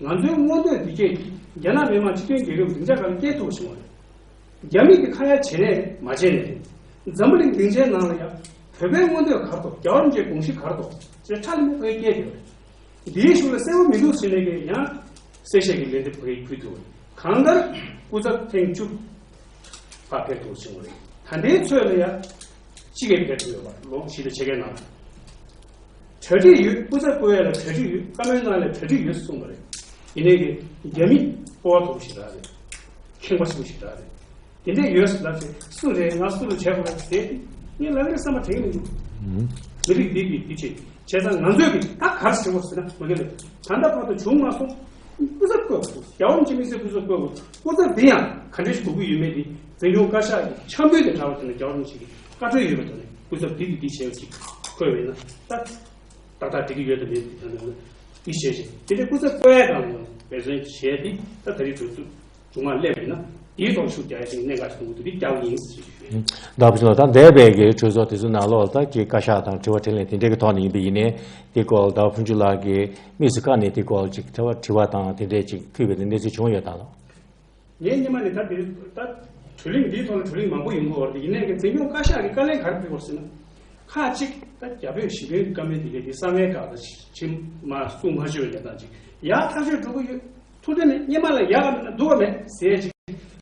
ང་ཚོའི་མངོན་འདོད་འདི་སྐད་ཀྱིས་རྒྱ་ནག་མི་དམངས་སྤྱི་མཐུན་རྒྱལ་ཁབ་སྡིངས་ཆ་སྒང་ལ་སྐྱེལ་ཐུབ་པ་བྱུང་བ་རེད། རྒྱ་མི་གིས་ཁ་ཡ་བྱས་ནས་མ་བྱས་ནས་རེད། འཛམ་བུ་གླིང་སྡིངས་ཆའི་ནང་ལ་ཡང་བོད་པའི་མངོན་འདོད་ག་རེ་འདུག་རྒྱལ་བ་རིན་པོ་ཆེའི་དགོངས་གཞི་ག་རེ་འདུག་ཅེས་ཁྲ་ལམ་མེ་ཕ་གིར་སྐྱེལ་ཡོད་རེད། འདིའི་གཞུག་ལ་གསལ་པོ་མི་འདུག་ཟེར་ནས་ཀྱི་ཡང་གསལ་བཤད་ཀྱི་ལན་འདེབས་ཕ་གིར་ཕུལ་ཐུབ་པ་རེད། གང་ལྟར་སྐུ་ཚབ་ཐེངས་བཅུ་ཕར་ཕེབས་ཐུབ་པ་བྱུང་བ་རེད། ད་ལྟའི་ཚོད་ལ་ཡང་གཅིག་གིས་ཕེབས་ཐུབ་ཡོད་པ་རེད། ལོ་བཞི་དང་ཕྱེད་ཀའི་ནང་ལ། གྲ་སྒྲིག་ཡོད། སྐུ་ཚབ་བསྐོ་ཡས་ལ་གྲ་སྒྲིག་ཡོད། བཀའ་མོལ་གནང་ཡས་ལ་གྲ་སྒྲིག་ཡོད་གསུངས་པ་རེད། ཡིན་ནའི་གི་རྒྱ་མི་སྤོབས་པ་མཐོ་པོ་ཞིག་རང་རེད། ཁེངས་པ་ཆེན་པོ་ཞིག་རང་རེད། དེ་འདྲས་ཡོད་ཟེར་ལབ་ཚེ་སུ་རེད། ང་སུ་ལ་བྱས་པ་རེད་ཟེར་ཏེ་ངས་ལབ་ཡས་བསམ་པ་དྲན་གྱི་མི་འདུག་མི་རིགས་འདི་གི་འདི་བྱེད་བྱས་ཙང་ང་ཚོས་གི་ད་ག་རེ་བྱེད་དགོས་ཟེར་ན། མ་གི་ལ་ད་ལྟ་བར་དུ་བྱུང་མ་སོང་། སྐུ་ཚབ་བསྐོས་དགོས། རྒྱལ་བ་རིན་པོ་ཆེ་དམིགས་བསལ་སྐུ་ཚབ་བསྐོས་དགོས། སྐུ་ཚབ་འདི་ཡང་ག་འདྲས་ཞིག་དགོས་ཀྱི་ཡོད་མེད་འདི་འཛིན་སྐྱོང་བཀའ་ཤག་གི་འཆར་འབུལ་དང་འདྲ་བ་དེ་ནས་རྒྱལ་བ་རིན་པོ་ཆེ་གི་བཀའ་འཁྲོལ་ཡོད་པ་དེ་ནས་སྐུ་ཚབ་འདི་གི་འདི་བྱས་པ་ཅིག་བསྐོས་པས་ན་ད། ཏག་ཏག་འགྲིག་གི་ཡོད་དམ་མེད་དམ་དེ་ནི་བཤད་བྱས། དེ་འདྲའི་སྐུ་ཚབ་བསྐོ་ཡས་དང་འབད་བརྩོན་བྱས་ཏེ་ད་ད་རེས་གྲོས་ཚོགས་མཇུག་མ་སླེབས་པ་ཡིན་ན་དེའི་ཐོག་ཤུགས་རྒྱག་ཡས་ཅིག་གནད་འགག་ཆེན་པོ་འདུག་དེ་རྒྱག་གི་ཡིན་ཟེར་ཞུ་ཞུ་ཡས། ཟླ་བ་ཕུན་ཚོགས་ལགས། ད་འདས་པའི་གི་གྲོས་ཚོགས་དེ་ཚོའི་ནང་ལོགས་ལ་ད་ཀྱི་བཀའ་ཤག་དང་དྲི་བ་དྲིས་ལན་དེ་འདྲའི་གི་ཐོག་ནས་ཡིན་པ་ཡིན་ནའི་དེ་སྐོར་ལ་ཟླ་བ་ཕུན་ཚོགས་ལགས་ཀྱིས་དམིགས་སུ་བཀར་ནས་དེ་སྐོར་ལ་ཅིག་དྲི་བ་དྲི་བ་དང་དེ་འདྲའི་ཅིག་ཕུལ་བའི་གནས་ཚུལ་བྱུང་ཡོད་དམ་ལགས། ངས་སྔོན་མ་ནས་ད་དེ་ད་གྲོས་གླེང་འདིའི་ཐོག་ལ་གྲོས་གླེང་མང་པོ་ཡོང་གི་ཡོད་རེད། ཡིན་ནའི་གི་འཛིན་སྐྱོང་བཀའ་ཤག་གིས་བཀའ་ལན་ག་རེ་ཕུལ་བ་ཟེར་ན། ཁག་གཅིག་ད་རྒྱ་བོད་ཞི་མོལ་བཀའ་མོལ་འདི་གའི་གི་གསང་བའི་སྒང་ད་ཕྱི་མ་གསུང་མ་ཤོར་བའི་ཉེན་བརྡ་ཅིག་ཡག་ཐག་ཆོད་འགྲོ་གི་ཡོད། ཐུགས་བདེ་མེད། སྔོན་མ་ལ་ཡག་ག་མེད་ན་སྡུག་ག་མེད་ཟེར་ཅིག་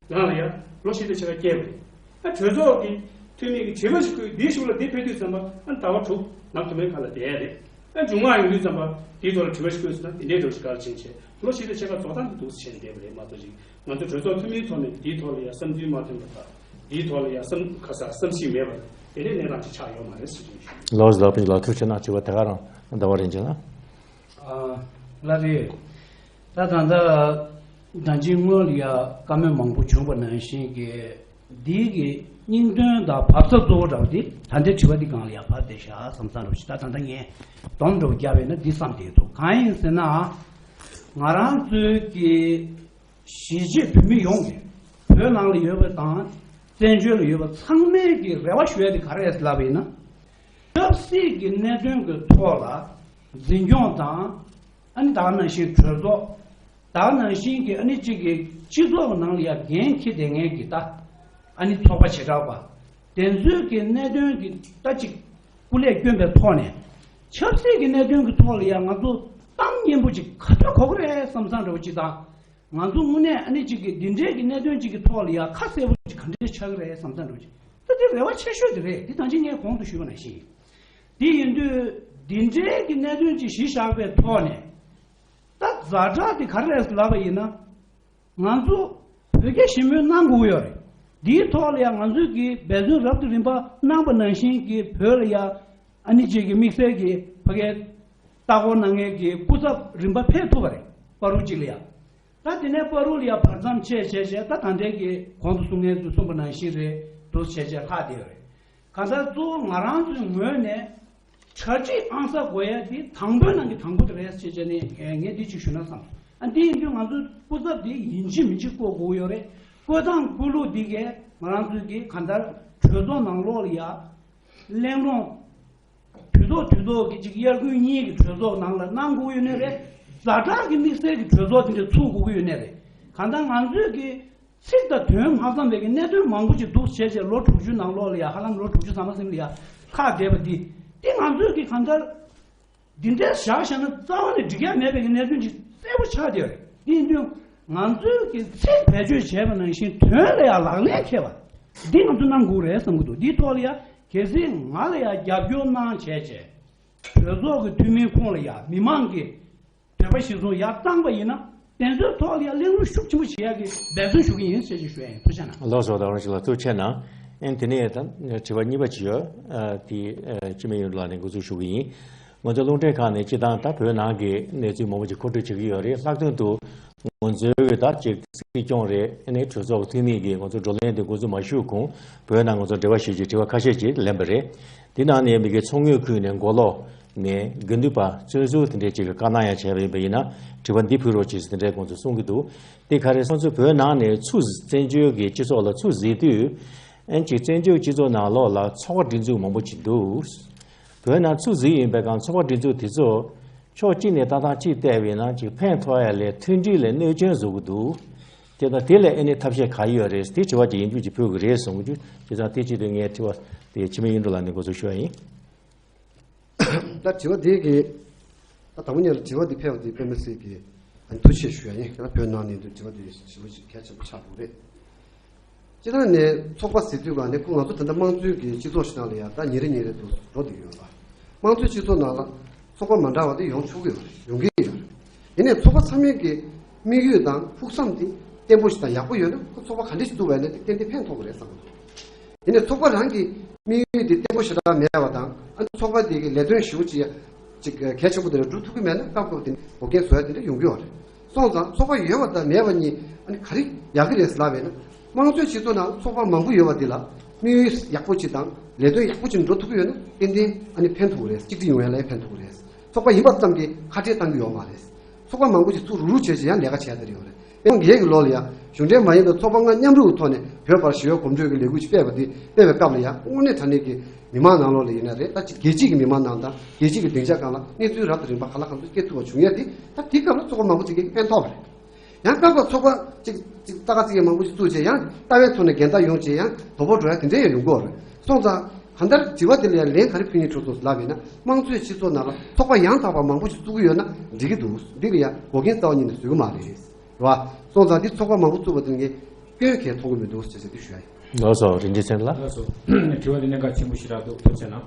ནང་ལ་ཡ་ལོ་བཞི་དང་ཕྱེད་ཀ་བསྐྱལ་བ་རེད། ཨ་གྲོས་ཚོགས་ཀྱི་འཐུས་མི་གི་དྲི་བ་ཞིག་བཀོད། འདིའི་གཞུག་ལ་འདི་ཕེབས་དུས་ཙམ་པ་ཨ་ཟླ་བ་དྲུག་ནང་དུ་མའི་ཁ་ལ་བསྡད་ཡ་རེད། ཨ་མཇུག་མ་ཡོང་དུས་ཙམ་པ་འདིའི་ཐོག་ལ་དྲི་བ་ཞིག་བཀོད་ཟེར་ན་འདི་འདྲའི་འགྲོ་ཞིག་ག་ལ་ཕྱིན་བྱས་ལོ་བཞི་དང་ཕྱེད་ཀ་རྫོགས་སྟངས་དེ་འདུག་སེ་བྱས་ནས་བསྡད་པ་རེད་མ་གཏོགས་ཅིག་ང་ཚོ་གྲོས་ཚོགས་འཐུས་མིའི་ཐོག་ནས་འདིའི་ཐོག་ལ་ཡ་བསམ་ཚུལ་མ་མཐུན་པ་དང་འདིའི་ཐོག་ལ་ཡ་བསམ་ཁ་ས་བསམ་གཞིག་མེད་པ་དེ་འདྲའི་གནས་སྟངས་ཅིག་ཆགས་ཡོད་མ་རེད་ཟེར་གྱི་ཡོད། ལགས་སོ། ལགས་ཕུན་ཚོགས་ལགས། ཐུགས་རྗེ་གནང་། དྲི་བ་དེ་ག་རང་ཟླ་བ་རིན་ཆེན་ལགས། ཨ་ལགས་རེད། ད་ད་ལྟ་ད་ཅི་སྔོན་ལ་ཡ་བཀའ་མོལ་མང་པོ་བྱུང་བ་ནང་བཞིན་གྱི་འདི་གི་སྙིང་དོན་དང་བབ་ས་གཙོ་བོ་འདྲ་བ་འདི་ད་ལྟའི་དྲི་བ་འདི་སྒང་ལ་ཡ་བབས་བསྡད་ཤག་བསམ་བསམ་འདྲ་བ་ཞིག་ད་ད་ལྟ་ངས་སྡོམ་འདྲ་བ་བརྒྱབ་པས་ན་འདི་བསམ་བསྡད་འདུག་གང་ཡིན་ཟེར་ན། ང་རང་ཚོའི་གི་གཞིས་བྱེས་བོད་མི་ཡོངས་ཀྱི་བོད་ནང་ལ་ཡོད་པ་དང་བཙན་བྱོལ་ལ་ཡོད་པ་ཚང་མས་ཀྱི་རེ་བ་ཞུ་ཡ་དེ་ག་རེ་རེད་ལབ་པ་ཡིན་ན། ཆབ་སྲིད་ཀྱི་གནད་དོན་གྱི་ཐོག་ལ་འཛིན་སྐྱོང་དང་ཨ་ནི་ད་ག་ནང་བཞིན་གྲོས་ཚོགས་ད་ག་ནང་བཞིན་གྱི་ཨ་ནི་གཅིག་གི་སྤྱི་ཚོགས་ཀྱི་ནང་ལ་ཡ་འགན་འཁྱེར་བསྡད་མཁན་གྱི་ད་ ཨ་ནི་ཚོགས་པ་བྱེ་བྲག་པ་དེ་ཚོའི་གི་གནད་དོན་གྱི་ད་ཅིག་སྐུ་ལས་བསྐྱོན་པའི་ཐོག་ནས་ཆབ་སྲིད་ཀྱི་གནད་དོན་གྱི་ཐོག་ལ་ཡང་ང་ཚོ་གཏམ་སྙན་པོ་ཅིག་ག་ཚོད་གོ་གི་རེད་བསམ་བསམ་འདྲ་བོ་ཅིག་དང་། ང་ཚོ་དངོས་གནས་ཨ་ནི་ཅིག་གི་འདི་འདྲའི་གི་གནད་དོན་ཅིག་གི་ཐོག་ལ་ཡང་ཁ་གསལ་པོ་ཅིག་ག་འདྲས་ཆགས་ཀྱི་རེད་བསམ་བསམ་འདྲ་བོ་ཅིག་ད་དེ་རེ་བ་ཆེ་ཤོས་དེ་རེད། དེ་ད་ཅི་ངས་གོང་དུ་ཞུས་པ་ནང་བཞིན་ཡིན། དེ་ཡིན་དུས་འདི་འདྲའི་གི་གནད་དོན་ཅིག་གཞི་བཞག་པའི་ཐོག་ནས་ད་ཛ་དྲག་དེ་ག་རེ་རེད་ལབ་པ་ཡིན་ན། ང་ཚོ་བོད་རྒྱ་ཞི་མོལ་གནང་དགོས་ཀྱི་ཡོད་རེད། འདིའི་ཐོག་ལ་ཡང་ང་ཚོས་ཀྱི་འབད་བརྩོན་རབ་དང་རིམ་པ་གནང་པ་ནང་བཞིན་གྱི་བོད་ལ་ཡང་ཨ་ནི་ཅིག་གི་དམིགས་བསལ་གྱི་ཕ་གིའི་ལྟ་སྐོར་གནང་མཁན་གྱི་སྐུ་ཚབ་རིམ་པ་ཕེབས་ཐུབ་པ་རེད། བར་དུ་ཅིག་ལ་ཡང་། ད་དེ་ནས་བར་དུ་ལ་ཡང་བར་མཚམས་བཅད་བྱས་བྱས་ད་ད་ལྟའི་གི་གོང་དུ་གསུང་མཁན་ཚོས་གསུངས་པ་ནང་བཞིན་རེད་འདུག་བྱས་བྱས་ལྷག་བསྡད་ཡོད་རེད། གང་ལྟར་གཙོ་བོ་ང་རང་ཚོའི་ངོས་ནས་གྲ་སྒྲིག་ཨང་གསར་དགོས་ཡ་དེ་དང་པོའི་ནང་གི་དང་པོ་དེ་རེད་ཟེར་བྱས་ནས་ངས་འདི་གཅིག་ཞུ་ན་བསམ། ཨ་འདི་ཡིན་དུས་ང་ཚོའི་སྐུ་ཚབ་དེ་ཡིན་གཅིག་མིན་གཅིག་བསྐོ་དགོས་ཡོད་རེད། བསྐོ་སྟངས་བསྐོ་ལུགས་འདི་གས་ང་རང་ཚོའི་གི་གང་ལྟར་གྲོས་ཚོགས་ནང་ལོགས་ལ་ཡ་གླེང་སློང་དུས་ཐོག་དུས་ཐོག་གི་ཅིག་དབྱར་དགུན་གཉིས་ཀྱི་གྲོས་ཚོགས་ནང་ལ་གནང་དགོས་ཡོད་ནི་རེད། ཛ་དྲག་གི་དམིགས་བསལ་གྱི་གྲོས་ཚོགས་དེ་འདྲ་ཚུགས་དགོས་ཀྱི་ཡོད་ནི་རེད། གང་ལྟར་ང་ཚོས་གི་ཚིག་དང་དོན་མ་ཚང་བའི་གི་གནད་དོན་མང་པོ་ཅིག་འདུག་བྱས་བྱས་ལོ་དྲུག་ཅུ་ནང་ལོགས་ལ་ཡ་ཧ་ལམ་ལོ་དྲུག་ཅུ་ཟ་མ་ཟིན་ལ་ཡ་ལྷག་བསྡད་པ་འདི། འདི་ང་ཚོས་གི་གང་ལྟར་འདི་འདྲའི་བཞག་བཞག་ན་རྩ་བ་ནས་འགྲིག་ཡ་མེད་པའི་གི་གནད་དོན་ཅིག་གསལ་པོ་ཆགས་བསྡད་ཡོད་རེད། འདི་ཡིན་དུས་ང་ཚོས་གི་ཚིག་བེད་སྤྱོད་བྱས་པ་ནང་བཞིན་དོན་ལ་ཡ་ལག་ལེན་འཁེལ་བ་འདི་ང་ཚོ་གནང་དགོས་རེད་བསམ་གི་འདུག་འདིའི་ཐོག་ལ་ཡ་གལ་སྲིད་ང་ལ་ཡ་རྒྱབ་སྐྱོར་གནང་བྱས་བྱས་གྲོས་ཚོགས་གི་འཐུས་མིའི་ཁོངས་ལ་ཡ་མི་མང་གི་འདོད་པ་གཞིར་བཟུང་ཡར་བཏང་པ་ཡིན་ན། དེ་ཚོའི་ཐོག་ལ་ཡང་གླེང་སློང་ཤུགས་ཆེན་པོ་བྱེད་ཡག་གི་འབད་བརྩོན་ཞུ་གི་ཡིན་ཞེས་ཞུ་ཡ་ཡིན། ཐུགས་རྗེ་གནང་། ལགས་སོ། ད་རང་ཞིག་ལ་ཐུགས་རྗེ་གནང་། ཨེ་དེ་ནས་ད་དྲི་བ་གཉིས་པ་ཅིག་ཡོད། ཨ་དེ་ཨ་སྤྱི་མི་ཡོངས་ལ་ནས་འགོ་འཛུགས་ཞུ་གི་ཡིན། ང་ཚོ་རླུང་འཕྲིན་ཁང་ནས་སྤྱི་བཏང་ད་བོད་ནང་གི་གནས་ཚུལ་མང་པོ་ཅིག་མཁོ་སྤྲོད་བྱེད་ཀྱི་ཡོད་རེད། ལྷག་དོན་དུ་ང་ཚོའི་ད་ཅིག་སྲིད་སྐྱོང་རེད། ཨ་ནི་གྲོས་ཚོགས་ཀྱི་འཐུས་མི་གིས་ང་ཚོ་བགྲོ་གླེང་དེ་འགོ་འཛུགས་མ་ཞུས་གོང་བོད་ནང་ང་ཚོ་འབྲེལ་བ་ཞུ་རྒྱུའི་དྲི་བ་ཁ་ཤས་ཅིག་ལེན་པ་རེད། དེ་ནང་ནས་མི་སྒེར་ཚོགས་དངུལ་ཁུལ་ནས་མགོ་ལོག་ནས་དགེ་འདུན་པ་བཙོན་ཟུར་དེ་འདྲས་ཅིག་གི་བཀའ་གནང་ཡ་བྱས་པ་ཡིན་པ་ཡིན་ན་དྲི་བ་འདི་ཕུལ་རོགས་བྱེད་ཟེར་དེ་འདྲས་ཁོང་ཚོས་གསུང་གི་འདུག་དེ་ག་རེ་སོང་ཚོས་བོད་ནང་ནས་ཚུར་བཙན་བྱོལ་གྱི་སྤྱི་ཚོགས་ལ་ཚུར་གཟིགས་དུས། ཨན་ཅིག་བཙན་བྱོལ་སྤྱི་ཚོགས་ནང་ལོགས་ལ་ཚོགས་པ་སྒྲིག་འཛུགས་མང་པོ་ཅིག་འདུག་བོད་ནང་ཚུར་གཟིགས་ཡིན་པའི་སྒང་ཚོགས་པ་སྒྲིག་འཛུགས་དེ་ཚོ་ཕྱོགས་གཅིག་ནས་ལྟ་སྟངས་གཅིག་བལྟས་པ་ཡིན་ན་ཅིག་ཕན་ཐོགས་ཡ་ལས་མཐུན་སྒྲིལ་ལ་གནོད་སྐྱོན་བཟོ་གི་འདུག་དེ་དང་དེ་ལ་ཨ་ནི་ཐབས་ཤེས་ག་ཡོད་རེད། དེ་དྲི་བ་ཅིག་ཡིན་རྒྱུ་ཅིག་ཕུལ་གི་རེད་གསུང་གི་འདུག་བྱས་ཙང་དེ་ཆེད་དུ་ངས་དྲི་བ་དེ་འཆི་མེད་གཡུ་འབྲུག་ལགས་ནས་འགོ་འཛུགས་ཞུ་བ་ཡིན། ད་དྲི་བ་དེ་གི་ད་དང་པོ་ཉིད་ལ་དྲི་བ་དེ་ཕེབས་པ་དེ་དཔེ་མི་སྲིད་ཀྱི་ཨ་ནི་ཐུགས་རྗེ་ཆེ་ཞུ་ཡ་ཡིན། ད་བོད་ནང་ནས་འདུག་དྲི་བ་དེ་ཞིབ་པོ་ཞིག་གལ་ཆེན་པོ་ཆགས་འདུག་རེད། སྤྱིར་བཏང་ནས་ཚོགས་པ་ཟེར་དུས་ག་ནས་ཁོ་ང་ཚོ་ད་ལྟ་དམངས་གཙོའི་གི་སྤྱི་ཚོགས་ཤིག་ནང་ལ་ཡ་ད་ཉིན་རེ་ཉིན་རེ་དུ་འགྲོ་བསྡད་ཡོད་པ། དམངས་གཙོའི་སྤྱི་ཚོགས་ནང་ལ་ཚོགས་པ་མ་འདྲ་བ་དེ་ཡོང་ཆོག་གི་ཡོད་རེད། ཡོང་གི་ཡོད་རེད། ཡིན་ནའི་ཚོགས་པ་ཚང་མའི་གི་དམིགས་ཡུལ་དང་ཕུགས་བསམ་དེ་བརྟན་པོ་ཞིག་དང་ཡག་པོ་ཡོད་ན་ཁོ་ཚོགས་པ་ག་འདྲ་ཞིག་བཙུགས་པ་ཡིན་ན་དེ་ཏན་ཏན་ཕན་ཐོགས་ཀྱི་རེད་བསམ་གི་འདུག་ཡིན་ནའི་ཚོགས་པ་རང་གི་དམིགས་ཡུལ་དེ་བརྟན་པོ་ཞེ་དྲག་མེད་པ་དང་ཨ་ནི་ཚོགས་པ་དེ་གི་ལས་དོན་ཞེ་པོ་ཅིག་ཅིག་གལ་ཆེན་པོ་དེ་འདྲ་སྒྲུབ་ཐུབ་ཀྱི་མེད་ན་སྐབས་སྐབས་དེ་འགོག་རྐྱེན་བཟོ་ཡ་དེ་འདྲ་ཡོང་གི་ཡོད་རེད། སོང་ཙང་ཚོགས་པ་ཡོད་པ་དང་མེད་པ་གཉིས་ཨ་ནི་ག་རེ་ཡག་གི་རེད་ལབ་པ་ཡིན་ན། དམངས་གཙོའི་སྤྱི་ཚོགས་ནང་ཚོགས་པ་མང་པོ་ཡོད་པ་འདི་ལ་དམིགས་ཡུལ་ཡག་པོ་ཅིག་དང་ལས་དོན་ཡག་པོ་ཅིག་འགྲོ་ཐུབ་ཀྱི་ཡོད་ན་ཏན་ཏན་ཨ་ནི་ཕན་ཐོགས་ཀྱི་རེད། གཅིག་སྒྲིལ་ཡོང་ཡ་ལ་ཕན་ཐོགས་ཀྱི་རེད། ཚོགས་པ་ཡིན་པ་ཙམ་གྱིས་ཁ་བྲལ་བཏང་གི་ཡོད་མ་རེད། ཚོགས་པ་མང་པོ་ཅིག་ཚུར་རུག་རུག་བྱས་བྱས་ཡང་ལས་ཀ་བྱས་བསྡད་ཡོད་རེད། དེ་སྔོན་གྱི་ལོ་ལ་ཡང་གཞུང་འབྲེལ་མ་ཡིན་པའི་ཚོགས་པ་ལྔ་མཉམ་རུབ་ཀྱི་ཐོག་ནས་བོད་བར་ཞི་བའི་གོམ་བགྲོད་ཀྱི་ལས་འགུལ་ཅིག་སྤེལ་བ་དེ་སྤེལ་བའི་སྐབས་ལ་ཡང་དངོས་གནས་དྲང་གནས་ཀྱི་མི་མང་ནང་ལོགས་ལ་ཡིན་ན་རེད། ད་ཅིག་རྒྱལ་སྤྱི་གི་མི་མང་ནང་དང་རྒྱལ་སྤྱི་གི་སྡིངས་ཆ་སྒང་ལ་གནས་ཚུལ་རབ་དང་རིམ་པ་ག་ལ་གང་འཚམ་སྐྱེ་ཐུབ་པ་བྱུང་ཡས་དེ་ད་དེའི་སྐབས་ལ་ཚོགས་པ་མང་པོ་ཅིག་གིས་ཕན་ཐོགས་པ་རེད། ཡང་སྐབས་ལ་ཚོགས་པ་ཅིག་ཅིག་ཏག་ཏག་ཅིག་ཡང་མང་པོ་ཞིག་བཙུགས་བྱས་ཡང་ལྟ་བའི་ཐོག་ནས་འགལ་ཟླ་ཡོང་བྱས་ཡང་དོ་ཕོག་འགྲོ་ཡ་དེ་འདྲ་ཡང་ཡོང་གི་ཡོད་རེད། སོང་ཙང་གང་ལྟར་དྲི་བ་དེ་ལ་ཡང་ལན་ག་རེ་ཕུལ་སྙིང་བྲོ་སོང་ལབ་ཡིན་ན་དམངས་གཙོའི་སྤྱི་ཚོགས་ནང་ལ་ཚོགས་པ་ཡང་དག་པ་མང་པོ་ཞིག་བཙུགས་ཀྱི་ཡོད་ན་འགྲིག་གི་འདུག་འདི་ལ་ཡང་འགོག་རྐྱེན་རྩ་བ་ཉིད་ནས་བཟོ་གི་མ་རེད། རེད་བ། སོང་ཙང་འདི་ཚོགས་པ་མང་པོ་བཙུགས་པ་དེ་ངས་སྐྱོན་གང་ཡང་མཐོང་གི་མི་འདུག་ཅེས་ཟེར་དེ་ཞུ་ཡ་ཡིན། ལགས་སོ། རིན་ཆེན་ཚེ་རིང་ལགས། ལགས་སོ། དྲི་བ་འདི་གནད་འགག་ཆེན་པོ་ཞེ་དྲག་འདུག་ཐུགས་རྗེ་གནང་།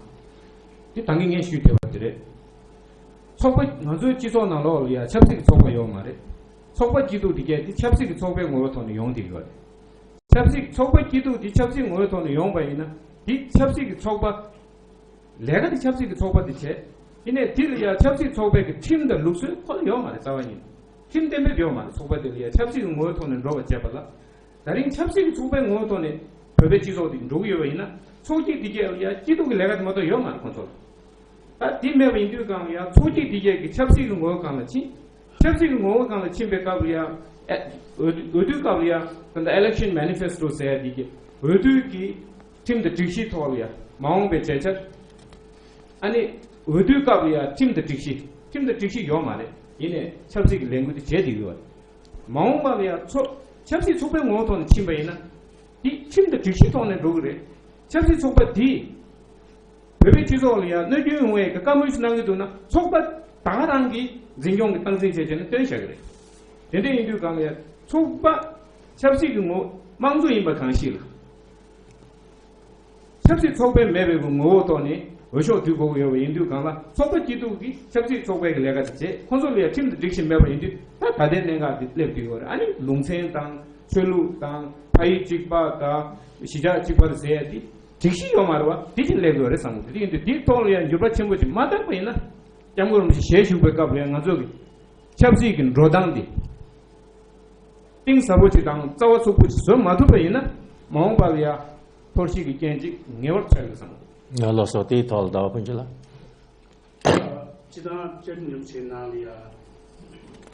འདི་ད་གིན་ངས་ཞུས་བསྡད་པ་དེ་རེད། ཚོགས་པ་ང་ཚོའི་སྤྱི་ཚོགས་ནང་ལོགས་ལ་ཡ་ཆབ་སྲིད་ཀྱི་ཚོགས་པ་ཡོད་མ་རེད། ཚོགས་པ་སྐྱིད་སྡུག་འདི་གས་འདི་ཆབ་སྲིད་ཀྱི་ཚོགས་པའི་ངོ་བོའི་ཐོག་ནས་ཡོང་བསྡད་ཡོད་རེད། ཆབ་སྲིད་ཀྱི་ཚོགས་པ་སྐྱིད་སྡུག་འདི་ཆབ་སྲིད་ངོ་བོའི་ཐོག་ནས་ཡོང་པ་ཡིན་ན་འདི་ཆབ་སྲིད་ཀྱི་ཚོགས་པ། ལས་ཀ་འདི་ཆབ་སྲིད་ཀྱི་ཚོགས་པ་འདི་བྱས། ཡིན་ནའི་འདི་ལ་ཡ་ཆབ་སྲིད་ཚོགས་པའི་གི་ཁྲིམས་དང་ལུགས་སྲོལ་ཁོ་ལ་ཡོད་མ་རེད་རྩ་བ་ཉིད། ཁྲིམས་གཏན་འབེབས་ཡོད་མ་རེད། ཚོགས་པ་འདི་ལ་ཡ་ཆབ་སྲིད་ཀྱི་ངོ་བོའི་ཐོག་ནས་འགྲོ་བ་བྱས་པ་ལ། ད་རིང་ཆབ་སྲིད་ཀྱི་ཚོགས་པའི་ངོ་བོའི་ཐོག་ནས་བོད་པའི་སྤྱི་ཚོགས་འདི་འགྲོ་གི་ཡོད་པ་ཡིན་ན་ཚོགས་སྐྱིད་འདི་གས་ལ་ཡ་སྐྱིད་སྡུག་གི་ལས་ཀ་འདི་མ་གཏོགས་ཡོད་མ་རེད་ཁོང་ཚོ་ལ། ད་འདི་མེད་པ་ཡིན་དུས་གང་ལ་ཡ་ཚོགས་སྐྱིད་འདི་གས་ཀྱི་ཆབ་སྲིད་ཀྱི་ངོ་བོ་སྒང་ལ་ཕྱིན། ཆབ་སྲིད་ཀྱི་ངོ་བོ་སྒང་ལ་ཕྱིན་པའི་སྐབས་ལ་ཡ། ཨེ། འོས་བསྡུ་འོས་བསྡུའི་སྐབས་ལ་ཡ། ད་ལྟ་election manifesto་ཟེར་ཡ་འདི་གི་འོས་བསྡུའི་གི་ཁྲིམས་དང་སྒྲིག་གཞིའི་ཐོག་ལ་ཡ་མ་འོངས་པའི་བྱ་འཆར། ཨ་ནི་འོས་བསྡུའི་སྐབས་ལ་ཡ་ཁྲིམས་དང་སྒྲིག་གཞི་ཁྲིམས་དང་སྒྲིག་གཞི་ཡོད་མ་རེད། ཡིན་ནའི་ཆབ་སྲིད་ཀྱི་ལས་འགུལ་དེ་བྱས་བསྡད་ཡོད་རེད། མ་འོངས་པ་ལ་ཡ་ཚོ་ཆབ་སྲིད་ཚོགས་པའི་ངོ་བོ་ཐོག་ནས་ཕྱིན་པ་ཡིན་ན། འདི་ཁྲིམས་དང་སྒྲིག་གཞི་ཐོག་ནས་འགྲོ་གི་རེད། ཆབ་སྲིད་ཚོགས་པ་འདི་བོད་པའི་སྤྱི་ཚོགས་ལ་ཡང་གནོད་སྐྱོན་ཡོང་བའི་བཀའ་མོལ་ཞིག་གནང་གི་འདུག་ན། ཚོགས་པ་ད་ག་རང་གི་འཛིན་སྐྱོང་གི་སྟངས་འཛིན་བྱས་བྱས་ནས་བཏོན་བཞག་གི་རེད། དེ་འདྲ་ཡིན་དུས་གང་ལ་ཡང་ཚོགས་པ་ཆབ་སྲིད་ཀྱི་ངོ་། དམངས་གཙོ་ཡིན་པ་གང་ཞིག་ལ། ཆབ་སྲིད་ཚོགས་པའི་མེད་པའི་ངོ་བོ་ཐོག་ནས་འོས་ཤོག་བསྡུ་དགོས་ཀྱི་ཡོད་པ་ཡིན་དུས་གང་ལ། ཚོགས་པ་སྐྱིད་སྡུག་གིས་ཆབ་སྲིད་ཚོགས་པའི་ལས་ཀ་དེ་བྱེད། ཁོང་ཚོ་ལ་ཡང་ཁྲིམས་དང་སྒྲིག་གཞི་མེད་པ་ཡིན་དུས་ད་ད་ལྟའི་གནད་འགག་འདི་སླེབས་བསྡད་ཡོད་རེད། ཨ་ནི་ལུང་ཚན་དང་ཆོས་ལུགས་དང་ཕ་ཡུལ་གཅིག་པ་དང་གཞིས་ཆགས་གཅིག་པ་དང་ཟེར་ཡ་དེ་སྒྲིག་གཞི་ཡོད་མ་རེད་བ། དེ་བཞིན་སླེབས་ཡོད་རེད་བསམ་གི་འདུག་དེ་ཡིན་དུས་དེའི་ཐོག་ལ་ཡང་འགྱུར་བ་ཆེན་པོ་ཅིག་མ་བཏང་པ་ཡིན་ན། སྐྱབས་མགོན་རིན་པོ་ཆེ་ཞལ་བཞུགས་པའི་སྐབས་ལ་ཡང་ང་ཚོ་གི་ཆབ་སྲིད་ཀྱི་འགྲོ་སྟངས་འདི་གཏིང་ཟབ་པོ་ཅིག་དང་རྩ་བ་ཚུགས་པོ་ཅིག་བཟོ་མ་ཐུབ་པ་ཡིན་ན། མ་འོངས་པ་ལ་ཡང་འཐོར་ཞིག་གི་རྐྱེན་ཅིག་ངེས་པར་ཆགས་ཡོད་བསམ་གི་འདུག་ལགས་སོ། དེའི་ཐོག་ལ་ཟླ་བ་ཕུན་ཚོགས་ལགས། སྤྱི་བཏང་བཅའ་ཁྲིམས་ཉམས་ཆེན་ནང་ལ་ཡ།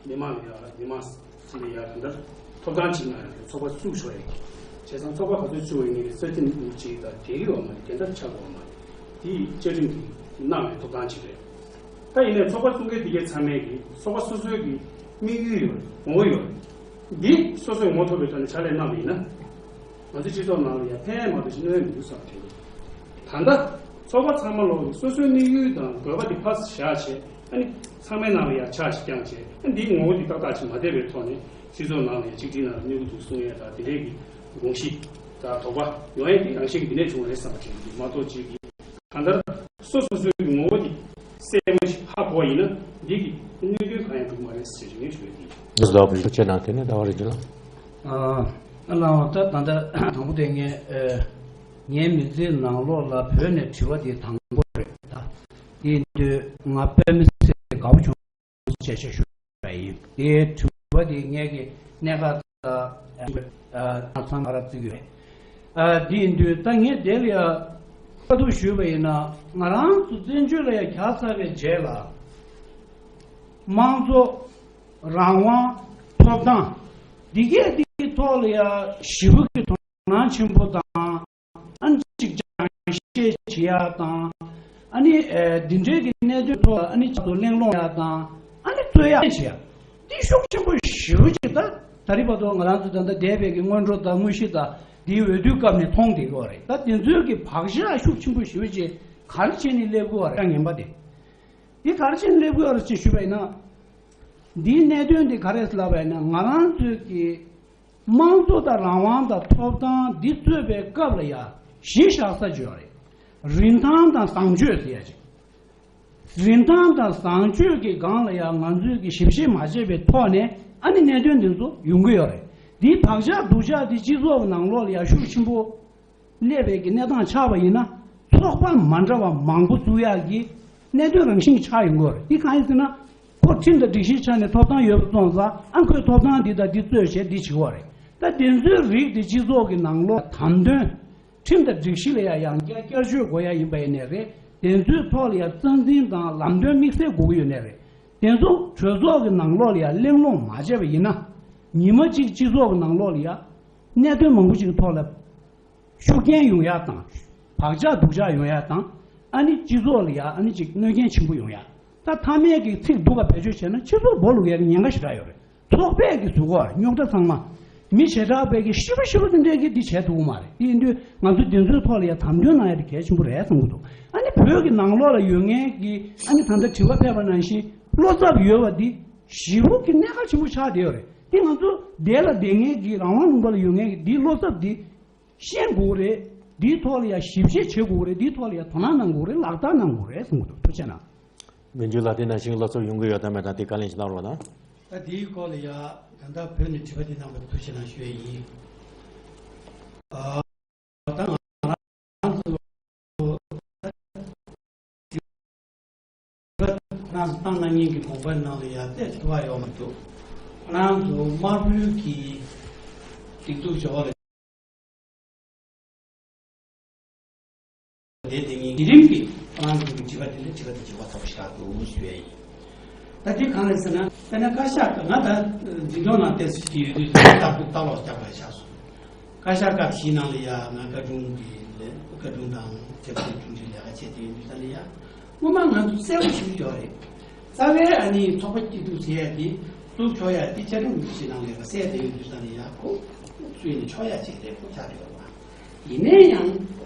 མི་མང་ལ་ཡ། མི་མང་སྤྱི་ལ་ཡ་གང་ལྟར་ཐོབ་ཐང་གཅིག་ནང་ཡ་ཚོགས་པ་བཙུགས་ཆོག་ཡ། བྱས་ཙང་ཚོགས་པ་ག་ཚོད་བཙུགས་ཡིན་ནའི་ས་ཁྲིམས་གཅིག་དང་འགལ་གྱི་ཡོད་མ་རེད། དེ་ལྟར་ཆགས་ཀྱི་ཡོད་མ་རེད། དེ་བཅའ་ཁྲིམས་ཀྱིས་གནང་བའི་ཐོབ་ཐང་གཅིག་རེད། ད་ཡིན་ནའི་ཚོགས་པ་བཙུགས་མཁན་དེ་གའི་ཚང་མས་ཀྱི་ཚོགས་པ་སོ་སོའི་གི་དམིགས་ཡུལ་ཡོད་རེད། ངོ་བོ་ཡོད་རེད། འདི་སོ་སོས་ངོ་ཐུབ་པའི་ཐོག་ནས་ཕྱག་ལས་གནང་བ་ཡིན་ན། ང་ཚོའི་སྤྱི་ཚོགས་ནང་ལ་ཡང་ཕན་མ་གཏོགས་ཅིག་གནོད་མི་འདུག་བསམ་དྲན་གྱི། ད་ལྟ་ཚོགས་པ་ཚང་མ་ལོག་གིས་སོ་སོའི་དམིགས་ཡུལ་དང་དགོས་པ་དེ་ཕར་བཞག་བྱས། ཨ་ནི་ཚང་མའི་ནང་ལ་ཡང་ཆ་ཞིག་བསྐྱངས་བྱས། ཨ་ནི་འདིའི་ངོ་བོ་དེ་ཏག་ཏག་ཅིག་མ་བསྡད་པའི་ཐོག་ནས་སྤྱི་ཚོགས་ནང་ལ་ཡང་གཅིག་སྒྲིལ་ནང་ལ་གནོད་ཀྱི་འདུག་གསུང་ཡས་དང་དེ་འདྲའི་གི་དགོངས་གཞི་དང་དོགས་པ་ཡོང་ཡས་དེ་རང་བཞིན་གྱི་འདི་ནས་བྱུང་བ་རེད་བསམ་པ་དྲན་གྱི་འདུག་མ་གཏོགས་ཅིག་གི། གང་ལྟར་སོ་སོ་སོའི་ངོ་བོ་དེ་གསལ་པོ་ཞིག་ཧ་གོ་བ་ཡིན་ན། འདི་གི་གནོད་སྐྱོན་གང་ཡང་འགྲོ་གི་མ་རེད་ཟེར་ཞུ་ཡས་ཞུ་ཡས་ཡིན། འདི་ལ་བུ་ཆེ་ནང་དེ་ནས་ཟླ་བ་རིན་ཆེན་ལགས། ཨ་ལགས་འོ། ད་ད་ལྟ་དང་པོ་དེ་ངས་ཨ་ངའི་མི་ཚེའི་ནང་ལོགས་ལ་བོད་ནས་དྲི་བ་དེ་དང་པོ་རེད། ད་དེ་ཡིན་དུས་ང་དཔེ་མི་སྲིད་དགའ་པོ་བྱུང་། བྱས་བྱས་ཞུ་བ་ཡིན། དེའི་དྲི་བ་དེ་ངེད་ཀྱི་གནད་འགག་དང་ཚང་མ་ར་བརྩི་གི་རེད། ཨ་དེ་ཡིན་དུས་ད་ངས་དེ་ལ་ཡ་བཀའ་བསྡུར་ཞུས་པ་ཡིན་ན། ང་རང་ཚོ་བཙན་བྱོལ་ལ་ཡ་གྱར་ཚར་བའི་རྗེས་ལ་དམངས་གཙོ་རང་དབང་ཐོབ་ཐང་འདི་གས་འདིའི་ཐོག་ལ་ཡ་ཞེ་པོ་གི་དོ་སྣང་ཆེན་པོ་དང་། ཨ་ནི་གཅིག་སྦྱང་བཤད་བྱེད་ཡག་དང་། ཨ་ནི་ཨེ་འདི་འདྲའི་གི་གནད་དོན་ཐོག་ཨ་ནི་ཆ་ཚང་གླེང་སློང་ཡག་དང་། ཨ་ནི་རྩོད་ཡག་བྱེད་ཡག་འདི་ཤུགས་ཆེན་པོ་ཞེ་པོ་ཅིག་ད་ད་རེས་བར་དུ་ང་རང་ཚོ་ད་ལྟ་འདས་པའི་གི་སྔོན་འགྲོ་དང་དངོས་གཞི་དང་འདིའི་འོས་བསྡུའི་སྐབས་ནས་མཐོང་བསྡད་ཀྱི་ཡོད་རེད། ད་དེ་ཚོའི་གི་བག་ཆགས་ཤུགས་ཆེན་པོ་ཞེ་པོ་ཅིག་ག་རེ་བྱས་ནས་སླེབས་ཀྱི་ཡོད་རེད། ངན་པ་དེ་འདི་ག་རེ་བྱས་ནས་སླེབས་ཀྱི་ཡོད་རེད་ཅེས་ཞུས་པ་ཡིན་ན། འདིའི་གནད་དོན་འདི་ག་རེ་ལབ་པ་ཡིན་ན། ང་རང་ཚོའི་གི་དམངས་གཙོ་དང་རང་དབང་དང་ཐོབ་ཐང་འདི་རྩོད་པའི་སྐབས་ལ་ཡ་གཞི་བཞག་ས་ཅིག་ཡོད་རེད། རིན་ཐང་དང་བཟང་སྤྱོད་ཟེར་ཡ་ཅིག་རིན་ཐང་དང་བཟང་སྤྱོད་ཀྱི་སྒང་ལ་ཡ་ང་ཚོས་ཀྱི་ཞིབ་བཤེར་མ་བྱས་པའི་ཐོག་ནས་ཨ་ནི་གནད་དོན་འདི་ཚོ་ཡོང་གི་ཡོད་རེད། འདིའི་བག་ཆགས་སྡུག་ཆགས་འདི་སྤྱི་ཚོགས་ནང་ལོགས་ལ་ཡ་ཤུགས་ཆེན་པོ་སླེབས་པའི་གི་གནས་སྟངས་ཆགས་པ་ཡིན་ན། ཚོགས་པ་མ་འདྲ་བ་མང་པོ་བཙུགས་ཡག་གི་གནད་དོན་རང་བཞིན་གྱི་ཆགས་ཡོང་གི་ཡོད་རེད། འདི་གང་ཡིན་ཟེར་ན། ཁོ་ཁྲིམས་དང་སྒྲིག་གཞིའི་ཆ་ནས་ཐོབ་ཐང་ཡོད་པ་སོང་ཙང་། ཨ་ཁོས་ཐོབ་ཐང་འདི་དང་འདི་རྩོད་བྱས་འདི་བྱེད་ཀྱི་ཡོད་རེད། ད་དེ་ཚོའི་རིགས་དེ་སྤྱི་ཚོགས་ཀྱི་ནང་ལོགས་དམ་དོན། ཁྲིམས་དང་སྒྲིག་གཞི་ལ་ཡང་ཡང་བསྐྱར་བསྐྱར་བཅོས་དགོས་ཡ་ཡིན་པ་ཡིན་ནའི་རེད། དེ་ཚོའི་ཐོག་ལ་ཡང་རྩ་འཛིན་དང་ལམ་སྟོན་དམིགས་བསལ་དགོས་ཀྱི་ཡོད་ནའི་རེད། དེ་ཚོ་གྲོས་ཚོགས་ཀྱི་ནང་ལོགས་ལ་ཡང་གླེང་སློང་མ་བྱས་པ་ཡིན་ན། ཉི་མ་གཅིག་སྤྱི་ཚོགས་ཀྱི་ནང་ལོགས་ལ་ཡང་གནད་དོན་མང་པོ་ཞིག་གི་ཐོག་ལ་ཤུགས་རྐྱེན་ཡོང་ཡ་དང་། བག་ཆགས་སྡུག་ཆགས་ཡོང་ཡ་དང་། ཨ་ནི་སྤྱི་ཚོགས་ལ་ཡང་ཨ་ནི་ཅིག་གནོད་རྐྱེན་ཆེན་པོ་ཡོང་ཡ། ད་མཐའ་མའི་གི་ཚིག་སྡུག་ག་བེད་སྤྱོད་བྱས་ན་སྤྱི་ཚོགས་སྦོ་ལུག་ཡ་གི་ཉེན་ཁ་ཞེ་དྲག་ཡོད་རེད། ཚོགས་པས་ཀྱི་བཟོ་དགོས་རེད། རྙོག་དྲ་ཚང་མ་མི་བྱེ་བྲག་པས་ཀྱི་ཤི་བ་ཤི་བ་དེ་འདྲས་ཀྱི་འདི་བྱས་ཐུབ་ཀྱི་མ་རེད། དེ་ཡིན་དུས་ང་ཚོ་དེ་ཚོའི་ཐོག་ལ་ཡ་དམ་དོན་གནང་ཡ་དེ་གལ་ཆེན་པོ་རེད་བསམ་གྱི་འདུག་ཨ་ནི་བོད་ཀྱི་ནང་ལོགས་ལ་ཡོད་མཁན་གྱི་ཨ་ནི་ད་ལྟ་དྲི་བ་ཕེབས་པ་ནང་བཞིན་བློ་འཚབ་ཡོད་པ་འདི་ཞེ་པོ་གི་གནད་འགག་ཆེན་པོ་ཆགས་བསྡད་ཡོད་རེད། དེ་ང་ཚོ་འདས་ལ་བསྡད་མཁན་གྱི་རང་དབང་ལུང་པ་ལ་ཡོད་མཁན་གྱི་འདིའི་བློ་འཚབ་འདི་ཤེས་དགོས་རེད། འདིའི་ཐོག་ལ་ཡ་ཞིབ་བཤེར་བྱེད་དགོས་རེད། འདིའི་ཐོག་ལ་ཡ་དོ་སྣང་གནང་དགོས་རེད། ལག་བསྟར་གནང་དགོས་རེད་གསུང་གི་འདུག་ཐུགས་རྗེ་གནང་། མི་འཇུ་ལགས། དེ་ནང་བཞིན་སློབ་ཚོགས་ཡོང་གི་ཡོད་དམ་མེད་དམ་དེ་བཀའ་ལན་ཞིག་གནང་རོགས་གནང་། ད་དེའི་སྐོར་ལ་ཡ་ད་ལྟ་བོད་ནས་དྲི་བ་དེ་གནང་བར་ཐུགས་རྗེ་གནང་ཞུ་ཡས་ཡིན། ཨ། ད་ང་རང་ཚོ་ཁོ་རང་ཚོ་བཏང་གནང་མཁན་གྱི་དགོངས་པའི་ནང་ལ་ཡ་དེ་ཐུབ་པ་ཡོད་མ་འདུག་ཁོ་རང་ཚོ་དམར་པོའི་གི་སྒྲིག་འཛུགས་ཇོ་བོ་ལ། དེ་དེ་ཉིད་ཉིན་རིམ་གྱིས་ཁོ་རང་ཚོ་གི་དྲི་བ་དེ་ལ་དྲི་བ་དེ་དྲི་བ་ཐོབ་ཤག་འདུག་ཞུ་ཡ་ཡིན། ད་དེ་གང་རེད་ཟེར་ན། དཔེར་ན་བཀའ་ཤག་ང་ད་འཛིན་སྐྱོང་ནང་བལྟས་སུ་ཞིག་ཡོད་དུས་ལྟ་སྐུལ་ལྟ་ཀློག་རྒྱག་པ་ཆགས་སོང་། བཀའ་ཤག་སྐབས་བཞིའི་ནང་ལ་ཡ་ང་བཀའ་དྲུང་གི་ལས། བཀའ་དྲུང་དང་ཆབ་སྲིད་དྲུང་ཆེའི་ལས་ཀ་བྱེད་དེ་ཡོད་དུས་ད་ལ་ཡ། སྔོན་མ་ང་ཚོ་གསལ་པོ་ཞིག་ཡོད་རེད། རྩ་བའི་ཨ་ནི་ཚོགས་པ་སྐྱིད་སྡུག་ཟེར་ཡ་དེ་བཙུགས་ཆོག་ཡ་དེ་བཅའ་ཁྲིམས་ཀྱི་ནང་ལས་ཀ་གསལ་བསྡད་ཡོད་དུས་ཙང་ནས་ཡ་ཁོ་ སུ་ཡིན་ཆོག་ཡ་ཅིག་རེད་ཁོ་ཆགས་ཡོད་པ། ཡིན་ན་ཡང་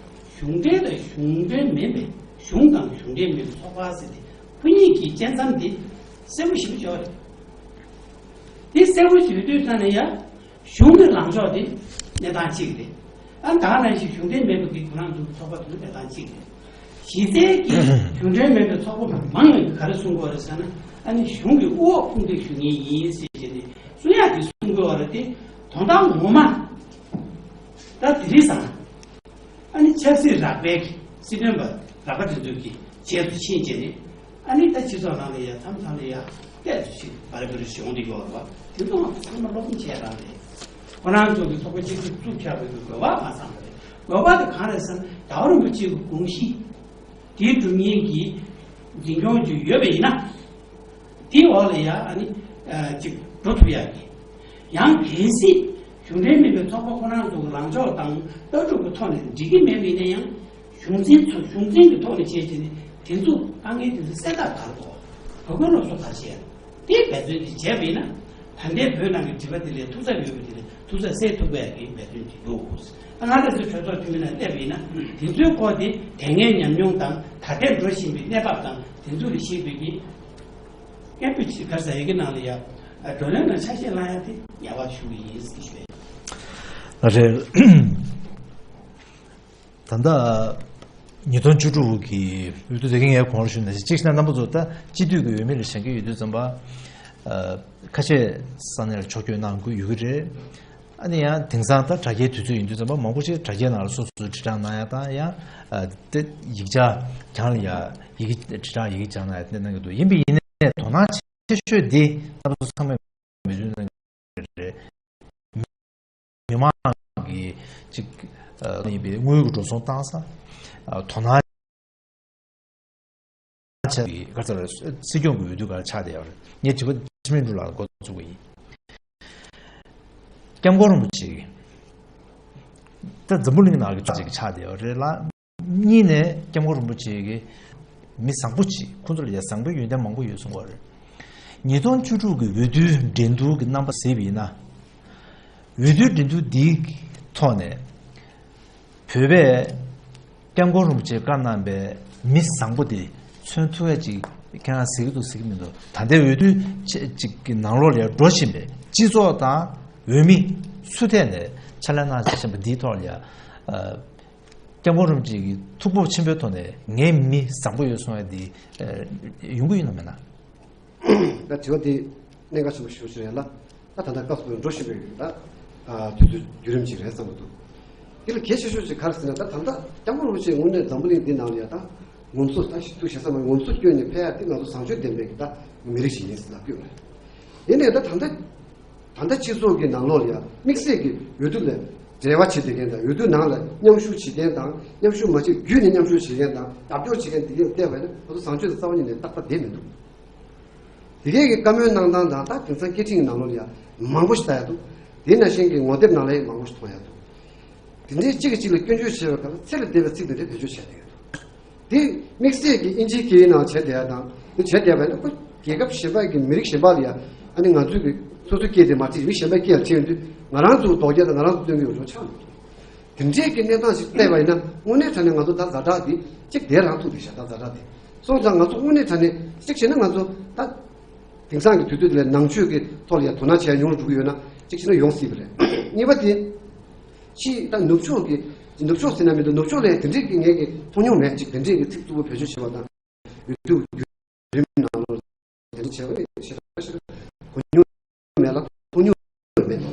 གཞུང་འབྲེལ་དང་གཞུང་འབྲེལ་མིན་པའི་གཞུང་དང་གཞུང་འབྲེལ་མིན་པའི་ཚོགས་པ་ཟེར་ཏེ་ཁོ་གཉིས་ཀྱི་བཅད་མཚམས་དེ་གསལ་པོ་ཞིག་ཡོད་རེད། དེ་གསལ་པོ་ཞིག་ཡོད་དུས་ཙང་ནས་ཡ། གཞུང་གི་ལངས་ཕྱོགས་དེ་གནས་སྟངས་གཅིག་རེད། ཨ་ད་ག་ནང་བཞིན་གཞུང་འབྲེལ་མེད་པ་གི་ཁོ་རང་ཚོའི་ཚོགས་པ་དེ་ནི་གནས་སྟངས་གཅིག་རེད། གཞི་རྩའི་གི་གཞུང་འབྲེལ་མེད་པའི་ཚོགས་པ་མང་ངོས་ཀྱིས་ག་རེ་གསུང་གི་ཡོད་རེད་ཟེར་ན། ཨ་ནི་གཞུང་གི་དབུ་འོག་ཕུང་འདེགས་ཞུ་མཁན་ཡིན་ཟེར་བྱས་ནས་གསུང་ཡག་གི་གསུང་གི་ཡོད་རེད་དེ། དོན་དག་ངོ་མ་ད་དེ་རིང་སང་ཨ་ནི་ཆབ་སྲིད་རགས་པའི་གི་སྲིད་དོན་པ་རགས་པ་དེ་ཚོ་གི་རྗེས་སུ་ཕྱིན་བྱས་ནས། ཨ་ནི་ད་སྤྱི་ཚོགས་ནང་ལ་ཡ་མཚམས་མཚམས་ལ་ཡ་ཏོག་ཙམ་ཞིག་བར་བར་ཞིག་ཡོང་གི་ཡོད་རེད་བ། དེ་ཚོ་ཚང་མ་སློབ་སྦྱོང་བྱས་རང་རེད། ཁོ་རང་ཚོ་གི་ཚོགས་པ་གཅིག་སྒྲིལ་བཙུགས་བྱ་དགོས་ཀྱི་དགོས་པ་མ་ཚང་བ་རེད། དགོས་པ་དེ་གང་རེད་ཟེར་ན་ཟླ་བ་རིན་པོ་ཆེ་གི་དགོངས་གཞི་དེའི་སྒྲུབ་མཁན་གྱི་འཛིན་སྐྱོང་ཅིག་ཡོད་པ་ཡིན་ན། དེའི་འོག་ལ་ཡ་ཨ་ནི་ཅིག་འགྲོ་ཐུབ་ཡག་གི། ཡང་གལ་སྲིད་གཞུང་འབྲེལ་མིན་པའི་ཚོགས་པ་ཁོ་རང་ཚོ་གི་ལངས་ཕྱོགས་དང་ལྟ་གྲུབ་ཀྱི་ཐོག་ནས་འགྲིག་གི་མེད་པ་ཡིན་ན་ཡང་། གཞུང་འཛིན་ཚོ་གཞུང་འཛིན་གྱི་ཐོག་ནས་བྱས་བྱས་ནས་དེ་ཚོ་དཀའ་ངལ་དེ་ཚོ་སེལ་ཐབས་ག་རེ་དགོས། བོད་སྐྱོར་སློབ་གསོ་ག་རེ་བྱས། དེ་འབད་བརྩོན་དེ་བྱས་པ་ཡིན་ན། ད་ལྟའི་བོད་ནང་གི་དྲི་བ་དེ་ལས་ཐུག་ས་ཡོད་པ་དེ་ལས་ཐུག་ས་སེལ་ཐུབ་པའི་གི་འབད་བརྩོན་དེ་འདུག་ད་ང་རང་ཚོའི་གྲོས་ཚོགས་འཐུས་མི་ནང་བལྟས་པ་ཡིན་ན་དེ་ཚོའི་སྐོར་དེ་དེ་སྔའི་ཉམས་མྱོང་དང་ད་ལྟའི་འགྲོ་བཞིན་པའི་གནས་བབ་དང་དེ་ཚོ་ལ་གཞིགས་པའི་གི་སྐད་འབོད་ཅིག་ག་རེ་ཟེར་ཡི་གེ་ནང་ལ་ཡ། བགྲོ་གླེང་ནང་ཆ་ཤས་བླང་ཡ་དེ་ངལ་བ་ཞུ་གི་ཡིན་ཟེར་ཞུ་ཡ། རེད། ད་ལྟ་ཉིས་སྟོང་བཅུ་དྲུག་གི་འོས་བསྡུ་དེ་གི་ངས་གོང་ལ་ཞུས་ནང་བཞིན་གཅིག་བྱས་ན་རྣམ་པ་ཚོ་ད་སྤྱི་འཐུས་ཀྱི་འོས་མི་ལ་བཞེངས་ཀྱི་ཡོད་དུས་ཙམ་པ། ཨ། ཁ་ཤས་ས་གནས་ལ་ཕྱོགས་བསྐྱོད་གནང་དགོས་ཡོད་ཀྱི་རེད། ཨ་ནི་ཡང་དེང་སང་ད་དྲ་རྒྱའི་དུས་ཚོད་ཡིན་དུས་ཙམ་པ་མང་པོ་ཞིག་དྲ་རྒྱའི་ནང་ལ་སོ་སོའི་དྲིལ་བསྒྲགས་གནང་ཡ་དང་ཡང་། ཨ། དེ་ཡིག་ཆ་གྱང་ལ་ཡ་ཡི་གེ་དྲིལ་བསྒྲགས་ཡི་གེ་སྦྱང་གནང་ཡ་དེ་གནང་གི་འདུག་ཡིན་པས་ཡིན་ནའི་དོ་སྣང་ཆེ་ཤོས་འདི་རྣམ་པ་ཚོ་ཚང་མས་མོས་མཐུན་གནང་གི་རེད། མི་མང་གི་ཅིག་ཨ། ཡིན་པའི་དངུལ་གྱི་འགྲོ་སོང་བཏང་ས། ཨ། དོ་སྣང་བྱས་ཀྱི་ག་ཚོད་ལ་སྲིད་སྐྱོང་གི་འོས་བསྡུ་ག་ཆགས་བསྡད་ཡོད་རེད། ངས་དྲི་བ་འཆི་མེད་འབྲུག་ལགས་ལ་འགོ་བཙུགས་པ་ཡིན། སྐྱབས་མགོན་རིན་པོ་ཆེ་ད་འཛམ་བུ་གླིང་ནང་གི་ཅིག་ཆགས་བསྡད་ཡོད་རེད་ལ། གཉིས་ནས་སྐྱབས་མགོན་རིན་པོ་ཆེ་གིས་མི་བཟང་པོ་ཅིག་ཁོང་ཚོ་ལ་ཡ་བཟང་པོའི་ཡོན་ཏན་མང་པོ་ཡོད་གསུང་གི་ཡོད་རེད། ཉིས་སྟོང་བཅུ་དྲུག་གི་འོས་བསྡུའི་འགྲན་བསྡུར་གྱི་རྣམ་པ་གཟིགས་པ་ཡིན་ན། འོས་བསྡུའི་འགྲན་བསྡུར་འདིའི་ཐོག་ནས་བོད་པས་སྐྱབས་མགོན་རིན་པོ་ཆེས་བཀའ་གནང་པའི་མི་བཟང་པོ་དེ་མཚོན་ཐུབ་ཡ་ཅིག་ཁྱེད་རང་གཟིགས་ཀྱི་འདུག་གཟིགས་ཀྱི་མི་འདུག་ད་ལྟའི་འོས་བསྡུ་ཅིག་གི་ནང་ལོགས་ལ་ཡ་འགྲོ་བཞིན་པའི་སྤྱི་ཚོགས་དང་འོས་མི་སུ་ཐད་ནས་ཕྱག་ལས་གནང་བཞིན་པ་འདིའི་ཐོག་ལ་ཡ། སྐྱབས་མགོན་རིན་པོ་ཆེ་གི་ཐུགས་ཕོག་ཆེན་པོའི་ཐོག་ནས་ངའི་མི་བཟང་པོ་ཡོད་གསུང་ཡ་འདི་ཡོང་གི་ཡོད་ན་མེད་ན། ད་དྲི་བ་འདི་གནད་འགག་ཆེན་པོ་ཞིག་ཞུ་ཡ་ལ། ད་ད་ལྟ་སྐབས་སུ་འགྲོ་བཞིན་པའི་ད་དུས་ཚོད་བརྒྱུད་རིམ་ཅིག་རེད་བསམ་གྱི་འདུག་དེ་ལ་གལ་ཆེ་ཤོས་ཅིག་ག་རེ་ཟེར་ན། ད་ད་ལྟ་སྐྱབས་མགོན་རིན་པོ་ཆེ་དངོས་གནས་འཛམ་བུ་གླིང་འདི་ནང་ལ་ཡ་ད་ངོམ་སོ་ད་ཞིག་ཏུ་ཞེ་ས་མ་ངོམ་སོ་བསྐྱོན་ནས་ཕེབས་ཡ་དེ་ང་ཚོ་བཟང་སྤྱོད་ལྡན་པའི་གི་ད་མི་རིགས་ཤིག་ཡིན་ཟེར་ལབ་ཀྱི་ཡོད་རེད། ཡིན་ནའི་ད་ད་ལྟ་ད་ལྟ་སྤྱི་ཚོགས་ཀྱི་ནང་ལོགས་ལ་ཡང་དམིགས་བསལ་གྱི་འོས་བསྡུ་ལ་འབྲེལ་བ་བྱེད་བསྡད་མཁན་དང་། འོས་བསྡུ་ནང་ལ་མཉམ་ཞུགས་བྱེད་མཁན་དང་། མཉམ་ཞུགས་མ་བྱེད་བརྒྱུད་ནས་མཉམ་ཞུགས་བྱེད་མཁན་དང་རྒྱབ་སྐྱོར་བྱེད་མཁན་དེ་གས་བལྟས་པ་ཡིན་ན་ང་ཚོ་བཟང་སྤྱོད་དེ་རྩ་བ་ཉིད་ནས་ཏག་ཏག་བསྡད་མི་འདུག་དེ་གས་ཀྱི་བཀའ་མོལ་གནང་སྟངས་དང་། ད་དེང་སང་སྐད་འཕྲིན་གྱི་ནང་ལོགས་ལ་ཡང་མང་པོ་ཞིག་ལྟ་ཡ་འདུག་དེ་ནང་བཞིན་གྱི་ངོ་དེབ་ནང་ལ་ཡང་མང་པོ་ཞིག་མཐོང་ཡ་འདུག་དེ་འདྲའི་གཅིག་གིས་གཅིག་ལ་སྐྱོན་བརྗོད་བྱེད་པའི་སྐབས་ལ་ཚད་ལས་འདས་པའི་ཚིག་དེ་འདྲ་བེད་སྤྱོད་བྱས་བསྡད་ཡོད་འདུག་དེ་དམིགས་བསལ་གྱི་དབྱིན་ཇིའི་སྐད་ཡིག་ནང་བྱས་བསྡད་ཡ་དང་། དེ་བྱས་བསྡད་པ་ཡིན་ན་ཁོ་རྒྱལ་ཁབ་གཞན་པ་གི་མི་རིགས་གཞན་པ་ལ་ཡ། ཨ་ནི་ང་ཚོའི་གི་སོ་སོའི་སྐད་དེ་མ་བརྩིས་མི་གཞན་པའི་སྐད་ལ་བྱས་ཡོང་དུས་ང་རང་ཚོ་ལ་དོགས་རྒྱག་དང་ང་རང་ཚོ་སྟོན་གྱི་ཡོད་ཆོག་ཆགས་མི་འདུག་དེ་འདྲའི་གི་གནས་སྟངས་ཤིག་བལྟས་པ་ཡིན་ན་དངོས་གནས་དྲང་གནས་ང་ཚོ་ད་ཛ་དྲག་འདི་གཅིག་བསྡད་རང་ཐུག་བསྡད་ཤག་ད་ཛ་དྲག་དེ་སོང་ཙང་ང་ཚོ་དངོས་གནས་དྲང་གནས་གཅིག་བྱས་ན་ང་ཚོ་ད་དེང་སང་གི་དུས་ཚོད་འདི་ལ་ནང་ཆོས་ཀྱི་ཐོག་ལ་ཡ་དོ་སྣང་བྱས་ཡོང་རུ་འགྲོ་གི་ཡོད་ན་གཅིག་བྱས་ན་ཡོང་སྲིད་པ་རེད། གཉིས་པ་དེ། ཕྱིས་ད་ནུབ་ཕྱོགས་ཀྱི། ནུབ་ཕྱོགས་ཟེར་ན་མི་འདུག་ནུབ་ཕྱོགས་ལ་དེ་འདྲའི་གི་ངས་ཀྱི་མཐོང་མྱོང་མེད། ཅིག་དེ་འདྲའི་གི་ཚིག་རྩུབ་པོ་བེད་སྤྱོད་བྱེད་པ་དང་། འོས་བསྡུ་བརྒྱུད་རིམ་ནང་ལོགས་དེ་འདྲ་བྱས་པ་ནི་ཞེ་དྲག་ཞེ་དྲག་གོ་མྱོང་མེད་ལ་མཐོང་མྱོང་མེད།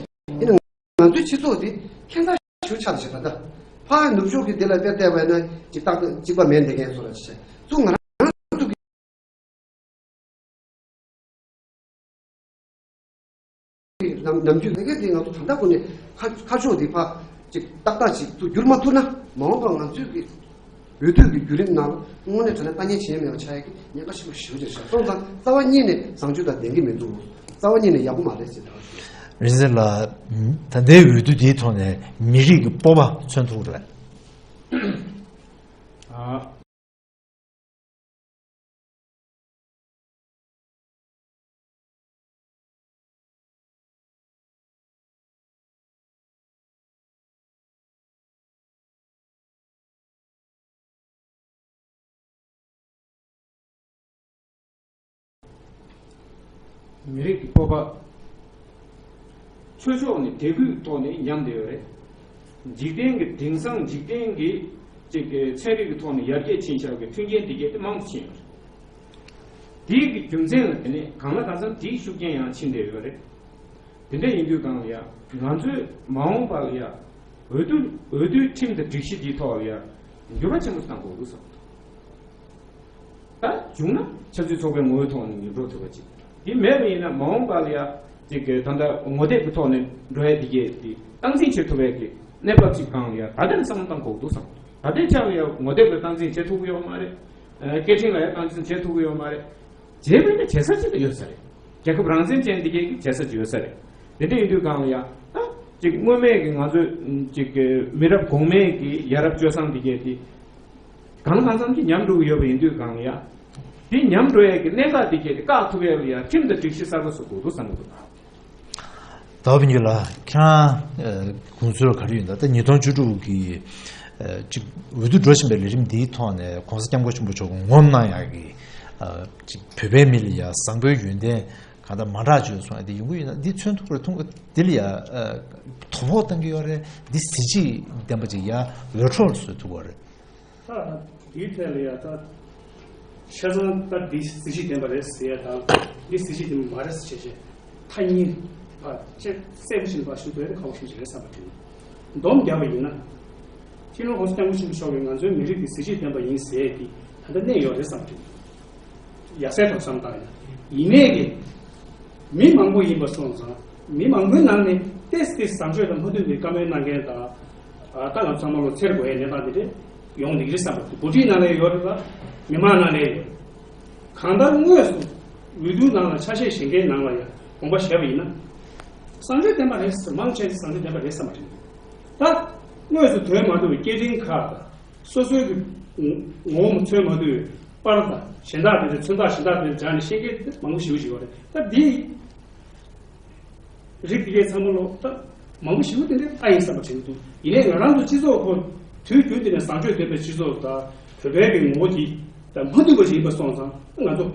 ཡིན་ན་ང་ཚོའི་སྤྱི་ཚོགས་འདི་ཁྱད་མཚར་ཞིག་ཆགས་བཞག་པ་འདྲ། ཕར་ནུབ་ཕྱོགས་ཀྱི་དེ་ལ་དཔེ་བལྟས་པ་ཡིན་ན་ཅིག་ཏག་ཏག་གཅིག་པ་མེད་བསྡད་མཁན་བཟོ་འདྲ་ཞིག་བྱས། ཚུར་ང་རང་ཚོ་གི་ནམ་ནམ་རྒྱུན་ལས་ཀ་དེ་ང་ཚོ་ད་ལྟ་ཁོ་ནས་ཁ་ཁ་ཕྱོགས་དེ་ཕར་ཅིག་ཏག་ཏག་ཅིག་ཏུ་བསྒྱུར་མ་ཐུབ་ན། མ་འོངས་པར་ང་ཚོའི་གི་འོས་བསྡུ་གི་བརྒྱུད་རིམ་ནང་དངོས་གནས་དྲང་གནས་ལྟ་ཉན་བྱེད་ཡ་མེད་པ་ཆགས་ཡ་གི་ཉེན་ཁ་ཆེན་པོ་ཞེ་པོ་ཅིག་རེད་ཤག་སོང་ཙང་རྩ་བ་ཉིད་ནས་བཟང་སྤྱོད་དང་ལྡན་གྱི་མི་འདུག་རྩ་བ་ཉིད་ནས་ཡག་པོ་མ་རེད་ཟེར་ད། རིན་ཆེན་ལགས། ད་ལྟའི་འོས་བསྡུ་འདིའི་ཐོག་ནས་མི་རིགས་ཀྱི་སྤོབས་པ་མཚོན་ཐུབ་རེད། མི་རིགས་ཀྱི་སྤོབས་པ། ཆོས་ཕྱོགས་ནས་དད་གུས་ཐོག་ནས་ཉམས་བསྡད་ཡོད་རེད། འཇིག་རྟེན་གྱི་དེང་སང་འཇིག་རྟེན་གྱི་ཅིག་གི་ཚན་རིག་གི་ཐོག་ནས་ཡར་རྒྱས་ཕྱིན་བཞག་གི་མཐུན་རྐྱེན་དེ་གས་དེ་མང་དུ་ཕྱིན་ཡོད་རེད། དེའི་གི་རྒྱུ་མཚན་ལ་དེ་ནས་གང་ལ་གང་འཚམ་དེའི་ཤུགས་རྐྱེན་ཡང་ཕྱིན་བསྡད་ཡོད་རེད། དེ་འདྲ་ཡིན་དུས་གང་ལ་ཡ་ང་ཚོས་མ་འོངས་པ་ལ་ཡ་འོས་བསྡུ་འོས་བསྡུའི་ཁྲིམས་དང་སྒྲིག་གཞི་འདིའི་ཐོག་ལ་ཡ་འགྱུར་བ་ཆེན་པོ་བཏང་དགོས་འདུག་བསམ། ད་བྱུང་ན་ཆབ་སྲིད་ཚོགས་པའི་ངོ་བོའི་ཐོག་ནས་ཉོ་སྒྲུབ་ཐུབ་པ་ཅིག་དེ་མེད་པ་ཡིན་ན་མ་འོངས་པ་ལ་ཡ་ཅིག་གི་ད་ལྟ་ངོ་དེབ་ཀྱི་ཐོག་ནས་འགྲོ་ཡ་དེ་གས་དེ་སྟངས་འཛིན་བྱེད་ཐུབ་པའི་གི་གནས་བབ་ཅིག་གང་ལ་ཡ་ད་ལྟ་ནས་བསམ་བློ་བཏང་དགོས་འདུག་བསམ། ད་ལྟའི་ཆ་ལ་ཡ་ངོ་དེབ་ལ་སྟངས་འཛིན་བྱེད་ཐུབ་ཀྱི་ཡོད་མ་རེད། ཨ། སྐད་འཕྲིན་ལ་ཡ་སྟངས་འཛིན་བྱེད་ཐུབ་ཀྱི་ཡོད་མ་རེད། བྱས་པས་ན་བྱེད་ས་ཅིག་ད་ཡོད་ས་རེད། རྒྱལ་ཁབ་རང་བཙན་ཅན་འདི་གས་ཀྱི་བྱེད་ས་ཅིག་ཡོད་ས་རེད། དེ་འདྲ་ཡིན་དུས་གང་ལ་ཡ་ད་ཅིག་སྔོན་མའི་གི་ང་ཚོས་ཅིག་གི་མི་རབས་གོང་མའི་གི་ཡ་རབས་སྤྱོད་བཟང་འདི་གས་དེ་གང་ལ་གང་འཚམ་ཅིག་ཉམས་འགྲོ་གི་ཡོད་པ་ཡིན་དུས་གང་ལ་ཡ། དེ་ཉམས་འགྲོ་ཡས་ཀྱི་གནད་འགག་འདི་གས་དེ་བཀག་ཐུབ་ཡས་ལ་ཡ་ཁྲིམས་དང་སྒྲིག་གཞི་གསར་པ་བཟོ་དགོས་འདུག་བསམ་གྱི་འདུག་ཟླ་བ་ཕུན་ཚོགས་ལགས། ཁྱེད་རང་ཨ་དགོངས་ཚུལ་ག་རེ་ཡོད་ན། ད་ཉིས་སྟོང་བཅུ་དྲུག་གི་ཨ་ཅིག་འོས་བསྡུ་འགྲོ་བཞིན་པའི་ལས་རིམ་འདིའི་ཐོག་ནས་༸གོང་ས་༸སྐྱབས་མགོན་ཆེན་པོ་མཆོག་གིས་ངོམ་གནང་ཡག་གི་ཨ་ཅིག་བོད་པའི་མི་ལ་ཡ་བཟང་པོའི་ཡོན་ཏན་གང་ལྟར་མ་འདྲ་བྱུང་སོང་། ཨ་དེ་ཡོང་གི་ཡོད་ན་འདི་མཚོན་ཐུབ་རེད། མཐོང་གི་འདི་ལ་ཡ་ཨ་དོ་ཕོག་བཏང་གི་ཡོད་རེད། འདི་གཟི་བརྗིད་ལྡན་པ་ཅིག་ཡ་འོས་འཕྲོ་བཟོ་ཐུབ་པ་རེད། ད་འདིའི་ཐད་ལ་ཡ་ད་ཆ་ཚང་ད་འདི་གཟི་བརྗིད་ལྡན་པ་རེད་ཟེར་ཡ་དང་འདི་གཟི་བརྗིད་ལྡན་པ་མ་རེད་ཟེར་བྱས་ཐ་སྙད་ཕར་ཅེས་གསལ་པོ་ཞིག་ཕར་ཞུ་དགོས་ན་ཁག་པོ་ཞིག་རེད་བསམ་པ་དྲན། སྡོམ་བརྒྱབ་པ་ཡིན་ན། སྤྱི་ནོར་༸གོང་ས་༸སྐྱབས་མགོན་ཆེན་པོ་མཆོག་གིས་ང་ཚོའི་མི་རིགས་ཀྱི་གཟི་བརྗིད་ལྡན་པ་ཡིན་ཟེར་ཡས་དེ་ད་ལྟ་གནས་ཡོད་རེད་བསམ་པ་དྲན། ཡ་གསལ་དུ་བསམ་བཏང་ཡ། ཡིན་ནའི་གི་མི་མང་པོ་ཡིན་པ་སོང་ཙང་མི་མང་པོའི་ནང་ནས་ཏོག་ཙམ་བཟང་སྤྱོད་དང་མ་མཐུན་པའི་བཀའ་མོལ་གནང་མཁན་དང་། ཨ་ད་ང་ཚང་མ་ལོ་འཚེར་དགོས་ཡ་གནས་སྟངས་འདི་འདྲ་ཡོང་གི་རེད་བསམ་པ། འགོ་ཁྲིད་ནང་ལ་ཡོད་རེད་ལ་མི་མང་ནང་ལ་ཡོད། གང་ལྟར་དངོས་སུ་འོས་བསྡུ་ནང་ལ་ཆ་ཤས་བཞེས་མཁན་ནང་ལ་ཡང་དགོངས་པ་བཞེས་པ་ཡིན་ན། བཟང་སྤྱོད་ལྡན་པ་རེད་ཟེར། མང་ཆེ་བཟང་སྤྱོད་ལྡན་པ་རེད་བསམ་པ་རེད། ད་དངོས་སུ་དོན་མ་འདུག་པའི་སྐད་འཕྲིན་ཁག་དང་སོ་སོའི་གི་ངོ་བོ་མཚོན་མ་འདུག་པའི་པར་དང་གཞན་དག་དེ་ཚོ་མཚོན་རྟགས་གཞན་དག་དེ་ཚོ་སྦྱར་ནས་བཤད་མཁན་དེ་མང་པོ་ཞེ་པོ་ཞིག་ཡོད་རེད། ད་འདི། རིགས་དེ་གའི་ཚང་མ་ལོ་ད་མང་པོ་ཞེ་པོ་དེ་འདྲའི་ཨ་ཡིན་བསམ་པ་དྲན་གྱི་འདུག་ཡིན་ནའི་ང་རང་ཚོ་སྤྱི་ཚོགས་ཁོ་དུས་རྒྱུན་དེ་ནས་བཟང་སྤྱོད་ལྡན་པའི་སྤྱི་ཚོགས་དང་བོད་པའི་གི་ངོ་བོ་དེ་ད་མ་མཐུན་པ་ཞིག་ཡིན་པ་སོང་ཙང་ང་ཚོ་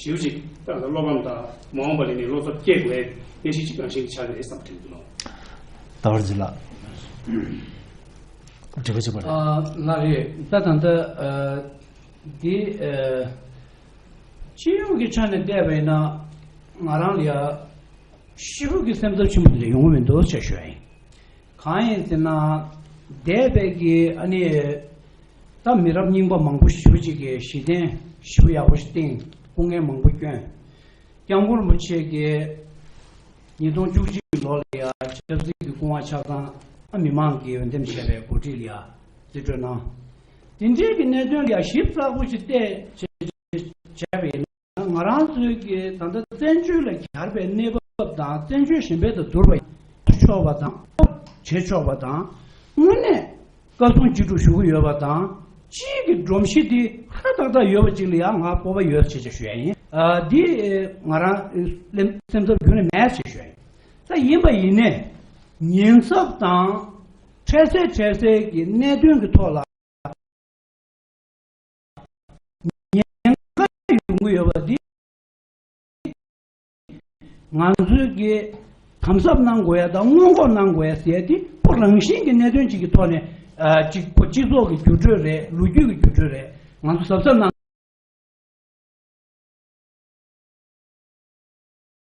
ཞེ་པོ་ཅིག་ད་ང་ཚོ་བློ་ཕམ་དང་མ་འོངས་པ་ལ་ནི་བློ་འཚབ་སྐྱེ་དགོས་ཡ་གནས་གཞི་གཅིག་རང་བཞིན་གྱི་ཆགས་ཀྱི་རེད་བསམ་པ་དྲན་གྱི་འདུག་ལགས། ཟླ་བ་རྗེ་ལགས། དྲི་བ་གཅིག་པ་རེད། ཨ་ལགས་རེད། ད་ད་ལྟ་ཨ་འདི་ཨ་སྤྱི་ཡོངས་ཀྱི་ཆ་ནས་བལྟས་པ་ཡིན་ན་ང་རང་ལ་ཡ། ཞེ་པོ་གི་སེམས་འཚབ་ཆེན་པོ་དེ་འདྲ་ཡོང་གི་མི་འདུག་ཅེས་ཞུ་ཡ་ཡིན། གང་ཡིན་ཟེར་ན། འདས་པའི་གི་ཨ་ནི། ད་མི་རབས་རྙིང་པ་མང་པོ་ཞེ་པོ་ཅིག་གིས་གཞི་རྟེན་ཞེ་པོ་ཡག་པོ་ཞིག་བཏིང་། སྐུ་ངལ་མང་པོ་བསྐྱོན། སྐྱབས་མགོན་རིན་པོ་ཆེ་གིས་ཉིས་སྟོང་བཅུ་གཅིག་ལོ་ལ་ཡ་ཆབ་སྲིད་ཀྱི་སྐུ་དབང་ཆ་ཚང་ཨ་མི་མང་གིས་འོས་འདེམས་བྱས་པའི་འགོ་ཁྲིད་ལ་ཡ་རྩིས་སྤྲོད་གནང་། དེ་འདྲའི་གི་གནད་དོན་ལ་ཡ་ཞིབ་ཚགས་པོ་ཞིག་བལྟས་བྱས་བྱས་པ་ཡིན་ན། ང་རང་ཚོའི་གི་ད་ལྟ་བཙན་བྱོལ་ལ་གྱར་བའི་གནས་བབ་དང་བཙན་བྱོལ་གཞན་ཕན་དུ་བསྡུར་བ་ཡིན་ཆོག་པ་དང་བྱེད་ཆོག་པ་དང་། དངོས་གནས་བཀའ་གསུང་ཅི་སྒྲུབ་ཞུ་གི་ཡོད་པ་དང་སྤྱིའི་གི་སྒྲོམ་གཞི་འདི་ཧ་ཏག་ཏག་ཡོད་པ་ཅིག་ལ་ཡང་ང་སྤོབས་པ་ཡོད་ཅེས་ཅེས་ཞུ་ཡ་ཡིན། ཨ་འདི་ང་རང་སེམས་སེམས་འཚབ་རྒྱུན་ནས་མེད་ཅེས་ཞུ་ཡ་ཡིན། ད་ཡིན་པ་ཡིན་ནས་ཉེན་ཚབས་དང་འཕྲལ་སེལ་འཕྲལ་སེལ་གྱི་གནད་དོན་གྱི་ཐོག་ལ། ཉེན་ཁ་ཡོང་གི་ཡོད་པ་འདི་ང་ཚོའི་གི་དམ་ཟབ་གནང་དགོས་ཡ་དང་སྔོན་འགོག་གནང་དགོས་ཡ་ཟེར་ཡ་དེ་ཁོ་རང་བཞིན་གྱི་གནད་དོན་ཅིག་གི་ཐོག་ནས་ཨ་ཅིག་ཁོ་སྤྱི་ཚོགས་ཀྱི་འགྱུར་འགྲོས་རེད། ལོ་རྒྱུས་ཀྱི་འགྱུར་འགྲོས་རེད། ང་ཚོ་གཟབ་གཟབ་གནང་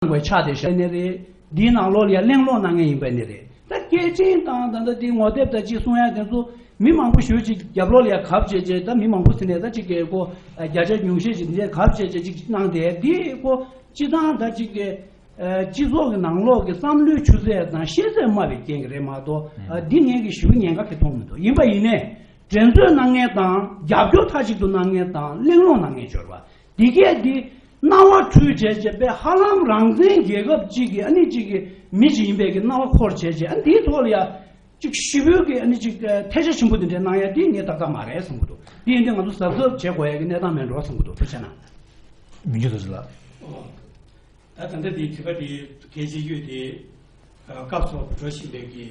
དགོས་ཆགས་བསྡད་བཞག་ནི་རེད། འདིའི་ནང་ལོགས་ལ་ཡ་གླེང་སློང་གནང་མཁན་ཡིན་པ་ནི་རེད། ད་སྐད་འཕྲིན་དང་ད་ལྟ་འདི་ངོ་དེབ་དང་ཅིག་གསུང་ཡ་དེ་ཚོ་མི་མང་པོ་ཞེ་ཅིག་རྒྱབ་ལོགས་ལ་ཡ་གབ་བྱས་བྱས། ད་མི་མང་པོ་ཟེར་ནས་ད་ཅིག་གི་ཁོ་བརྒྱ་ཆ་ཉུང་ཤས་ཅིག་འདི་གབ་བྱས་བྱས་ཅིག་གནང་སྟེ། འདི་ཁོ་སྤྱི་བཏང་ད་ཅིག་གི་སྤྱི་ཚོགས་ཀྱི་ནང་ལོགས་ཀྱི་བསམ་བློའི་ཆུ་ཚད་དང་ཤེས་ཚད་དམའ་བའི་རྐྱེན་གྱིས་རེད་མ་གཏོགས། ཨ་འདི་ངས་ཀྱི་ཞེ་པོ་ཉེན་ཁ་གི་མཐོང་མི་འདུག་ཡིན་པ་ཡིན་ནས་འགྲན་རྩོད་གནང་མཁན་དང་རྒྱབ་སྐྱོར་མཐའ་གཅིག་ཏུ་གནང་མཁན་དང་གླེང་སློང་གནང་མཁན་འབྱོར་བ་འདི་གས་འདི་སྣང་བ་འཁྲུལ་བྱས་བྱས་པས་ཧ་ལམ་རང་བཙན་རྒྱལ་ཁབ་ཅིག་གི་ཨ་ནི་ཅིག་གི་མི་ཅིག་ཡིན་པའི་གི་སྣང་བ་འཁོར་བྱས་བྱས། ཨ་འདིའི་ཐོག་ལ་ཡ་ཅིག་ཞེ་པོའི་གི་ཨ་ནི་ཅིག་ཐལ་ཆ་ཆེན་པོ་འདི་འདྲ་གནང་ཡ་འདི་ངས་ཏག་ཏག་མ་རེད་བསམ་གི་འདུག་འདི་ཡིན་དུས་ང་ཚོ་གཟབ་གཟབ་བྱེད་དགོས་ཡ་གི་གནས་སྟངས་མེད་འགྲོ་བསམ་གི་འདུག་ཐུགས་རྗེ་གནང་། མི་འགྱུར་དུ་ཟེར་ལ། ད་ད་ལྟ་དེའི་དྲི་བ་དེ་གལ་ཆེ་ཤོས་དེ་སྐབས་སུ་འགྲོ་བཞིན་པའི་གི་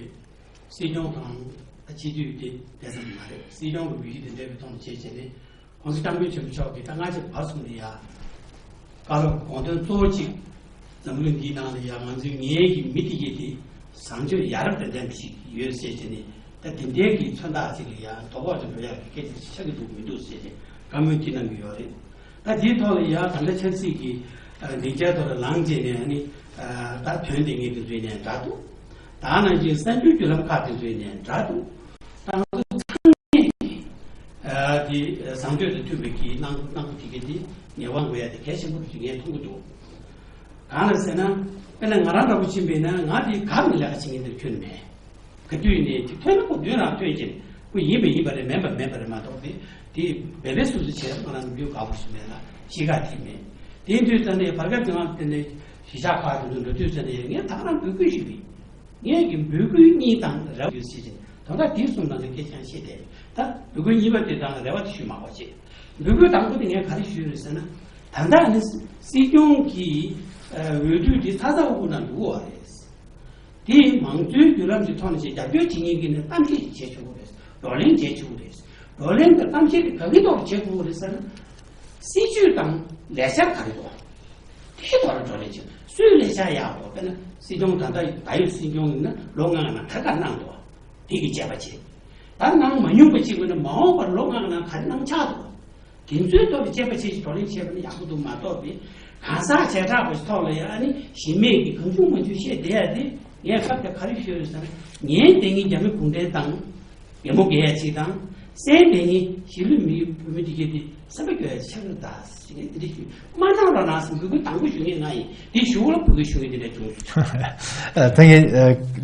སྲིད་སྐྱོང་དང་སྤྱི་འཐུས་དེ་དེ་ཙམ་མ་རེད། སྲིད་སྐྱོང་གི་འོས་གཞི་དེ་འདྲ་བའི་ཐོག་ནས་བྱས་བྱས་ནས་༸གོང་ས་༸སྐྱབས་མགོན་ཆེན་པོ་མཆོག་གིས་ད་སྔ་ཕྱི་བར་གསུམ་ནས་ཡ་བཀའ་སློབ་དགོངས་དོན་གཙོ་བོ་གཅིག་ འཛམ་གླིང་འདིའི་ནང་ལ་ཡང་ང་ཚོའི་ངེད་ཀྱི་མི་དེ་གས་དེ་བཟང་སྤྱོད་ཡ་རབས་དང་ལྡན་པ་ཞིག་ཡོད་ཟེར་བྱས་ནས། ད་དེ་འདྲའི་གི་མཚོན་རྟགས་ཅིག་ལ་ཡང་དོ་ཕོག་ཏུ་འགྲོ་ཡག་གི་སྐད་ཆ་ཆགས་ཀྱི་འདུག་མི་འདུག་ཟེར་ཏེ་བཀའ་མོལ་ཅིག་གནང་གི་ཡོད་རེད། ད་དེའི་ཐོག་ལ་ཡང་ད་ལྟ་ཆབ་སྲིད་ཀྱི་ཨ་སྡིངས་ཆའི་ཐོག་ལ་ལངས་བྱས་ནས་ཨ་ནི་ཨ་ད་དོན་དེ་ངས་དེ་ཚོའི་ནས་འདྲ་འདུག་ད་ནང་བཞིན་གསར་འགྱུར་བརྒྱུད་ལམ་ཁག་དེ་ཚོའི་ནས་འདྲ་འདུག་ད་ང་ཚོ་ཚང་མས་ཨ་དེ་བཟང་སྤྱོད་དང་མཐུན་པའི་གི་གནང་གནང་དགོས་ཀྱི་དེ་ངས་དབང་དགོས་ཡ་དེ་གལ་ཆེན་པོ་ཞིག་ངས་མཐོང་གི་འདུག་གང་ལ་ཟེར་ན། དཔེར་ན་ང་རང་འདྲ་པོ་ཕྱིན་པས་ན་ང་དེ་ག་ནས་ལས་ཀ་བྱེད་མཁན་དེར་ཁྱོན་མེད། ག་དུས་ནས་དེ་ཐོན་ན་ཁོ་མདུན་ལ་ཐོན་ཅིང་ཁོ་ཡིན་པ་ཡིན་པ་རེད། མིན་པ་མིན་པ་རེད་མ་གཏོགས་དེ་དེ་བེ་བེ་སུ་སུ་བྱས་ང་རང་ལུས་དགའ་པོ་ཞིག་མེད་ལ་གཞིས་ཀ་དེ་མེད། དེ་དུས་ཙམ་ནས་བར་སྐབས་དེ་ང་དེ་ནས་གཞིས་ཆགས་ཁག་དེ་ཚོ་འགྲོ་དུས་ཙམ་ནས་ངས་ད་ག་རང་འབོད་སྐུལ་ཞུས་པས། ངས་ཀྱི་འབོད་སྐུལ་གཉིས་དང་རེ་བ་ཡོད་ཟེར་ཅིང་ད་ལྟ་དེའི་གསུང་ནང་ལ་སྐད་ཆ་བཤད་དེ། ད་འབོད་སྐུལ་གཉིས་པ་དེ་དང་རེ་བ་དེ་ཞུས་མ་དགོས་ཅེས། འབོད་སྐུལ་དང་པོ་དེ་ངས་ག་རེ་ཞུས་རེད་ཟེར་ན། ད་ལྟ་ནི་སྲིད་སྐྱོང་གིས་འོས་བསྡུ་དེ་ཚ་ཚ་འུར་འུར་ནང་འགྲོ་གི་ཡོད་རེད། དེ་མང་གཙོའི་བརྒྱུད་ལམ་གྱི་ཐོག་ནས་ཅིག་རྒྱབ་སྐྱོར་བྱེད་མཁན་གྱི་ནི་གཏམ་བཤད་ཅིག་བྱེད་ཆོག་གི་རེད། བགྲོ་གླེང་བྱེད་ཆོག་གི་རེད། བགྲོ་གླེང་དང་གཏམ་བཤད་དེ་ག་གི་ཐོག་ལ་བྱེད་དགོས་རེད་ཟེར་ན། སྲིད་ཇུས་དང་ལས་འཆར་ག་རེ་འདུག་དེའི་ཐོག་ལ་བགྲོ་གླེང་བྱེད། སུས་ལས་འཆར་ཡག་པོ་དཔེར་ན་སྲིད་སྐྱོང་ད་ལྟ་ད་ཡོད་སྲིད་སྐྱོང་ཡིན་ན་ལོ་ལྔ་ནང་ག་རེ་ག་རེ་གནང་འདུག་དེ་གི་དཔྱད་པ་བྱེད། ད་གནང་མ་མྱོང་པ་གཅིག་ཡིན་ན་མ་འོངས་པར་ལོ་ལྔ་ནང་ག་རེ་གནང་ཆགས་འདུག་དེ་ཚོའི་ཐོག་ལ་དཔྱད་པ་བྱེད་ཅིག་བགྲོ་གླེང་བྱས་པ་ནི་ཡག་པོ་འདུག་མ་གཏོགས་པའི་གང་ཟག་བྱེ་བྲག་པ་ཞིག་ཐོག་ལ་ཡང་ཨ་ནི་གཞི་མེད་ཀྱི་གང་བྱུང་མང་བྱུང་བཤད་བསྡད་ཡ་དེ་ངས་སྐབས་དེ་ག་རེ་ཤོད་རེད་ཟེར་ན། ངའི་དེ་ངའི་རྒྱ་མི་གུང་ཁྲན་ཏང་རྒན་མོ་རྒས་ཡ་གཅིག་དང་། སྲས་དེ་ངའི་གཞིས་ལུས་མི་བུད་མེད་དེ་གས་དེ་སེམས་པ་སྐྱོ་ཡ་ཆགས་ཀྱི་འདུག་ཟེར་ནས་དེ་འདྲ་ཞུས། མ་གནང་རོགས་གནང་ཟེར་འབོད་སྐུལ་དང་པོ་ཞུ་མཁན་ང་ཡིན། དེ་གཞུག་ལ་འབོད་སྐུལ་ཞུ་མཁན་དེ་འདྲ་བྱུང་སོང་། ད་ངས་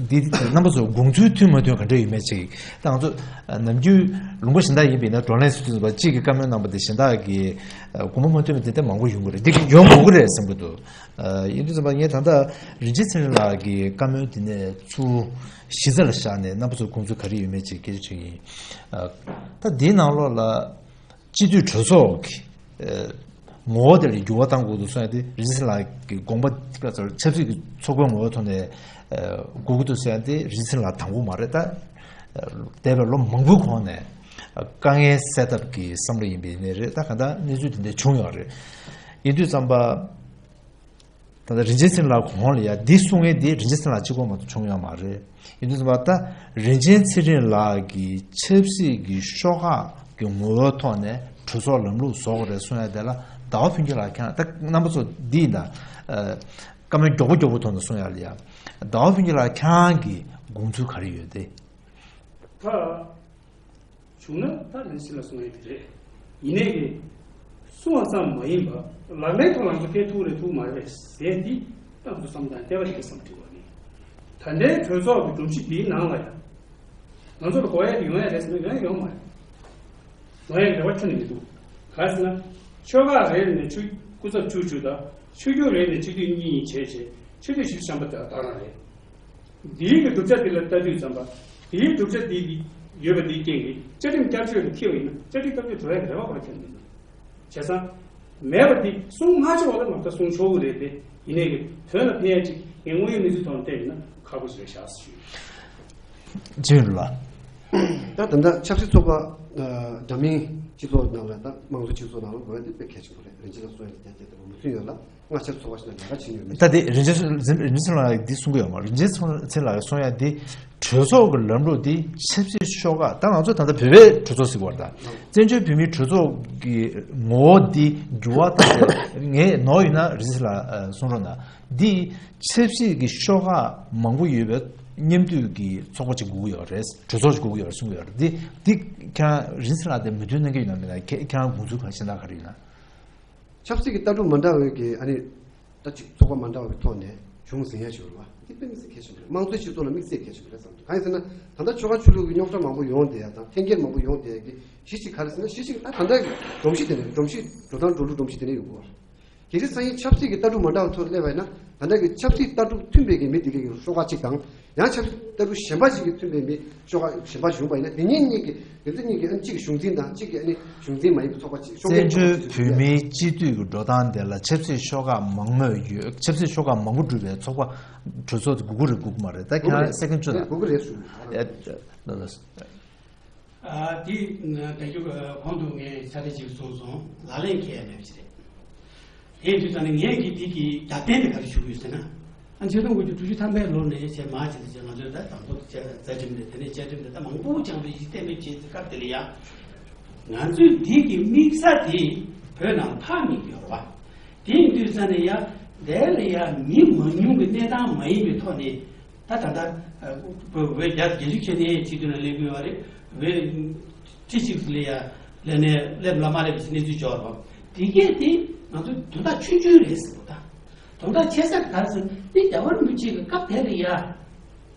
འདི་རྣམ་པ་ཚོ་དགོངས་ཚུལ་མཐུན་མ་མཐུན་ག་འདྲ་ཡོད་མེད་ཅིག་ད་ང་ཚོ་ནམ་རྒྱུན་ལུང་པ་གཞན་དག་ཡིན་པ་ཡིན་ན་བགྲོ་གླེང་ཟེར་དུས་ཙམ་པ་གཅིག་གིས་བཀའ་མོལ་གནང་པ་དེ་གཞན་དག་གིས་དགོངས་པ་མ་མཐུན་པ་དེ་འདྲ་མང་པོ་ཡོང་གི་རེད། འདི་ཡོང་དགོས་ཀྱི་རེད་བསམ་གྱི་འདུག་ཡིན་དུས་ཙམ་པ་ངས་ད་ལྟ་རིན་ཆེན་ཚེ་རིང་ལགས་ཀྱི་བཀའ་མོལ་འདི་ནས་ཚུར་གཞི་རྩ་ལ་བཞག་ནས་རྣམ་པ་ཚོའི་དགོངས་ཚུལ་ག་རེ་ཡོད་མེད་ཅིག་སྐད་ཆ་དྲིས་ཡིན། ད་འདིའི་ནང་ལོགས་ལ་སྤྱི་འཐུས་གྲོས་ཚོགས་ཀྱི་ངོ་བོ་དེ་ལ་འགྱུར་བ་གཏང་དགོས་འདུག་གསུང་ཡ་དེ་རིན་ཆེན་ཚེ་རིང་ལགས་ཀྱི་དགོངས་པ་ཆབ་སྲིད་ཀྱི་ཚོགས་པའི་ངོ་བོའི་ཐོག་ནས་དགོས་ཀྱི་འདུག་གསུང་ཡ་དེ་རིན་ཆེན་ཚེ་རིང་ལགས་དང་པོ་མ་རེད། ད་འདས་པའི་ལོ་མང་པོའི་གོང་ནས་དཀའ་ངལ་སེལ་ཐབས་ཀྱི་བསམ་བློ་ཡིན་པའི་གནས་རེད། ད་གང་ལྟར་གནས་ཚུལ་དེ་འདྲ་བྱུང་ཡོད་རེད། ཡིན་དུས་ཙམ་པ། ད་ལྟ་རིན་ཆེན་ཚེ་རིང་ལགས་གོང་ལ་ཡ་འདི་གསུང་མཁན་འདི་རིན་ཆེན་ཚེ་རིང་ལགས་གཅིག་པོ་མ་གཏོགས་བྱུང་ཡོད་མ་རེད། ཡིན་དུས་ཙམ་པ་ད་རིན་ཆེན་ཚེ་རིང་ལགས་ཀྱི་ཆབ་སྲིད་ཀྱི་ཤོག་ཁག་གི་ངོ་བོའི་ཐོག་ནས་གྲོས་ཚོགས་ལམ་ལུགས་བཟོ་དགོས་རེད་གསུང་ཡ་དེ་ལ་ཟླ་བ་ཕུན་སྐྱིད་ལགས་ཁྱེད་རང་ད་རྣམ་པ་ཚོ་འདི་ཡིན་ད། བཀའ་མོལ་མགྱོགས་པོ་མགྱོགས་པོ་ཐོག་ནས་གསུང་ཡ་ལ་ཡ། ཟླ་བ་ཕུན་སྐྱིད་ལགས་ཁྱེད་རང་གི་དགོངས་ཚུལ་ག་རེ་ཡོད་དེ། ད། བྱུང་ན་ད་ལན་ཞིག་ལ་གསུང་ཡ་དེ་རེད། ཡིན་ནའི་གི་གསུང་བ་ཙམ་མ་ཡིན་པ་ལག་ལེན་ཐོག་ལ་ང་ཚོ་འཁེལ་ཐུབ་རེད་ཐུབ་མ་རེད་ཟེར་འདི་ད་ང་ཚོ་བསམ་སྟངས་བལྟས་པ་ཞིག་བསམ་དྲི་བ་ནི། ད་ལྟའི་གྲོས་ཚོགས་ཀྱི་སྒྲོམ་གཞི་འདིའི་ནང་ལ་ཡང་ང་ཚོ་ལ་གོ་ཡ་དེ་ཡོང་ཡ་རེད་ཟེར་ན་ཡོང་ཡ་ཡོང་མ་རེད། ཡོང་ཡ་རེ་བ་ཁྱོན་ནས་མི་འདུག་ག་རེ་ཟེར་ན་ཆོལ་ཁ་རེ་ནས་ཆོས་སྐུ་ཚབ་བཅུ་བཅུ་དང་ཆོས་བརྒྱུད་རེ་ནས་སྤྱི་འཐུས་གཉིས་གཉིས་བྱས་བྱས་ཆོས་སྡེ་བཞི་བཅུ་ཐམ་པ་དེ་ལ་བདག་རང་རེད། འདིའི་གི་གྲུབ་ཆ་འདི་ལ་ལྟ་དུས་ཙམ་པ། འདིའི་གྲུབ་ཆ་འདི་གི་ཡོད་པ་འདིའི་རྐྱེན་གྱིས་བཅའ་ཁྲིམས་བསྐྱར་བཅོས་ལ་འཁེལ་བ་ཡིན་ན་བཅའ་ཁྲིམས་བསྐྱར་བཅོས་འགྲོ་ཡ་གི་རེ་བ་ཁོ་རང་ཁྱོན་ནས་མེད། བྱས་ཙང་། མེད་པ་འདི་གསུང་མ་ཆོག་པ་ལ་མ་གཏོགས་གསུང་ཆོག་གི་རེད་དེ། ཡིན་ནའི་གི་དོན་ལ་ཕན་ཡ་ཅིག་ངས་དངོས་ཡོད་གནས་ཚུལ་ཐོག་ནས་བལྟས་ཡིན་ན་ཁག་པོ་ཞིག་རེད་ཤག་ཞུ། ཅིན་ལ། ད་ད་ལྟ་ཆབ་སྲིད་ཚོགས་པ་འདྲ་མིན་སྤྱི་ཚོགས་ནང་ལ་ད་དམངས་གཙོ་སྤྱི་ཚོགས་ནང་ལ་དགོས་ཡ་དེ་དཔེ་གལ་ཆེན་པོ་རེད། རིན་ཆེན་ལགས་གསུང་ཡ་དེ་རྒྱ་སྐྱེད་དེ་མུ་མཐུད་ཡོད་ལ། ང་ཆབ་ཚོགས་པ་ཞིག་ལ་ལས་ཀ་བྱེད་མྱོང་མེད། ད་དེ་རིན་ཆེན་རིན་ཆེན་ལགས་འདི་གསུང་གི་ཡོད་མ་རེད། རིན་ཆེན་ཚེ་ལགས་གསུང་ཡ་འདི་གྲོས་ཚོགས་ཀྱི་ལམ་ལུགས་འདི་ཆབ་སྲིད་ཤོག་ཁག་ད་ང་ཚོ་ད་ལྟ་བོད་པའི་གྲོས་ཚོགས་ཟེར་གྱི་ཡོད་རེད་ད། བཙན་བྱོལ་བོད་མིའི་གྲོས་ཚོགས་ཀྱི་ངོ་བོ་འདི་འགྱུར་བ་བཏང་སྟེ་ངས་ནོར་ཡོད་ན་རིན་ཆེན་ལགས་གསུང་རོགས་གནང་། འདི་ཆབ་སྲིད་ཀྱི་ཤོག་ཁག་མང་པོ་ཡོད་པའི་མཉམ་འདུས་ཀྱི་ཚོགས་པ་ཅིག་དགོས་ཀྱི་ཡོད་རེད། གྲོས་ཚོགས་ཅིག་དགོས་ཀྱི་ཡོད་རེད་གསུང་གི་ཡོད་རེད། འདི་འདི་ཁྱེད་རང་རིན་ཆེན་ལགས་དེ་མོས་མཐུན་གནང་གི་ཡོད་ན་མེད་ན་ཁྱེད་ཁྱེད་རང་དགོངས་ཚུལ་ག་རེ་གཞན་དག་ག་རེ་ཡོད་ན། ཆབ་སྲིད་ཀྱི་ལྟ་གྲུབ་མ་འདྲ་བའི་གི་ཨ་ནི། ད་ཅིག་ཚོགས་པ་མ་འདྲ་བའི་ཐོག་ནས་བྱུང་ཟིན་ཡ་ཞིག་ཡོད་རེད་བ། འདི་དཔེ་དམིགས་བསལ་གལ་ཆེན་པོ་རེད། དམངས་གཙོའི་སྤྱི་ཚོགས་ལ་དམིགས་བསལ་གལ་ཆེན་པོ་རེད་བསམ་འདུག་གང་ཡིན་ཟེར་ན། ད་ལྟ་ཆོལ་ཁ་ཆོས་ལུགས་ཀྱི་རྙོག་དྲ་མང་པོ་ཡོང་བསྡད་ཡ་དང་འཐེན་འཁྱེར་མང་པོ་ཡོང་བསྡད་ཡ་གི་གཞི་གཅིག་ག་རེ་ཟེར་ན། གཞི་གཅིག་ད་ད་ལྟ་གི་སྒྲོམ་གཞི་དེ་ནས་སྒྲོམ་གཞི་འགྲོ་སྟངས་འགྲོ་ལུགས་སྒྲོམ་གཞི་དེ་ནས་ཡོང་གི་ཡོད་རེད། གལ་སྲིད་སང་ཉིན་ཆབ་སྲིད་ཀྱི་ལྟ་གྲུབ་མ་འདྲ་བའི་ཐོག་སླེབས་པ་ཡིན་ན། ད་ལྟ་གི་ཆབ་སྲིད་ལྟ་གྲུབ་མཐུན་པའི་གི་མི་དེ་གའི་གི་ཤོག་ཁག་གཅིག་དང་། ཡང་ཆབ་སྲིད་ལྟ་གྲུབ་གཞན་པ་ཞིག་གིས་མཐུན་པའི་མི་ཤོག་ཁག་གཞན་པ་ཞིག་ཡོང་པ་ཡིན་ན། དེ་གཉིས་གཉིས་ཀྱི་དེ་ཚོ་གཉིས་ཀྱི་ཨ་ནི་གཅིག་གཞུང་འཛིན་དང་གཅིག་གི་ཨ་ནི་གཞུང་འཛིན་མ་ཡིན་པའི་ཚོགས་པ་གཅིག་ཤོག་ཁག་བཙན་བྱོལ་བོད་མིའི་སྤྱི་འཐུས་ཀྱི་འགྲོ་སྟངས་དེ་ལ་ཆབ་སྲིད་ཤོག་ཁག་མང་མོས་ཡོད། ཆབ་སྲིད་ཤོག་ཁག་མང་པོ་གྲུབ་པའི་ཚོགས་པ་གྲོས་ཚོགས་དེ་དགོས་ཀྱི་རེད་དགོས་ཀྱི་མ་རེད། ད་ཁྱེད་རང་སེ་ཀེན་ཅོ་ན་དགོས་ཀྱི་རེད་ཞུ། ཨ་དེ་ད་རྒྱུ་གོང་དུ་ངས་ཚར་རེ་ཅིག་གསུངས་སོང་། ལག་ལེན་འཁེལ་ཡ་མེད་པ་ཞིག་རེད། དེ་ཡིན་དུས་ཙང་ནས་ངས་ཀྱིས་འདི་གི་རྒྱབ་རྟེན་དེ་ག་རེ་ཞུ་གི་ཡོད་ཟེར་ན། ཨ་ཆིག་སྟོང་དགུ་བརྒྱ་དྲུག་ཅུ་ཐམ་པའི་ལོ་ནས་བྱས་མར་བྱས་ཏེ་བྱས་ང་ཚོས་ད་དང་ཐོག་ཏུ་བྱས་རྩ་ཁྲིམས་དེ་དེ་ནས་བཅའ་ཁྲིམས་དེ་ད་མང་པོ་བཅངས་པའི་གཞི་གཏན་འབེབས་བྱས་ཚེ་སྐབས་དེ་ལ་ཡ། ང་ཚོས་འདི་གི་དམིགས་ས་དེ་བོད་ནང་ལ་ཕར་དམིགས་ཡོད་རེད་བ། དེ་ཡིན་དུས་ཙང་ནས་ཡ། དེ་ལ་ཡ་མི་མང་ཉུང་གི་གནས་སྟངས་མ་ཡིན་པའི་ཐོག་ནས། ད་ད་ལྟ་བོད་བརྒྱ་བརྒྱད་ཅུ་ཁྱོན་ནས་སྤྱི་འཐུས་ནང་སླེབས་ཀྱི་ཡོད་རེད། བོད་ཁྲི་གཅིག་ལ་ཡ་སླེབས་ནས་སླེབས་ལ་མ་སླེབས་ཀྱི་གནས་ཚུལ་འབྱོར་བ། དེ་གས་དེ་ང་ཚོ་དོན་དག་ཆུང་ཆུང་རེད་ཟེར་བ་དང་། དོན་དག་ཆེ་ས་ག་རེ་ཟེར་ན་འདི་རྒྱལ་བ་རིན་པོ་ཆེ་གི་སྐབས་དེ་ལ་ཡ།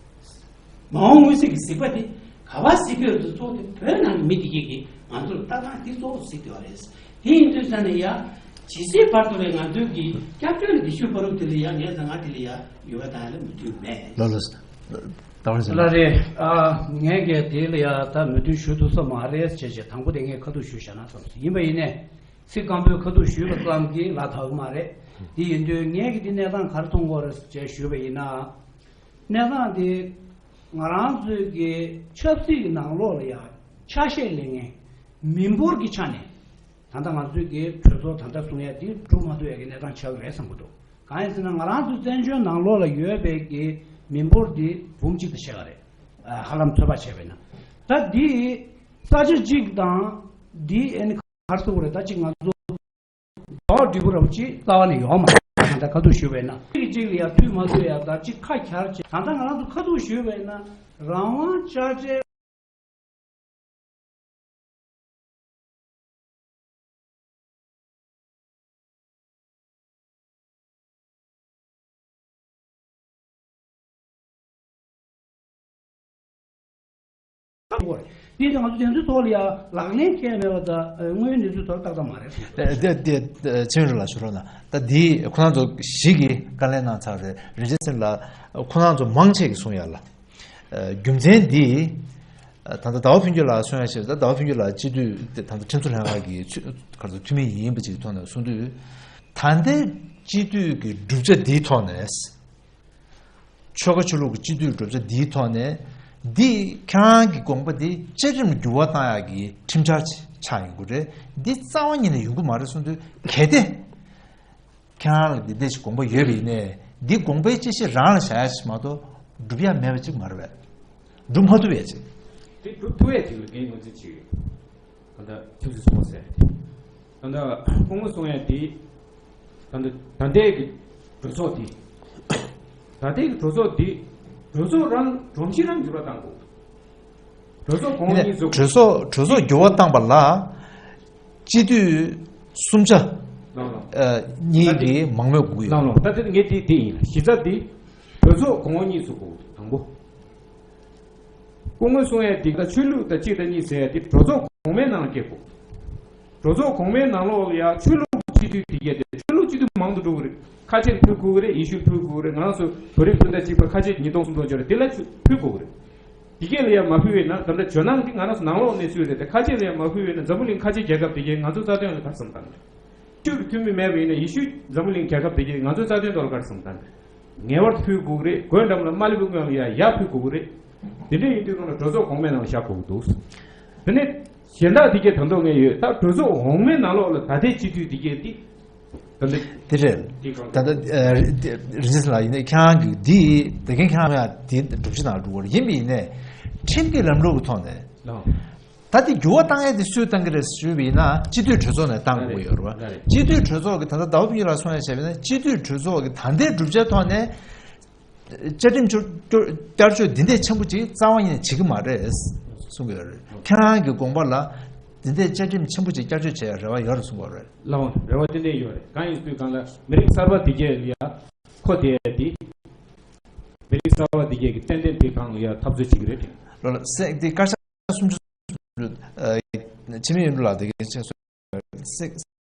མ་འོངས་མངོན་གསལ་གྱི་གཟིགས་པ་དེ་ག་བ་གཟིགས་ཀྱི་ཡོད་དུ་གཙོ་བོ་དེ་བོད་ནང་གི་མི་དེ་གས་ཀྱིས་ང་ཚོར་ལྟ་སྟངས་དེ་གཙོ་བོ་གཟིགས་ཀྱི་ཡོད་རེད། དེ་ཡིན་དུས་ཙང་ནས་ཡ། ཇི་སྲིད་བར་དུ་རེད་ང་ཚོའི་གི་སྐྱབས་བཅོལ་ལས་དེ་ཤུལ་བར་དུ་དེ་ལ་ཡ་ངས་ད་ང་དེ་ལ་ཡ་ཡུལ་བ་དང་ཡ་ལ་མི་མཐུན་མེད། ལོ་ལོ། ཟླ་བ་ཟེར་ལ་རེད། ཨ་ངས་ཀྱི་དེ་ལ་ཡ་ད་མོས་མཐུན་ཞུ་ཐུབ་ས་མ་རེད་ཅེས་བྱས་དང་པོ་དེ་ངས་ཁ་ཐུག་ཞུས་བཞག་ན་བསམ་སོང་། ཡིན་པ་ཡིན་ནས་ཚིག་སྐམ་པོའི་ཁ་ཐུག་ཞུས་པ་ཙམ་གྱིས་ལ་དག་གི་མ་རེད། དེ་ཡིན་དུས་ངས་ཀྱི་དེ་གནས་སྟངས་ག་རེ་མཐོང་གི་ཡོད་རེད་ཅེས་ཞུས་པ་ཡིན་ན། གནས་སྟངས་དེ་ང་རང་ཚོའི་གི་ཆབ་སྲིད་ཀྱི་ནང་ལོགས་ལ་ཡ་ཆ་ཤས་ལེན་མཁན་མི་འབོར་གྱི་ཆ་ནས། ད་ལྟ་ང་ཚོའི་གི་གྲོས་ཚོགས་ད་ལྟ་གསུང་ཡ་དེ་འགྲུབ་མ་ཐུབ་ཡ་གི་གནས་སྟངས་ཆགས་ཀྱི་རེད་བསམ་གྱི་འདུག་གང་ཡིན་ཟེར་ན་ང་རང་ཚོའི་བཙན་བྱོལ་ནང་ལོགས་ལ་ཡོད་པའི་གི་མི་འབོར་འདི་འབུམ་གཅིག་དང་ཕྱེད་ཀ་རེད། ཧ་ལམ་ཚོད་དཔག་བྱས་པས་ན། ད་འདི་ས་ཆ་གཅིག་དང་འདི་ཨེ་ནི་ག་རེ་ཟེར་དགོས་རེད། ད་གཅིག་ང་ཚོ་ཟླ་བ་སྒྲིག་པོ་ར་བ་གཅིག་རྩ་བ་ནས་ཡོད་མ་རེད། ད་ལྟ་ཁ་ཐུག་ཞུས་པས་ན་གཅིག་གིས་གཅིག་ལ་ཡ་མཐུད་མ་ཐུབ་ཡ་ད་གཅིག་ཁ་གྱར་བྱས། ད་ལྟ་ང་རང་ཚོ་ཁ་ཐུག་ཞུས་པས་ན་རང་དབང་དཔྱ་ཁྲལ། དེ་ཡང་ང་ཚོ་དེ་ཚོའི་ཐོག་ལ་ཡང་ལག་ལེན་འཁེལ་མེད་པ་དང་དངོས་ཡོད་གནས་ཚུལ་ཐོག་ཏག་ཏག་མ་རེད། དེ་དེ་ཆིངས་རུ་ལ་ཞུ་རོགས་གནང་། ད་འདི་ཁོ་རང་ཚོ་ཞིག་གིས་དཀའ་ལས་གནང་ཚར་རེད། རིན་ཆེན་སེང་ལགས་ཁོ་རང་ཚོ་མང་ཆེ་གིས་གསུང་ཡ་ལ། རྒྱུ་མཚན་འདི། ད་ལྟ་ཟླ་བ་ཕུན་སྐྱིད་ལགས་གསུང་ཡ་ཞེས་ད་ཟླ་བ་ཕུན་སྐྱིད་ལགས་སྤྱི་འཐུས་དེ་ད་ལྟ་ཁྲིམས་བཟོ་ལྷན་ཁང་གི་ཚུ་ག་ཚོད་འཐུས་མི་ཡིན་པ་ཅིག་གི་ཐོག་ནས་གསུང་དུས། ད་ལྟའི་སྤྱི་འཐུས་ཀྱི་གྲུབ་ཆ་འདིའི་ཐོག་ནས། ཆོལ་ཁ་ཆོས་ལུགས་ཀྱི་སྤྱི་འཐུས་གྲུབ་ཆ་འདིའི་ཐོག་ནས། འདི་ཁྱེད་རང་གི་དགོངས་པ་འདི་བཅའ་ཁྲིམས་འགྱུར་བ་བཏང་ཡག་གི་ཁྲིམས་འཆར་ཆགས་ཡོང་གི་རེད། འདི་རྩ་བ་ཉིད་ནས་ཡོང་གི་མ་རེད་གསུང་དུས་གལ་ཏེ། ཁྱེད་རང་ལ་འདི་འདྲ་ཞིག་དགོངས་པ་ཡོད་པ་ཡིན་ནའི་འདི་དགོངས་པའི་དཔྱད་གཞི་རང་ལ་བཞག་ཡ་ཞིག་མ་གཏོགས་སྒྲུབ་ཡ་མེད་པ་ཅིག་མ་རེད་པས། སྒྲུབ་མ་ཐུབ་ཡ་ཅིག་དེ་སྒྲུབ་ཐུབ་ཡ་ཅིག་ལ་ངས་ངོས་འཛིན་བྱེད་ཀྱི་ཡོད། ད་ལྟ་ཁྱེད་ཚོས་གསུངས་པ་ཟེར་ཡ་དེ། ད་ལྟ་སྐུ་ངོ་གསུང་ཡ་དེ། ད་ལྟ་ད་ལྟའི་གི་གྲོས་ཚོགས་དེ། ད་ལྟའི་གི་གྲོས་ཚོགས་དེ། གྲོས་ཚོགས་རང་སྒྲོམ་གཞི་རང་འགྱུར་བ་བཏང་དགོས། གྲོས་ཚོགས་གོང་འོག་གཉིས་བཟོ་དགོས། གྲོས་ཚོགས་གྲོས་ཚོགས་འགྱུར་བ་བཏང་པ་ལ། སྤྱི་འཐུས་གསུམ་ཆ། ལགས་ལགས། ཨ་གཉིས་ད་དེ་ཀྱི་མང་མོས་དགོས་ཀྱི་ཡོད། ལགས་ལགས། ད་དེ་ངས་དེ་དེ་ཡིན་ལ་གཞི་རྩ་དེ། གྲོས་ཚོགས་གོང་འོག་གཉིས་བཟོ་དགོས་དང་པོ། སྐུ་ངོ་གསུང་ཡས་དེ་ད་ཆོས་ལུགས་དང་གཅིག་དང་གཉིས་ཟེར་ཡས་དེ་གྲོས་ཚོགས་གོང་མའི་ནང་ལ་སྐྱེལ་དགོས། གྲོས་ཚོགས་གོང་མའི་ནང་ལོགས་ལ་ཡ་ཆོས་ལུགས་སྤྱི་འཐུས་དེ་གས་དེ་ཆོས་ལུགས་སྤྱི་འཐུས་མང་དུ་འགྲོ་གི་རེད། ཁ་ཆེ་ཕུལ་དགོས་གི་རེད། ཡེ་ཤུ་ཕུལ་དགོས་གི་རེད། ང་རང་ཚོ་བོད་རིགས་སྤུན་ཟླ་གཅིག་པ་ཁ་ཆེ་ཉིས་སྟོང་སུམ་སྟོང་ཅིག་རེད། དེ་ལ་ཆོས་ཕུལ་དགོས་གི་རེད། དེ་གས་ལ་ཡ་མ་ཕུལ་བས་ན་ད་ལྟ་ཇོ་ནང་འདི་ང་རང་ཚོ་ནང་ལོགས་གནས་ཚུལ་རེད་དེ་ཁ་ཆེ་ལ་ཡ་མ་ཕུལ་བས་ན་འཛམ་བུ་གླིང་ཁ་ཆེ་རྒྱལ་ཁབ་དེ་གས་ང་ཚོའི་རྩ་དོན་ལ་ག་རེ་བསམ་བཏང་གི་རེད། ཆོས་ཀྱི་འཐུས་མི་མེད་པ་ཡིན་ན་ཡེ་ཤུ་འཛམ་བུ་གླིང་རྒྱལ་ཁབ་དེ་གས་ང་ཚོའི་རྩ་དོན་ཐོག་ལ་ག་རེ་བསམ་བཏང་གི་རེད། ངེས་པར་དུ་ཕུལ་དགོས་ཀྱི་རེད། གོས་འགྲམ་ལ་མ་སླེབས་སྔོན་ལ་ཡ་ཡར་ཕུལ་དགོས་ཀྱི་རེད། དེ་འདྲ་ཡིན་དུས་ཁོང་ལ་གྲོས་ཚོགས་གོང་མའི་ནང་ལ་བཞག་དགོས་ཀྱི་འདུག་དེ་ནས་གཞན་དག་དེ་གས་ད་དུང་ངས་ཡོད། ད་གྲོས་ཚོགས་འོག་མའི་ནང་ལོགས་ལ་ད་ལྟའི་སྤྱི་འཐུས་དེ་གས་དེ་ད་ལྟ་དེ་རེད། དེ་གང་ད་ལྟ་ཨ་རི་རིན་ཆེན་ལགས་ཡིན་ན་ཁྱེད་རང་གི་འདི་དེ་གས་ཁྱེད་རང་ཡང་དེ་སྒྲུབ་བྱེད་ནང་འགྲོ་དགོས་རེད། ཡིན་པ་ཡིན་ནས་ཁྲིམས་ཀྱི་ལམ་ལུགས་ཀྱི་ཐོག་ནས། ལགས། ད་དེ་འགྱུར་བ་བཏང་ཡས་དེ་སུས་བཏང་གི་རེད་ཞུས་པ་ཡིན་ན་སྤྱི་འཐུས་གྲོས་ཚོགས་ནས་བཏང་དགོས་ཡོད་རེད་བ། ལགས་རེད། སྤྱི་འཐུས་གྲོས་ཚོགས་ཀྱི་ད་ལྟ་ཟླ་བ་ཕུན་སྐྱིད་ལགས་གསུང་ཡས་བྱས་པ་ཡིན་ན་སྤྱི་འཐུས་གྲོས་ཚོགས་ཀྱི་ད་ལྟའི་གྲུབ་ཆའི་ཐོག་ནས་བཅའ་ཁྲིམས་བསྐྱར་བཅོས་འདི་འདྲའི་ཆེན་པོ་ཅིག་རྩ་བ་ཉིད་ནས་བྱེད་ཀྱི་མ་རེད་གསུང་གི་ཡོད་རེད། ཁྱེད་རང་གི་དགོངས་པ་ལ་འདི་འདྲའི་བཅའ་ཁྲིམས་ཆེན་པོ་ཅིག་བསྐྱར་བཅོས་བྱེད་ཡ་རེ་བ་ཡོད་རེད་གསུང་གི་ཡོད་རེད། ལགས་འོང་། རེ་བ་ཏན་ཏན་ཡོད་རེད། གང་ཡིན་དུས་གང་ལ་མི་རིགས་གསར་པ་འདི་གས་ལ་ཡ་མཁོ་དེ་ཡ་དེ། མི་རིགས་གསར་པ་འདི་གས་ཀྱི་ཏན་ཏན་དེ་གང་ལ་ཡ་འཐབ་རྩོད་བྱེད་ཀྱི་རེད་དེ། ལོ་ལ་སེ་འདི་དཀར་ཆག་སུམ་ཅུ། ཨ་འཆི་མེད་གཡུ་འབྲུག་ལགས་དེ་གའི་ཆེད་སོ་སེ་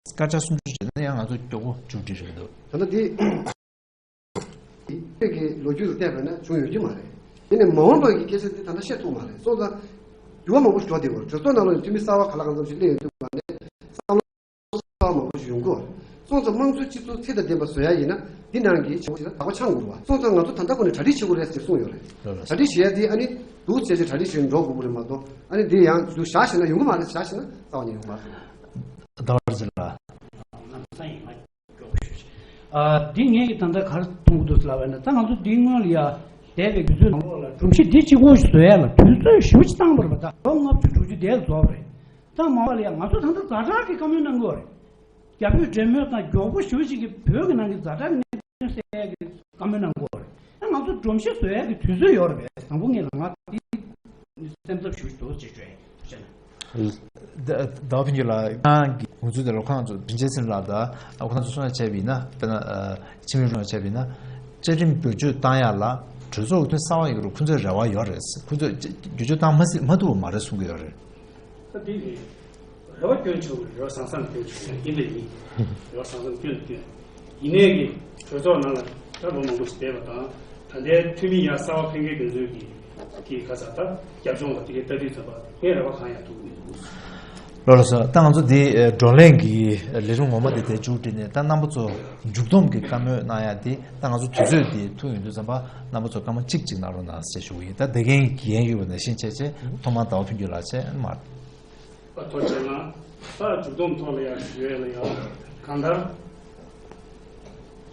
སྐར་ཆ་སུམ་ཅུ་བྱས་ན་ཡང་ང་ཚོ་མགྱོགས་པོ་མཇུག་སྒྲིལ་རེད་འདུག་ད་ལྟ་འདི་ཁྱེད་ཀྱི་ལོ་རྒྱུས་ལ་བལྟས་པ་ན་བྱུང་ཡོད་ཀྱི་མ་རེད། ཡིན་ནའི་མ་འོངས་པ་གི་སྐད་ཆ་འདི་ད་ལྟ་བཤད་ཐུབ་མ་རེད། སོང་ཙང་འགྱུར་བ་མང་པོ་ཞིག་འགྲོ་བསྡད་ཡོད་རེད། གྲོས་ཚོགས་ནང་ལ་འཐུས་མི་གསར་པ་ག་ལ་གང་འཚམ་ཞིག་སླེབས་ཡོང་དུས་མ་ནས་བསམ་བློ་གསར་པ་མང་པོ་ཞིག་ཡོང་གི་ཡོད་རེད། སོང་ཙང་དམངས་གཙོའི་སྤྱི་ཚོགས་ཚད་དང་ལྡན་པ་བཟོ་ཡ་ཡིན་ན་འདི་ནང་གི་བྱེད་སྒོ་ཞིག་ལ་དག་པ་ཆགས་དགོས་རེད་བ། སོང་ཙང་ང་ཚོ་ད་ལྟ་ཁོ་ནས་གྲ་སྒྲིག་བྱེད་དགོས་རེད་ཟེར་གསུངས་ཡོད་རེད། གྲ་སྒྲིག་བྱེད་ཡ་དེ་ཨ་ནི་འདུག་བྱས་བྱས་གྲ་སྒྲིག་བྱས་འགྲོ་དགོས་ཀྱི་རེད་མ་གཏོགས་ཨ་ནི་འདི་ཡང་འདུག་བཞག་བྱས་ན་ཡོང་གི་མ་རེད། བཞག་བྱས་ན་རྩ་བ་ནས་ཡོང་གི་མ་རེད། ཟླ་བ་རིན་ཆེན་ལགས། ལམ་སང་ཡིན་ན་མགྱོགས་པོ་ཞུ། ཨ། འདི་ངས་ཀྱི་ད་ལྟ་ག་རེ་མཐོང་གི་འདུག་ལབ་པ་ཡིན་ན། ད་ང་ཚོ་འདིའི་སྔོན་ལ་ཡ་འདས་པའི་དུས་ཚོད་ནང་ལོགས་ལ་སྒྲོམ་གཞི་འདི་གཅིག་པོ་ཞིག་བཟོ་ཡ་ལ་དུས་ཚོད་ཞེ་པོ་ཅིག་བཏང་བ་རེད་པ། ད་ལོ་ལྔ་བཅུ་དྲུག་ཅུ་དེ་ལ་རྫོགས་པ་རེད། ད་མ་འོངས་པ་ལ་ཡ་ང་ཚོ་ད་ལྟ་ཛ་དྲག་གི་བཀའ་མོལ་གནང་གི་ཡོད་རེད། རྒྱ་བོད་འབྲེལ་མོལ་དང་མགྱོགས་པོ་ཞེ་པོ་ཅིག་གིས་བོད་ཀྱི་ནང་གི་ཛ་དྲག་གི་གནད་དོན་སེལ་ཡ་གི་བཀའ་མོལ་གནང་གི་ཡོད་རེད། ད་ང་ཚོ་སྒྲོམ་གཞི་བཟོ་ཡ་གི་དུས་ཚོད་ཡོད་རེད་པས། དང་པོ་ངས་ལ་ང་འདི་སེམས་འཚབ་ཞེ་པོ་ཅིག་འདུག་ཅེས་བརྗོད་ཡ་ཡིན། ཐུགས་རྗེ་གནང་། ཟླ་བ་ཕུན་སྐྱིད་ལགས། ཁོང་གི་དགོངས་ཚུལ་དེ་ལ་ཁོང་ཚོ་དྲིན་ཅན་སེང་ལགས་དང་ཁོང་ཚོ་གསུང་བཤད་བྱས་པ་ཡིན་ན། དཔེར་ན་ཨ་འཆི་མེད་རུ་བྱས་པ་ཡིན་ན། བཅའ་ཁྲིམས་བསྒྱུར་བཅོས་བཏང་ཡ་ལ་གྲོས་ཚོགས་ཀྱི་ཐུན་གསར་པ་ཡོད་རུང་ཁོང་ཚོའི་རེ་བ་ཡོད་རེད། ཁོང་ཚོས་བསྒྱུར་བཅོས་བཏང་མ་སྲིད་མ་ཐུབ་པ་མ་རེད་གསུང་གི་ཡོད་རེད། ད་འདི་རེད། རེ་བ་སྐྱོན་ཆེ་བ་རེད། རེ་བ་བཟང་བཟང་སྐྱོན་ཆེ་བ་ཡིན་ད་ཡིན། རེ་བ་བཟང་བཟང་སྐྱོན་ད་སྐྱོན། ཡིན་ནའི་གི་གྲོས་ཚོགས་ནང་ལ་ད་ལོ་མང་པོ་ཞིག་བསྡད་པ་དང་། ད་ལྟའི་འཐུས་མི་ཡར་གསར་པ་འཕེན་མཁན་དེ་ཚོའི་གི་གི་ག་ས་ད་རྒྱབ་ལྗོངས་ལ་དེ་གའི་ལྟ་དུས་ཙམ་པ་ངས་རེ་བ་གང་ཡང་ཐུག་གི་མི་འདུག་ལགས་སོ། ད་ང་ཚོ་འདི་བགྲོ་གླེང་གི་ལས་རིམ་ངོ་མ་འདི་དེ་མཇུག་སྒྲིལ་ནས། ད་རྣམ་པ་ཚོ་མཇུག་བསྡོམས་ཀྱི་བཀའ་མོལ་གནང་ཡ་འདི། ད་ང་ཚོ་དུས་ཚོད་འདི་ཐུང་ཡོང་དུས་ཙམ་པ་རྣམ་པ་ཚོ་སྐར་མ་གཅིག་གཅིག་གནང་རོགས་གནང་ཞེས་ཞུ་གི་ཡིན། ད་དེ་གའི་འགན་ཡོད་པ་ནང་བཞིན་བྱས་བྱས་ཐོག་མར་ཟླ་བ་ཕུན་སྐྱིད་ལགས་བྱས་མར། ཨ། ཐུགས་རྗེ་གནང་། ད་མཇུག་བསྡོམས་ཐོག་ལ་ཡང་ཞུ་ཡས་ལ་ཡང་། གང་ལྟར་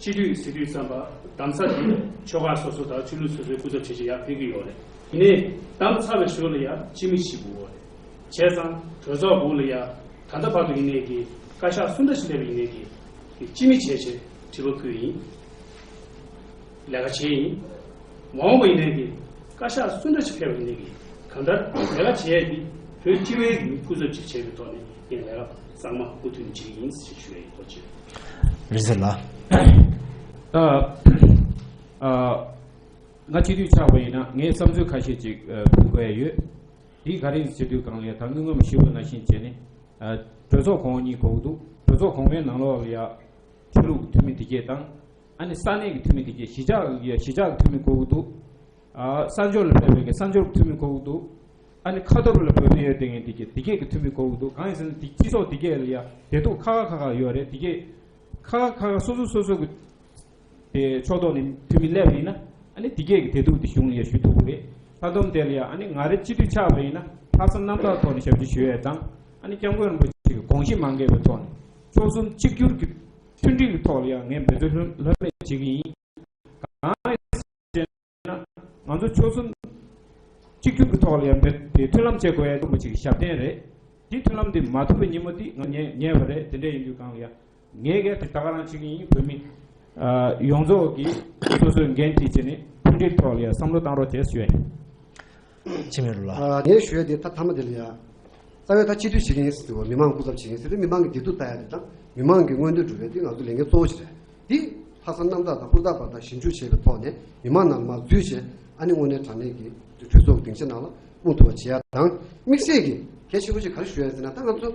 སྤྱི་འཐུས་ཟེར་དུས་ཙམ་པ་གདམ་ས་དེ་ཆོལ་ཁ་སོ་སོ་དང་ཆོས་ལུགས་སོ་སོའི་སྐུ་ཚབ་བྱས་བྱས་ཡར་ཕེབས་ཀྱི་ཡོད་རེད། ཡིན་ནའི་གདམ་ཚར་བའི་ཞོར་ལ་ཡང་སྤྱི་མི་ཞིག་དགོས་རེད། བྱས་ཙང་གྲོས་ཚོགས་སྦུག་ལ་ཡང་ད་ལྟ་བར་དུ་ཡིན་ནའི་གི་བཀའ་ཤག་སུ་འདྲ་ཞིག་སླེབས་པ་ཡིན་ནའི་གི་གི་སྤྱི་མི་བྱས་བྱས་དྲི་བ་བཀོད་ཡིན། ལས་ཀ་བྱས་ཡིན། མ་འོངས་པ་ཡིན་ནའི་གི་བཀའ་ཤག་སུ་འདྲ་ཞིག་ཕེབས་པ་ཡིན་ནའི་གི་གང་ལྟར་ལས་ཀ་བྱས་ཏེ་བོད་སྤྱི་པའི་གི་སྐུ་ཚབ་ཅིག་བྱས་པའི་ཐོག་ནས་ངས་ལས་ཀ་གཙང་མ་མུ་མཐུད་ནས་བྱེད་ཀྱི་ཡིན་ཞེས་ཞུ་ཡ་ཡིན། ཐུགས་རྗེ་ཆེ། རིན་ཆེན་ལགས། ད་ཨ་ང་སྤྱི་འཐུས་ཆགས་པ་ཡིན་ན་ངའི་བསམ་ཚུལ་ཁ་ཤས་ཅིག་ཨ་ཕུལ་དགོས་ཡ་ཡོད། དེ་ག་རེ་ཟེར་དུས་སྒང་ལ་ཡ། ད་སྔོན་མ་ཞུས་པ་ནང་བཞིན་བྱས་ནས་ཨ་གྲོས་ཚོགས་གོང་འོག་གཉིས་དགོས་ཀྱི་འདུག་གྲོས་ཚོགས་གོང་མའི་ནང་ལོགས་ལ་ཡ་ཆོས་ལུགས་འཐུས་མི་དེ་གས་དང་། ཨ་ནི་ས་གནས་ཀྱི་འཐུས་མི་དེ་གས། གཞིས་ཆགས་ཀྱི་གཞིས་ཆགས་ཀྱི་འཐུས་མི་དགོས་ཀྱི་འདུག་ཨ་གསར་འབྱོར་ལ་ཕེབས་པའི་གས་གསར་འབྱོར་གྱི་འཐུས་མི་དགོས་ཀྱི་འདུག་ཨ་ནི་ཁ་ཐོར་ལ་བོད་མི་ཡོད་དེ་ངས་དེ་གས་དེ་གས་ཀྱི་འཐུས་མི་དགོས་ཀྱི་འདུག་གང་ཡིན་ཟེར་ན་དེ་སྤྱི་ཚོགས་དེ་གས་ལ་ཡ་བདེ་སྡུག་ཁག་ཁག་ཁག་ཁག་ཡོད་རེད། དེ་གས་ཁག་ཁག་ཁག་ཁག་སོ་སོ་སོ་སོ་གི་དེ་ཕྱོགས་གཏོགས་ནས་འཐུས་མི་སླེབས་པ་ཡིན་ན། ཨ་ནི་དེ་གས་ཀྱི་བདེ་སྡུག་དེ་གཞུང་ལ་ཡ་ཞུ་ཐུབ་ཀྱི་རེད། ལྷག་དོན་དེ་ལ་ཡ་ཨ་ནི་ང་རེ་སྤྱི་འཐུས་ཆགས་པ་ཡིན་ན་ལྷག་བསམ་རྣམ་དག་ཐོག་ནས་ཞབས་ཕྱི་ཞུ་ཡས་དང་། ཨ་ནི་སྐྱབས་མགོན་རིན་པོ་ཆེ་གི་དགོངས་གཞི་མ་འགལ་བའི་ཐོག་ནས་ཆོལ་གསུམ་གཅིག་གྱུར་གྱི་མཐུན་སྒྲིལ་གྱི་ཐོག་ལ་ཡང་ངས་འབད་བརྩོན་ལྷོད་མེད་བྱེད་ཀྱི་ཡིན། གང་ཡིན་ཟེར་ན་ང་ཚོ་ཆོལ་གསུམ་གཅིག་གྱུར་གྱི་ཐོག་ལ་ཡང་འབད་དེ་མཐུན་ལམ་བྱེད་དགོས་ཡ་རིན་པོ་ཆེ་གི་ཞབས་བརྟན་རེད། དེ་མཐུན་ལམ་དེ་མ་ཐུབ་པའི་ཉིན་མོ་དེ་ང་ཉལ་ཉལ་བ་རེད། དེ་འདྲ་ཡིན་དུས་སྒང་ལ་ཡ། ངས་གལ་ཏེ་ད་ག་རང་བྱེད་ཀྱི་ཡིན། བོད་མི་ཨ་ཡོངས་རྫོགས་ཀྱིས་སོ་སོའི་འགན་འཁྲི་བྱས་ནས་མཐུན་སྒྲིལ་ཐོག་ལ་ཡང་བསམ་བློ་བཏང་རོགས་བྱས་ཞུ་ཡ་ཡིན། འཆི་མེད་རུ་ལགས། ཨ་ངས་ཞུ་ཡ་དེ་ད་མཐའ་མ་དེ་ལ་ཡ། རྩ་བའི་ད་སྤྱི་འཐུས་བྱེད་ཀྱི་ཡིན་ཟེར་དུས་མི་མང་སྐུ་ཚབ་བྱེད་ཀྱི་ཡིན་ཟེར་དུས་མི་མང་གི་བདེ་སྡུག་ལྟ་ཡ་དེ་དང་མི་མང་གི་མངོན་འདོད་སྒྲུབ་ཡ་དེ་ང་ཚོ་ལས་འགན་གཙོ་བོ་ཞིག་རེད། འདི་ལྷག་བསམ་རྣམ་དག་དང་ཧུར་ཐག་པ་དང་ཞིབ་འཇུག་བྱས་པའི་ཐོག་ནས་མི་མང་ནང་མར་འཛུལ་བྱས། ཨ་ནི་དངོས་གནས་དྲང་གནས་ཀྱི་གྲོས་ཚོགས་ཀྱི་སྡིངས་ཆ་ནང་ལ་སྤུངས་ཐུབ་པ་བྱེད་ཡ་དང་། དམིགས་བསལ་གྱི་གལ་ཆེན་པོ་ཞིག་ག་རེ་ཞུ་ཡ་ཟེར་ན། ད་ང་ཚོ་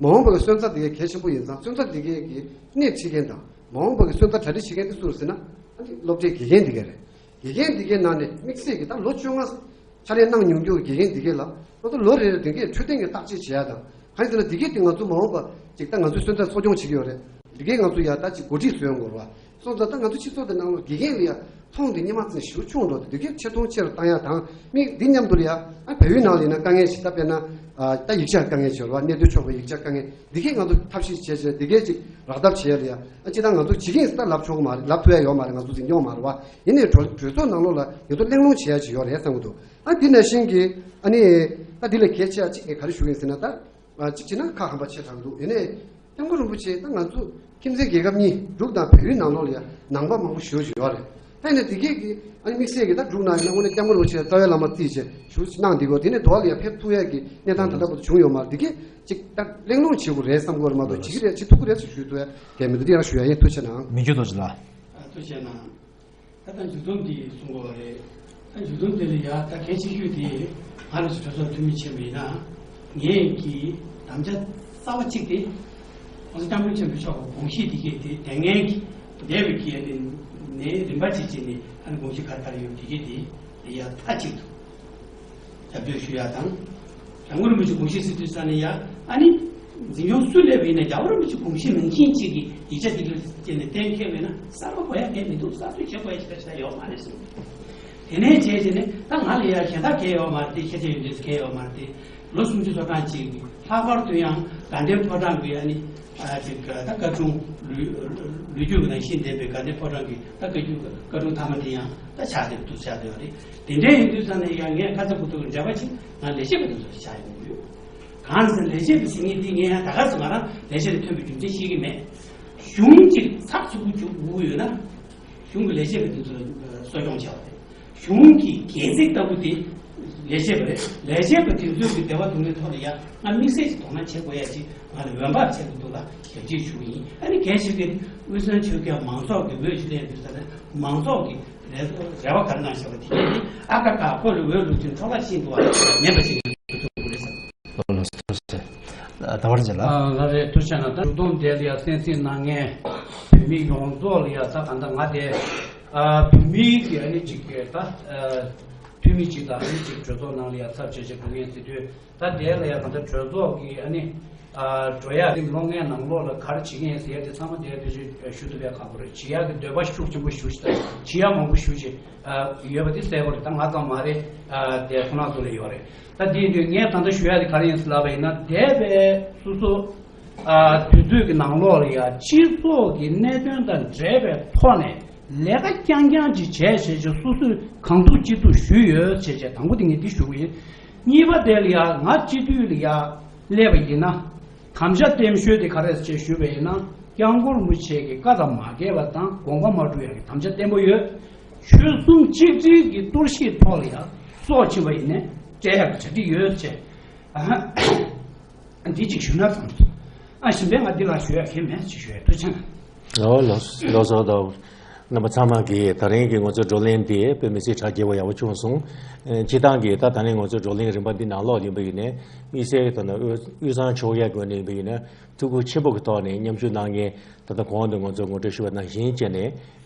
མ་འོངས་པ་གི་སོན་རྩ་དེ་གའི་གལ་ཆེན་པོ་ཡིན་ཙང་། སོན་རྩ་དེ་གའི་གི་སྣེ་ཁྲིད་མཁན་དང་མ་འོངས་པ་གི་སོན་རྩ་གྲ་སྒྲིག་བྱེད་མཁན་དེ་སུ་རེད་ཟེར་ན། ཨ་ནི་སློབ་གྲྭའི་དགེ་རྒན་དེ་ག་རེད། དགེ་རྒན་དེ་གའི་ནང་ནས་དམིགས་བསལ་གྱི་ད་ལོ་བཅོ་ལྔ་ཕྱག་ལས་གནང་མྱོང་རྒྱུ་གི་དགེ་རྒན་དེ་གའི་ལ་ང་ཚོ་ལོ་རེ་རེ་དེ་གའི་འཕྲོད་བསྟེན་གྱི་བརྟག་དཔྱད་བྱེད་ཡ་དང་། གང་ཡིན་ཟེར་ན་དེ་གའི་དེ་ང་ཚོ་མ་འོངས་པ་ཅིག་ད་ང་ཚོའི་སོན་རྩ་འཚོ་སྐྱོང་བྱེད་ཀྱི་ཡོད་རེད། དེ་གའི་ང་ཚོ་ཡ་ད་ཅིག་འགོ་ཁྲིད་བཟོས་ཡོང་དགོས་རེད་བ། སོང་ཙང་ད་ང་ཚོ་སྤྱི་ཚོགས་དེ་ནང་ལ་དགེ་རྒན་ལ་ཡ་མཐོང་དེ་སྔོན་མ་ཙམ་ཞེ་པོ་ཆུང་འགྲོ། དེ་དེ་གའི་ཆེ་མཐོང་ཆེ་རུ་བཏང་ཡ་དང་། མི་འདི་མཉམ་དུ་ལ་ཡ་ཨ་བལ་ཡུལ་ནང་ལ་ཡིན་ན་དཀའ་ངལ་ཞིག་ད་དཔེར་ན་ཨ་ད་ཡིག་ཆ་དཀའ་ངལ་ཆེ་རུ་བ། གནས་སྡོད་ཆོག་པའི་ཡིག་ཆ་དཀའ་ངལ་དེ་གའི་ང་ཚོ་ཐབས་ཤེས་བྱས་བྱས་དེ་གའི་ཅིག་རག་ཐབས་བྱེད་ཡ་ལ་ཡ། ཨ་ཅི་ད་ང་ཚོ་བྱེད་ཀྱི་ཡིན་ཟེར་ད་ལབ་ཆོག་གི་མ་རེད། ལབ་ཐུབ་ཡ་ཡོད་མ་རེད། ང་ཚོ་འཛིན་སྐྱོང་མ་རེད་བ། ཡིན་ནའི་གྲོས་གྲོས་ཚོགས་ནང་ལོགས་ལ་ཡོད་དོ་གླེང་སློང་བྱེད་ཡ་ཅིག་ཡོད་རེད་བསམ་གྱི་འདུག་ཨ་འདི་ནང་བཞིན་གྱི་ཨ་ནི་ད་འདི་ལས་གལ་ཆེ་བ་གཅིག་ངས་ག་རེ་ཞུ་གི་ཡིན་ཟེར་ན། ད་ཨ་གཅིག་བྱས་ན་ཁ་ཧམ་པ་ཆེ་དྲགས་འདུག་ཡིན་ནའི་སྐྱབས་མགོན་རིན་པོ་ཆེ་ད་ང་ཚོ་ཁྱིམ་མཚེས་རྒྱལ་ཁབ་གཉིས་འབྲུག་དང་བལ་ཡུལ་ནང་ལོགས་ལ་ཡང་ནང་པ་མང་པོ་ཞེ་པོ་ཅིག་ཡོད་རེད། ད་ཡིན་ནའི་དེ་གས་ཀྱི་ཨ་ནི་དམིགས་བསལ་གྱི་ད་འབྲུག་ནང་ཡིན་ན་དངོས་གནས་སྐྱབས་མགོན་རིན་པོ་ཆེ་རྩ་བའི་བླ་མ་རྩིས་བྱས་ཞེ་པོ་ཅིག་གནང་བསྡད་ཀྱི་ཡོད། དེ་ནས་འདུག་བ་ལ་ཡང་ཕེབས་ཐུབ་ཡས་ཀྱི་གནས་སྟངས་ད་ལྟ་བར་དུ་བྱུང་ཡོད་མ་རེད། དེ་གས་ཅིག་ད་གླེང་སློང་བྱེད་དགོས་རེད་བསམ་གྱི་ཡོད་རེད་མ་གཏོགས། བྱེད་ཀྱི་རེད། བྱེད་ཐུབ་ཀྱི་རེད་ཟེར་ཞུ་ཐུབ་ཡ་གལ་མི་འདུག་དེ་ཡང་ཞུ་ཡ་ཡིན། ཐུགས་རྗེ་གནང་། མི་འགྱུར་རྡོ་རྗེ་ལགས། ཨ་ཐུགས་རྗེ་གནང་། ད་ལྟ་མཇུག་སྡོམ་འདི་གསུང་དགོས་པ་རེད། ད་མཇུག་སྡོམ་དེ་ལ་ཡ་ད་གལ་ཆེ་ཤོས་དེ་ང་རང་ཚོ་གྲོས་ཚོགས་འཐུས་མི་ཆེན་པོ་ཡིན་ན་ངས་ཀྱི་དམ་བཅའ་རྩ་བ་གཅིག་དེ་༸གོང་ས་༸སྐྱབས་མགོན་ཆེན་པོ་མཆོག་གི་དགོངས་གཞི་དེ་གས་དེ་དེ་སྔོན་གྱི་འདས་པའི་གི་ཡ་དེ་ནས་རིམ་པ་གཅིག་བྱས་ནས་ཨ་ནི་དགོངས་གཞི་ག་རེ་ག་རེ་ཡོད་དེ་གས་དེ་ཡ་མཐའ་གཅིག་ཏུ་རྒྱབ་སྐྱོར་ཞུ་ཡ་དང་། སྐྱབས་མགོན་རིན་པོ་ཆེ་དགོངས་གཞི་ཟེར་དུས་ཙ་ནས་ཡ་ཨ་ནི་འཛིན་སྐྱོང་སུ་སླེབས་པ་ཡིན་ན་རྒྱལ་བ་རིན་པོ་ཆེ་དགོངས་གཞི་ནང་བཞིན་གཅིག་གི་ཡིག་ཆ་འདི་ག་ཅིག་ནས་གཏན་འཁེལ་བས་ན་གསར་པ་དགོས་ཡ་གལ་མི་འདུག་གསར་གཏོད་བྱེད་དགོས་ཡ་ཞིག་ད་ཅི་ད་ཡོད་མ་རེད་གསུངས། དེ་ནས་བྱས་བྱས་ནས་ད་ང་ལ་ཡ་གཞན་དག་གལ་ཡོད་མ་རེད་དེ། ཁྱད་ཆོས་ཡོད་འདུག་གལ་ཡོད་མ་རེད་དེ། ལོ་སུམ་ཅུ་སོ་གྲངས་ཅིག་ལྷག་པར་དུ་ཡང་དགའ་ལྡན་ཕོ་བྲང་གི་ཨ་ནི་ཨ་ཅིག་ད་བཀའ་དྲུང་ལུས་ལུས་རྒྱུད་ཀྱི་ནང་བཞིན་ལྡན་པའི་དགའ་ལྡན་ཕོ་བྲང་གི་ད་བཀའ་བརྒྱུད་བཀའ་དྲུང་ཐ་མ་དེ་ཡང་ད་ཆགས་བསྡད་འདུག་ཆགས་བསྡད་ཡོད་རེད། དེ་འདྲ་ཡིན་དུས་ཙང་ནས་ཡང་ངས་ཁ་ཚ་དགོས་གཏུག་གི་འབྲེལ་བ་ཅིག་ང་ལས་བྱེད་པ་དེ་ཚོ་ཆགས་ཡོང་གི་ཡོད། གང་ཟེར་ལས་བྱེད་པ་ཟེར་མཁན་འདི་ངས་ཡང་ད་ག་ཟེ་ང་རང་ལས་བྱེད་ལ་ཐོན་པའི་རྒྱུ་མཚན་ཤེས་ཀྱི་མེད། གཞུང་གཅིག་ཚགས་ཚུད་པོ་བཅུག་དགོས་ཡོད་ན། གཞུང་གི་ལས་བྱེད་པ་དེ་ཚོ་གསོ་སྐྱོང་བྱ་བ་རེད། གཞུང་གི་སྒལ་ཚིགས་ལྟ་བུ་དེ་ལས་བྱེད་པ་རེད། ལས་བྱེད་པ་དེ་ཚོའི་གི་བདེ་བ་སྡུག་བསྔལ་ཐོག་ལ་ཡང་ང་དམིགས་བསལ་གྱི་དོ་སྣང་བྱེད་དགོས་ཡ་ཅིག་ང་ལ་འོས་འབབ་ཆེད་དུ་འདུག་ལ་ཞབས་ཕྱི་ཞུ་གི་ཡིན། ཨ་ནི་གལ་སྲིད་དེ་དབུས་གཙང་ཆོལ་ཁའི་མང་ཚོགས་ཀྱི་འོས་ཤིག་ལེན་དུས་ཙང་ནས་མང་ཚོགས་ཀྱི་རེ་རེ་བ་ག་རེ་གནང་བཞག་པ་དེ་གས་དེ་ཨ་ཀ་ཀ་ཁོ་ལ་འོས་བླུག་ཅིང་འཕྲོ་བརླག་ཤིན་ཏུ་བ་མེད་པ་ཞིག་ཡོང་ཐུབ་དགོས་རེད་བསམ། ལགས་སོ་ཐུགས་རྗེ་ཆེ། ད་བར་མཇལ་ལ། ཨ་ལགས་རེད། ཐུགས་རྗེ་གནང་། ད་ཞུ་སྟོང་དེ་ལ་ཡ་གསན་གཟིགས་གནང་མཁན་བོད་མི་ཡོངས་རྫོགས་ལ་ཡ་ད་ག་འདྲ་ང་དེ་ཨ་བོད་མི་གི་ཨ་ནི་ཅིག་གི་ད་ཨ་འཐུས་མི་ཅིག་དང་ཨ་ནི་ཅིག་གྲོས་ཚོགས་ནང་ལ་ཡ་ཚབ་བྱས་བྱས་འགྲོ་མཁན་ཟེར་དུས་ད་དེ་ལ་ཡ་ག་འདྲ་གྲོས་ཚོགས་ཀྱི་ཨ་ནི་ཨ་འགྲོ་ཡ་རིམ་ལོ་ལྔའི་ནང་ལོགས་ལ་ག་རེ་བྱེད་མཁན་ཟེར་ཡ་དེ་ཚང་མ་དེ་ཕལ་ཆེར་ཞུ་ཐུབ་པའི་ཁག་པོ་རེད། བྱེད་ཡ་གི་འདོད་པ་ཤུགས་ཆེན་པོ་ཞུ་ཞིག་དང་བྱེད་ཡ་མང་པོ་ཞུ་ཞིག་ཡོད་པ་དེ་གསལ་པོ་རེད། ད་ང་ཙམ་མ་རེད། དེ་ཁོ་ན་ཚོ་ལ་ཡོད་རེད། ད་དེ་ཡིན་དུས་ངས་ད་ལྟ་ཞུ་ཡ་དེ་ག་རེ་ཡིན་ཟེར་ལབ་པ་ཡིན་ན། འདས་པའི་སོ་སོ་དུས་ཚོད་ཀྱི་ནང་ལོགས་ལ་ཡ་སྤྱི་ཚོགས་ཀྱི་གནད་དོན་དང་འབྲེལ་བའི་ཐོག་ནས་ལས་ཀ་རྐྱང་རྐྱང་ཅིག་བྱས་བྱས་བྱས་སོ་སོས་གང་ཐུབ་ཅི་ཐུབ་ཞུས་ཡོད་བྱས་བྱས། དང་པོ་དེ་ངས་འདི་ཞུ་གི་ཡིན། གཉིས་པ་དེ་ལ་ཡ་ང་སྤྱི་འཐུས་ལ་ཡ་སླེབས་པ་ཡིན་ན། དམ་བཅའ་བརྟན་ཤོས་དེ་ག་རེ་རེད་ཅེས་ཞུས་པ་ཡིན་ན། སྐྱབས་མགོན་རིན་པོ་ཆེ་གི་བཀའ་དང་མ་འགལ་བ་དང་དགོངས་པ་མ་འཁྲུག་ཡག་གི་དམ་བཅའ་བརྟན་པོ་ཡོད། ཆོལ་གསུམ་གཅིག་སྒྲིལ་གྱི་གཏོར་བཤིག་ཐོག་ལ་ཡང་སྲོག་ཕྱིན་པ་ཡིན་ནའི་སྤྲད་ཡག་གི་གྲ་སྒྲིག་ཡོད་ཅེས། འདི་གཅིག་ཞུ་ན་ཙམ། ཨ་གཞན་པའི་ང་འདི་ལ་ཞུ་ཡག་གང་ཡང་མེད་ཅེས་ཞུ་ཡག་ཐུགས་རྗེ་ཆེ། ལགས་ལགས་ལགས་སོ། ད་རྣམ་པ་ཚང་མ་གིས་ད་རིང་གི་ང་ཚོའི་བགྲོ་གླེང་འདི་དཔེ་མི་སྲིད་གྲ་རྒྱས་པོ་ཡག་པོ་བྱུང་སོང་། ཨེ་སྤྱིར་བཏང་གི་ད་ད་རིང་ང་ཚོའི་བགྲོ་གླེང་རིམ་པ་འདི་ནང་ལོགས་ཡིན་པ་ཡིན་ནའི་དམིགས་བསལ་ད་ནི་དབུས་དབུས་གཙང་ཆོལ་ཁའི་སྒོ་ནས་ཡིན་པ་ཡིན་ནའི་ཐུགས་ཁུར་ཆེན་པོ་གི་ཐོག་ནས་མཉམ་ཞུགས་གནང་མཁན་ད་ལྟ་གོང་དུ་ང་ཚོས་ངོ་སྤྲོད་ཞུས་པ་ནང་བཞིན་བྱས་ནས་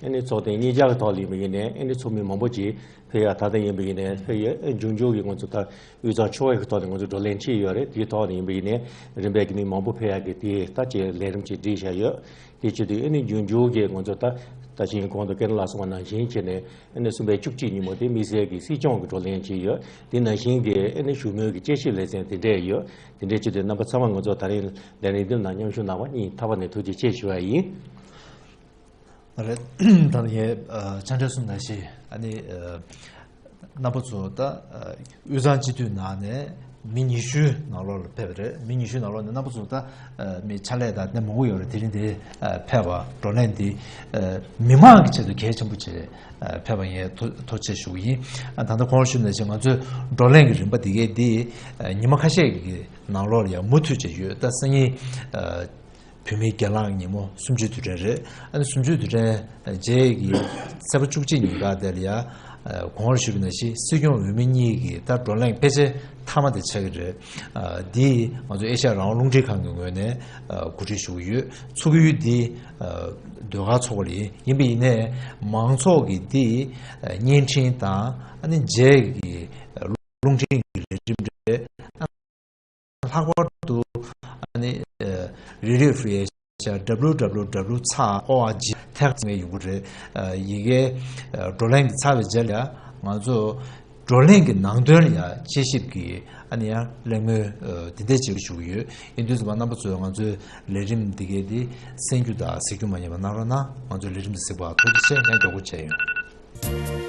ཨེ་ནི་ཚོགས་ཐེངས་གཉིས་ཆ་གི་ཐོག་ལ་ཡིན་པ་ཡིན་ནའི་ཨེ་ནི་ཚོགས་མི་མང་པོ་ཅིག་ཕེབས་ཡ། ད་ལྟ་ཡིན་པ་ཡིན་ནའི་ཕེབས་ཡ། ཨེ་འབྱུང་འགྱུར་གྱི་ང་ཚོ་ད་དབུས་གཙང་ཆོལ་ཁའི་ཐོག་ནས་ང་ཚོ་བགྲོ་གླེང་བྱས་ཡོད་རེད། དེའི་ཐོག་ནས་ཡིན་པ་ཡིན་ནའི་རིམ་པས་ཀྱི་མི་མང་པོ་ཕེབས་ཡ་གི་དེ་ད་ཅིག་ལས་རིམ་ཅིག་སྒྲིག་བཞག་ཡོད། དེ་བྱེད་དུས་ཨེ་ནི་འབྱུང་འགྱུར་གྱི་ང་ཚོ་ད་ད་ཅིག་གོང་དུ་སྐལ་བཟང་ལགས་གསུངས་པ་ནང་བཞིན་བྱས་ནས་ཨེ་ནི་གསུམ་པའི་བཅུ་གཅིག་ཉིན་མོ་དེ་དམིགས་བསལ་གྱི་སྲིད་སྐྱོང་གི་བགྲོ་གླེང་ཅིག་ཡོད། དེ་ནང་བཞིན་གྱི་ཨེ་ནི་བཞུགས་མོལ་གྱི་དཔྱད་ཞིབ་ལེ་ཚན་དེ་འདྲས་ཡོད། དེ་འདྲས་བྱེད་དུས་རྣམ་པ་ཚང་མ་ང་ཚོ་ད་རིང་ལས་རིམ་འདི་ནང་མཉམ་ཞུགས་གནང་བ་སྙིང་ཐག་པ་ནས་ཐུགས་རྗེ་ཆེ་ཞུ་བ་ཡིན། རེད། ད་ལྟ་ངས་ཨ་ཆ་འདྲ་གསུམ་ནང་བཞིན་ཨ་ནི་ཨ་རྣམ་པ་ཚོ་ད་ཨ་དབུས་གཙང་སྤྱི་འཐུས་ནང་ནས་མི་ཉི་ཤུའི་ནང་ལོགས་ལ་ཕེབས་པ་རེད། མི་ཉི་ཤུའི་ནང་ལོགས་ནས་རྣམ་པ་ཚོ་ད་ཨ་མི་ཕྱག་ལས་དང་དེ་མང་པོ་ཡོད་རེད། དེ་རིང་འདིར་ཨ་ཕེབས་པ་བགྲོ་གླེང་འདི་ཨ་མི་མང་གི་ཆེད་དུ་གལ་ཆེན་པོ་བྱས་ཨ་ཕེབས་པ་ངས་ཐུགས་ཐུགས་རྗེ་ཆེ་ཞུ་གི་ཡིན། ཨ་ད་ལྟ་གོང་ཞུས་ནང་བཞིན་ང་ཚོའི་བགྲོ་གླེང་གི་རིམ་པ་འདི་གའི་འདི་ཨ་ཉི་མ་ཁ་ཤས་ཀྱི་ནང་ལོགས་ལ་ཡང་མུ་མཐུད་བྱས་ཡོད། ད་སང་ཉིན་ཨ་བོད་མིའི་སྒེར་ལངས་ཉིན་མོ་གསུམ་བཅུའི་དུས་དྲན་རེད། ཨ་ནི་གསུམ་བཅུའི་དུས་དྲན་རྗེས་ཀྱི་ཚེས་པ་བཅུ་གཅིག་ཉིན་ཀ་དེ་ལ་ཡ་གོང་བུར་ཞུས་པ་ནང་བཞིན་སྲིད་སྐྱོང་འོས་མི་གཉིས་ཀྱི་ད་བགྲོ་གླེང་ཕལ་ཆེར་མཐའ་མ་དེ་ཆགས་ཀྱི་རེད། འདི་ང་ཚོ་ཨེ་ཤ་ཡ་རང་དབང་རླུང་འཕྲིན་ཁང་གི་ངོས་ནས་གོ་སྒྲིག་ཞུ་གི་ཡོད། ཚོགས་ཡུལ་འདི་ཟློས་གར་ཚོགས་པ་ལ་ཡིན། ཡིན་པ་ཡིན་ནའི་མང་ཚོགས་ཀྱི་འདི་བརྙན་འཕྲིན་དང་ཨ་ནི་རྗེས་ཀྱི་རླུང་འཕྲིན་གྱི་ལས་རིམ་རེད། ལྷག་པར་དུ་ཨ་ནི་Radio Free Asia W W W ཚེག་ཨོ་ཨར་ཇི་ཐེག་ཚང་ཡོང་གི་རེད། ཡི་གེ་བགྲོ་གླེང་གི་ཚར་བའི་རྗེས་ལ་ང་ཚོ་བགྲོ་གླེང་གི་ནང་དོན་ལ་ཡང་དཔྱད་ཞིབ་ཀྱི་ཨ་ནི་ཡང་གླེང་མོལ་འདི་འདྲས་བྱེད་ཞུ་གི་ཡོད། ཡིན་དུས་ཙམ་པ་རྣམ་པ་ཚོས་ང་ཚོའི་ལས་རིམ་འདི་གའི་འདི་གསན་རྒྱུ་དང་གཟིགས་རྒྱུ་མ་ཉམས་པ་གནང་རོགས་གནང་། ང་ཚོའི་ལས་རིམ་འདི་གཟིགས་པར་ཐུགས་རྗེ་ཆེ། ངས་མགྱོགས་པོ་བྱས་ཡོང་།